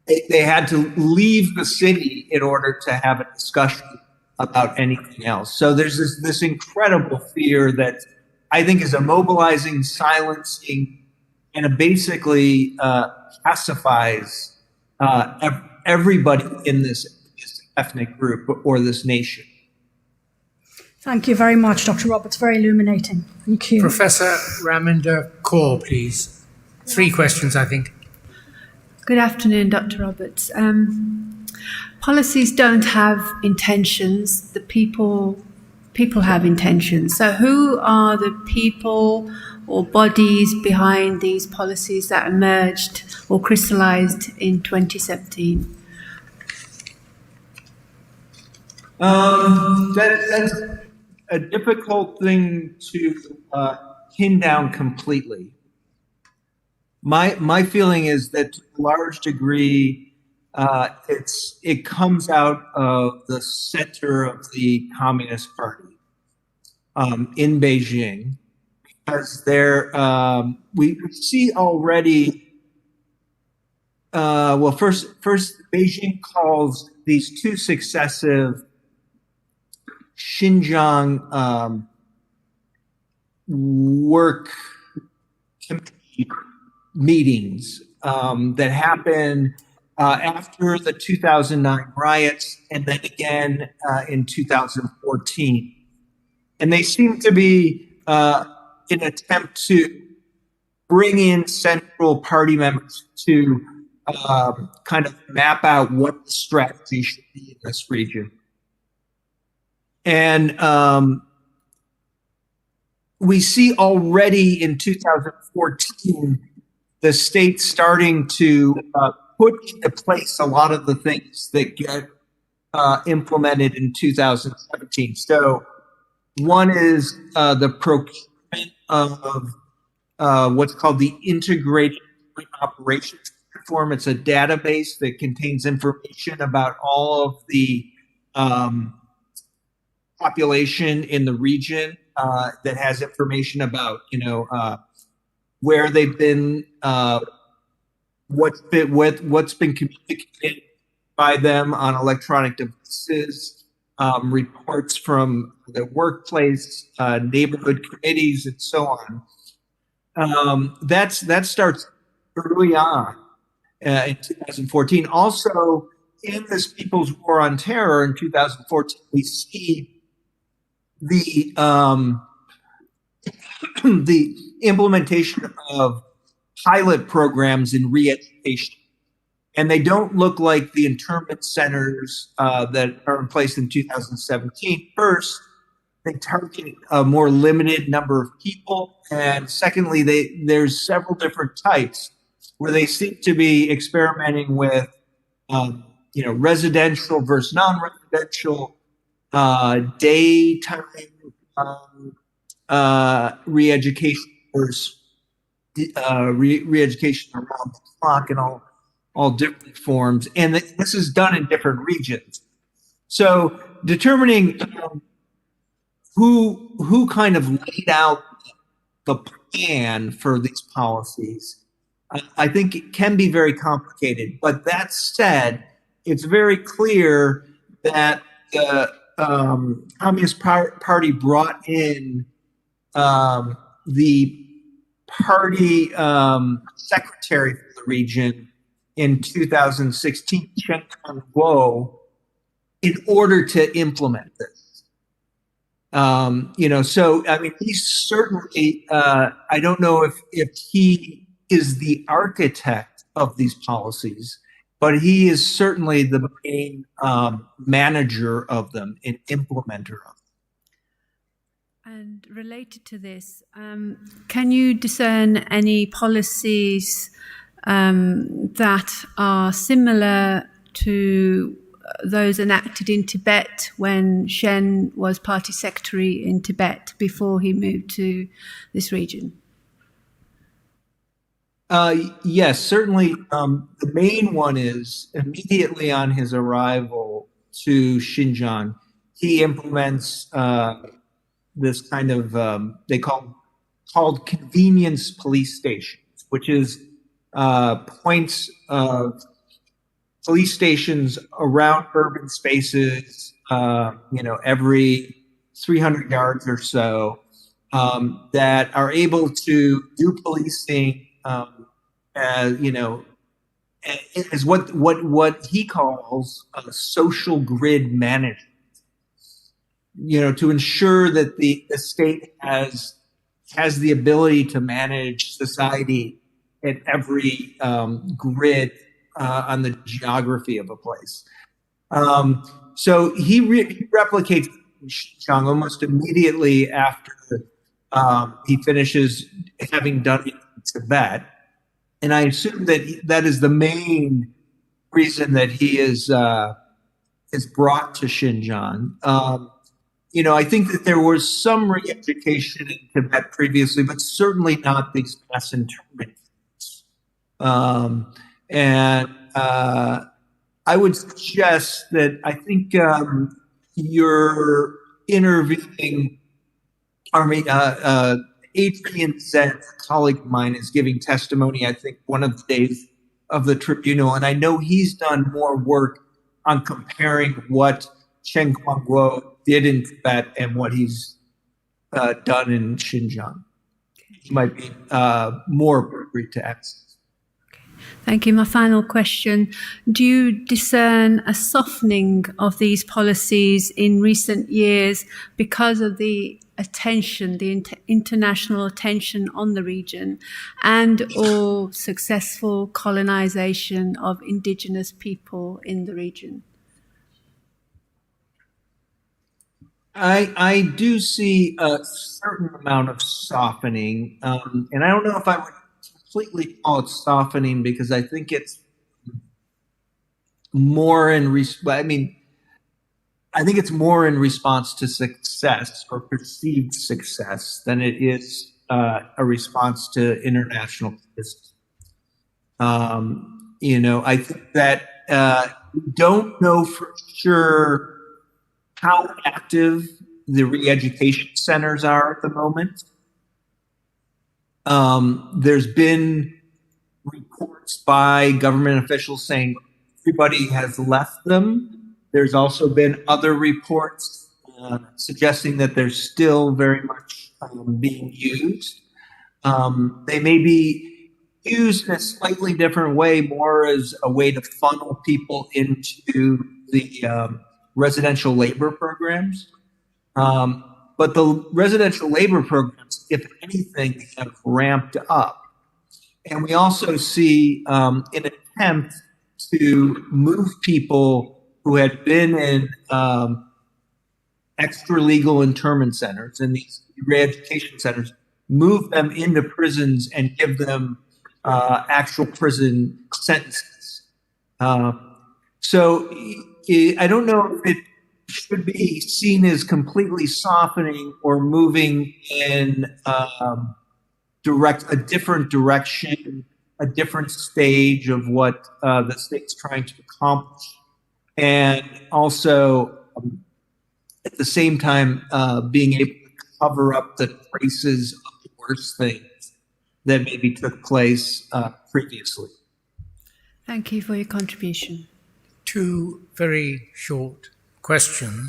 they they had to leave the city in order to have a discussion about anything else. So there's this this incredible fear that I think is immobilizing, silencing, and it basically uh, pacifies uh, ev- everybody in this, this ethnic group or this nation. Thank you very much, Doctor Roberts. Very illuminating. Thank you. Professor Raminder Kaur, please. Three questions, I think. Good afternoon, Doctor Roberts. Um, policies don't have intentions. The people people have intentions. So, who are the people or bodies behind these policies that emerged or crystallized in twenty seventeen? Um, that, that's a difficult thing to uh, pin down completely. My my feeling is that to a large degree, uh, it's it comes out of the center of the Communist Party um, in Beijing, because there um, we see already. Uh, well, first, first, Beijing calls these two successive Xinjiang um, work committee meetings um, that happened uh, after the two thousand nine riots and then again uh, in two thousand fourteen. And they seem to be uh, an attempt to bring in central party members to um, kind of map out what the strategy should be in this region. And um, we see already in two thousand fourteen the state starting to uh, put into place a lot of the things that get uh, implemented in two thousand seventeen. So one is uh, the procurement of uh, what's called the Integrated Operations Platform. It's a database that contains information about all of the um, population in the region uh, that has information about, you know, uh, where they've been, uh, what's been with what's been communicated by them on electronic devices, um, reports from the workplace, uh, neighborhood committees, and so on. Um, that's that starts early on uh, in two thousand fourteen. Also, in this People's War on Terror in two thousand fourteen, we see the um, the implementation of pilot programs in re-education, and they don't look like the internment centers uh, that are in place in two thousand seventeen. First, they target a more limited number of people, and secondly, they there's several different types where they seem to be experimenting with, um, you know, residential versus non-residential, uh, daytime um, uh, re-education versus di- uh, re- re-education around the clock in all all different forms, and th- this is done in different regions. So determining um, who who kind of laid out the plan for these policies, I, I think it can be very complicated. But that said, it's very clear that the um, Communist Par- Party brought in um, the party um, secretary for the region in two thousand sixteen, Chen Quanguo, in order to implement this. Um, you know, so I mean, he's certainly. Uh, I don't know if if he is the architect of these policies, but he is certainly the main um, manager of them and implementer of them. And related to this, um, can you discern any policies um, that are similar to those enacted in Tibet when Chen was party secretary in Tibet before he moved to this region? Uh, yes, certainly. Um, the main one is immediately on his arrival to Xinjiang, he implements uh, this kind of um, they call called convenience police stations, which is uh, points of police stations around urban spaces, uh, you know, every three hundred yards or so, um, that are able to do policing, um, uh, you know, is what what what he calls a social grid management. You know, to ensure that the, the state has has the ability to manage society at every um, grid uh, on the geography of a place. Um, so he, re- he replicates Xinjiang almost immediately after um, he finishes having done it in Tibet. And I assume that he- that is the main reason that he is uh, is brought to Xinjiang. Um, you know, I think that there was some re-education in Tibet previously, but certainly not these mass internment camps. Um, and uh, I would suggest that I think um, your interviewing Army, uh, uh, Adrian Zenz, a colleague of mine, is giving testimony, I think, one of the days of the tribunal. And I know he's done more work on comparing what Chen Quanguo did in Tibet and what he's uh, done in Xinjiang. He might be uh, more appropriate to answer. Thank you. My final question. Do you discern a softening of these policies in recent years because of the attention, the inter- international attention on the region and or successful colonization of indigenous people in the region? I I do see a certain amount of softening, um, and I don't know if I would completely call it softening because I think it's more in res- I mean, I think it's more in response to success or perceived success than it is uh, a response to international criticism. Um, you know, I think that uh, we don't know for sure how active the re-education centers are at the moment. Um, there's been reports by government officials saying everybody has left them. There's also been other reports uh, suggesting that they're still very much um, being used. Um, they may be used in a slightly different way, more as a way to funnel people into the um, residential labor programs. Um, but the residential labor programs, if anything, have ramped up. And we also see um, an attempt to move people who had been in um, extra legal internment centers and these re-education centers, move them into prisons and give them uh, actual prison sentences. Uh, so I I don't know if it should be seen as completely softening or moving in um, direct a different direction, a different stage of what uh, the state's trying to accomplish, and also um, at the same time uh, being able to cover up the traces of the worst things that maybe took place uh, previously. Thank you for your contribution. Two very short questions.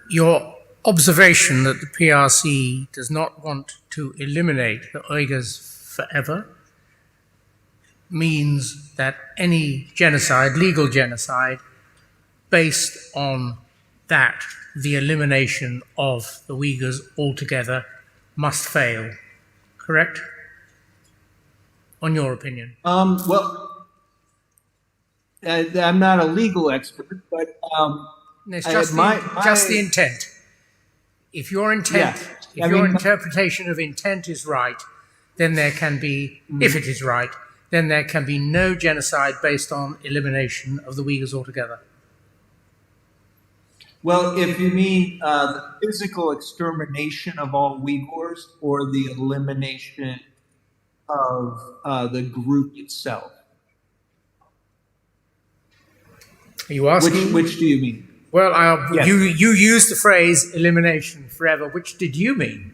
Your observation that the P R C does not want to eliminate the Uyghurs forever means that any genocide, legal genocide, based on that, the elimination of the Uyghurs altogether must fail. Correct? On your opinion. Um, well, I, I'm not a legal expert, but um, It's I- just, my- the, my- just the intent. If your intent, Yeah. if I your mean- interpretation of intent is right, then there can be, if it is right, then there can be no genocide based on elimination of the Uyghurs altogether. Well, if you mean uh, the physical extermination of all Uyghurs or the elimination of uh, the group itself, Are you which asking? Which do you mean? Well, I, Yes. you you used the phrase elimination forever. Which did you mean?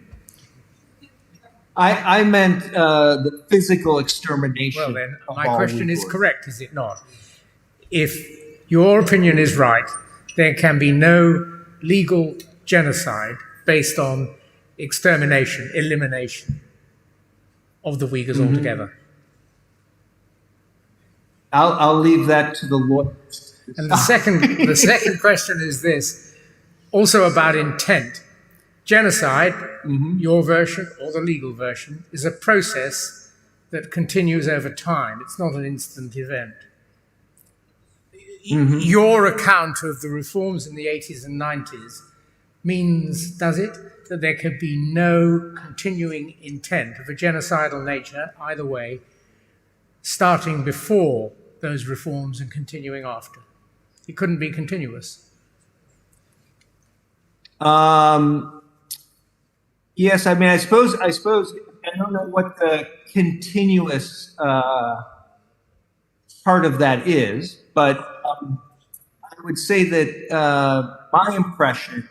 I, I meant uh, the physical extermination. Well, then, of my all question is Uyghurs. Correct, is it not? If your opinion is right, there can be no legal genocide based on extermination, elimination of the Uyghurs Mm-hmm. altogether. I'll, I'll leave that to the lawyers. And the second, the second question is this, also about intent. Genocide, Mm-hmm. your version or the legal version, is a process that continues over time. It's not an instant event. Mm-hmm. Your account of the reforms in the eighties and nineties means, does it, that there could be no continuing intent of a genocidal nature, either way, starting before those reforms and continuing after? It couldn't be continuous. Um, yes, I mean, I suppose, I suppose I don't know what the continuous uh, part of that is, but um, I would say that uh, my impression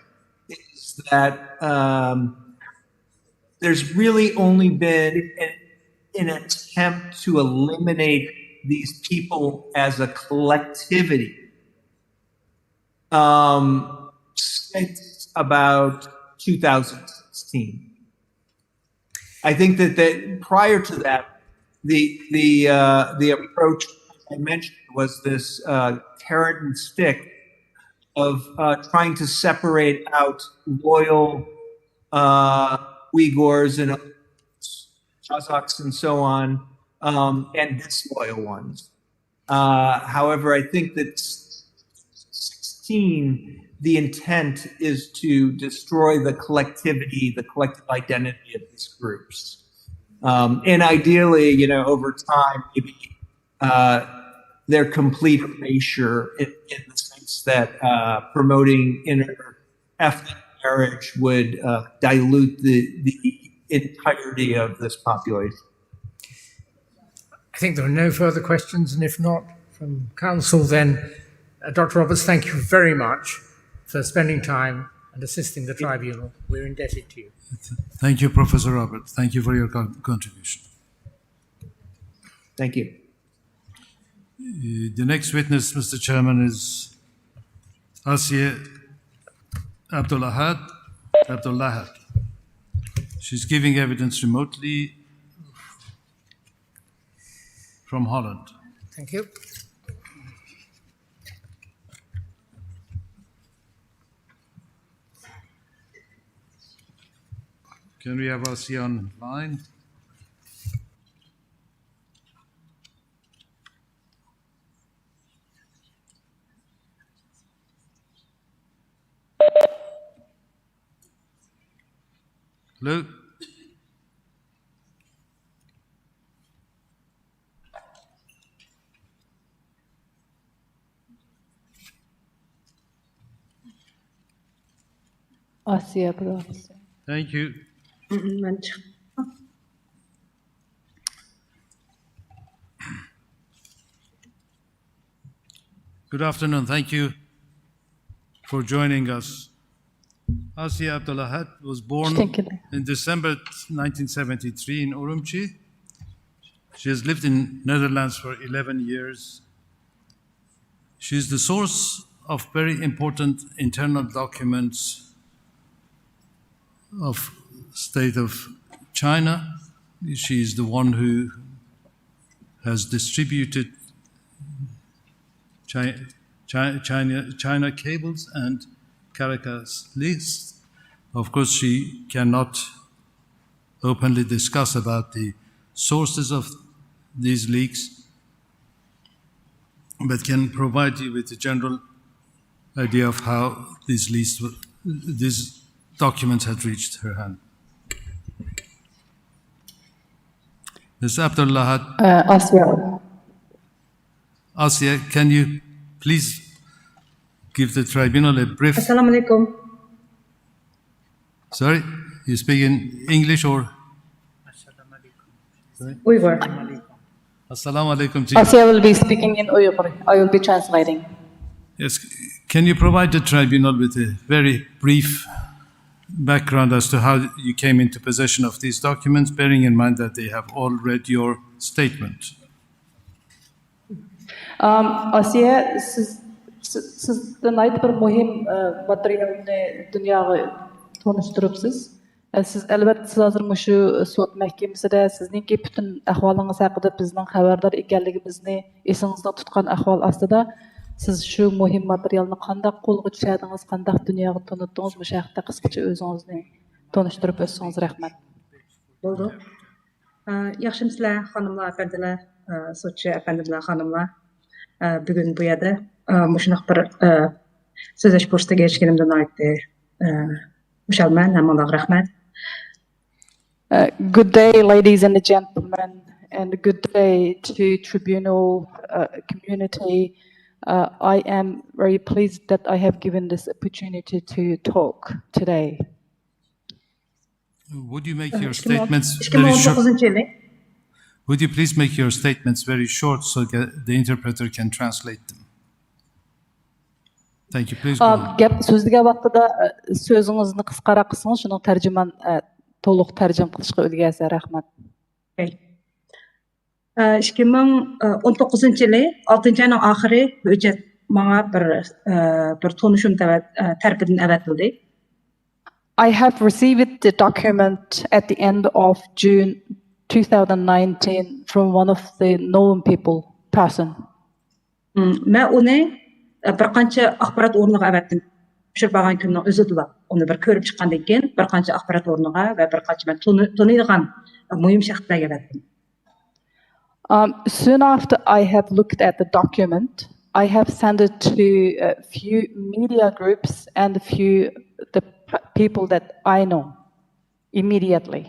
is that um, there's really only been an, an attempt to eliminate these people as a collectivity um, since about two thousand sixteen. I think that, that prior to that, the the uh, the approach I mentioned was this uh, carrot and stick of uh, trying to separate out loyal uh, Uyghurs and Kazakhs and so on, um, and disloyal ones. Uh, however, I think that sixteen, the intent is to destroy the collectivity, the collective identity of these groups. Um, and ideally, you know, over time, maybe uh, their complete erasure in, in the sense that uh, promoting inter ethnic marriage would uh, dilute the, the entirety of this population. I think there are no further questions, and if not from counsel, then uh, Doctor Roberts, thank you very much for spending time and assisting the tribunal. We're indebted to you. Thank you, Professor Robert. Thank you for your con- contribution. Thank you. Uh, the next witness, Mister Chairman, is Asiye Abdulahad. Abdulahad. She's giving evidence remotely from Holland. Thank you. Can we have Asiye online? Hello? Asiye, please. Thank you. من چ- Good afternoon. Thank you for joining us. Asiya Abdulahad was born in December nineteen seventy-three in Urumqi. She has lived in Netherlands for eleven years. She is the source of very important internal documents of state of China. She is the one who has distributed China, China, China cables and Caracas leaks. Of course, she cannot openly discuss about the sources of these leaks, but can provide you with a general idea of how these leaks, these documents had reached her hand. Mister Abdulahad. Uh, Asiya. Asiya, can you please give the tribunal a brief... Assalamu alaikum. Sorry, you speak in English or... Uyghur. Assalamu alaikum. Asiya will be speaking in Uyghur. I will be translating. Yes, can you provide the tribunal with a very brief background as to how you came into possession of these documents, bearing in mind that they have all read your statement? Um, Asiya, siz, siz, siz ناھايىتى بىر مۇھىم ئە، ماتېرىيالنى دۇنياغا تونۇشتۇرۇپسىز. ئە، سىز ئەلۋەتتە سىز ھازىر مۇشۇ سوت مەھكىمىسىدە سىزنىڭكى پۈتۈن ئەھۋالىڭىز ھەققىدە بىزنىڭ خەۋەردار ئىكەنلىكىمىزنى ئېسىڭىزدە تۇتقان ئەھۋال ئاستىدا، سىز شۇ مۇھىم ماتېرىيالنى قانداق قولغا چۈشۈردىڭىز، قانداق دۇنياغا تونۇتتىڭىز، مۇشۇ ھەقتە قىسقىچە ئۆزىڭىزنى تونۇشتۇرۇپ ئۆتسىڭىز رەھمەت. بولدى. ئە، ياخشىمۇسىلەر خانىملار، ئەپەندىلەر، ئە، سوتچى ئەپەندىلەر، خانىملار. ئە، بۈگۈن بۇ يەردە ئە، مۇشۇنداق بىر ئە، سۆزلەش پۇرسىتىگە ئېرىشكىنىمدىن ناھايىتى ئە، خۇشالمەن. ھەممىڭلارغا رەھمەت. Uh, good day, ladies and gentlemen, and good day to tribunal uh, community. Uh, I am very pleased that I have given this opportunity to talk today. Would you make your ئىككى مىڭ ئون statements ئىككى مىڭ very ئون short? توققۇزىنچى يىلى Would you please make your statements very short so that the interpreter can translate them? Thank you. Please go ئا، on. گەپ سۆزلىگەن ۋاقتىدا ئە، سۆزىڭىزنى قىسقىراق قىلسىڭىز، شۇنىڭ تەرجىمەن ئە، تولۇق تەرجىمە قىلىشقا ئۈلگەرسە رەھمەت. ئىككى مىڭ ئون توققۇزىنچى يىلى ئالتىنچى ئاينىڭ ئاخىرى ھۆججەت ماڭا بىر بىر تونۇشۇم تەرەپىدىن ئەۋەتىلدى. I have received the document at the end of June two thousand nineteen from one of the known people, person. مەن ئۇنى بىر قانچە ئاخبارات ئورنىغا ئەۋەتتىم. تاپشۇرۇپ ئالغان كۈننىڭ ئۆزىدىلا ئۇنى بىر كۆرۈپ چىققاندىن كېيىن بىر قانچە ئاخبارات ئورنىغا ۋە بىر قانچە مەن تونۇيدىغان مۇھىم شەخسلەرگە ئەۋەتتىم. Um, soon after I have looked at the document, I have sent it to a few media groups and a few the people that I know immediately.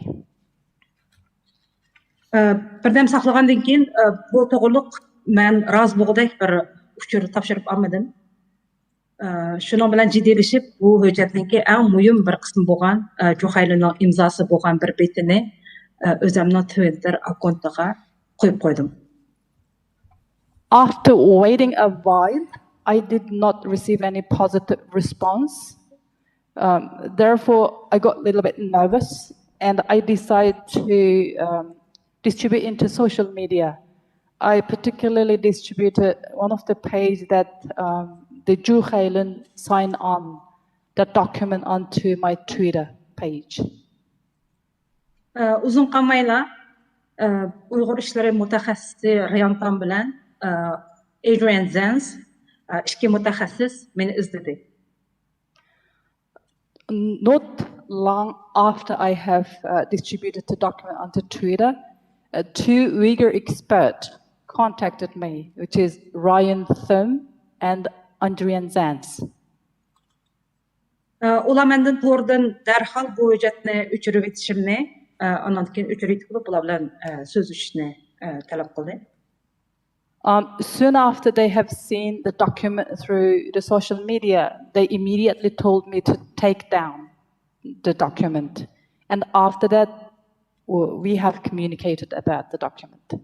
بىردەم ساقلىغاندىن كېيىن بۇ توغرىلىق مەن رازى بولغۇدەك بىر ئۇچۇر تاپشۇرۇپ ئالمىدىم. شۇنىڭ بىلەن جىددىيلىشىپ بۇ ھۆججەتنىڭكى ئەڭ مۇھىم بىر قىسمى بولغان جۇخەيلىنىڭ ئىمزاسى بولغان بىر بېتىنى ئۆزەمنىڭ تۋىتتېر ئاككونتىغا قويۇپ قويدۇم. After waiting a while, I did not receive any positive response. Um, therefore, I got a little bit nervous and I decided to um, distribute into social media. I particularly distributed one of the page that um, the Ju Hailin signed on the document onto my Twitter page. ئۇزۇن قالمايلا ئۇيغۇر ئىشلىرى مۇتەخەسسىسى ريان تام بىلەن ئېدرىيەن زەنس، ئىككى مۇتەخەسسىس مېنى ئىزدىدى. Not long after I have uh, distributed the document onto Twitter, uh, two Uyghur experts contacted me, which is Ryan Thum and Adrian Zans. ئۇلار مەندىن توردىن دەرھال بۇ ھۆججەتنى ئۆچۈرۈۋېتىشىمنى، ئانان كېيىن ئۆچۈرۈۋېتىپ بولۇپ، بۇلار بىلەن سۆزلىشىشنى تەلەپ قىلدى. Um, soon after they have seen the document through the social media, they immediately told me to take down the document. And after that, w- we have communicated about the document.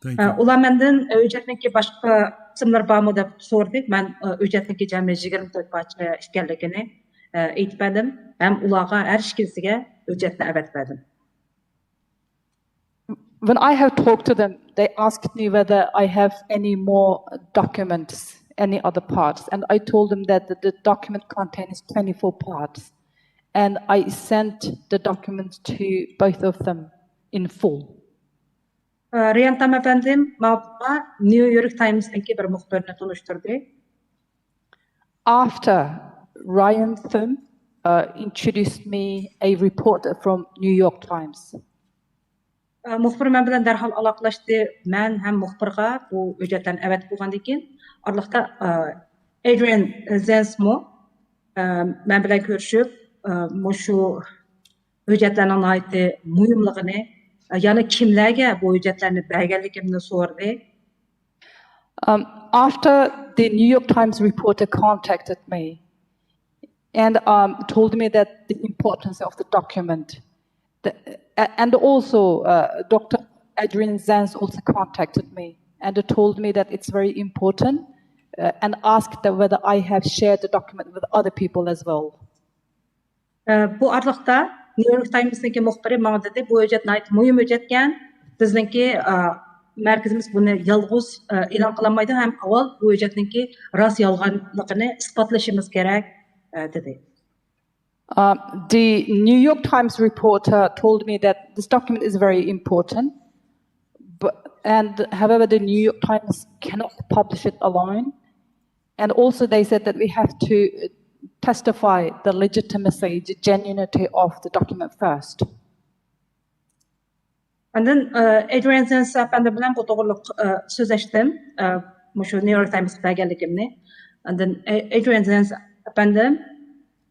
ئە، ئۇلار مەندىن، ئە، ھۆججەتنىڭكى باشقا قىسىملىرى بارمۇ دەپ سورىدى. مەن، ئە، ھۆججەتنىڭكى جەمئىي يىگىرمە تۆت پارچە ئىكەنلىكىنى، ئە، ئېيتىپ بەردىم. ھەم ئۇلارغا ھەر ئىككىلىسىگە ھۆججەتنى ئەۋەتىپ بەردىم. When I have talked to them, they asked me whether I have any more documents, any other parts, and I told them that the, the document contains twenty-four parts, and I sent the documents to both of them in full. ئە، رىيان تام ئەپەندىم ماڭا نيۇ يورك تايمسنىڭكى بىر مۇخبىرىنى تونۇشتۇردى. After Ryan Thum uh, introduced me a reporter from New York Times. ئە، مۇخبىر مەن بىلەن دەرھال ئالاقىلەشتى. مەن ھەم مۇخبىرغا بۇ ھۆججەتلەرنى ئەۋەتىپ بولغاندىن كېيىن، ئارىلىقتا، ئە، ئەيدرىيەن زېنسمۇ، ئە، مەن بىلەن كۆرۈشۈپ، ئە، مۇشۇ ھۆججەتلەرنىڭ ناھايىتى مۇھىملىقىنى، ئە، يەنە كىملەرگە بۇ ھۆججەتلەرنى بەرگەنلىكىمنى سورىدى. Um, after the New York Times reporter contacted me and um, told me that the importance of the document, the, a- and also uh, Doctor Adrian Zenz also contacted me and told me that it's very important uh, and asked that whether I have shared the document with other people as well. ئە، بۇ ئارىلىقتا نيۇ يورك تايمسنىڭكى مۇخبىرى ماڭا دېدى، بۇ ھۆججەت ناھايىتى مۇھىم ھۆججەتكەن. بىزنىڭكى، ئە، مەركىزىمىز بۇنى يالغۇز، ئە، ئېلان قىلالمايدۇ ھەم ئاۋۋال بۇ ھۆججەتنىڭكى راست يالغانلىقىنى ئىسپاتلىشىمىز كېرەك، ئە، دېدى. Uh, the New York Times reporter told me that this document is very important, but and however, the New York Times cannot publish it alone. And also, they said that we have to testify the legitimacy, the genuinity of the document first. ئاندىن، ئە، ئەيدرىيەن زېنس ئەپەندى بىلەن بۇ توغرىلىق، ئە، سۆزلەشتىم. ئە، مۇشۇ نيۇ يورك تايمسقا بەرگەنلىكىمنى. ئاندىن ئەيدرىيەن زېنس ئەپەندىم،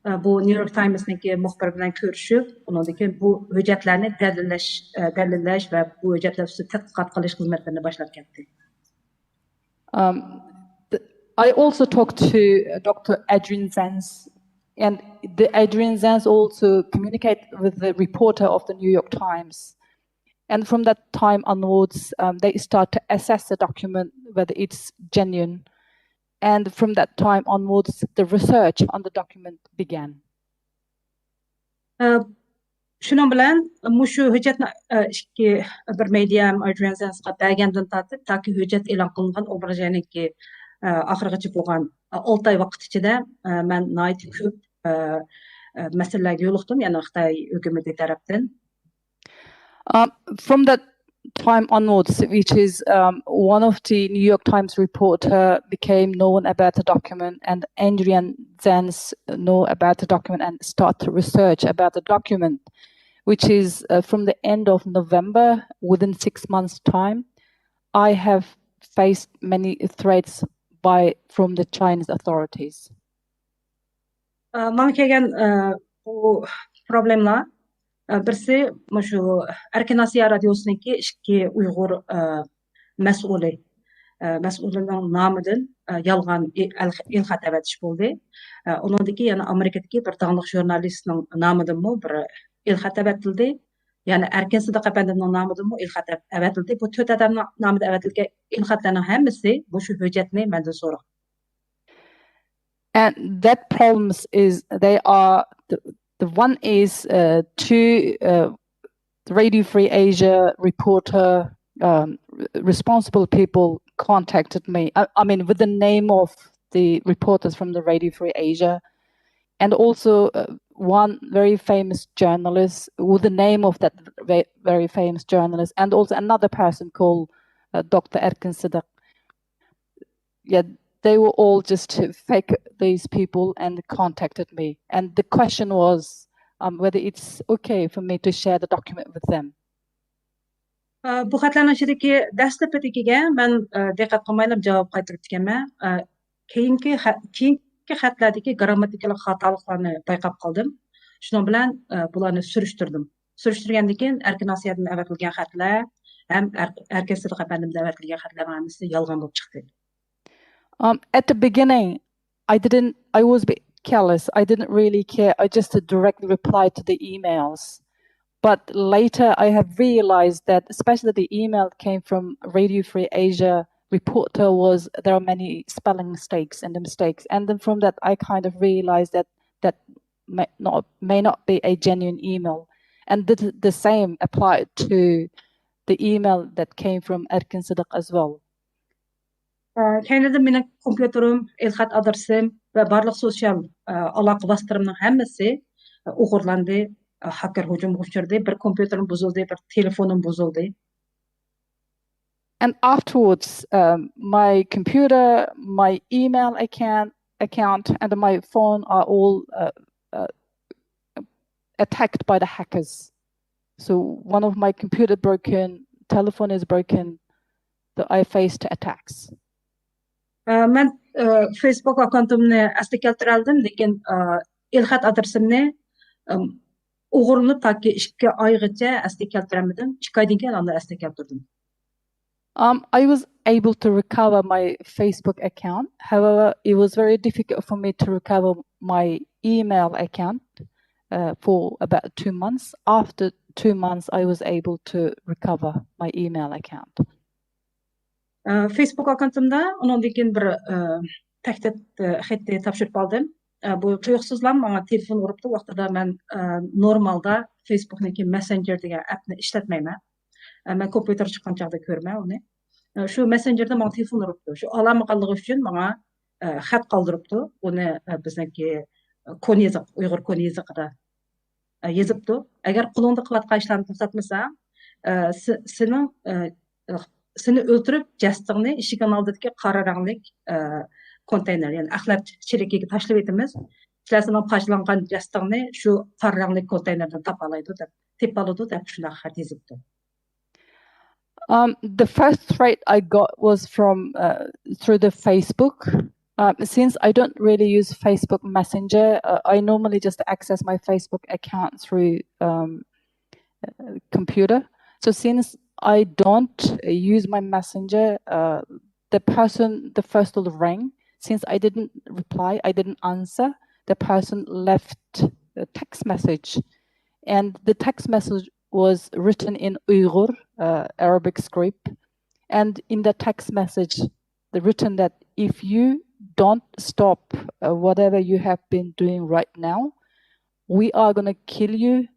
ئە، بۇ نيۇ يورك تايمسنىڭكى مۇخبىرى بىلەن كۆرۈشۈپ، ئۇنىڭدىن كېيىن بۇ ھۆججەتلەرنى دەلىللەش، ئە، دەلىللەش ۋە بۇ ھۆججەتلەر ئۈستىدە تەتقىقات قىلىش خىزمەتلىرىنى باشلاپ كەتتى. Um, th- I also talked to uh, Doctor Adrian Zenz, and the Adrian Zenz also communicate with the reporter of the New York Times. And from that time onwards, um, they start to assess the document, whether it's genuine. And from that time onwards, the research on the document began. ئە، شۇنىڭ بىلەن مۇشۇ ھۆججەتنى، ئە، ئىككى، بىر مېدىيا ھەم ئايدرىيەن زېنسقا بەرگەندىن تارتىپ، تاكى ھۆججەت ئېلان قىلىنغان ئوبراژەنىڭكى، ئە، ئاخىرىغىچە بولغان، ئە، ئالتە ئاي ۋاقىت ئىچىدە، ئە، مەن ناھايىتى كۆپ، ئە، ئە، مەسىلىلەرگە يولۇقتۇم، يەنى خىتاي ھۆكۈمىتى تەرەپتىن. Um, from that time onwards, which is um, one of the New York Times reporter became known about the document, and Adrian Zenz know about the document and start to research about the document, which is uh, from the end of November, within six months' time, I have faced many threats by from the Chinese authorities. ئە، ماڭا كەلگەن، ئە، بۇ پروبلېمىلار، ئە، بىرسى مۇشۇ ئەركىن ئاسىيا رادىيوسىنىڭكى ئىككى ئۇيغۇر، ئە، مەسئۇلى، ئە، مەسئۇلىنىڭ نامىدىن، ئە، يالغان ئېلخەت ئەۋەتىش بولدى. ئە، ئۇنىڭدىكى يەنە ئامېرىكىدىكى بىر داڭلىق ژۇرنالىستنىڭ نامىدىنمۇ بىر ئېلخەت ئەۋەتىلدى. يەنە ئەركىن سىدىق ئەپەندىمنىڭ نامىدىنمۇ ئېلخەت ئەۋەتىلدى. بۇ تۆت ئادەمنىڭ نامىدا ئەۋەتىلگەن ئېلخەتلەرنىڭ ھەممىسى مۇشۇ ھۆججەتنى مەندىن سورىغان. And that problems is they are the, the one is uh, two uh, the Radio Free Asia reporter um, r- responsible people contacted me. I, I mean, with the name of the reporters from the Radio Free Asia, and also uh, one very famous journalist with the name of that ve- very famous journalist, and also another person called uh, Doctor Erkin Siddiq. Yeah, they were all just to fake these people and contacted me. And the question was um, whether it's okay for me to share the document with them. ئە، بۇ خەتلەرنىڭ ئىچىدىكى دەسلىپىدىكىگە مەن، ئە، دىققەت قىلمايلا جاۋاب قايتۇرۇپتىكەنمەن. ئە، كېيىنكى خە- كېيىنكى خەتلەردىكى گرامماتىكىلىق خاتالىقلارنى بايقاپ قالدىم. شۇنىڭ بىلەن، ئە، بۇلارنى سۈرۈشتۈردۈم. سۈرۈشتۈرگەندىن كېيىن ئەركىن ئاسىيادىن ئەۋەتىلگەن خەتلەر ھەم ئەر- ئەركىن سىدىق ئەپەندىمدىن ئەۋەتىلگەن خەتلەرنىڭ ھەممىسى يالغان بولۇپ چىقتى. Um, at the beginning, I didn't, I was a bit careless. I didn't really care. I just directly replied to the emails. But later I have realized that, especially the email came from Radio Free Asia reporter, was there are many spelling mistakes and the mistakes. And then from that, I kind of realized that that may not, may not be a genuine email. And the, the same applied to the email that came from Erkin Siddiq as well. كەينىدىن مېنىڭ كومپيۇتېرىم، ئېلخەت ئادرېسىم ۋە بارلىق سوتسىيال ئالاقە ۋاسىتىلىرىمنىڭ ھەممىسى ئوغرىلاندى، ھاكېر ھۇجۇمغا ئۇچرىدى. بىر كومپيۇتېرىم بۇزۇلدى، بىر تېلېفونۇم بۇزۇلدى. And afterwards, um, my computer, my email account, account, and my phone are all uh, uh, attacked by the hackers. So one of my computer broken, telephone is broken. That I faced attacks. مەن فېيسبۇك ئاككاونتىمنى ئەسلىگە كەلتۈرەلىدىم، لېكىن ئېلخەت ئادرېسىمنى ئوغرىلىنىپ تاكى ئىككى ئايغىچە ئەسلىگە كەلتۈرەلمىدىم. ئىككى ئايدىن كېيىن ئاندىن ئەسلىگە كەلتۈردۈم. Um, I was able to recover my Facebook account. However, it was very difficult for me to recover my email account uh, for about two months. After two months, I was able to recover my email account. فېيسبۇك ئاككاونتىمدا ئۇنىڭدىن كېيىن بىر تەھدىت خېتى تاپشۇرۇپ ئالدىم. بۇ تۇيۇقسىزلا ماڭا تېلېفون ئۇرۇپتۇ. ۋاقتىدا مەن نورمالدا فېيسبۇكنىڭكى مەسسېنجېر دېگەن ئەپنى ئىشلەتمەيمەن. مەن كومپيۇتېر چىققان چاغدا كۆرمەن ئۇنى. شۇ مەسسېنجېردا ماڭا تېلېفون ئۇرۇپتۇ. شۇ ئالالمىغانلىقى ئۈچۈن ماڭا خەت قالدۇرۇپتۇ. ئۇنى بىزنىڭكى كونا يېزىق، ئۇيغۇر كونا يېزىقىدا يېزىپتۇ. ئەگەر قولۇڭدا قىلىۋاتقان ئىشلارنى توختاتمىساڭ، سېنىڭ سېنى ئۆلتۈرۈپ جەستىڭنى ئىشىكىڭ ئالدىدىكى قارا رەڭلىك كونتېينېر، يەنى ئەخلەت چېلىكىگە تاشلىۋېتىمىز. كىشىلەر سېنىڭ پارچىلانغان جەستىڭنى شۇ قارا رەڭلىك كونتېينېردىن تاپالايدۇ دەپ، تېپىۋالىدۇ دەپ شۇنداق خەت يېزىپتۇ. Um, the first threat I got was from uh, through the Facebook. Um, since I don't really use Facebook Messenger, uh, I normally just access my Facebook account through um, uh, computer. So since I don't uh, use my Messenger, uh, the person, the first one rang. Since I didn't reply, I didn't answer, the person left a text message. And the text message was written in Uyghur, uh, Arabic script. And in the text message, they written that if you don't stop uh, whatever you have been doing right now, we are going to kill you,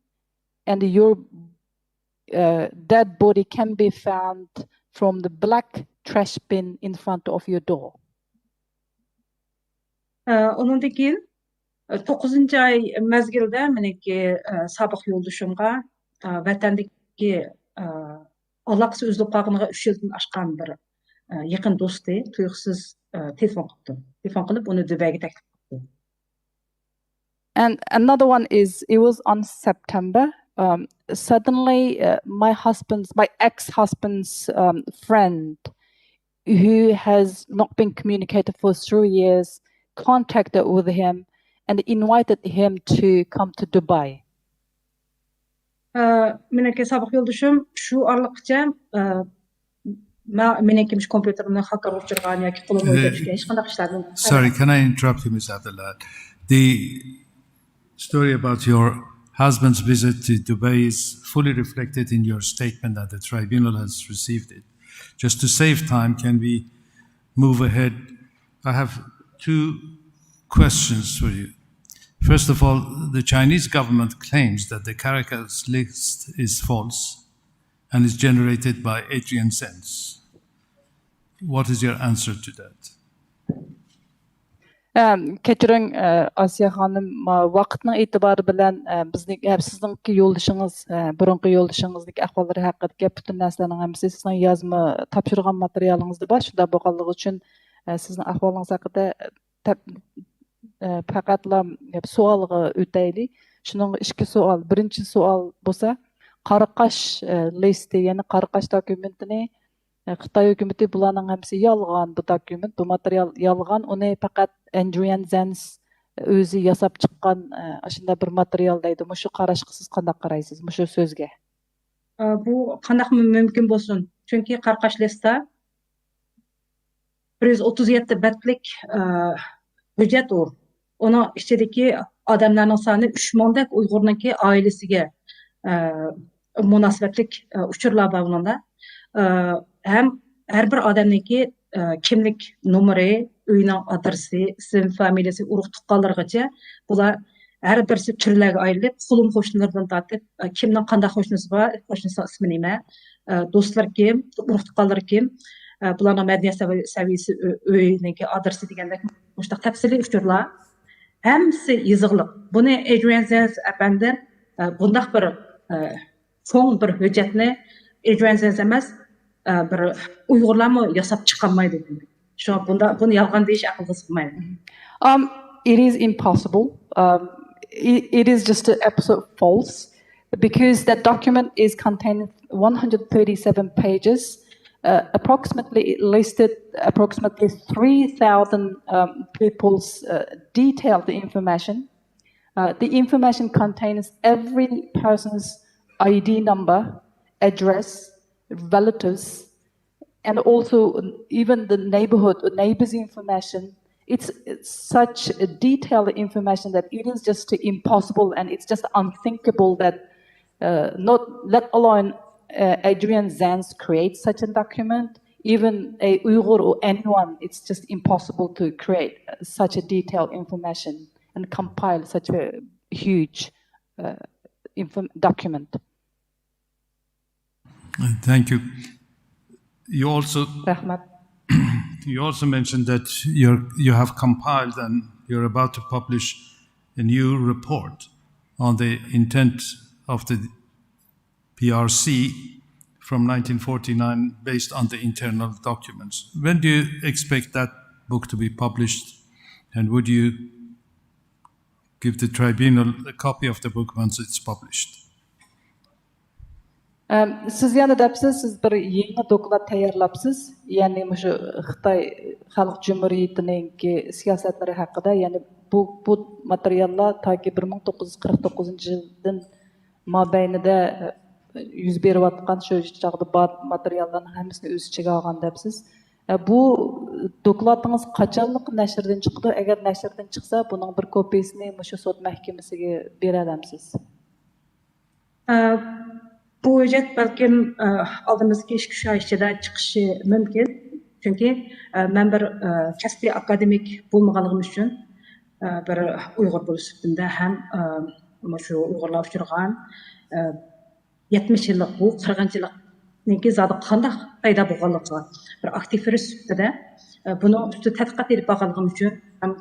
and your uh, dead body can be found from the black trash bin in front of your door. ئۇنىڭدىن كېيىن توققۇزىنچى ئاي مەزگىلدە مېنىڭكى سابىق يولدىشىمغا ۋەتەندىكى ئالاقىسى ئۈزۈلۈپ قالغىنىغا ئۈچ يىلدىن ئاشقان بىر يېقىن دوستى تۇيۇقسىز تېلېفون قىپتۇ. تېلېفون قىلىپ ئۇنى دۇبەيگە تەكلىپ قىپتۇ. And another one is it was on September. Um, suddenly, uh, my husband's, my ex-husband's um, friend, who has not been communicated for three years, contacted with him and invited him to come to Dubai. مېنىڭكى سابىق يولدىشىم شۇ ئارىلىققىچە مېنىڭكى مۇشۇ كومپيۇتېرىمنى خاكارغا ئۇچرىغان ياكى قولۇمغا ئۆتۈپ چۈشكەن ھېچقانداق ئىشلاردىن. Sorry, can I interrupt you, Miss Abdullah? The story about your husband's visit to Dubai is fully reflected in your statement, and the tribunal has received it. Just to save time, can we move ahead? I have two questions for you. First of all, the Chinese government claims that the Caracas list is false and is generated by Adrian Zenz. What is your answer to that? ئەم، كەچۈرۈڭ، ئە، ئاسىيە خانىم، ما، ۋاقىتنىڭ ئېتىبارى بىلەن، ئە، بىزنىڭ، ئە، سىزنىڭكى يولدىشىڭىز، ئە، بۇرۇنقى يولدىشىڭىزنىڭكى ئەھۋاللىرى ھەققىدىكى پۈتۈن نەرسىلەرنىڭ ھەممىسى سىزنىڭ يازما تاپشۇرغان ماتېرىيالىڭىزدا بار. شۇنداق بولغانلىقى ئۈچۈن، ئە، سىزنىڭ ئەھۋالىڭىز ھەققىدە تەپ-، ئە، پەقەتلا سوئالغا ئۆتەيلى. شۇنىڭغا ئىككى سوئال. بىرىنچى سوئال بولسا، قاراقاش، ئە، لىستى، يەنى قاراقاش دوكۇمېنتىنى ئە، خىتاي ھۆكۈمىتى بۇلارنىڭ ھەممىسى يالغان، بۇ دوكۇمېنت، بۇ ماتېرىيال يالغان، ئۇنى پەقەت ئەندرىيەن زەنس ئۆزى ياساپ چىققان، ئە، ئاشۇنداق بىر ماتېرىيال دەيدۇ. مۇشۇ قاراشقا سىز قانداق قارايسىز، مۇشۇ سۆزگە؟ ئە، بۇ قانداقمۇ مۇمكىن بولسۇن؟ چۈنكى قاراقاش لىستا بىر يۈز ئوتتۇز يەتتە بەتلىك، ئە، ھۆججەت ئۇ. ئۇنىڭ ئىچىدىكى ئادەملەرنىڭ سانى ئۈچ مىڭدەك ئۇيغۇرنىڭكى ئائىلىسىگە، ئە، مۇناسىۋەتلىك، ئە، ئۇچۇرلار بار بۇنىڭدا. ئە، ھەم ھەر بىر ئادەمنىڭكى، ئە، كىملىك نومۇرى، ئۆينىڭ ئادرېسى، ئىسىم، فامىلىسى، ئۇرۇق تۇغقانلىرىغىچە بۇلار ھەر بىرسى تۈرلەرگە ئايرىلىپ، قولۇم قوشنىلىرىدىن تارتىپ، ئە، كىمنىڭ قانداق قوشنىسى بار، قوشنىسىنىڭ ئىسمى نېمە، ئە، دوستلىرى كىم، ئۇرۇق تۇغقانلىرى كىم، ئە، بۇلارنىڭ مەدەنىيەت سەۋى-، سەۋىيەسى، ئۆ-، ئۆينىڭكى ئادرېسى دېگەندەك مۇشۇنداق تەپسىلىي ئۇچۇرلار. ھەممىسى يېزىقلىق. بۇنى ئېدرىيان زېنس ئەپەندى، ئە، بۇنداق بىر، ئە، چوڭ بىر ھۆججەتنى ئېدرىيان زېنس ئەمەس، ئە، بىر ئۇيغۇرلارمۇ ياساپ چىقالمايدۇ. شۇڭا بۇندا، بۇنى يالغان دېيىش ئەقىلگە سىغمايدۇ. Um, it is impossible. Um, it, it is just an absolute false because that document is contained one hundred thirty-seven pages. Uh, approximately, it listed approximately three thousand um, people's uh, detailed information. Uh, the information contains every person's I D number, address, relatives, and also even the neighborhood or neighbors' information. It's, it's such a detailed information that it is just impossible and it's just unthinkable that uh, not let alone uh, Adrian Zenz creates such a document. Even a Uyghur or anyone, it's just impossible to create uh, such a detailed information and compile such a huge uh, inform- document. Thank you. You also Rahmat. You also mentioned that you're, you have compiled and you're about to publish a new report on the intent of the P R C from nineteen forty-nine based on the internal documents. When do you expect that book to be published? And would you give the tribunal a copy of the book once it's published? سىز يەنە دەپسىز، سىز بىر يېڭى دوكلات تەييارلاپسىز، يەنى مۇشۇ خىتاي خەلق جۇمھۇرىيىتىنىڭكى سىياسەتلىرى ھەققىدە. يەنى بۇ بۇ ماتېرىياللار تاكى بىر مىڭ توققۇز يۈز قىرىق توققۇزىنچى يىلدىن مابەينىدە يۈز بېرىۋاتقان شۇ چاغدا بار ماتېرىياللارنىڭ ھەممىسىنى ئۆز ئىچىگە ئالغان دەپسىز. بۇ دوكلاتىڭىز قاچانلىق نەشردىن چىقىدۇ؟ ئەگەر نەشردىن چىقسا، بۇنىڭ بىر كوپىيىسىنى مۇشۇ سوت مەھكىمىسىگە بېرەلەمسىز؟ بۇ ھۆججەت بەلكىم ئالدىمىزدىكى ئىككى ئۈچ ئاي ئىچىدە چىقىشى مۇمكىن. چۈنكى مەن بىر كەسپىي ئاكادېمىك بولمىغانلىقىم ئۈچۈن بىر ئۇيغۇر بولۇش سۈپىتىمدە ھەم مۇشۇ ئۇيغۇرلار ئۇچرىغان يەتمىش يىللىق بۇ قىرغىنچىلىقنىڭكى زادى قانداق پەيدا بولغانلىقىغا بىر ئاكتىۋىست سۈپىتىدە بۇنىڭ ئۈستىدە تەتقىقات ئېلىپ بارغانلىقىم ئۈچۈن ھەم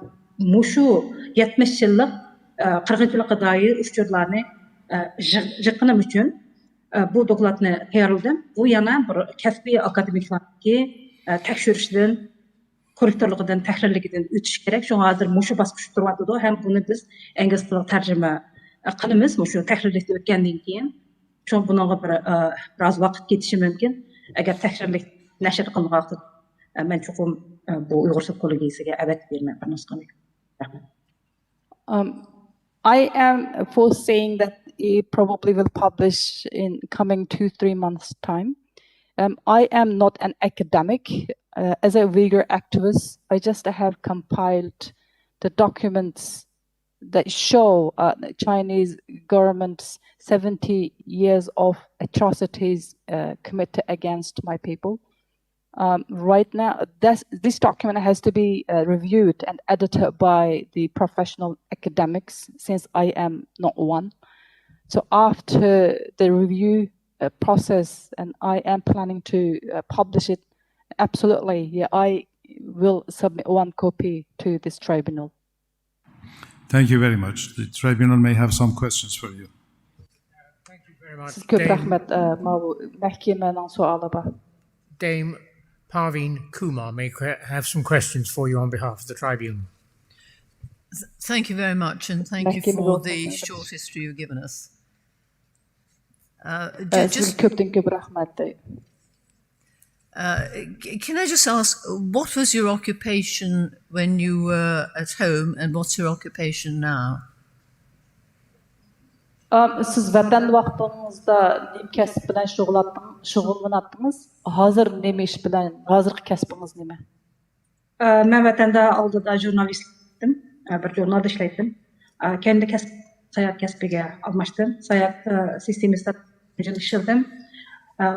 مۇشۇ يەتمىش يىللىق قىرغىنچىلىققا دائىر ئۇچۇرلارنى يىغقىنىم ئۈچۈن بۇ دوكلاتنى تەييارلىدىم. بۇ يەنە بىر كەسپىي ئاكادېمىكلارنىڭكى تەكشۈرۈشىدىن، كوررېكتورلۇقىدىن، تەھرىرلىكىدىن ئۆتۈش كېرەك. شۇڭا ھازىر مۇشۇ باسقۇچتا تۇرۇۋاتىدۇ ھەم بۇنى بىز ئىنگلىز تىلىغا تەرجىمە قىلىمىز مۇشۇ تەھرىرلىكتىن ئۆتكەندىن كېيىن. شۇڭا بۇنىڭغا بىر بىراز ۋاقىت كېتىشى مۇمكىن. ئەگەر تەھرىرلىك نەشر قىلىنغان ۋاقىتتا مەن چوقۇم بۇ ئۇيغۇرچە كوللېگىيىسىگە ئەۋەتىپ بېرىمەن بىر نۇسخىنى. رەھمەت. Um, I am foreseeing that it probably will publish in coming two, three months' time. Um, I am not an academic. Uh, as a Uyghur activist, I just have compiled the documents that show uh, the Chinese government's seventy years of atrocities uh, committed against my people. Um, right now, this, this document has to be uh, reviewed and edited by the professional academics since I am not one. So after the review uh, process, and I am planning to uh, publish it, absolutely, yeah, I will submit one copy to this tribunal. Thank you very much. The tribunal may have some questions for you. Thank you very much. سىز كۆپ Dame, رەھمەت. ئە، ماۋۇ مەھكىمەنىڭ سوئالى بار. Dame Parveen Kumar may que- have some questions for you on behalf of the tribunal. Thank you very much, and thank you Thank you, for Lord. the short history you've given us. Uh, ئە، ju- سىزگە just, كۆپتىن كۆپ رەھمەت. uh, c- can I just ask, what was your occupation when you were at home, and what's your occupation now? ئام، سىز ۋەتەندە ۋاقتىڭىزدا نېمە كەسىپ بىلەن شۇغۇللاتتىڭ- شۇغۇللىناتتىڭىز؟ ھازىر نېمە ئىش بىلەن، ھازىرقى كەسپىڭىز نېمە؟ ئە، مەن ۋەتەندە ئالدىدا ژۇرنالىست ئىدىم. ئە، بىر ژۇرنالدا ئىشلەيتتىم. ئە، كەينىدە كەسىپ ساياھەت كەسپىگە ئالماشتىم. ساياھەت، ئە، سىستېمىسىدا يىل ئىشلىدىم. ئە،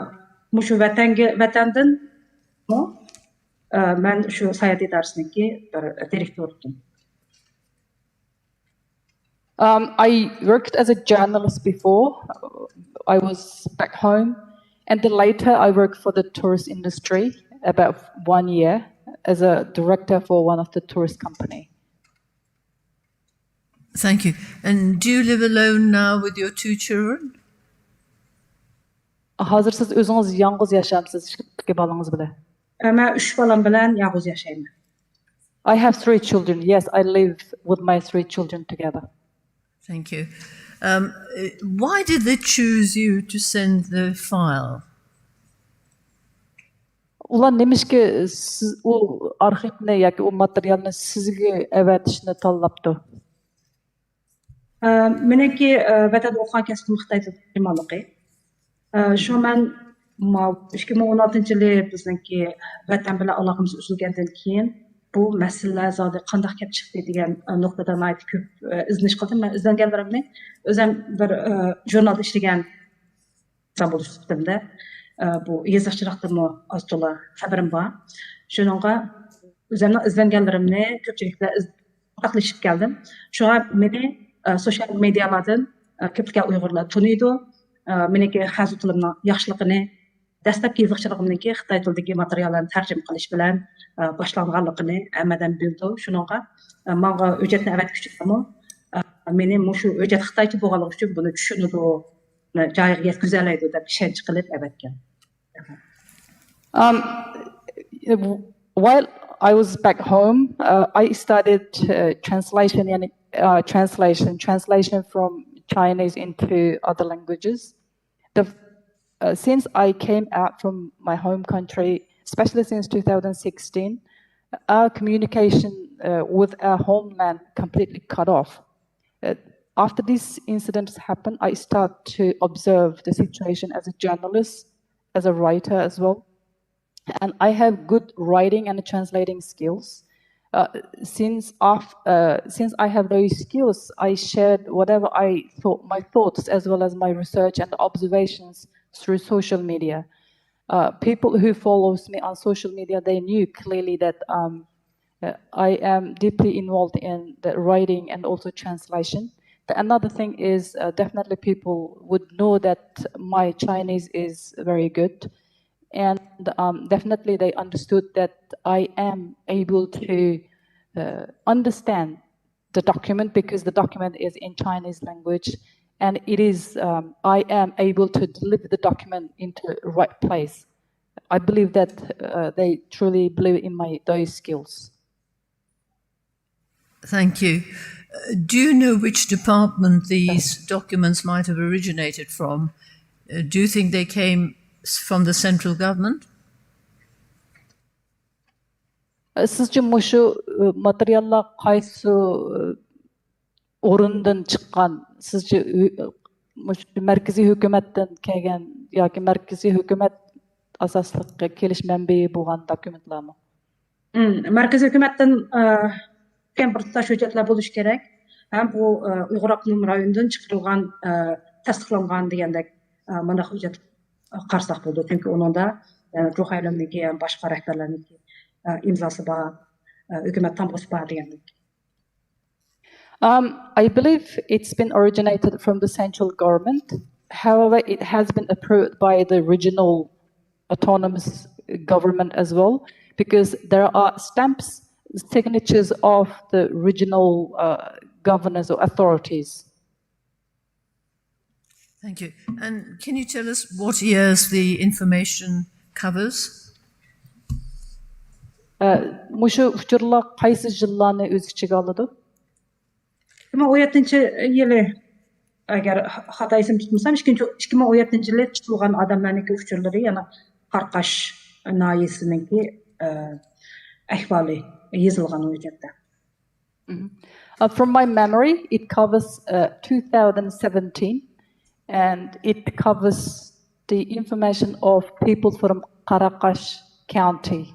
مۇشۇ ۋەتەنگە، ۋەتەندىنمۇ، ئە، مەن شۇ ساياھەت ئىدارىسىنىڭكى بىر دىرېكتورى ئىدىم. Um, I worked as a journalist before. I was back home. And then later I worked for the tourist industry about one year as a director for one of the tourist company. Thank you. And do you live alone now with your two children? Hozir siz o'zingiz yolg'iz yashamisiz, ikki bolangiz bilan? ئە، مەن ئۈچ بالام بىلەن يالغۇز ياشايمەن. I have three children. Yes, I live with my three children together. Thank you. Um, uh, why did they choose you to send the file? ئۇلار نېمىشقا سىز ئۇ ئارخىپنى ياكى ئۇ ماتېرىيالنى سىزگە ئەۋەتىشنى تاللاپتۇ؟ ئە، مېنىڭكى، ئە، ۋەتەندە ئوقۇغان كەسپىم خىتاي تىلى تەرجىمانلىقى. ئە، شۇ مەن ماۋۇ ئىككى مىڭ ئون ئالتىنچى يىلى بىزنىڭكى ۋەتەن بىلەن ئالاقىمىز ئۈزۈلگەندىن كېيىن بۇ مەسىلىلەر زادى قانداق كەپ چىقتى دېگەن، ئە، نۇقتىدا ناھايىتى كۆپ، ئە، ئىزدىنىش قىلدىم. مەن ئىزدەنگەنلىرىمنى ئۆزۈم بىر، ئە، ژۇرنالدا ئىشلىگەن ئىنسان بولۇش سۈپىتىمدە، ئە، بۇ يېزىقچىلىقتىنمۇ ئاز تولا خەۋىرىم بار. شۇنىڭغا ئۆزۈمنىڭ ئىزدەنگەنلىرىمنى كۆپچىلىك بىلەن ئىز-، ئورتاقلىشىپ كەلدىم. شۇڭا مېنى، ئە، سوشىيال مېدىيالاردىن، ئە، كۆپلىگەن ئۇيغۇرلار تونۇيدۇ. ئە، مېنىڭكى خەنزۇ تىلىمنىڭ ياخشىلىقىنى، دەسلەپكى يېزىقچىلىقىمنىڭكى خىتاي تىلىدىكى ماتېرىياللارنى تەرجىمە قىلىش بىلەن، ئە، باشلانغانلىقىنى ھەممە ئادەم بىلىدۇ. شۇنىڭغا، ئە، ماڭا ھۆججەتنى ئەۋەتكۈچىلەرمۇ، ئە، مېنى مۇشۇ ھۆججەت خىتايچە بولغانلىقى ئۈچۈن بۇنى چۈشىنىدۇ، جايىغا يەتكۈزەلەيدۇ دەپ ئىشەنچ قىلىپ ئەۋەتكەن. Um, while I was back home, uh, I studied uh, translation, يعني, uh, translation, translation from Chinese into other languages. The, uh, since I came out from my home country, especially since two thousand sixteen, our communication uh, with our homeland completely cut off. Uh, after these incidents happened, I start to observe the situation as a journalist, as a writer as well. And I have good writing and translating skills. Uh, since of, uh, since I have those skills, I shared whatever I thought, my thoughts as well as my research and observations through social media. Uh, people who follows me on social media, they knew clearly that um, uh, I am deeply involved in the writing and also translation. The, another thing is uh, definitely people would know that my Chinese is very good, and um, definitely they understood that I am able to uh, understand the document because the document is in Chinese language, and it is um, I am able to deliver the document into the right place. I believe that uh, they truly believe in my those skills. Thank you. Uh, do you know which department these documents might have originated from? Uh, do you think they came s- from the central government? سىزچە مۇشۇ ماتېرىياللار قايسى ئورۇندىن چىققان؟ سىزچە مۇشۇ مەركىزىي ھۆكۈمەتتىن كەلگەن ياكى مەركىزىي ھۆكۈمەت ئاساسلىق كېلىش مەنبىيى بولغان دوكۇمېنتلارمۇ؟ مم، مەركىزىي ھۆكۈمەتتىن ئە، كەلگەن بىر تۇتاش ھۆججەتلەر بولۇشى كېرەك. ھەم بۇ ئە، ئۇيغۇر ئاپتونوم رايونىدىن چىقىرىلغان ئە، تەستىقلانغان دېگەندەك ئە، مانداق ھۆججەت قارىساق بولىدۇ. چۈنكى ئۇنىڭدا ئە، جۇخەيلىننىڭكى ھەم باشقا رەھبەرلەرنىڭكى ئە، ئىمزاسى بار، ئە، ھۆكۈمەت تامغىسى بار دېگەندەك. Um, I believe it's been originated from the central government. However, it has been approved by the regional autonomous government as well, because there are stamps, signatures of the regional uh, governors or authorities. Thank you. And can you tell us what years the information covers? ئە، مۇشۇ ئۇچۇرلار قايسى يىللارنى ئۆز ئىچىگە ئالىدۇ؟ ئىككى مىڭ ئون يەتتىنچى يىلى، ئەگەر خاتا ئېسىمدە تۇتمىسام، ئىككىنچى، ئىككى مىڭ ئون يەتتىنچى يىلى تۇتۇلغان ئادەملەرنىڭكى ئۇچۇرلىرى، يەنى قاراقاش ناھىيەسىنىڭكى ئە، ئەھۋالى يېزىلغان ھۆججەتتە. Uh, from my memory, it covers uh, two thousand seventeen, and it covers the information of people from Qaraqash County.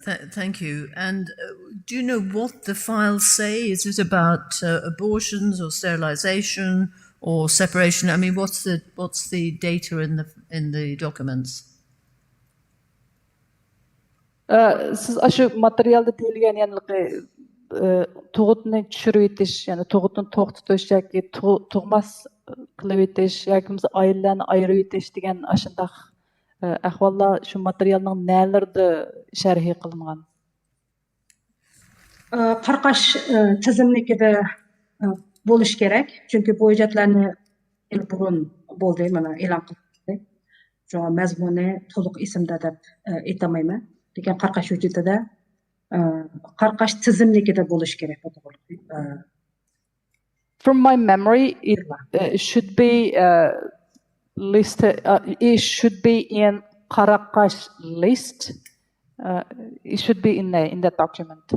Th- thank you. And uh, do you know what the files say? Is it about uh, abortions or sterilization or separation? I mean, what's the what's the data in the in the documents? ئە، سىز ئاشۇ ماتېرىيالدا دېيىلگەن يەنىلىقى، ئە، تۇغۇتنى چۈشۈرۈۋېتىش، يەنى تۇغۇتنى توختىتىش ياكى تۇ-، تۇغماس قىلىۋېتىش ياكى بولمىسا ئائىلىلەرنى ئايرىۋېتىش دېگەن ئاشۇنداق، ئە، ئەھۋاللار شۇ ماتېرىيالنىڭ نەلىرىدە شەرھى قىلىنغان؟ ئە، قارقاش ئە، تىزىملىكىدە ئە، بولۇشى كېرەك. چۈنكى بۇ ھۆججەتلەرنى يىل بۇرۇن بولدى، مانا ئېلان قىلىندى. شۇڭا مەزمۇنى تولۇق ئېسىمدە دەپ ئە، ئېيتالمايمەن. لېكىن قارقاش ھۆججىتىدە ئە، قارقاش تىزىملىكىدە بولۇشى كېرەك بۇ توغرىلىق. ئە، From my memory, it uh, should be uh, listed. Uh, it should be in Qaraqash list. Uh, it should be in there in that document.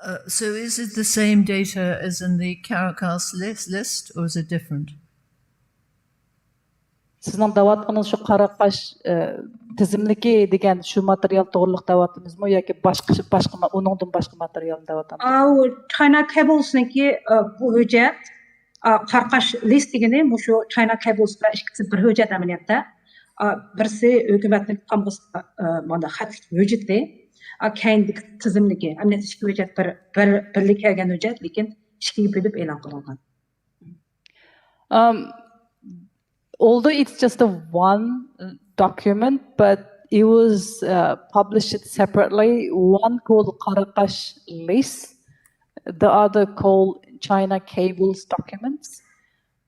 Uh, so is it the same data as in the Caracas list, list or is it different? سىزنىڭ دەۋاتقىنىڭىز شۇ قاراقاش ئە، تىزىملىكى دېگەن شۇ ماتېرىيال توغرىلىق دەۋاتىمىزمۇ ياكى باشقا باشقا ما- ئۇنىڭدىن باشقا ماتېرىيالنى دەۋاتامسىز؟ ئاۋۇ چاينا كېبلسنىڭكى ئە، بۇ ھۆججەت ئە، قارقاش لىست دېگىنى مۇشۇ چاينا كېبلس بىلەن ئىككىسى بىر ھۆججەت ئەمەلىيەتتە. ئە، بىرسى ھۆكۈمەتنىڭ تامغىسىغا ئە، مانا خەتلىك ھۆججىتى. ئە، كەينىدىكى تىزىملىكى. ئەمەلىيەتتە ئىككى ھۆججەت بىر بىر بىرلىككە كەلگەن ھۆججەت، لېكىن ئىككىگە بۆلۈپ ئېلان قىلىنغان. Um, although it's just a one uh, document, but it was uh, published separately. One called Karakash List, the other called China Cables documents.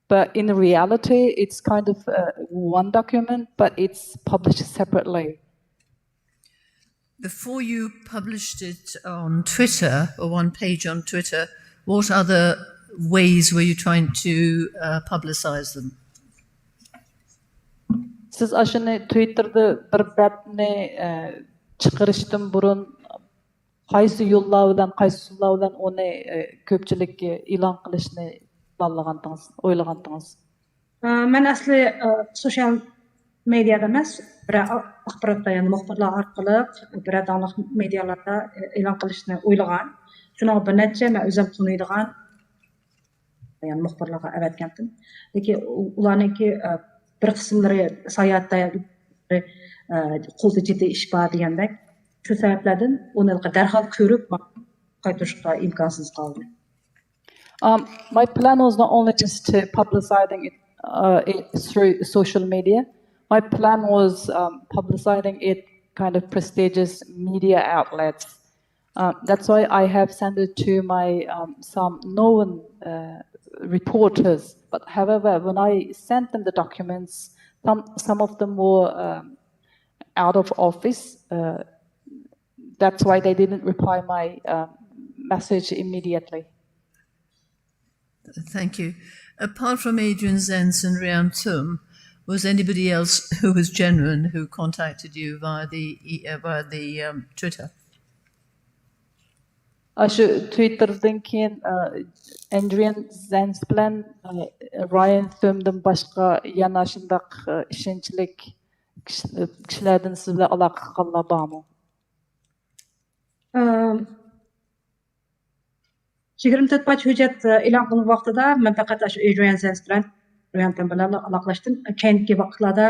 But in reality, it's kind of uh, one document, but it's published separately. Before you published it on Twitter or one page on Twitter, what other ways were you trying to uh, publicize them? سىز ئاشۇنى تۋىتتېردا بىر بەتنى ئە، چىقىرىشتىن بۇرۇن قايسى يوللار بىلەن، قايسى ئۇسۇللار بىلەن ئۇنى ئە، كۆپچىلىككە ئېلان قىلىشنى پىلانلىغانتىڭىز، ئويلىغانتىڭىز؟ ئە، مەن ئەسلى ئە، سوشال مېدىيادا ئەمەس، بىرەر ئاخباراتتا، يەنى مۇخبىرلار ئارقىلىق بىرەر داڭلىق مېدىيالاردا ئېلان قىلىشنى ئويلىغان. شۇنىڭغا بىر نەچچە مەن ئۆزۈم تونۇيدىغان يەنى مۇخبىرلارغا ئەۋەتكەنتىم. لېكىن ئۇلارنىڭكى ئە، بىر قىسىملىرى ساياھەتتە ئە، قولدا جىددىي ئىش بار دېگەندەك. شۇ سەۋەبلەردىن ئۇنى دەرھال كۆرۈپ قايتۇرۇشقا ئىمكانسىز قالدى. Um, my plan was not only just to publicizing it, uh, it through social media. My plan was um, publicizing it kind of prestigious media outlets. Uh, that's why I have sent it to my um, some known uh, reporters. But however, when I sent them the documents, some some of them were um, out of office. Uh, that's why they didn't reply my um, message immediately. Thank you. Apart from Adrian Zenz and Rian Thum, was anybody else who was genuine who contacted you via the e- uh, via the um, Twitter? ئاشۇ تۋىتتېردىن كېيىن ئە، ئەندرىيەن زەنس بىلەن ئە، رايان ثۆمدىن باشقا يەنە شۇنداق ئە، ئىشەنچلىك كىش- كىشىلەردىن سىز بىلەن ئالاقە قىلغانلار بارمۇ؟ ئە، يىگىرمە تۆت پارچە ھۆججەت ئېلان قىلىنغان ۋاقتىدا مەن پەقەت ئاشۇ ئېدرىيان زېنس بىلەن، ئېدرىيان بىلەن ئالاقىلەشتىم. كەينىكى ۋاقىتلاردا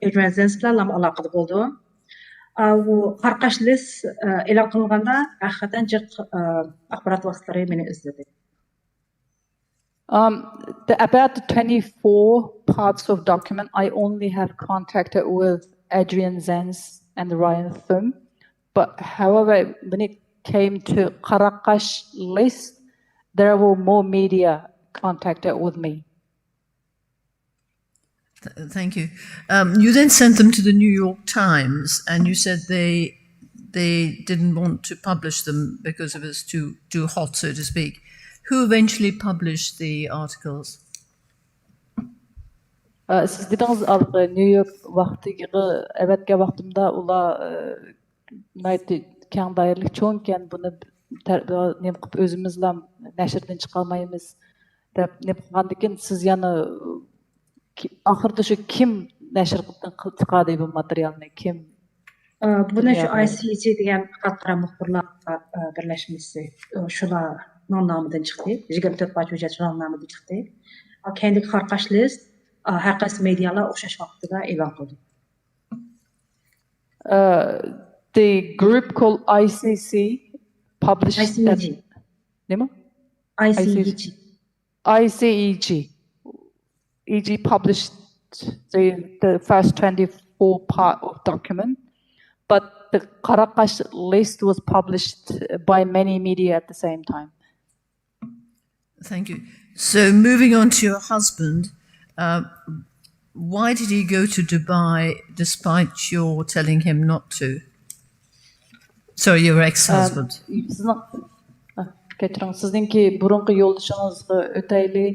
ئېدرىيان زېنس بىلەن ئالاقىدە بولدۇم. ئا، بۇ قارقاش لىس ئېلان قىلىنغاندا ھەقىقەتەن جىق ئاخبارات ۋاسىتىلىرى مېنى ئىزدىدى. Um, the, about the twenty-four parts of document, I only have contacted with Adrian Zenz and Ryan Thum. But however, when it came to Karakash list, there were more media contacted with me. Th- Thank you. Um, you then sent them to the New York Times, and you said they they didn't want to publish them because it was too too hot, so to speak. Who eventually published the articles? ئە، سىز دېدىڭىز ئالغى نيۇ يورك ۋاقتىغا ئەۋەتكەن ۋاقتىمدا ئۇلار ئە، ناھايىتى كەڭ دائىرىلىك چوڭكەن، بۇنى تەر- نېمە قىلىپ ئۆزىمىزلا نەشردىن چىقالمايمىز دەپ نېمە قىلغاندىكىن سىز يەنە كى- ئاخىرىدا شۇ كىم نەشر قىلدى بۇ ماتېرىيالنى، كىم بۇنى شۇ ئاي سى جى دېگەن خەلقئارا مۇخبىرلار بىرلەشمىسى، شۇلارنىڭ نامىدىن چىقتى. يىگىرمە تۆت پارچە ھۆججەت شۇلارنىڭ نامىدىن چىقتى. كەينىدىكى قاراقاش لىست ھەر قايسى مېدىيالار ئوخشاش ۋاقىتتا ئېلان قىلدى. Uh, the group called I C C published. I C G. Nima? I C G. I C E G. E G published the, the first twenty-four part of document, but the Qaraqash list was published by many media at the same time. Thank you. So moving on to your husband, uh, why did he go to Dubai despite your telling him not to? Sorry, your ex-husband. سىزنىڭ كەچۈرۈڭ، سىزنىڭكى بۇرۇنقى يولدىشىڭىزغا ئۆتەيلى.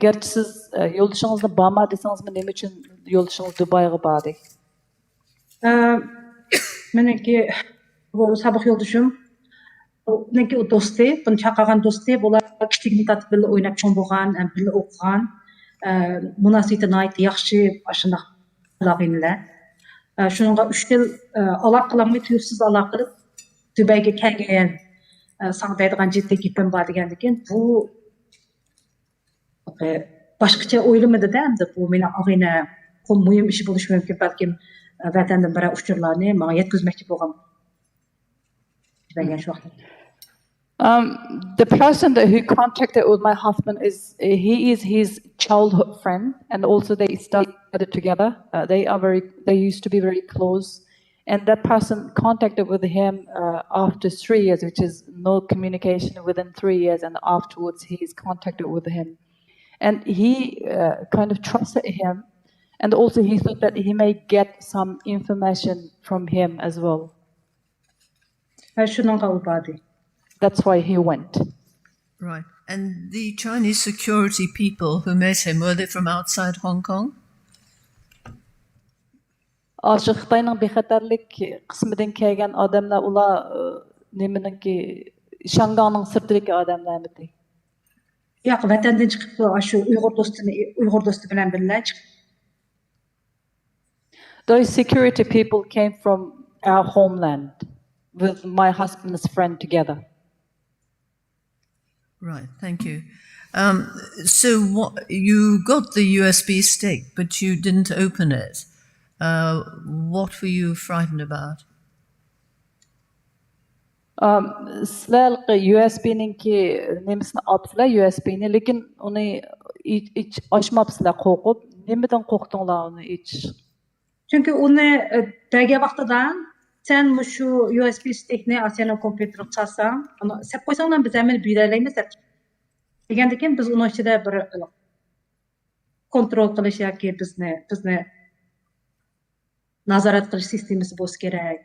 گەرچە سىز يولدىشىڭىزنى بارما دېسىڭىزمۇ، نېمە ئۈچۈن يولدىشىڭىز دۇبايغا باردى؟ مېنىڭكى بۇ سابىق يولدىشىم، ئۇنىڭكى ئۇ دوستى، بۇنى چاقىرغان دوستى، بۇلار كىچىكىدىن تارتىپ بىللە ئويناپ چوڭ بولغان، بىللە ئوقۇغان، مۇناسىۋىتى ناھايىتى ياخشى، ئاشۇنداق ئالاقىنىلەر. شۇنىڭغا ئۈچ يىل ئالاقە قىلالماي، تۇيۇقسىز ئالاقە قىلىپ، دۇبەيگە كەلگەن، ساڭا دەيدىغان جىددىي گېپىم بار دېگەندىن كېيىن، بۇ باشقىچە ئويلىمىدىدە، ئەمدى بۇ مېنىڭ ئاغىنە، مۇھىم ئىشى بولۇشى مۇمكىن، بەلكىم ۋەتەندىن بىرەر ئۇچۇرلارنى ماڭا يەتكۈزمەكچى بولغان. دېگەن شۇ ۋاقىتتا. Um, the person that who contacted with my husband is he is his childhood friend, and also they studied together. Uh, they are very they used to be very close, and that person contacted with him uh, after three years, which is no communication within three years, and afterwards he is contacted with him, and he uh, kind of trusted him, and also he thought that he may get some information from him as well. ھە، شۇنىڭغا ئۇ باردى. That's why he went. Right. And the Chinese security people who met him, were they from outside Hong Kong? ئاشۇ خىتاينىڭ بىخەتەرلىك قىسمىدىن كەلگەن ئادەملەر، ئۇلار نېمىنىڭكى، شياڭگاڭنىڭ سىرتىدىكى ئادەملەرمىدى؟ ياق، ۋەتەندىن چىقىپتۇ، ئاشۇ ئۇيغۇر دوستىنى، ئۇيغۇر دوستى بىلەن بىللە چىقىپ. Those security people came from our homeland with my husband's friend together. Right, thank you. Um, so what, you got the U S B stick, but you didn't open it. Uh, what were you frightened about? سىلەر يۇ ئېس بى نىڭكى نېمىسىنى ئاپسىلەر، يۇ ئېس بى نى، لېكىن ئۇنى ئاچماپسىلەر قورقۇپ. نېمىدىن قورقتۇڭلار ئۇنى ئېچىش؟ چۈنكى ئۇنى بەرگەن ۋاقتىدا، سەن مۇشۇ يۇ ئېس بى ستىكنى ئاسىيانىڭ كومپيۇتېرىغا چالساڭ، ئۇنى سەپ قويساڭلار، بىز ھەممىنى بىلەلەيمىز دەپ. دېگەندىكىن، بىز ئۇنىڭ ئىچىدە بىر كونترول قىلىش ياكى بىزنى بىزنى نازارەت قىلىش سىستېمىسى بولسا كېرەك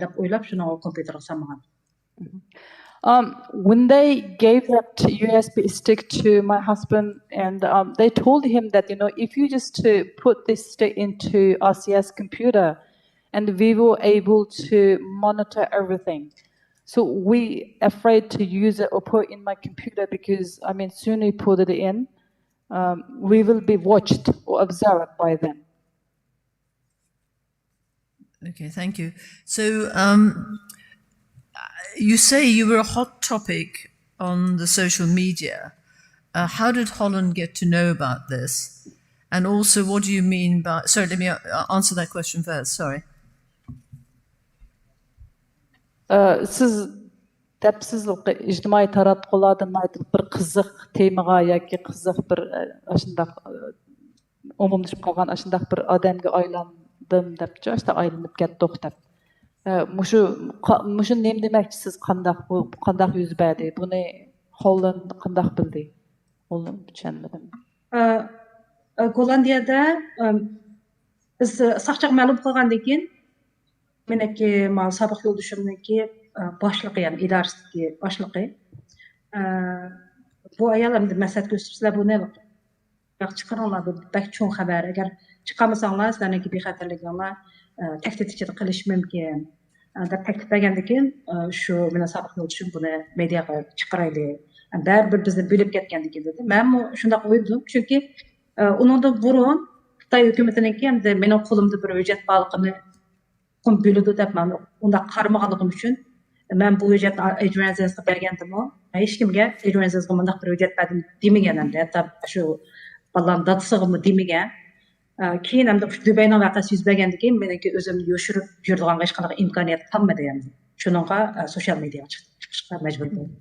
دەپ ئويلاپ، شۇنىڭغا كومپيۇتېرغا سالمىغان. Um, when they gave that U S B stick to my husband, and um, they told him that, you know, if you just to put this stick into R C S computer, and we were able to monitor everything. So we afraid to use it or put in my computer because, I mean, soon we put it in, um, we will be watched or observed by them. Okay, thank you. So um, you say you were a hot topic on the social media. Uh, how did Holland get to know about this? And also, what do you mean by? Sorry, let me uh, answer that question first. Sorry. سىز دەپسىز، ئىجتىمائىي تاراتقۇلاردا بىر قىزىق تېمىغا ياكى قىزىق بىر ئاشۇنداق ئومۇملىشىپ قالغان ئاشۇنداق بىر ئادەمگە ئايلاندىم دەپچۇ، ئاشۇنداق ئايلىنىپ كەتتۇق دەپ. مۇشۇ مۇشۇ نېمە دېمەكچىسىز؟ قانداق بۇ قانداق يۈز بەردى؟ بۇنى خوللاند قانداق بىلدى؟ ئۇنى چۈشەنمىدىم. گوللاندىيەدە بىز ساقچىغا مەلۇم قىلغاندىن كېيىن، مېنىڭكى ماۋۇ سابىق يولدىشىمنىڭكى باشلىقى، يەنى ئىدارىسىدىكى باشلىقى، بۇ ئايال ئەمدى مەسلىھەت كۆرسىتىپ، سىلەر بۇنى ياق، چىقىرىڭلار، بۇ بەك چوڭ خەۋەر، ئەگەر چىقارمىساڭلار سىلەرنىڭكى بىخەتەرلىكىڭلار تەھدىت ئىچىدە قېلىشى مۇمكىن، دەپ تەكلىپ بەرگەندىن كېيىن، شۇ مېنىڭ سابىق يولدىشىم بۇنى مېدىياغا چىقىرايلى، بەرىبىر بىزنى بۆلۈپ كەتكەندىن كېيىن دېدى. مەنمۇ شۇنداق ئويلىدىم، چۈنكى ئۇنىڭدىن بۇرۇن خىتاي ھۆكۈمىتىنىڭكى ئەمدى مېنىڭ قولۇمدا بىر ھۆججەت بارلىقىنى تۇخۇم بۆلىدۇ دەپ مەن ئۇنداق قارىمىغانلىقىم ئۈچۈن، مەن بۇ ھۆججەتنى ئېدۋان زېنسقا بەرگەندىمۇ، ھېچكىمگە ئېدۋان زېنسقا مۇنداق بىر ھۆججەت بەردىم دېمىگەن ئەمدى. ھەتتا شۇ بالام دادىسىغىمۇ دېمىگەن. ئە، كېيىن ئەمدى شۇ دۇبەينىڭ ۋەقەسى يۈز بەرگەندىن كېيىن مېنىڭكى ئۆزۈمنى يوشۇرۇپ يۈرىدىغانغا ھېچقانداق ئىمكانىيەت قالمىدى ئەمدى. شۇنىڭغا، ئە، سوشيال مېدىياغا چىق-، چىقىشقا مەجبۇر بولدۇم.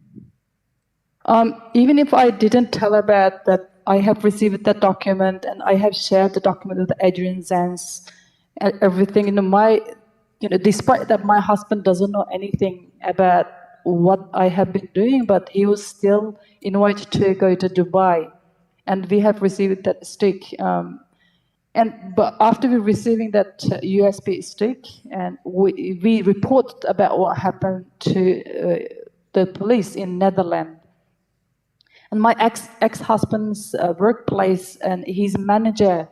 Um, even if I didn't tell about that, I have received that document and I have shared the document with Adrian Zenz and everything. You know, my, you know, despite that, my husband doesn't know anything about what I have been doing, but he was still invited to go to Dubai, and we have received that stick. Um, and but after we receiving that uh, U S B stick, and we we reported about what happened to uh, the police in Netherlands. And my ex ex-husband's uh, workplace and his manager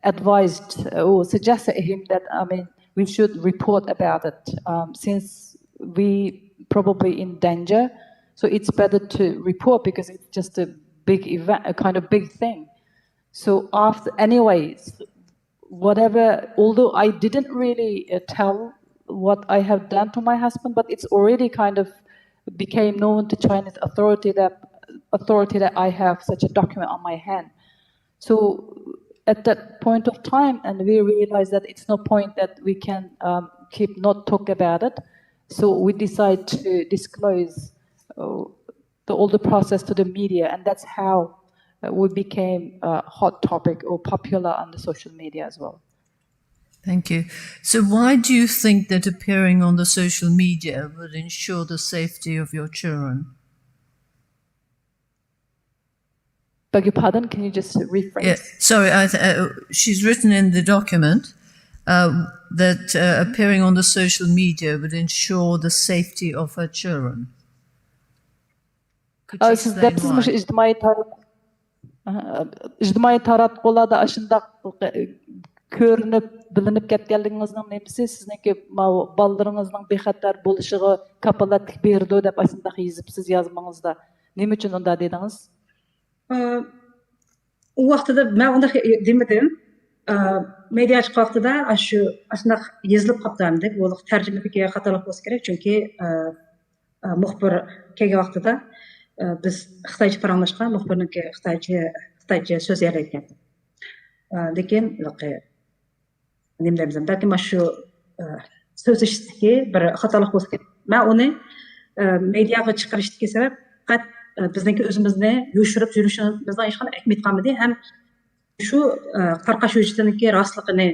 advised uh, or suggested him that, I mean, we should report about it, um, since we probably in danger. So it's better to report because it's just a big event, a kind of big thing. So after, anyways, whatever, although I didn't really uh, tell what I have done to my husband, but it's already kind of became known to Chinese authority that authority that I have such a document on my hand. So at that point of time, and we realized that it's no point that we can um, keep not talk about it. So we decide to disclose uh, the, all the process to the media, and that's how uh, we became a hot topic or popular on the social media as well. Thank you. So, why do you think that appearing on the social media would ensure the safety of your children? Beg your pardon, can you just rephrase? Yeah, sorry, I, uh, she's written in the document uh, that uh, appearing on the social media would ensure the safety of her children. Could you سىز explain دەپسىز مۇشۇ why? ئىجتىمائىي تارات ئىجتىمائىي تاراتقۇلاردا ئاشۇنداق كۆرۈنۈپ بىلىنىپ كەتكەنلىكىڭىزنىڭ نېمىسى سىزنىڭكى ماۋۇ بالىلىرىڭىزنىڭ بىخەتەر بولۇشىغا كاپالەتلىك بېرىدۇ دەپ ئاشۇنداق يېزىپسىز يازمىڭىزدا؟ نېمە ئۈچۈن ئۇنداق دېدىڭىز؟ ئە، ئۇ ۋاقتىدا مەن ئۇنداق دېمىدىم. ئە، مېدىيا چىققان ۋاقتىدا ئاشۇ ئاشۇنداق يېزىلىپ قاپتۇ ئەمدى. بۇ تەرجىمىدىكى خاتالىق بولسا كېرەك، چۈنكى ئە، ئە، مۇخبىر كەلگەن ۋاقتىدا ئە، بىز خىتايچە پاراڭلاشقان، مۇخبىرنىڭكى خىتايچە خىتايچە سۆزلىيەلەيدىكەن. ئە، لېكىن نېمە دەيمىز، بەلكىم مانا شۇ ئە، سۆزلىشىشتىكى بىر خاتالىق بولسا كېرەك. مەن ئۇنى ئە، مېدىياغا چىقىرىشتىكى سەۋەب پەقەت ئە، بىزنىڭكى ئۆزىمىزنى يوشۇرۇپ يۈرۈشىمىزنىڭ ھېچقانداق ئەھمىيىتى قالمىدى ھەم شۇ ئە، قاراقاش ھۆججىتىنىڭكى راستلىقىنى،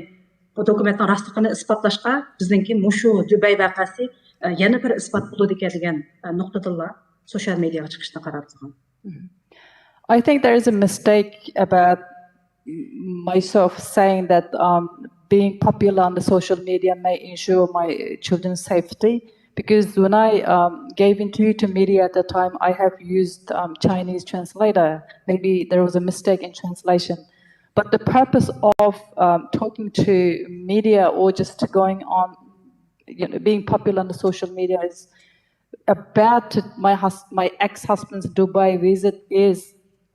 بۇ دوكۇمېنتنىڭ راستلىقىنى ئىسپاتلاشقا بىزنىڭكى مۇشۇ دۇبەي ۋەقەسى ئە، يەنە بىر ئىسپات بولىدىكەن دېگەن ئە، نۇقتىدىنلا سوشيال مېدىياغا چىقىشنى قارار قىلغان. I think there is a mistake about myself saying that um, being popular on the social media may ensure my children's safety. Because when I um, gave interview to media at the time, I have used um, Chinese translator. Maybe there was a mistake in translation. But the purpose of um, talking to media or just going on, you know, being popular on the social media is about my hus- my ex-husband's Dubai visit is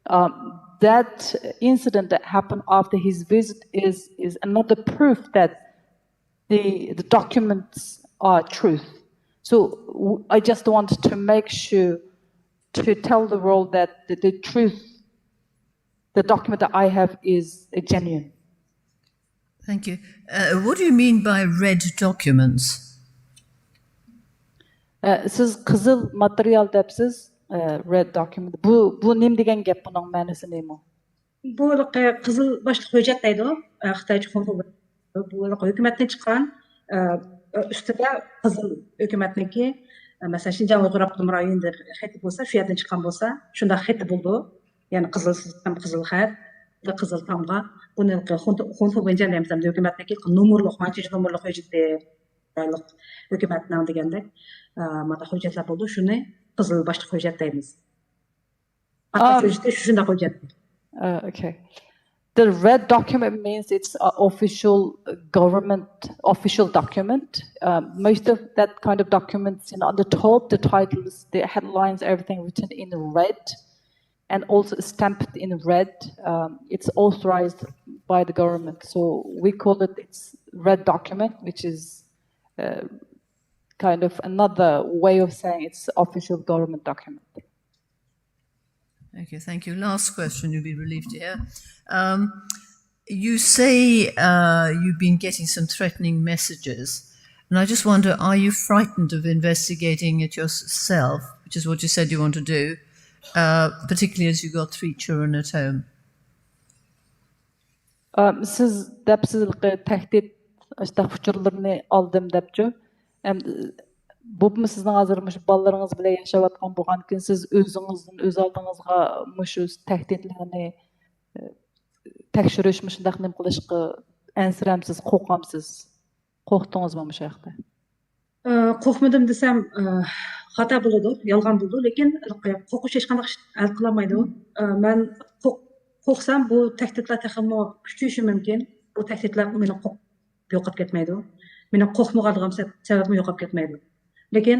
um, that incident that happened after his visit is is another proof that the the documents are truth. So w- I just wanted to make sure to tell the world that the, the truth, the document that I have is uh, genuine. Thank you. Uh, what do you mean by read documents? ئە، سىز قىزىل ماتېرىيال دەپسىز، ئە، red document. بۇ بۇ نېمە دېگەن گەپ؟ بۇنىڭ مەنىسى نېمە؟ بۇ قىزىل باشلىق ھۆججەت دەيدۇ، ئە، خىتايچە خۇڭفۇ. بۇ ھۆكۈمەتتىن چىققان، ئە، ئۈستىدە قىزىل ھۆكۈمەتنىڭكى، ئە، مەسىلەن، شىنجاڭ ئۇيغۇر ئاپتونوم رايونى دەپ خېتى بولسا، شۇ يەردىن چىققان بولسا، شۇنداق خېتى بولىدۇ. يەنى قىزىل سىستېم، قىزىل خەت، قىزىل تامغا. بۇنى خۇنفۇ بىنجەن دەيمىز، ھۆكۈمەتنىڭكى نومۇرلۇق، مانچە نومۇرلۇق ھۆججىتى. ھۆكۈمەتنىڭ دېگەندەك، ئە، مانا ھۆججەتلەر بولىدۇ. شۇنى قىزىل باشلىق ھۆججەت دەيمىز. ئاتاش ھۆججىتى شۇنداق ھۆججەت. Uh, okay. The red document means it's an official government, official document. Uh, most of that kind of documents, you know, on the top, the titles, the headlines, everything written in red and also stamped in red. Um, it's authorized by the government. So we call it it's red document, which is uh, kind of another way of saying it's official government document. Okay, thank you. Last question, you'll be relieved to hear. Um, you say uh, you've been getting some threatening messages. And I just wonder, are you frightened of investigating it yourself, which is what you said you want to do, uh, particularly as you've got three children at home? ئا، سىز دەپ سىز تەھدىت ئاشۇنداق ئۇچۇرلىرىنى ئالدىم دەپچۇ. ئەم، بولۇپمۇ سىزنىڭ ھازىر مۇشۇ بالىلىرىڭىز بىلەن ياشاۋاتقان بولغاندىكىن سىز ئۆزىڭىزدىن ئۆز ئالدىڭىزغا مۇشۇ تەھدىتلەرنى، ئە، تەكشۈرۈش، مۇشۇنداق نېمە قىلىشقا ئەنسىرەمسىز، قورقامسىز؟ قورقتىڭىزمۇ مۇشۇ ھەقتە؟ ئى، قورقمىدىم دېسەم، ئى، خاتا بولىدۇ، يالغان بولىدۇ. لېكىن قورقۇش ھېچقانداق ئىش ھەل قىلالمايدۇ. ئى، مەن قورق-، قورقسام، بۇ تەھدىتلەر تېخىمۇ كۈچىيىشى مۇمكىن. بۇ تەھدىتلەر مېنى قورق-، يوقاپ كەتمەيدۇ. مېنىڭ قورقمىغانلىقىم سەپ-، سەۋەبمۇ يوقاپ كەتمەيدۇ. لېكىن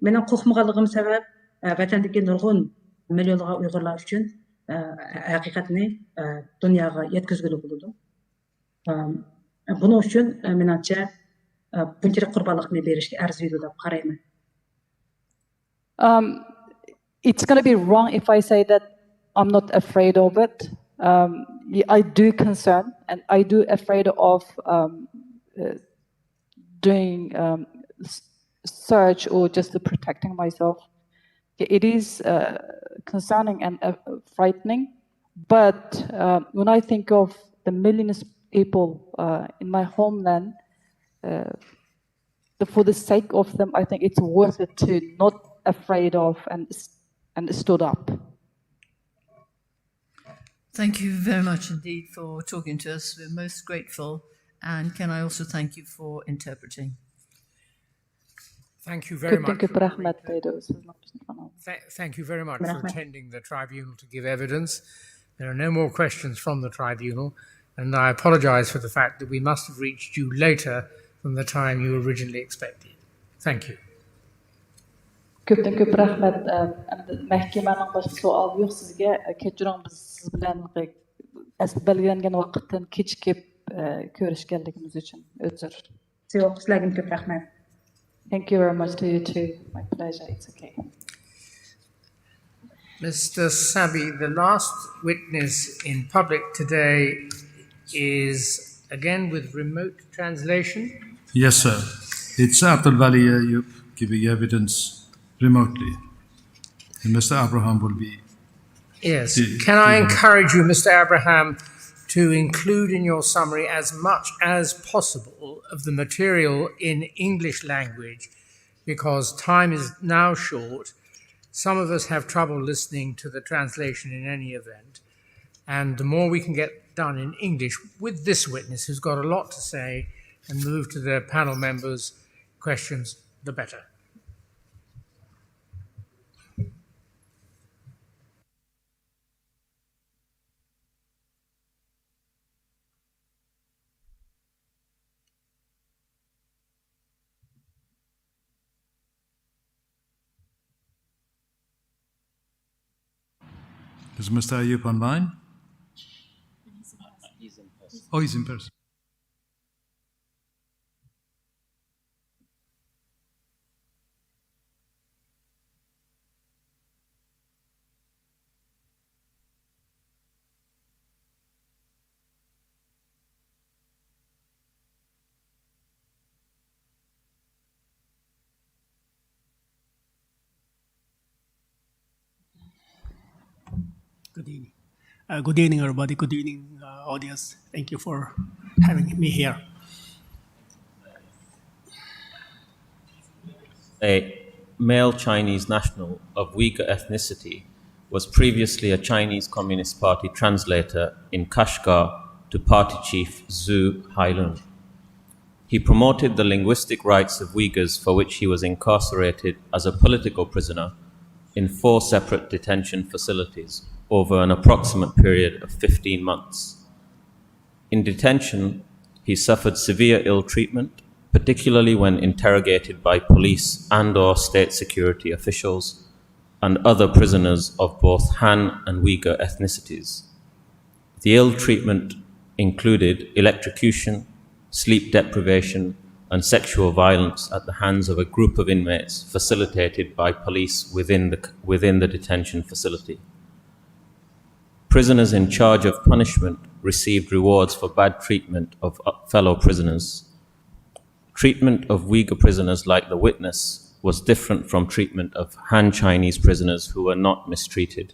مېنىڭ قورقمىغانلىقىم سەۋەب، ئە، ۋەتەندىكى نۇرغۇن مىليونلىغان ئۇيغۇرلار ئۈچۈن، ئە، ھەقىقەتنى، ئە، دۇنياغا يەتكۈزگىلى بولىدۇ. ئە، بۇنىڭ ئۈچۈن، ئە، مېنىڭچە، ئە، بۇنچىلىك قۇربانلىقنى بېرىشكە ئەرزىيدۇ دەپ قارايمەن. Um, it's going to be wrong if I say that I'm not afraid of it. Um, y- I do concern, and I do afraid of um, uh, doing um, s- search or just protecting myself. It is uh, concerning and uh, frightening. But uh, when I think of the millions of people uh, in my homeland, uh, the, for the sake of them, I think it's worth it to not afraid of and s- and stood up. Thank you very much indeed for talking to us. We're most grateful. And can I also thank you for interpreting? Thank you very كۆپتىن much. كۆپ for رەھمەت agreeing to- دەيدۇ سىزنىڭ. Th- Thank you very much for attending the tribunal to give evidence. There are no more questions from the tribunal, and I apologize for the fact that we must have reached you later than the time you originally expected. Thank you. كۆپتىن كۆپ رەھمەت. ئەمدى مەھكىمەنىڭ باشقا سوئالى يوق سىزگە. كەچۈرۈڭ، بىز سىز بىلەن ئەسلى بەلگىلەنگەن ۋاقىتتىن كېچىكىپ كۆرۈشكەنلىكىمىز ئۈچۈن ئۆتسۈر. يوق، سىلەرگە كۆپ رەھمەت. Thank you very much to you too. My pleasure. It's okay. Mister Sabi, the last witness in public today is again with remote translation. Yes, sir. It's Abdul Wali Ayub giving evidence remotely. And Mister Abraham will be. Yes. Do- Can I do- encourage you, Mister Abraham, to include in your summary as much as possible of the material in English language, because time is now short. Some of us have trouble listening to the translation in any event. And the more we can get done in English with this witness who's got a lot to say and move to the panel members' questions, the better. Is Mister Ayub online? Oh, he's in person. Good evening. Uh, good evening, everybody. Good evening, uh, audience. Thank you for having me here. A male Chinese national of Uyghur ethnicity was previously a Chinese Communist Party translator in Kashgar to party chief Zhu Hailun. He promoted the linguistic rights of Uyghurs, for which he was incarcerated as a political prisoner in four separate detention facilities over an approximate period of fifteen months. In detention, he suffered severe ill treatment, particularly when interrogated by police and or state security officials and other prisoners of both Han and Uyghur ethnicities. The ill treatment included electrocution, sleep deprivation, and sexual violence at the hands of a group of inmates facilitated by police within the, within the detention facility. Prisoners in charge of punishment received rewards for bad treatment of fellow prisoners. Treatment of Uyghur prisoners, like the witness, was different from treatment of Han Chinese prisoners who were not mistreated.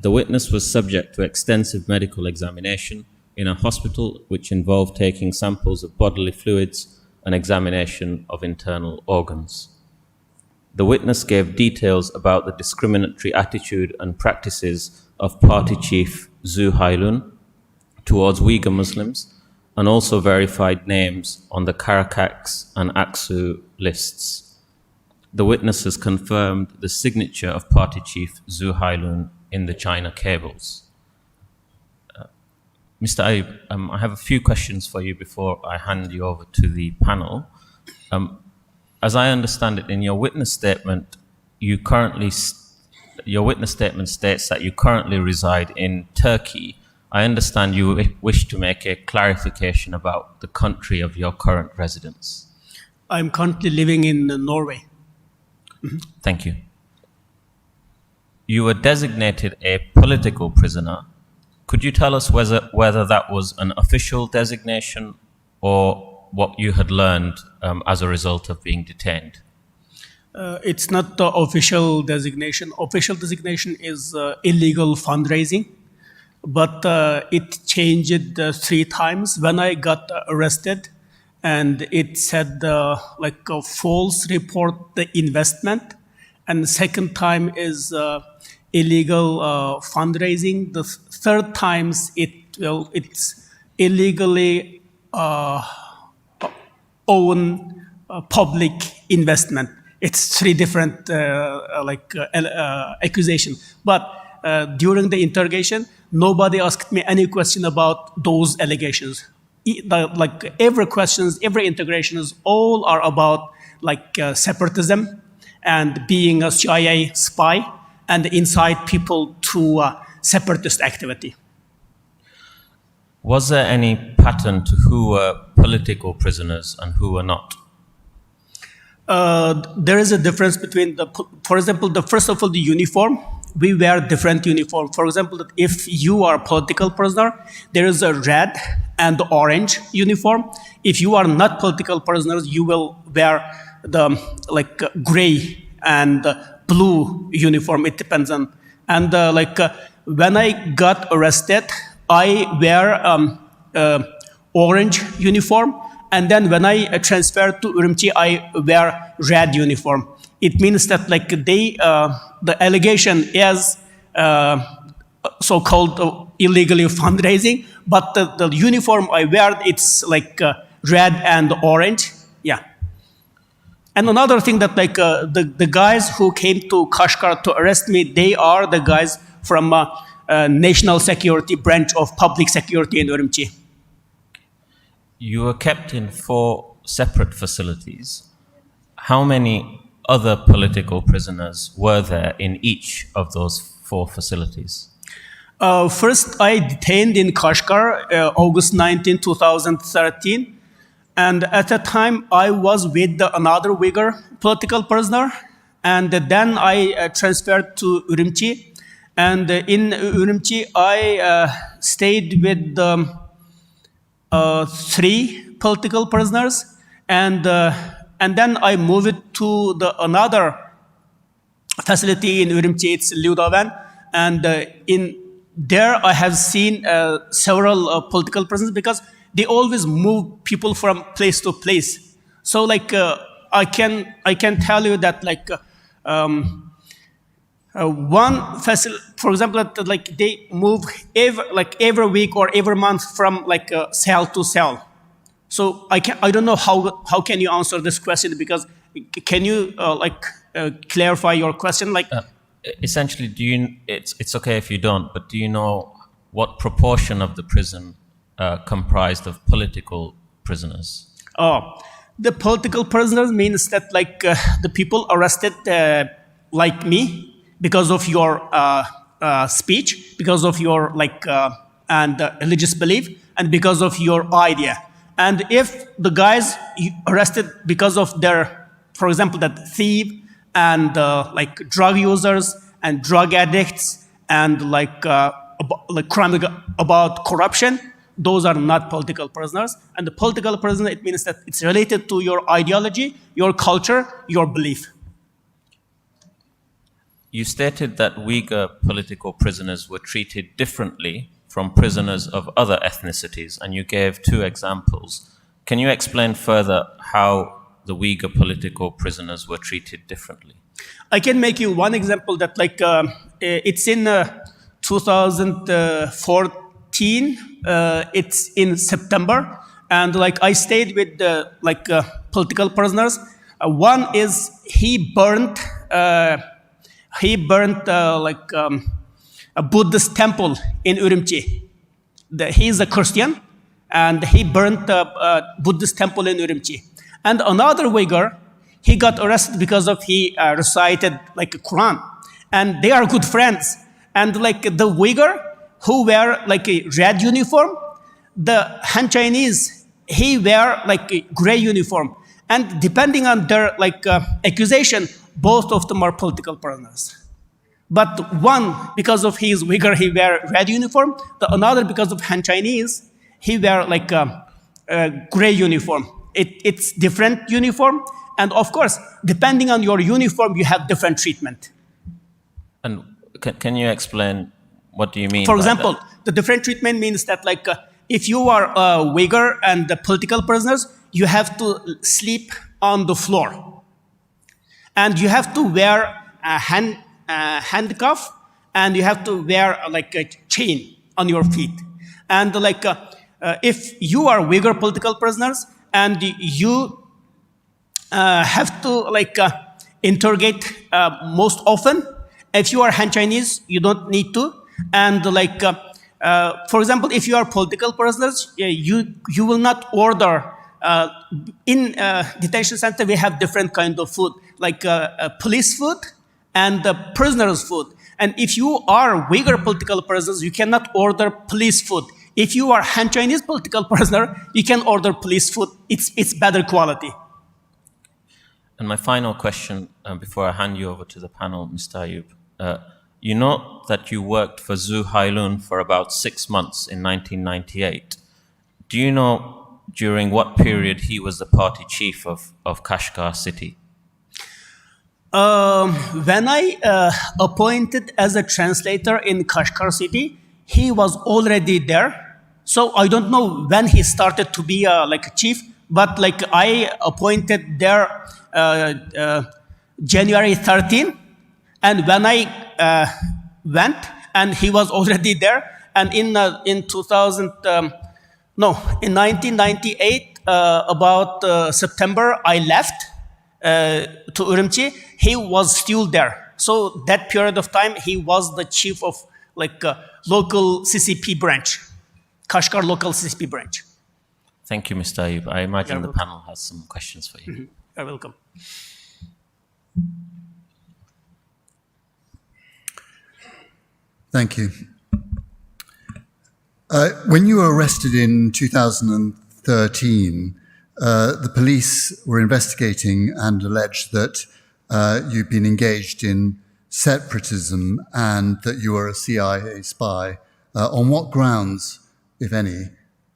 The witness was subject to extensive medical examination in a hospital which involved taking samples of bodily fluids and examination of internal organs. The witness gave details about the discriminatory attitude and practices of party chief Zhu Hailun towards Uyghur Muslims and also verified names on the Caracas and Aksu lists. The witness has confirmed the signature of party chief Zhu Hailun in the China cables. Uh, Mister Ayub, um, I have a few questions for you before I hand you over to the panel. Um, as I understand it, in your witness statement, you currently s- your witness statement states that you currently reside in Turkey. I understand you wi- wish to make a clarification about the country of your current residence. I'm currently living in Norway. Thank you. You were designated a political prisoner. Could you tell us whether, whether that was an official designation or what you had learned um, as a result of being detained? Uh, it's not the official designation. Official designation is uh, illegal fundraising, but uh, it changed uh, three times. When I got arrested, and it said uh, like a false report the investment, and the second time is uh, illegal uh, fundraising. The th- third times it well, it's illegally uh, own uh, public investment. It's three different uh, uh, like uh, al- uh, accusation. But uh, during the interrogation, nobody asked me any question about those allegations. E- the- like every questions, every interrogations, all are about like uh, separatism and being a C I A spy and incite people to uh, separatist activity. Was there any pattern to who were political prisoners and who were not? Uh, there is a difference between the, po- for example, the first of all, the uniform. We wear different uniform. For example, that if you are political prisoner, there is a red and orange uniform. If you are not political prisoners, you will wear the like uh, gray and uh, blue uniform. It depends on. And uh, like uh, when I got arrested, I wear um, uh, orange uniform, and then when I uh, transferred to Urumqi, I wear red uniform. It means that like they uh, the allegation is uh, so-called uh, illegally fundraising, but the, the uniform I wear, it's like uh, red and orange. Yeah. And another thing that like uh, the, the guys who came to Kashgar to arrest me, they are the guys from uh, uh, National Security Branch of Public Security in Urumqi. You were kept in four separate facilities. How many other political prisoners were there in each of those four facilities? Uh, first, I detained in Kashgar, uh, August nineteenth, two thousand thirteen. And at that time, I was with the, another Uyghur political prisoner. And then I uh, transferred to Urumqi. And uh, in Urumqi, I uh, stayed with the uh, three political prisoners, and uh, and then I moved to the another facility in Urumqi. It's Liudawen, and uh, in there I have seen uh, several uh, political prisoners because they always move people from place to place. So like uh, I can I can tell you that like uh, um, uh, one facil- for example that, like they move every, like every week or every month from like uh, cell to cell. So I can I don't know how how can you answer this question because can you uh, like uh, clarify your question like uh, essentially, do you? It's it's okay if you don't, but do you know what proportion of the prison uh, comprised of political prisoners? Oh, the political prisoners means that like uh, the people arrested uh, like me because of your uh, uh, speech, because of your like uh, and uh, religious belief, and because of your idea. And if the guys arrested because of their, for example, that thief and uh, like drug users and drug addicts and like uh, ab- like crime about corruption, those are not political prisoners. And the political prisoner, it means that it's related to your ideology, your culture, your belief. You stated that Uyghur political prisoners were treated differently from prisoners of other ethnicities, and you gave two examples. Can you explain further how the Uyghur political prisoners were treated differently? I can make you one example that, like, uh, it's in uh, two thousand fourteen. Uh, it's in September, and like I stayed with the like uh, political prisoners. Uh, one is he burned uh, he burned uh, like um, a Buddhist temple in Urumqi. The, he is a Christian, and he burned a, a Buddhist temple in Urumqi. And another Uyghur, he got arrested because of he uh, recited like a Quran, and they are good friends. And like the Uyghur who wear like a red uniform, the Han Chinese, he wear like a gray uniform. And depending on their like uh, accusation, both of them are political prisoners. But one, because of his Uyghur, he wear red uniform. The another, because of Han Chinese, he wear like a, a gray uniform. It, it's different uniform, and of course, depending on your uniform, you have different treatment. And can, can you explain what do you mean? For example, that? The different treatment means that like uh, if you are a Uyghur and the political prisoners, you have to sleep on the floor, and you have to wear a hand uh, handcuff, and you have to wear uh, like a chain on your feet, and like uh, uh, if you are Uyghur political prisoners and you uh, have to like uh, interrogate uh, most often. If you are Han Chinese, you don't need to. And like, uh, uh, for example, if you are political prisoners, uh, you you will not order. Uh, in uh, detention center, we have different kind of food, like uh, uh, police food and the prisoners' food. And if you are Uyghur political prisoners, you cannot order police food. If you are Han Chinese political prisoner, you can order police food. It's it's better quality. And my final question uh, before I hand you over to the panel, Mister Ayub. Uh, you know that you worked for Zhu Hailun for about six months in nineteen ninety-eight. Do you know during what period he was the party chief of, of Kashgar city? Um, when I uh, appointed as a translator in Kashgar city, he was already there. So I don't know when he started to be a like a chief, but like I appointed there uh, uh, January thirteen, and when I uh, went, and he was already there, and in uh, in two thousand um, no, in nineteen ninety-eight, uh, about uh, September, I left uh, to Urumqi. He was still there. So that period of time, he was the chief of like uh, local C C P branch, Kashgar local C C P branch. Thank you, Mister Ayub. I imagine the panel has some questions for you. You're welcome. Thank you. Uh, when you were arrested in two thousand thirteen, uh, the police were investigating and alleged that uh, you'd been engaged in separatism and that you were a C I A spy. Uh, on what grounds, if any,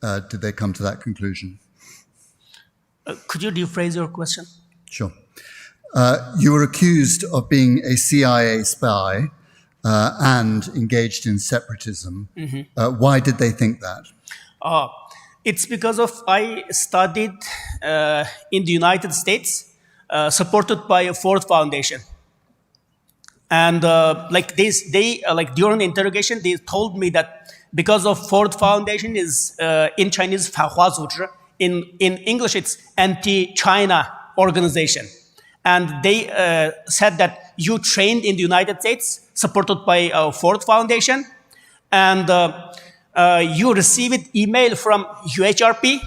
uh, did they come to that conclusion? Uh, could you rephrase your question? Sure. Uh, you were accused of being a C I A spy uh, and engaged in separatism. Mm-hmm. Uh, why did they think that? Uh, it's because of I studied uh, in the United States, uh, supported by a Ford Foundation. And uh, like they, they uh, like during the interrogation, they told me that because of Ford Foundation is uh, in Chinese 反华组织, in in English it's anti-China organization, and they uh, said that you trained in the United States, supported by uh, Ford Foundation, and uh, uh, you received email from U H R P,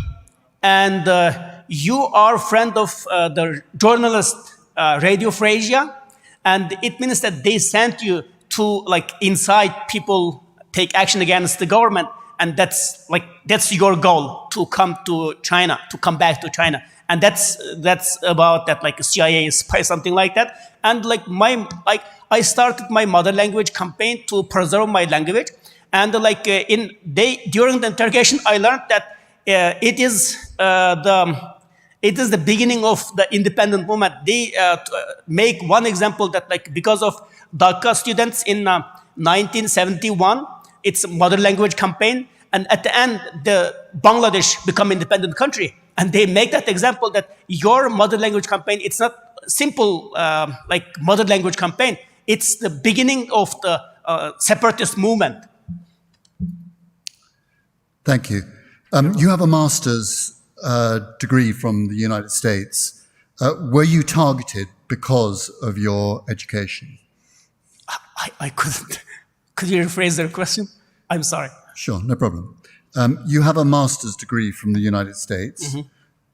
and uh, you are friend of uh, the journalist uh, Radio Free Asia, and it means that they sent you to like incite people take action against the government, And that's like, that's your goal, to come to China, to come back to China. And that's that's about that, like, C I A spy, something like that. And like my like I started my mother language campaign to preserve my language. And like uh, in they during the interrogation, I learned that uh, it is uh, the it is the beginning of the independent movement. They uh, t- uh, make one example that, like, because of Dhaka students in uh, nineteen seventy-one, it's a mother language campaign, and at the end, the Bangladesh become independent country, and they make that example that your mother language campaign, it's not simple uh, like mother language campaign. It's the beginning of the uh, separatist movement. Thank you. Um, you have a master's uh, degree from the United States. Uh, were you targeted because of your education? I, I couldn't. Could you rephrase the question? I'm sorry. Sure, no problem. Um, you have a master's degree from the United States.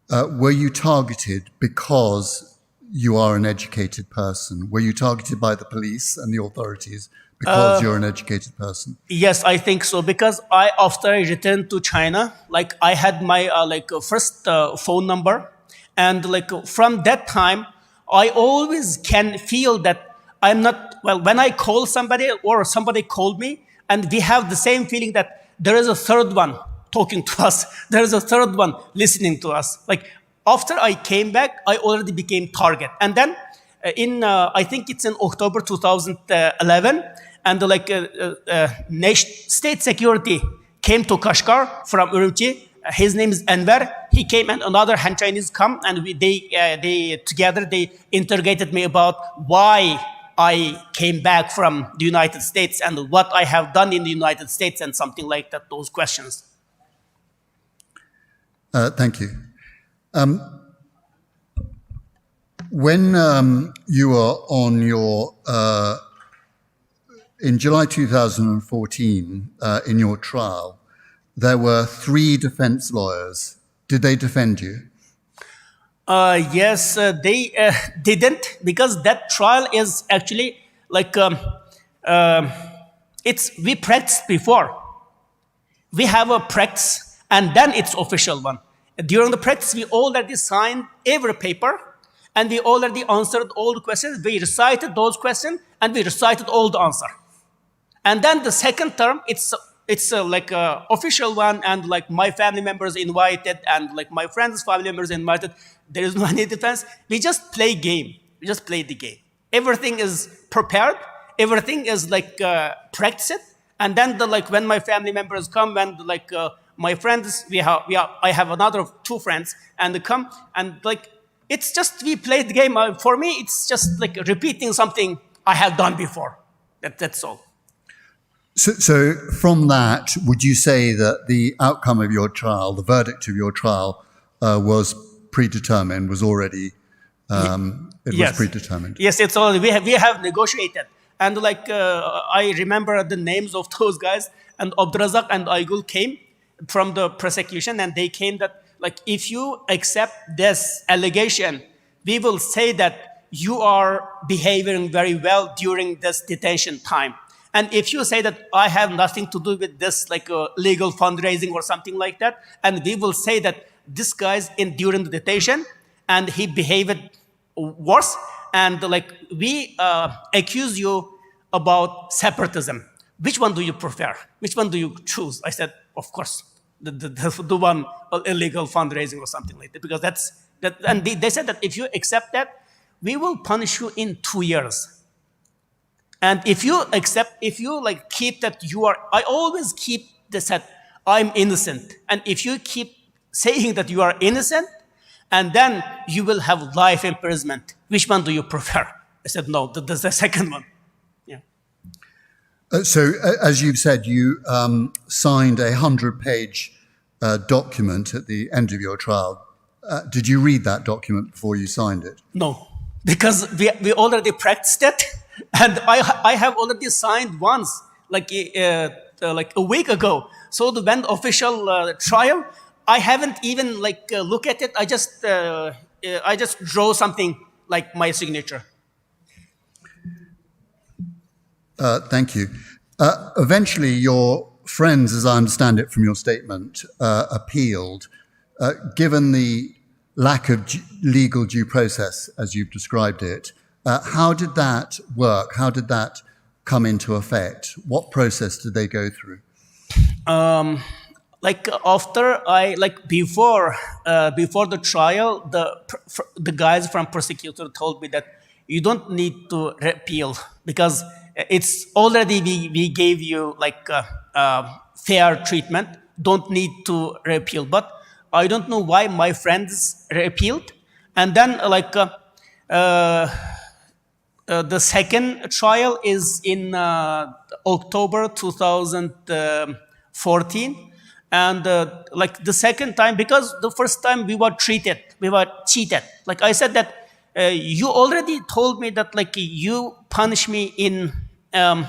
Uh, were you targeted because you are an educated person? Were you targeted by the police and the authorities because you're an educated person? Yes, I think so, because I, after I returned to China, like, I had my uh, like uh, first uh, phone number, and like uh, from that time, I always can feel that I'm not well. When I call somebody or somebody called me, and we have the same feeling that there is a third one talking to us. There is a third one listening to us. Like, after I came back, I already became target. And then uh, in uh, I think it's in October two thousand eleven, and like uh, uh, uh, nation, state security came to Kashgar from Urumqi. His name is Enver. He came and another Han Chinese come, and we, they uh, they together they interrogated me about why I came back from the United States and what I have done in the United States and something like that. Those questions. Uh, thank you. Um, when um, you were on your, uh, in July two thousand fourteen, uh, in your trial, there were three defense lawyers. Did they defend you? Uh, yes, uh, they uh, didn't, because that trial is actually like um, um it's we practiced before. We have a practice, and then it's official one. During the practice, we already signed every paper, and we already answered all the questions. We recited those questions, and we recited all the answer. And then the second term, it's it's uh, like a official one, and like my family members invited, and like my friends' family members invited. There is no any defense. We just play game. We just play the game. Everything is prepared. Everything is like uh, practiced. And then the like when my family members come, when like uh, my friends, we have we are I have another two friends, and they come, and like it's just we play the game. Uh, for me, it's just like repeating something I have done before. That that's all. So, so from that, would you say that the outcome of your trial, the verdict of your trial, uh, was predetermined, was already um, it Yes. was predetermined? Yes, it's all we have. We have negotiated, and like uh, I remember the names of those guys. And Abdurazak and Aygul came from the prosecution, and they came that, like, if you accept this allegation, we will say that you are behaving very well during this detention time. And if you say that I have nothing to do with this, like uh, legal fundraising or something like that, and we will say that this guy's in during the detention and he behaved worse, and like we uh, accuse you about separatism. Which one do you prefer? Which one do you choose? I said, of course, the, the, the, the one uh, illegal fundraising or something like that, because that's that. And they, they said that if you accept that, we will punish you in two years. And if you accept, if you like keep that you are, I always keep the said, I'm innocent. And if you keep saying that you are innocent, and then you will have life imprisonment. Which one do you prefer? I said, no, the, the, the second one. Yeah. Uh, so, uh, as you've said, you um, signed a hundred-page uh, document at the end of your trial. Uh, did you read that document before you signed it? No, because we, we already practiced it, and I I have already signed once, like uh, uh, like a week ago. So the when official uh, trial, I haven't even like uh, look at it. I just uh, uh, I just draw something like my signature. Uh, thank you. Uh, eventually, your friends, as I understand it from your statement, uh, appealed. Uh, given the lack of d- legal due process, as you've described it, uh, how did that work? How did that come into effect? What process did they go through? Um, like after I like before uh, before the trial, the pr- fr- the guys from prosecutor told me that you don't need to appeal because it's already we, we gave you like uh, uh, fair treatment. Don't need to appeal. But I don't know why my friends appealed, and then uh, like uh, uh, uh, the second trial is in uh, October two thousand fourteen, and uh, like the second time, because the first time we were treated, we were cheated. Like I said that uh, you already told me that like you punish me in um,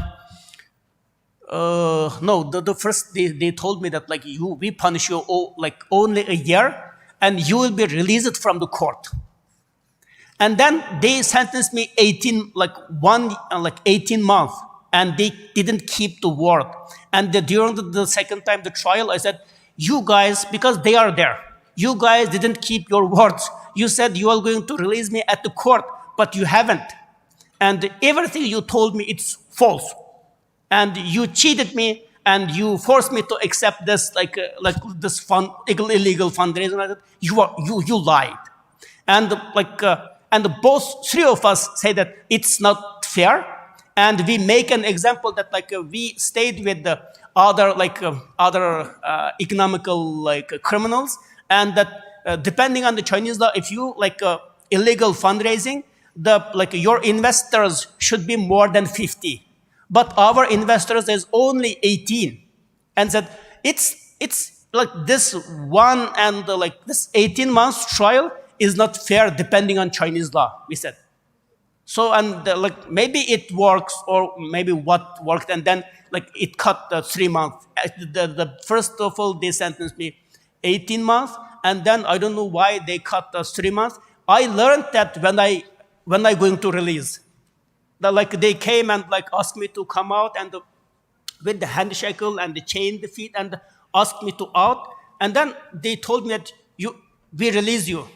uh, no, the, the first they, they told me that like you we punish you all, like only a year, and you will be released from the court. And then they sentenced me eighteen, like one uh, like eighteen months, and they didn't keep the word. And the, during the, the second time the trial, I said, you guys, because they are there, you guys didn't keep your words. You said you are going to release me at the court, but you haven't. And everything you told me, it's false, and you cheated me, and you forced me to accept this like uh, like this fund, illegal fundraising. I said, you are you you lied. And like uh, and both three of us say that it's not fair, and we make an example that like uh, we stayed with the other like uh, other uh, economical like uh, criminals, and that uh, depending on the Chinese law, if you like uh, illegal fundraising, the like your investors should be more than fifty, but our investors is only eighteen. And said, it's it's like this one and uh, like this eighteen months trial is not fair depending on Chinese law, we said. So and uh, like maybe it works, or maybe what worked, and then like it cut the three months. Uh, the, the first of all they sentenced me eighteen months, and then I don't know why they cut the three months. I learned that when i when I going to release, that like they came and like asked me to come out and the, with the hand shackle and the chain the feet and asked me to out. And then they told me that you we release you.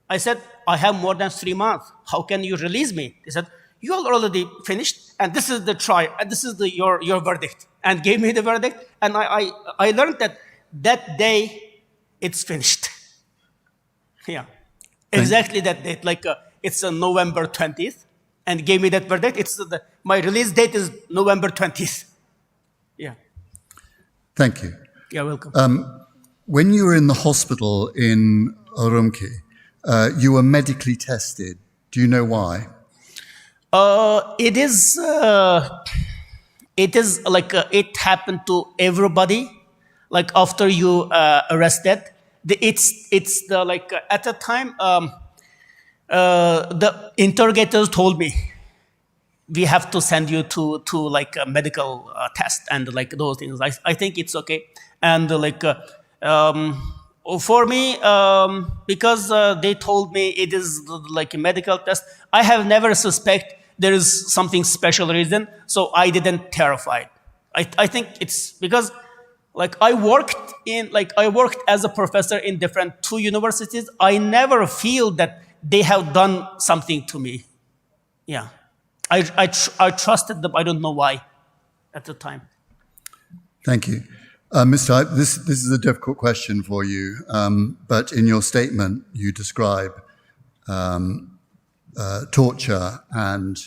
I said, I have more than three months. How can you release me? They said, you are already finished, and this is the trial, and this is the your your verdict, and gave me the verdict. And I I, I learned that that day it's finished. Yeah, exactly that date. Like uh, it's a November twentieth, and gave me that verdict. It's the, my release date is November twentieth. Yeah. Thank you. Yeah, welcome. Um, when you were in the hospital in Urumqi, uh, you were medically tested. Do you know why? Uh, it is uh, it is like uh, it happened to everybody. Like after you uh, arrested, the, it's it's the like uh, at the time um, uh, the interrogators told me we have to send you to to like a medical uh, test and like those things. I I think it's okay. And uh, like uh, um, for me, um, because uh, they told me it is like a medical test, I have never suspect there is something special reason, so I didn't terrified. I I think it's because like I worked in like I worked as a professor in different two universities. I never feel that they have done something to me. Yeah, I I tr- I trusted them. I don't know why, at the time. Thank you. Uh, Mister I, this, this is a difficult question for you, um, but in your statement you describe um, uh, torture and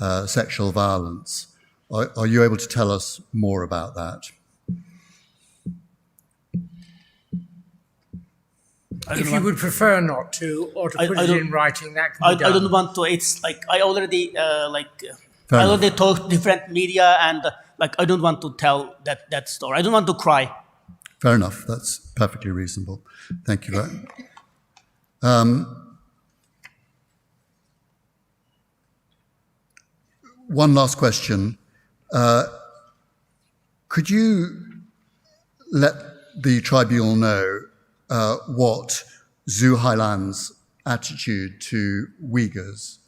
uh, sexual violence. Are, are you able to tell us more about that? If you would prefer not to, or to I- put I it don't- in writing, that can I, be I done. don't want to. It's like I already uh, like uh, Fair I enough. already talked different media and uh, like I don't want to tell that that story. I don't want to cry. Fair enough. That's perfectly reasonable. Thank you very much. Um, one last question. Uh, could you let the tribunal know uh, what Zhu Hailan's attitude to Uyghurs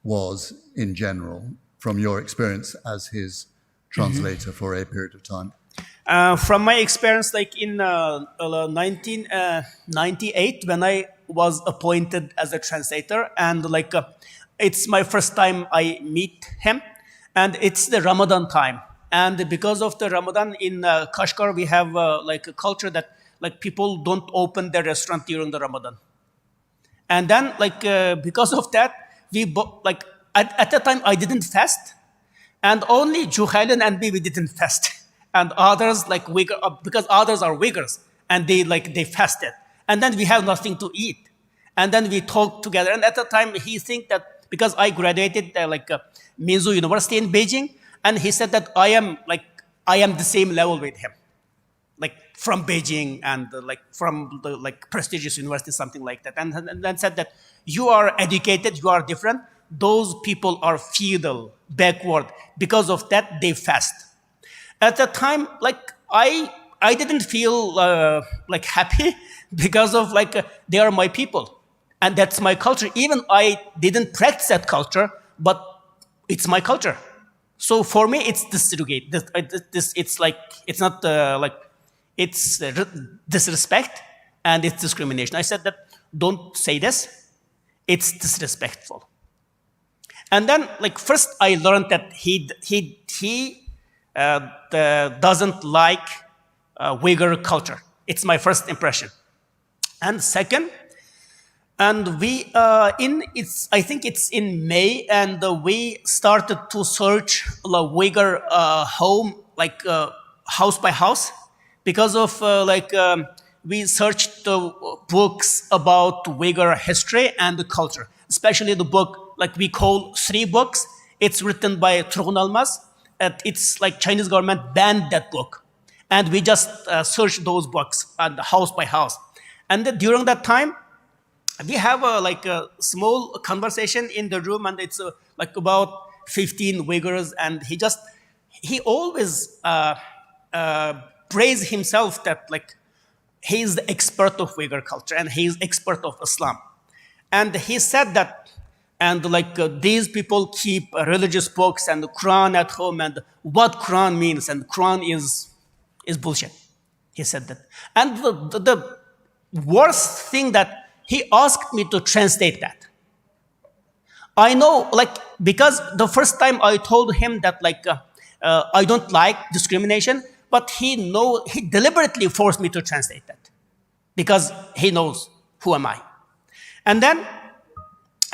was in general from your experience as his translator for a period of time? Uh, from my experience, like in uh, uh, nineteen ninety-eight, when I was appointed as a translator, and like uh, it's my first time I meet him, and it's the Ramadan time. And because of the Ramadan in uh, Kashgar, we have uh, like a culture that like people don't open their restaurant during the Ramadan. And then, like uh, because of that, we bo- like at, at that time I didn't fast, and only Juhailin and me, we didn't fast, and others like Uyghur uh, because others are Uyghurs, and they like they fasted, and then we have nothing to eat, and then we talk together. And at that time, he think that because I graduated uh, like uh, Minzu University in Beijing, and he said that I am like I am the same level with him, like from Beijing and uh, like from the like prestigious university, something like that, and, and then said that you are educated, you are different. Those people are feudal, backward. Because of that, they fast. At that time, like I I didn't feel uh, like happy because of like uh, they are my people, and that's my culture. Even I didn't practice that culture, but it's my culture. So for me, it's disrogate. This, uh, this, this it's like it's not uh, like it's uh, re- disrespect and it's discrimination. I said that don't say this. It's disrespectful. And then, like first, I learned that he he he uh, the, doesn't like uh, Uyghur culture. It's my first impression. And second, and we uh, in it's I think it's in May, and uh, we started to search the Uyghur uh, home, like uh, house by house, because of uh, like um, we searched the books about Uyghur history and the culture, especially the book like we call three books. It's written by Turgun Almaz. And it's like Chinese government banned that book, and we just uh, searched those books and house by house. And then during that time, we have a like a small conversation in the room, and it's uh, like about fifteen Uyghurs, and he just he always uh, uh, praise himself that like he is the expert of Uyghur culture and he is expert of Islam. And he said that, and like uh, these people keep uh, religious books and the Quran at home, and what Quran means, and Quran is is bullshit. He said that. And the, the, the worst thing that he asked me to translate that. I know, like, because the first time I told him that, like, uh, uh, I don't like discrimination, but he know he deliberately forced me to translate that because he knows who am I. And then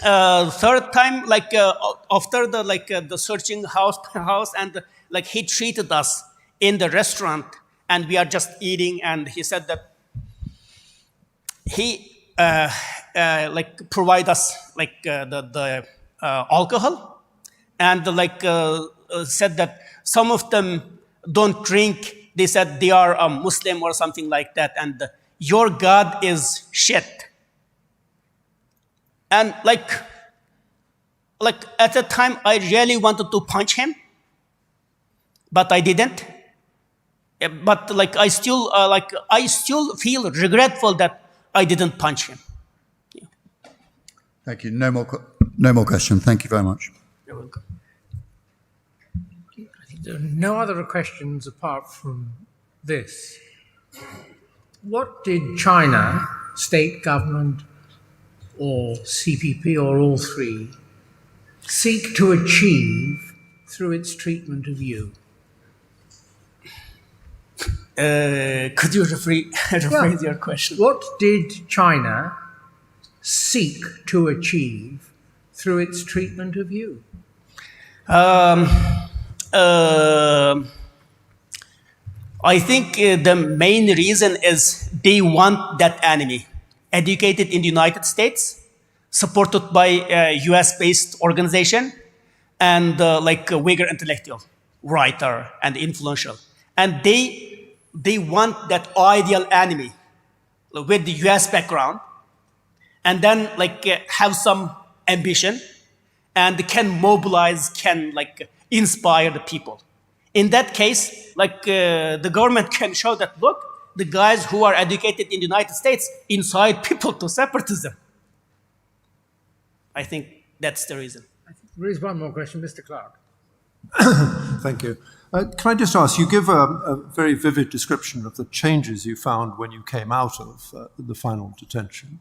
uh, third time, like uh, after the like uh, the searching house by house, and like he treated us in the restaurant, and we are just eating, and he said that he uh, uh, like provide us like uh, the the uh, alcohol, and like uh, uh, said that some of them don't drink. They said they are a Muslim or something like that, and your God is shit. And like like at that time, I really wanted to punch him, but I didn't. Uh, but like I still uh, like I still feel regretful that I didn't punch him. Thank you. No more, no more questions. Thank you very much. You're welcome. There are no other questions apart from this. What did China, state government, or C P P, or all three, seek to achieve through its treatment of you? Uh, could you rephrase, rephrase your question? What did China seek to achieve through its treatment of you? Um, uh, I think uh, the main reason is they want that enemy educated in the United States, supported by a U S based organization, and uh, like a Uyghur intellectual, writer, and influential. And they they want that ideal enemy with the U S background, and then like uh, have some ambition and can mobilize, can like inspire the people. In that case, like uh, the government can show that look, the guys who are educated in the United States incite people to separatism. I think that's the reason. There is one more question, Mister Clark. Thank you. Uh, can I just ask, you give a, a very vivid description of the changes you found when you came out of uh, the final detention.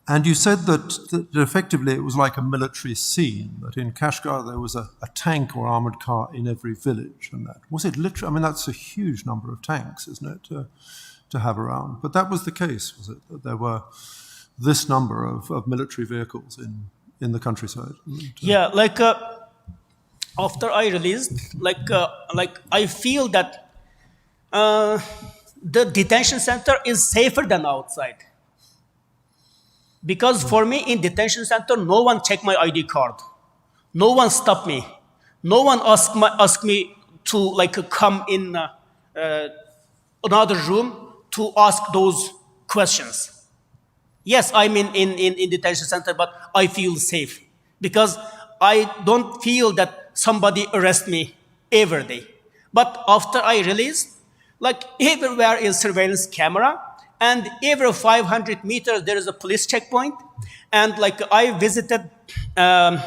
And you said that, that effectively it was like a military scene, that in Kashgar there was a, a tank or armored car in every village. And that was it literally? I mean, that's a huge number of tanks, isn't it, to, to have around? But that was the case, was it? That there were this number of, of military vehicles in, in the countryside? Yeah, like uh, after I released, like uh, like I feel that uh, the detention center is safer than outside. Because for me in detention center, no one check my I D card, no one stop me, no one ask my ask me to like come in uh, uh, another room to ask those questions. Yes, I'm in, in, in, in detention center, but I feel safe because I don't feel that somebody arrest me every day. But after I release, like everywhere is surveillance camera, and every five hundred meters there is a police checkpoint, and like I visited um,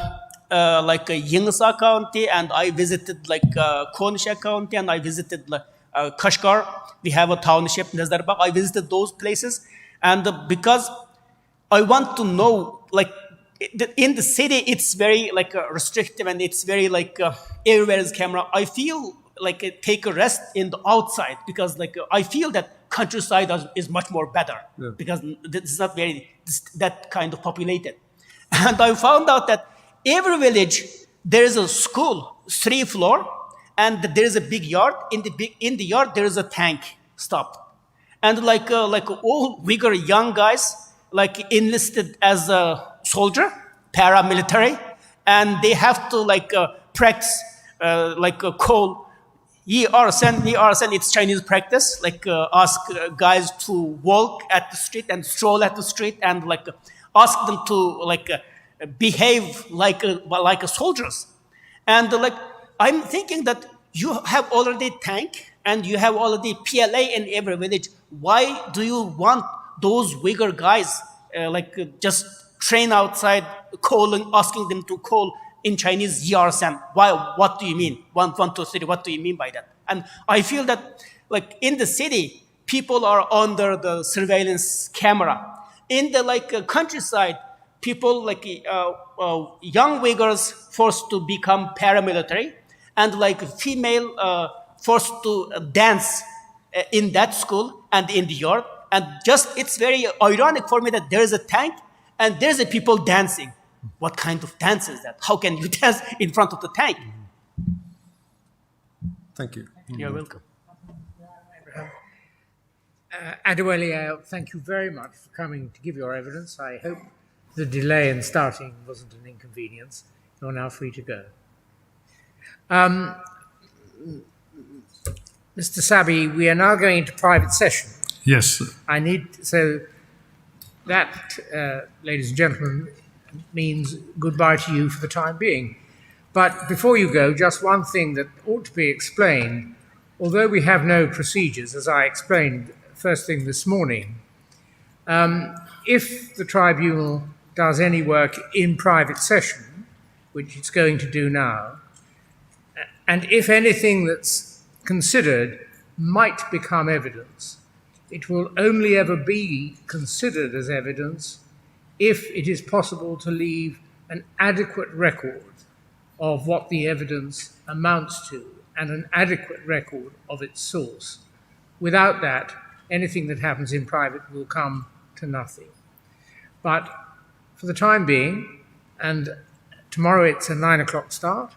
uh, like uh, Yingsa County, and I visited like uh, Konisha County, and I visited like uh, Kashgar. We have a township, Nazarbagh. I visited those places, and uh, because I want to know, like, in the city, it's very like uh, restrictive, and it's very like uh, everywhere is camera. I feel like uh, take a rest in the outside because like uh, I feel that countryside is, is much more better yeah. because it's not very it's that kind of populated. And I found out that every village there is a school, three floor, and there is a big yard. In the big in the yard there is a tank stopped, and like uh, like all Uyghur young guys like enlisted as a soldier, paramilitary, and they have to like uh, practice uh, like uh, call "Yi er san, yi er san." It's Chinese practice, like uh, ask uh, guys to walk at the street and stroll at the street and like ask them to like uh, behave like a, like a soldiers. And uh, like I'm thinking that you have already tank and you have already P L A in every village. Why do you want those Uyghur guys uh, like uh, just train outside calling, asking them to call in Chinese "yi er san"? Why? What do you mean? One, one, two, three. What do you mean by that? And I feel that like in the city, people are under the surveillance camera. In the like uh, countryside, people like uh, uh, young Uyghurs forced to become paramilitary, and like female uh, forced to dance uh, in that school and in the yard. And just it's very ironic for me that there is a tank and there's a people dancing. What kind of dance is that? How can you dance in front of the tank? Thank you. You're welcome. Uh, Adewale, thank you very much for coming to give your evidence. I hope the delay in starting wasn't an inconvenience. You're now free to go. Um, Mister Sabi, we are now going into private session. Yes. I need so that, uh, ladies and gentlemen, means goodbye to you for the time being. But before you go, just one thing that ought to be explained. Although we have no procedures, as I explained first thing this morning, um, if the tribunal does any work in private session, which it's going to do now, and if anything that's considered might become evidence, it will only ever be considered as evidence if it is possible to leave an adequate record of what the evidence amounts to and an adequate record of its source. Without that, anything that happens in private will come to nothing. But for the time being, and tomorrow it's a nine o'clock start,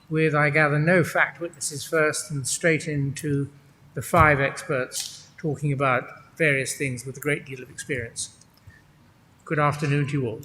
with, I gather, no fact witnesses first and straight into the five experts talking about various things with a great deal of experience. Good afternoon to you all.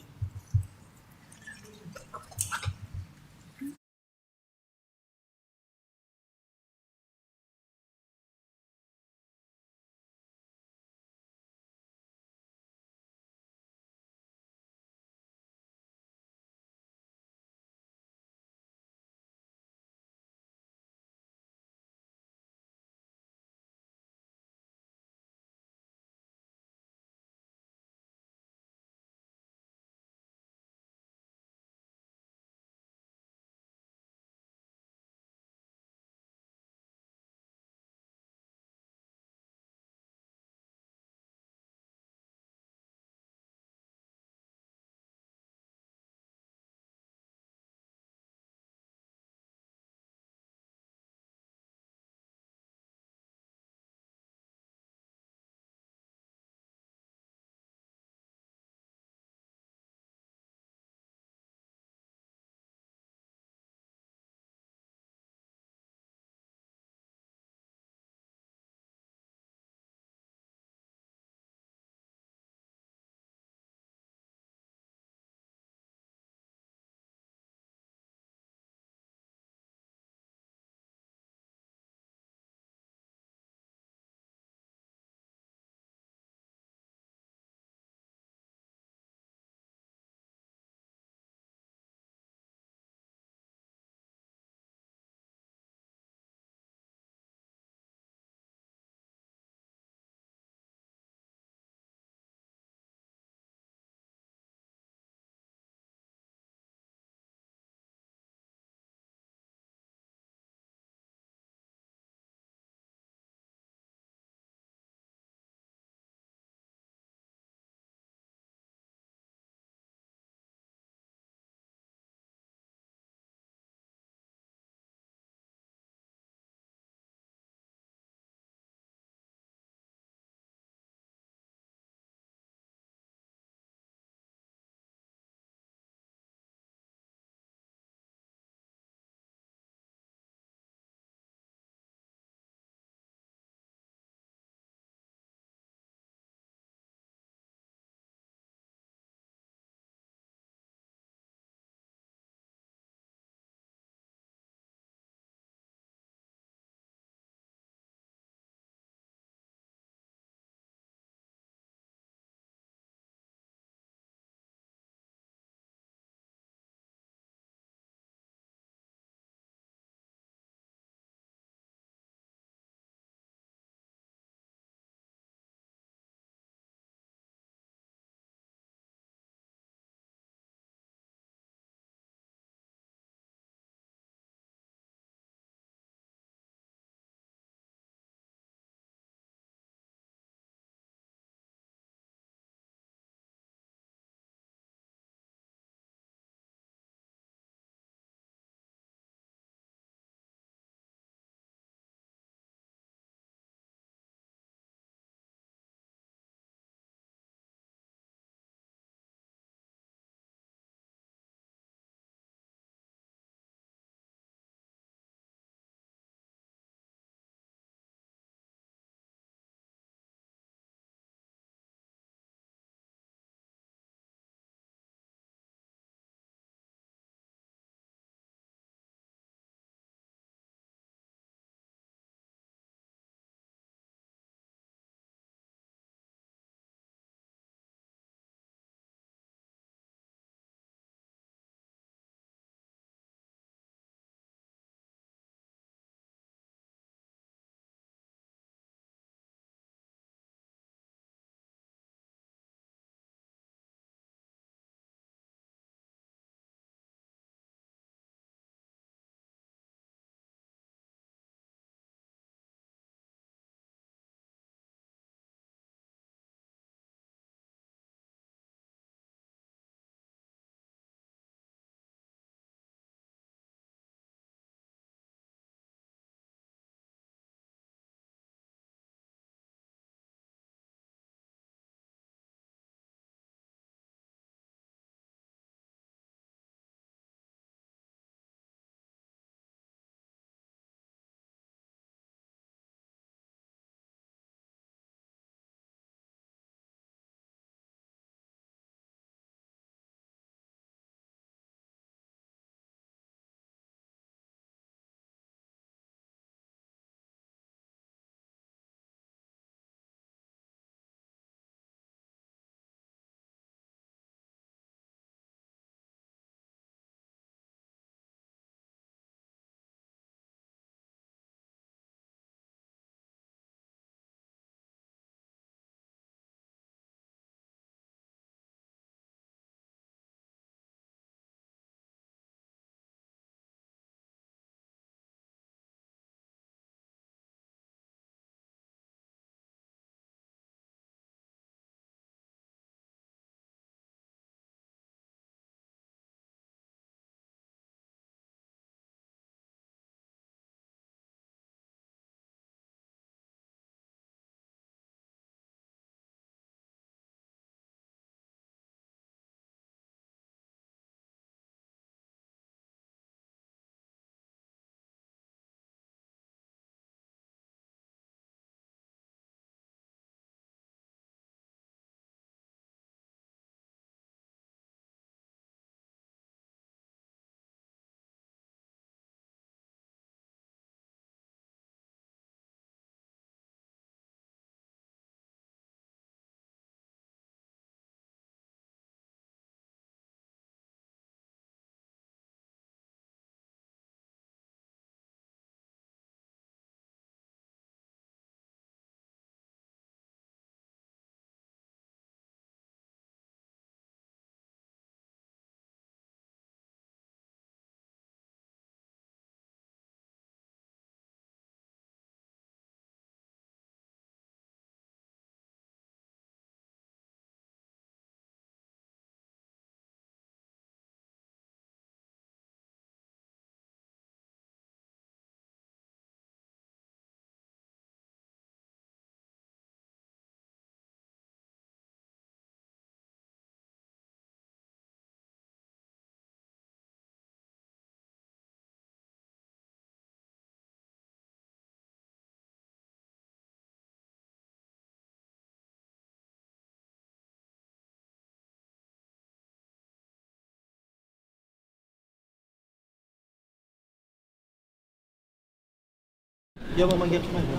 ياق، ماڭا ياقمايدۇ.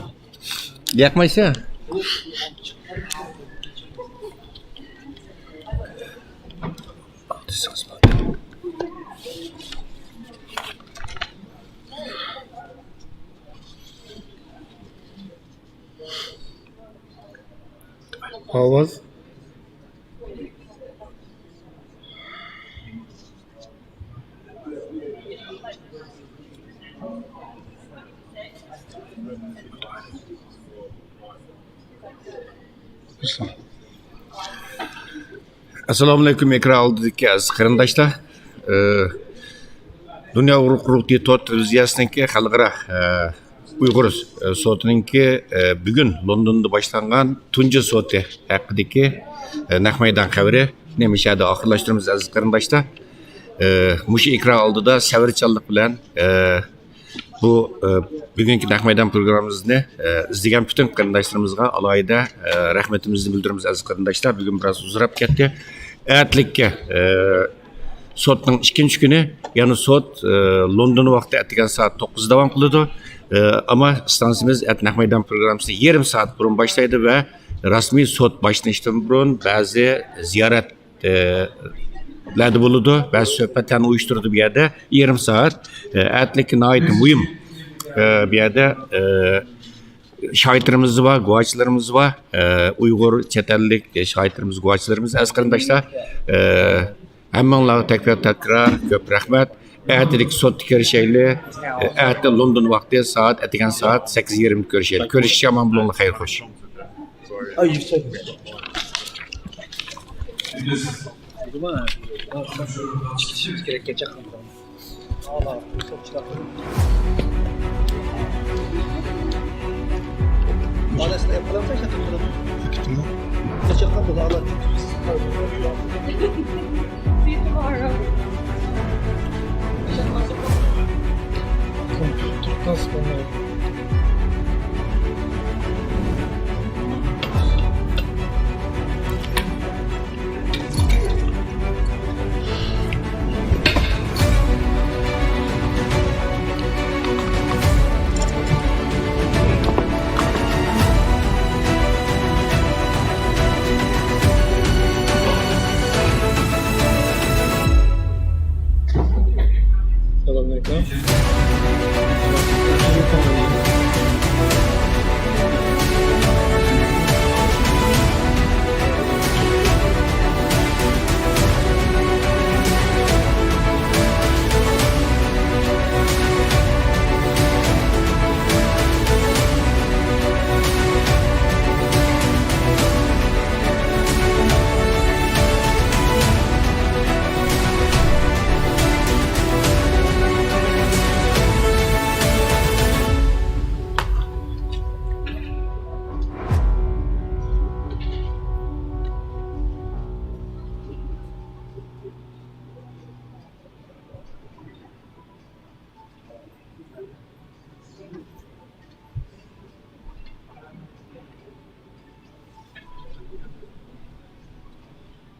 ياقمايسەن؟ ئاۋاز. ئەسسالامۇئەلەيكۇم، ئېكران ئالدىدىكى ئەزىز قېرىنداشلار. ئى، دۇنيا ئۇيغۇر قۇرۇلتىيى تور تېلېۋىزىيەسىنىڭكى خەلقئارا، ئى، ئۇيغۇر، ئى، سوتىنىڭكى، ئى، بۈگۈن لوندوندا باشلانغان تۇنجى سوتى ھەققىدىكى، ئى، نەق مەيدان خەۋىرىنى مۇشۇ يەردە ئاخىرلاشتۇرىمىز، ئەزىز قېرىنداشلار. ئى، مۇشۇ ئېكران ئالدىدا سەۋرچانلىق بىلەن، ئى، بۇ، ئى، بۈگۈنكى نەق مەيدان پروگراممىمىزنى، ئى، ئىزدىگەن پۈتۈن قېرىنداشلىرىمىزغا ئالاھىدە، ئى، رەھمىتىمىزنى بىلدۈرىمىز، ئەزىز قېرىنداشلار. بۈگۈن بىراز ئۇزىراپ كەتتى. ئەتىلىككە، ئى، سوتنىڭ ئىككىنچى كۈنى، يەنى سوت، ئى، لوندون ۋاقتى ئەتىگەن سائەت توققۇزدا داۋام قىلىدۇ. ئى، ئەمما ئىستانسىمىز ئەتە نەق مەيدان پروگراممىسىنى يېرىم سائەت بۇرۇن باشلايدۇ ۋە رەسمىي سوت باشلىنىشتىن بۇرۇن بەزى زىيارەت، ئى، لەردە بولىدۇ، بەزى سۆھبەتلەرنى ئۇيۇشتۇرىدۇ بۇ يەردە. يېرىم سائەت، ئى، ئەتىلىككە ناھايىتى مۇھىم، ئى، بۇ يەردە، ئى، شاھىتلىرىمىز بار، گۇۋاچىلىرىمىز بار، ئى، ئۇيغۇر، چەت ئەللىك شاھىتلىرىمىز، گۇۋاچىلىرىمىز، ئەزىز قېرىنداشلار. ئى، ھەممىڭلارغا تەكرار، تەكرار كۆپ رەھمەت. ئەتىلىك سوتتا كۆرۈشەيلى. ئەتە لوندون ۋاقتى سائەت، ئەتىگەن سائەت سەككىز يېرىمدە كۆرۈشەيلى. كۆرۈشكىچە ئامان بولۇڭلار، خەير خوش. See you tomorrow. سالام ئەلەيكۇم.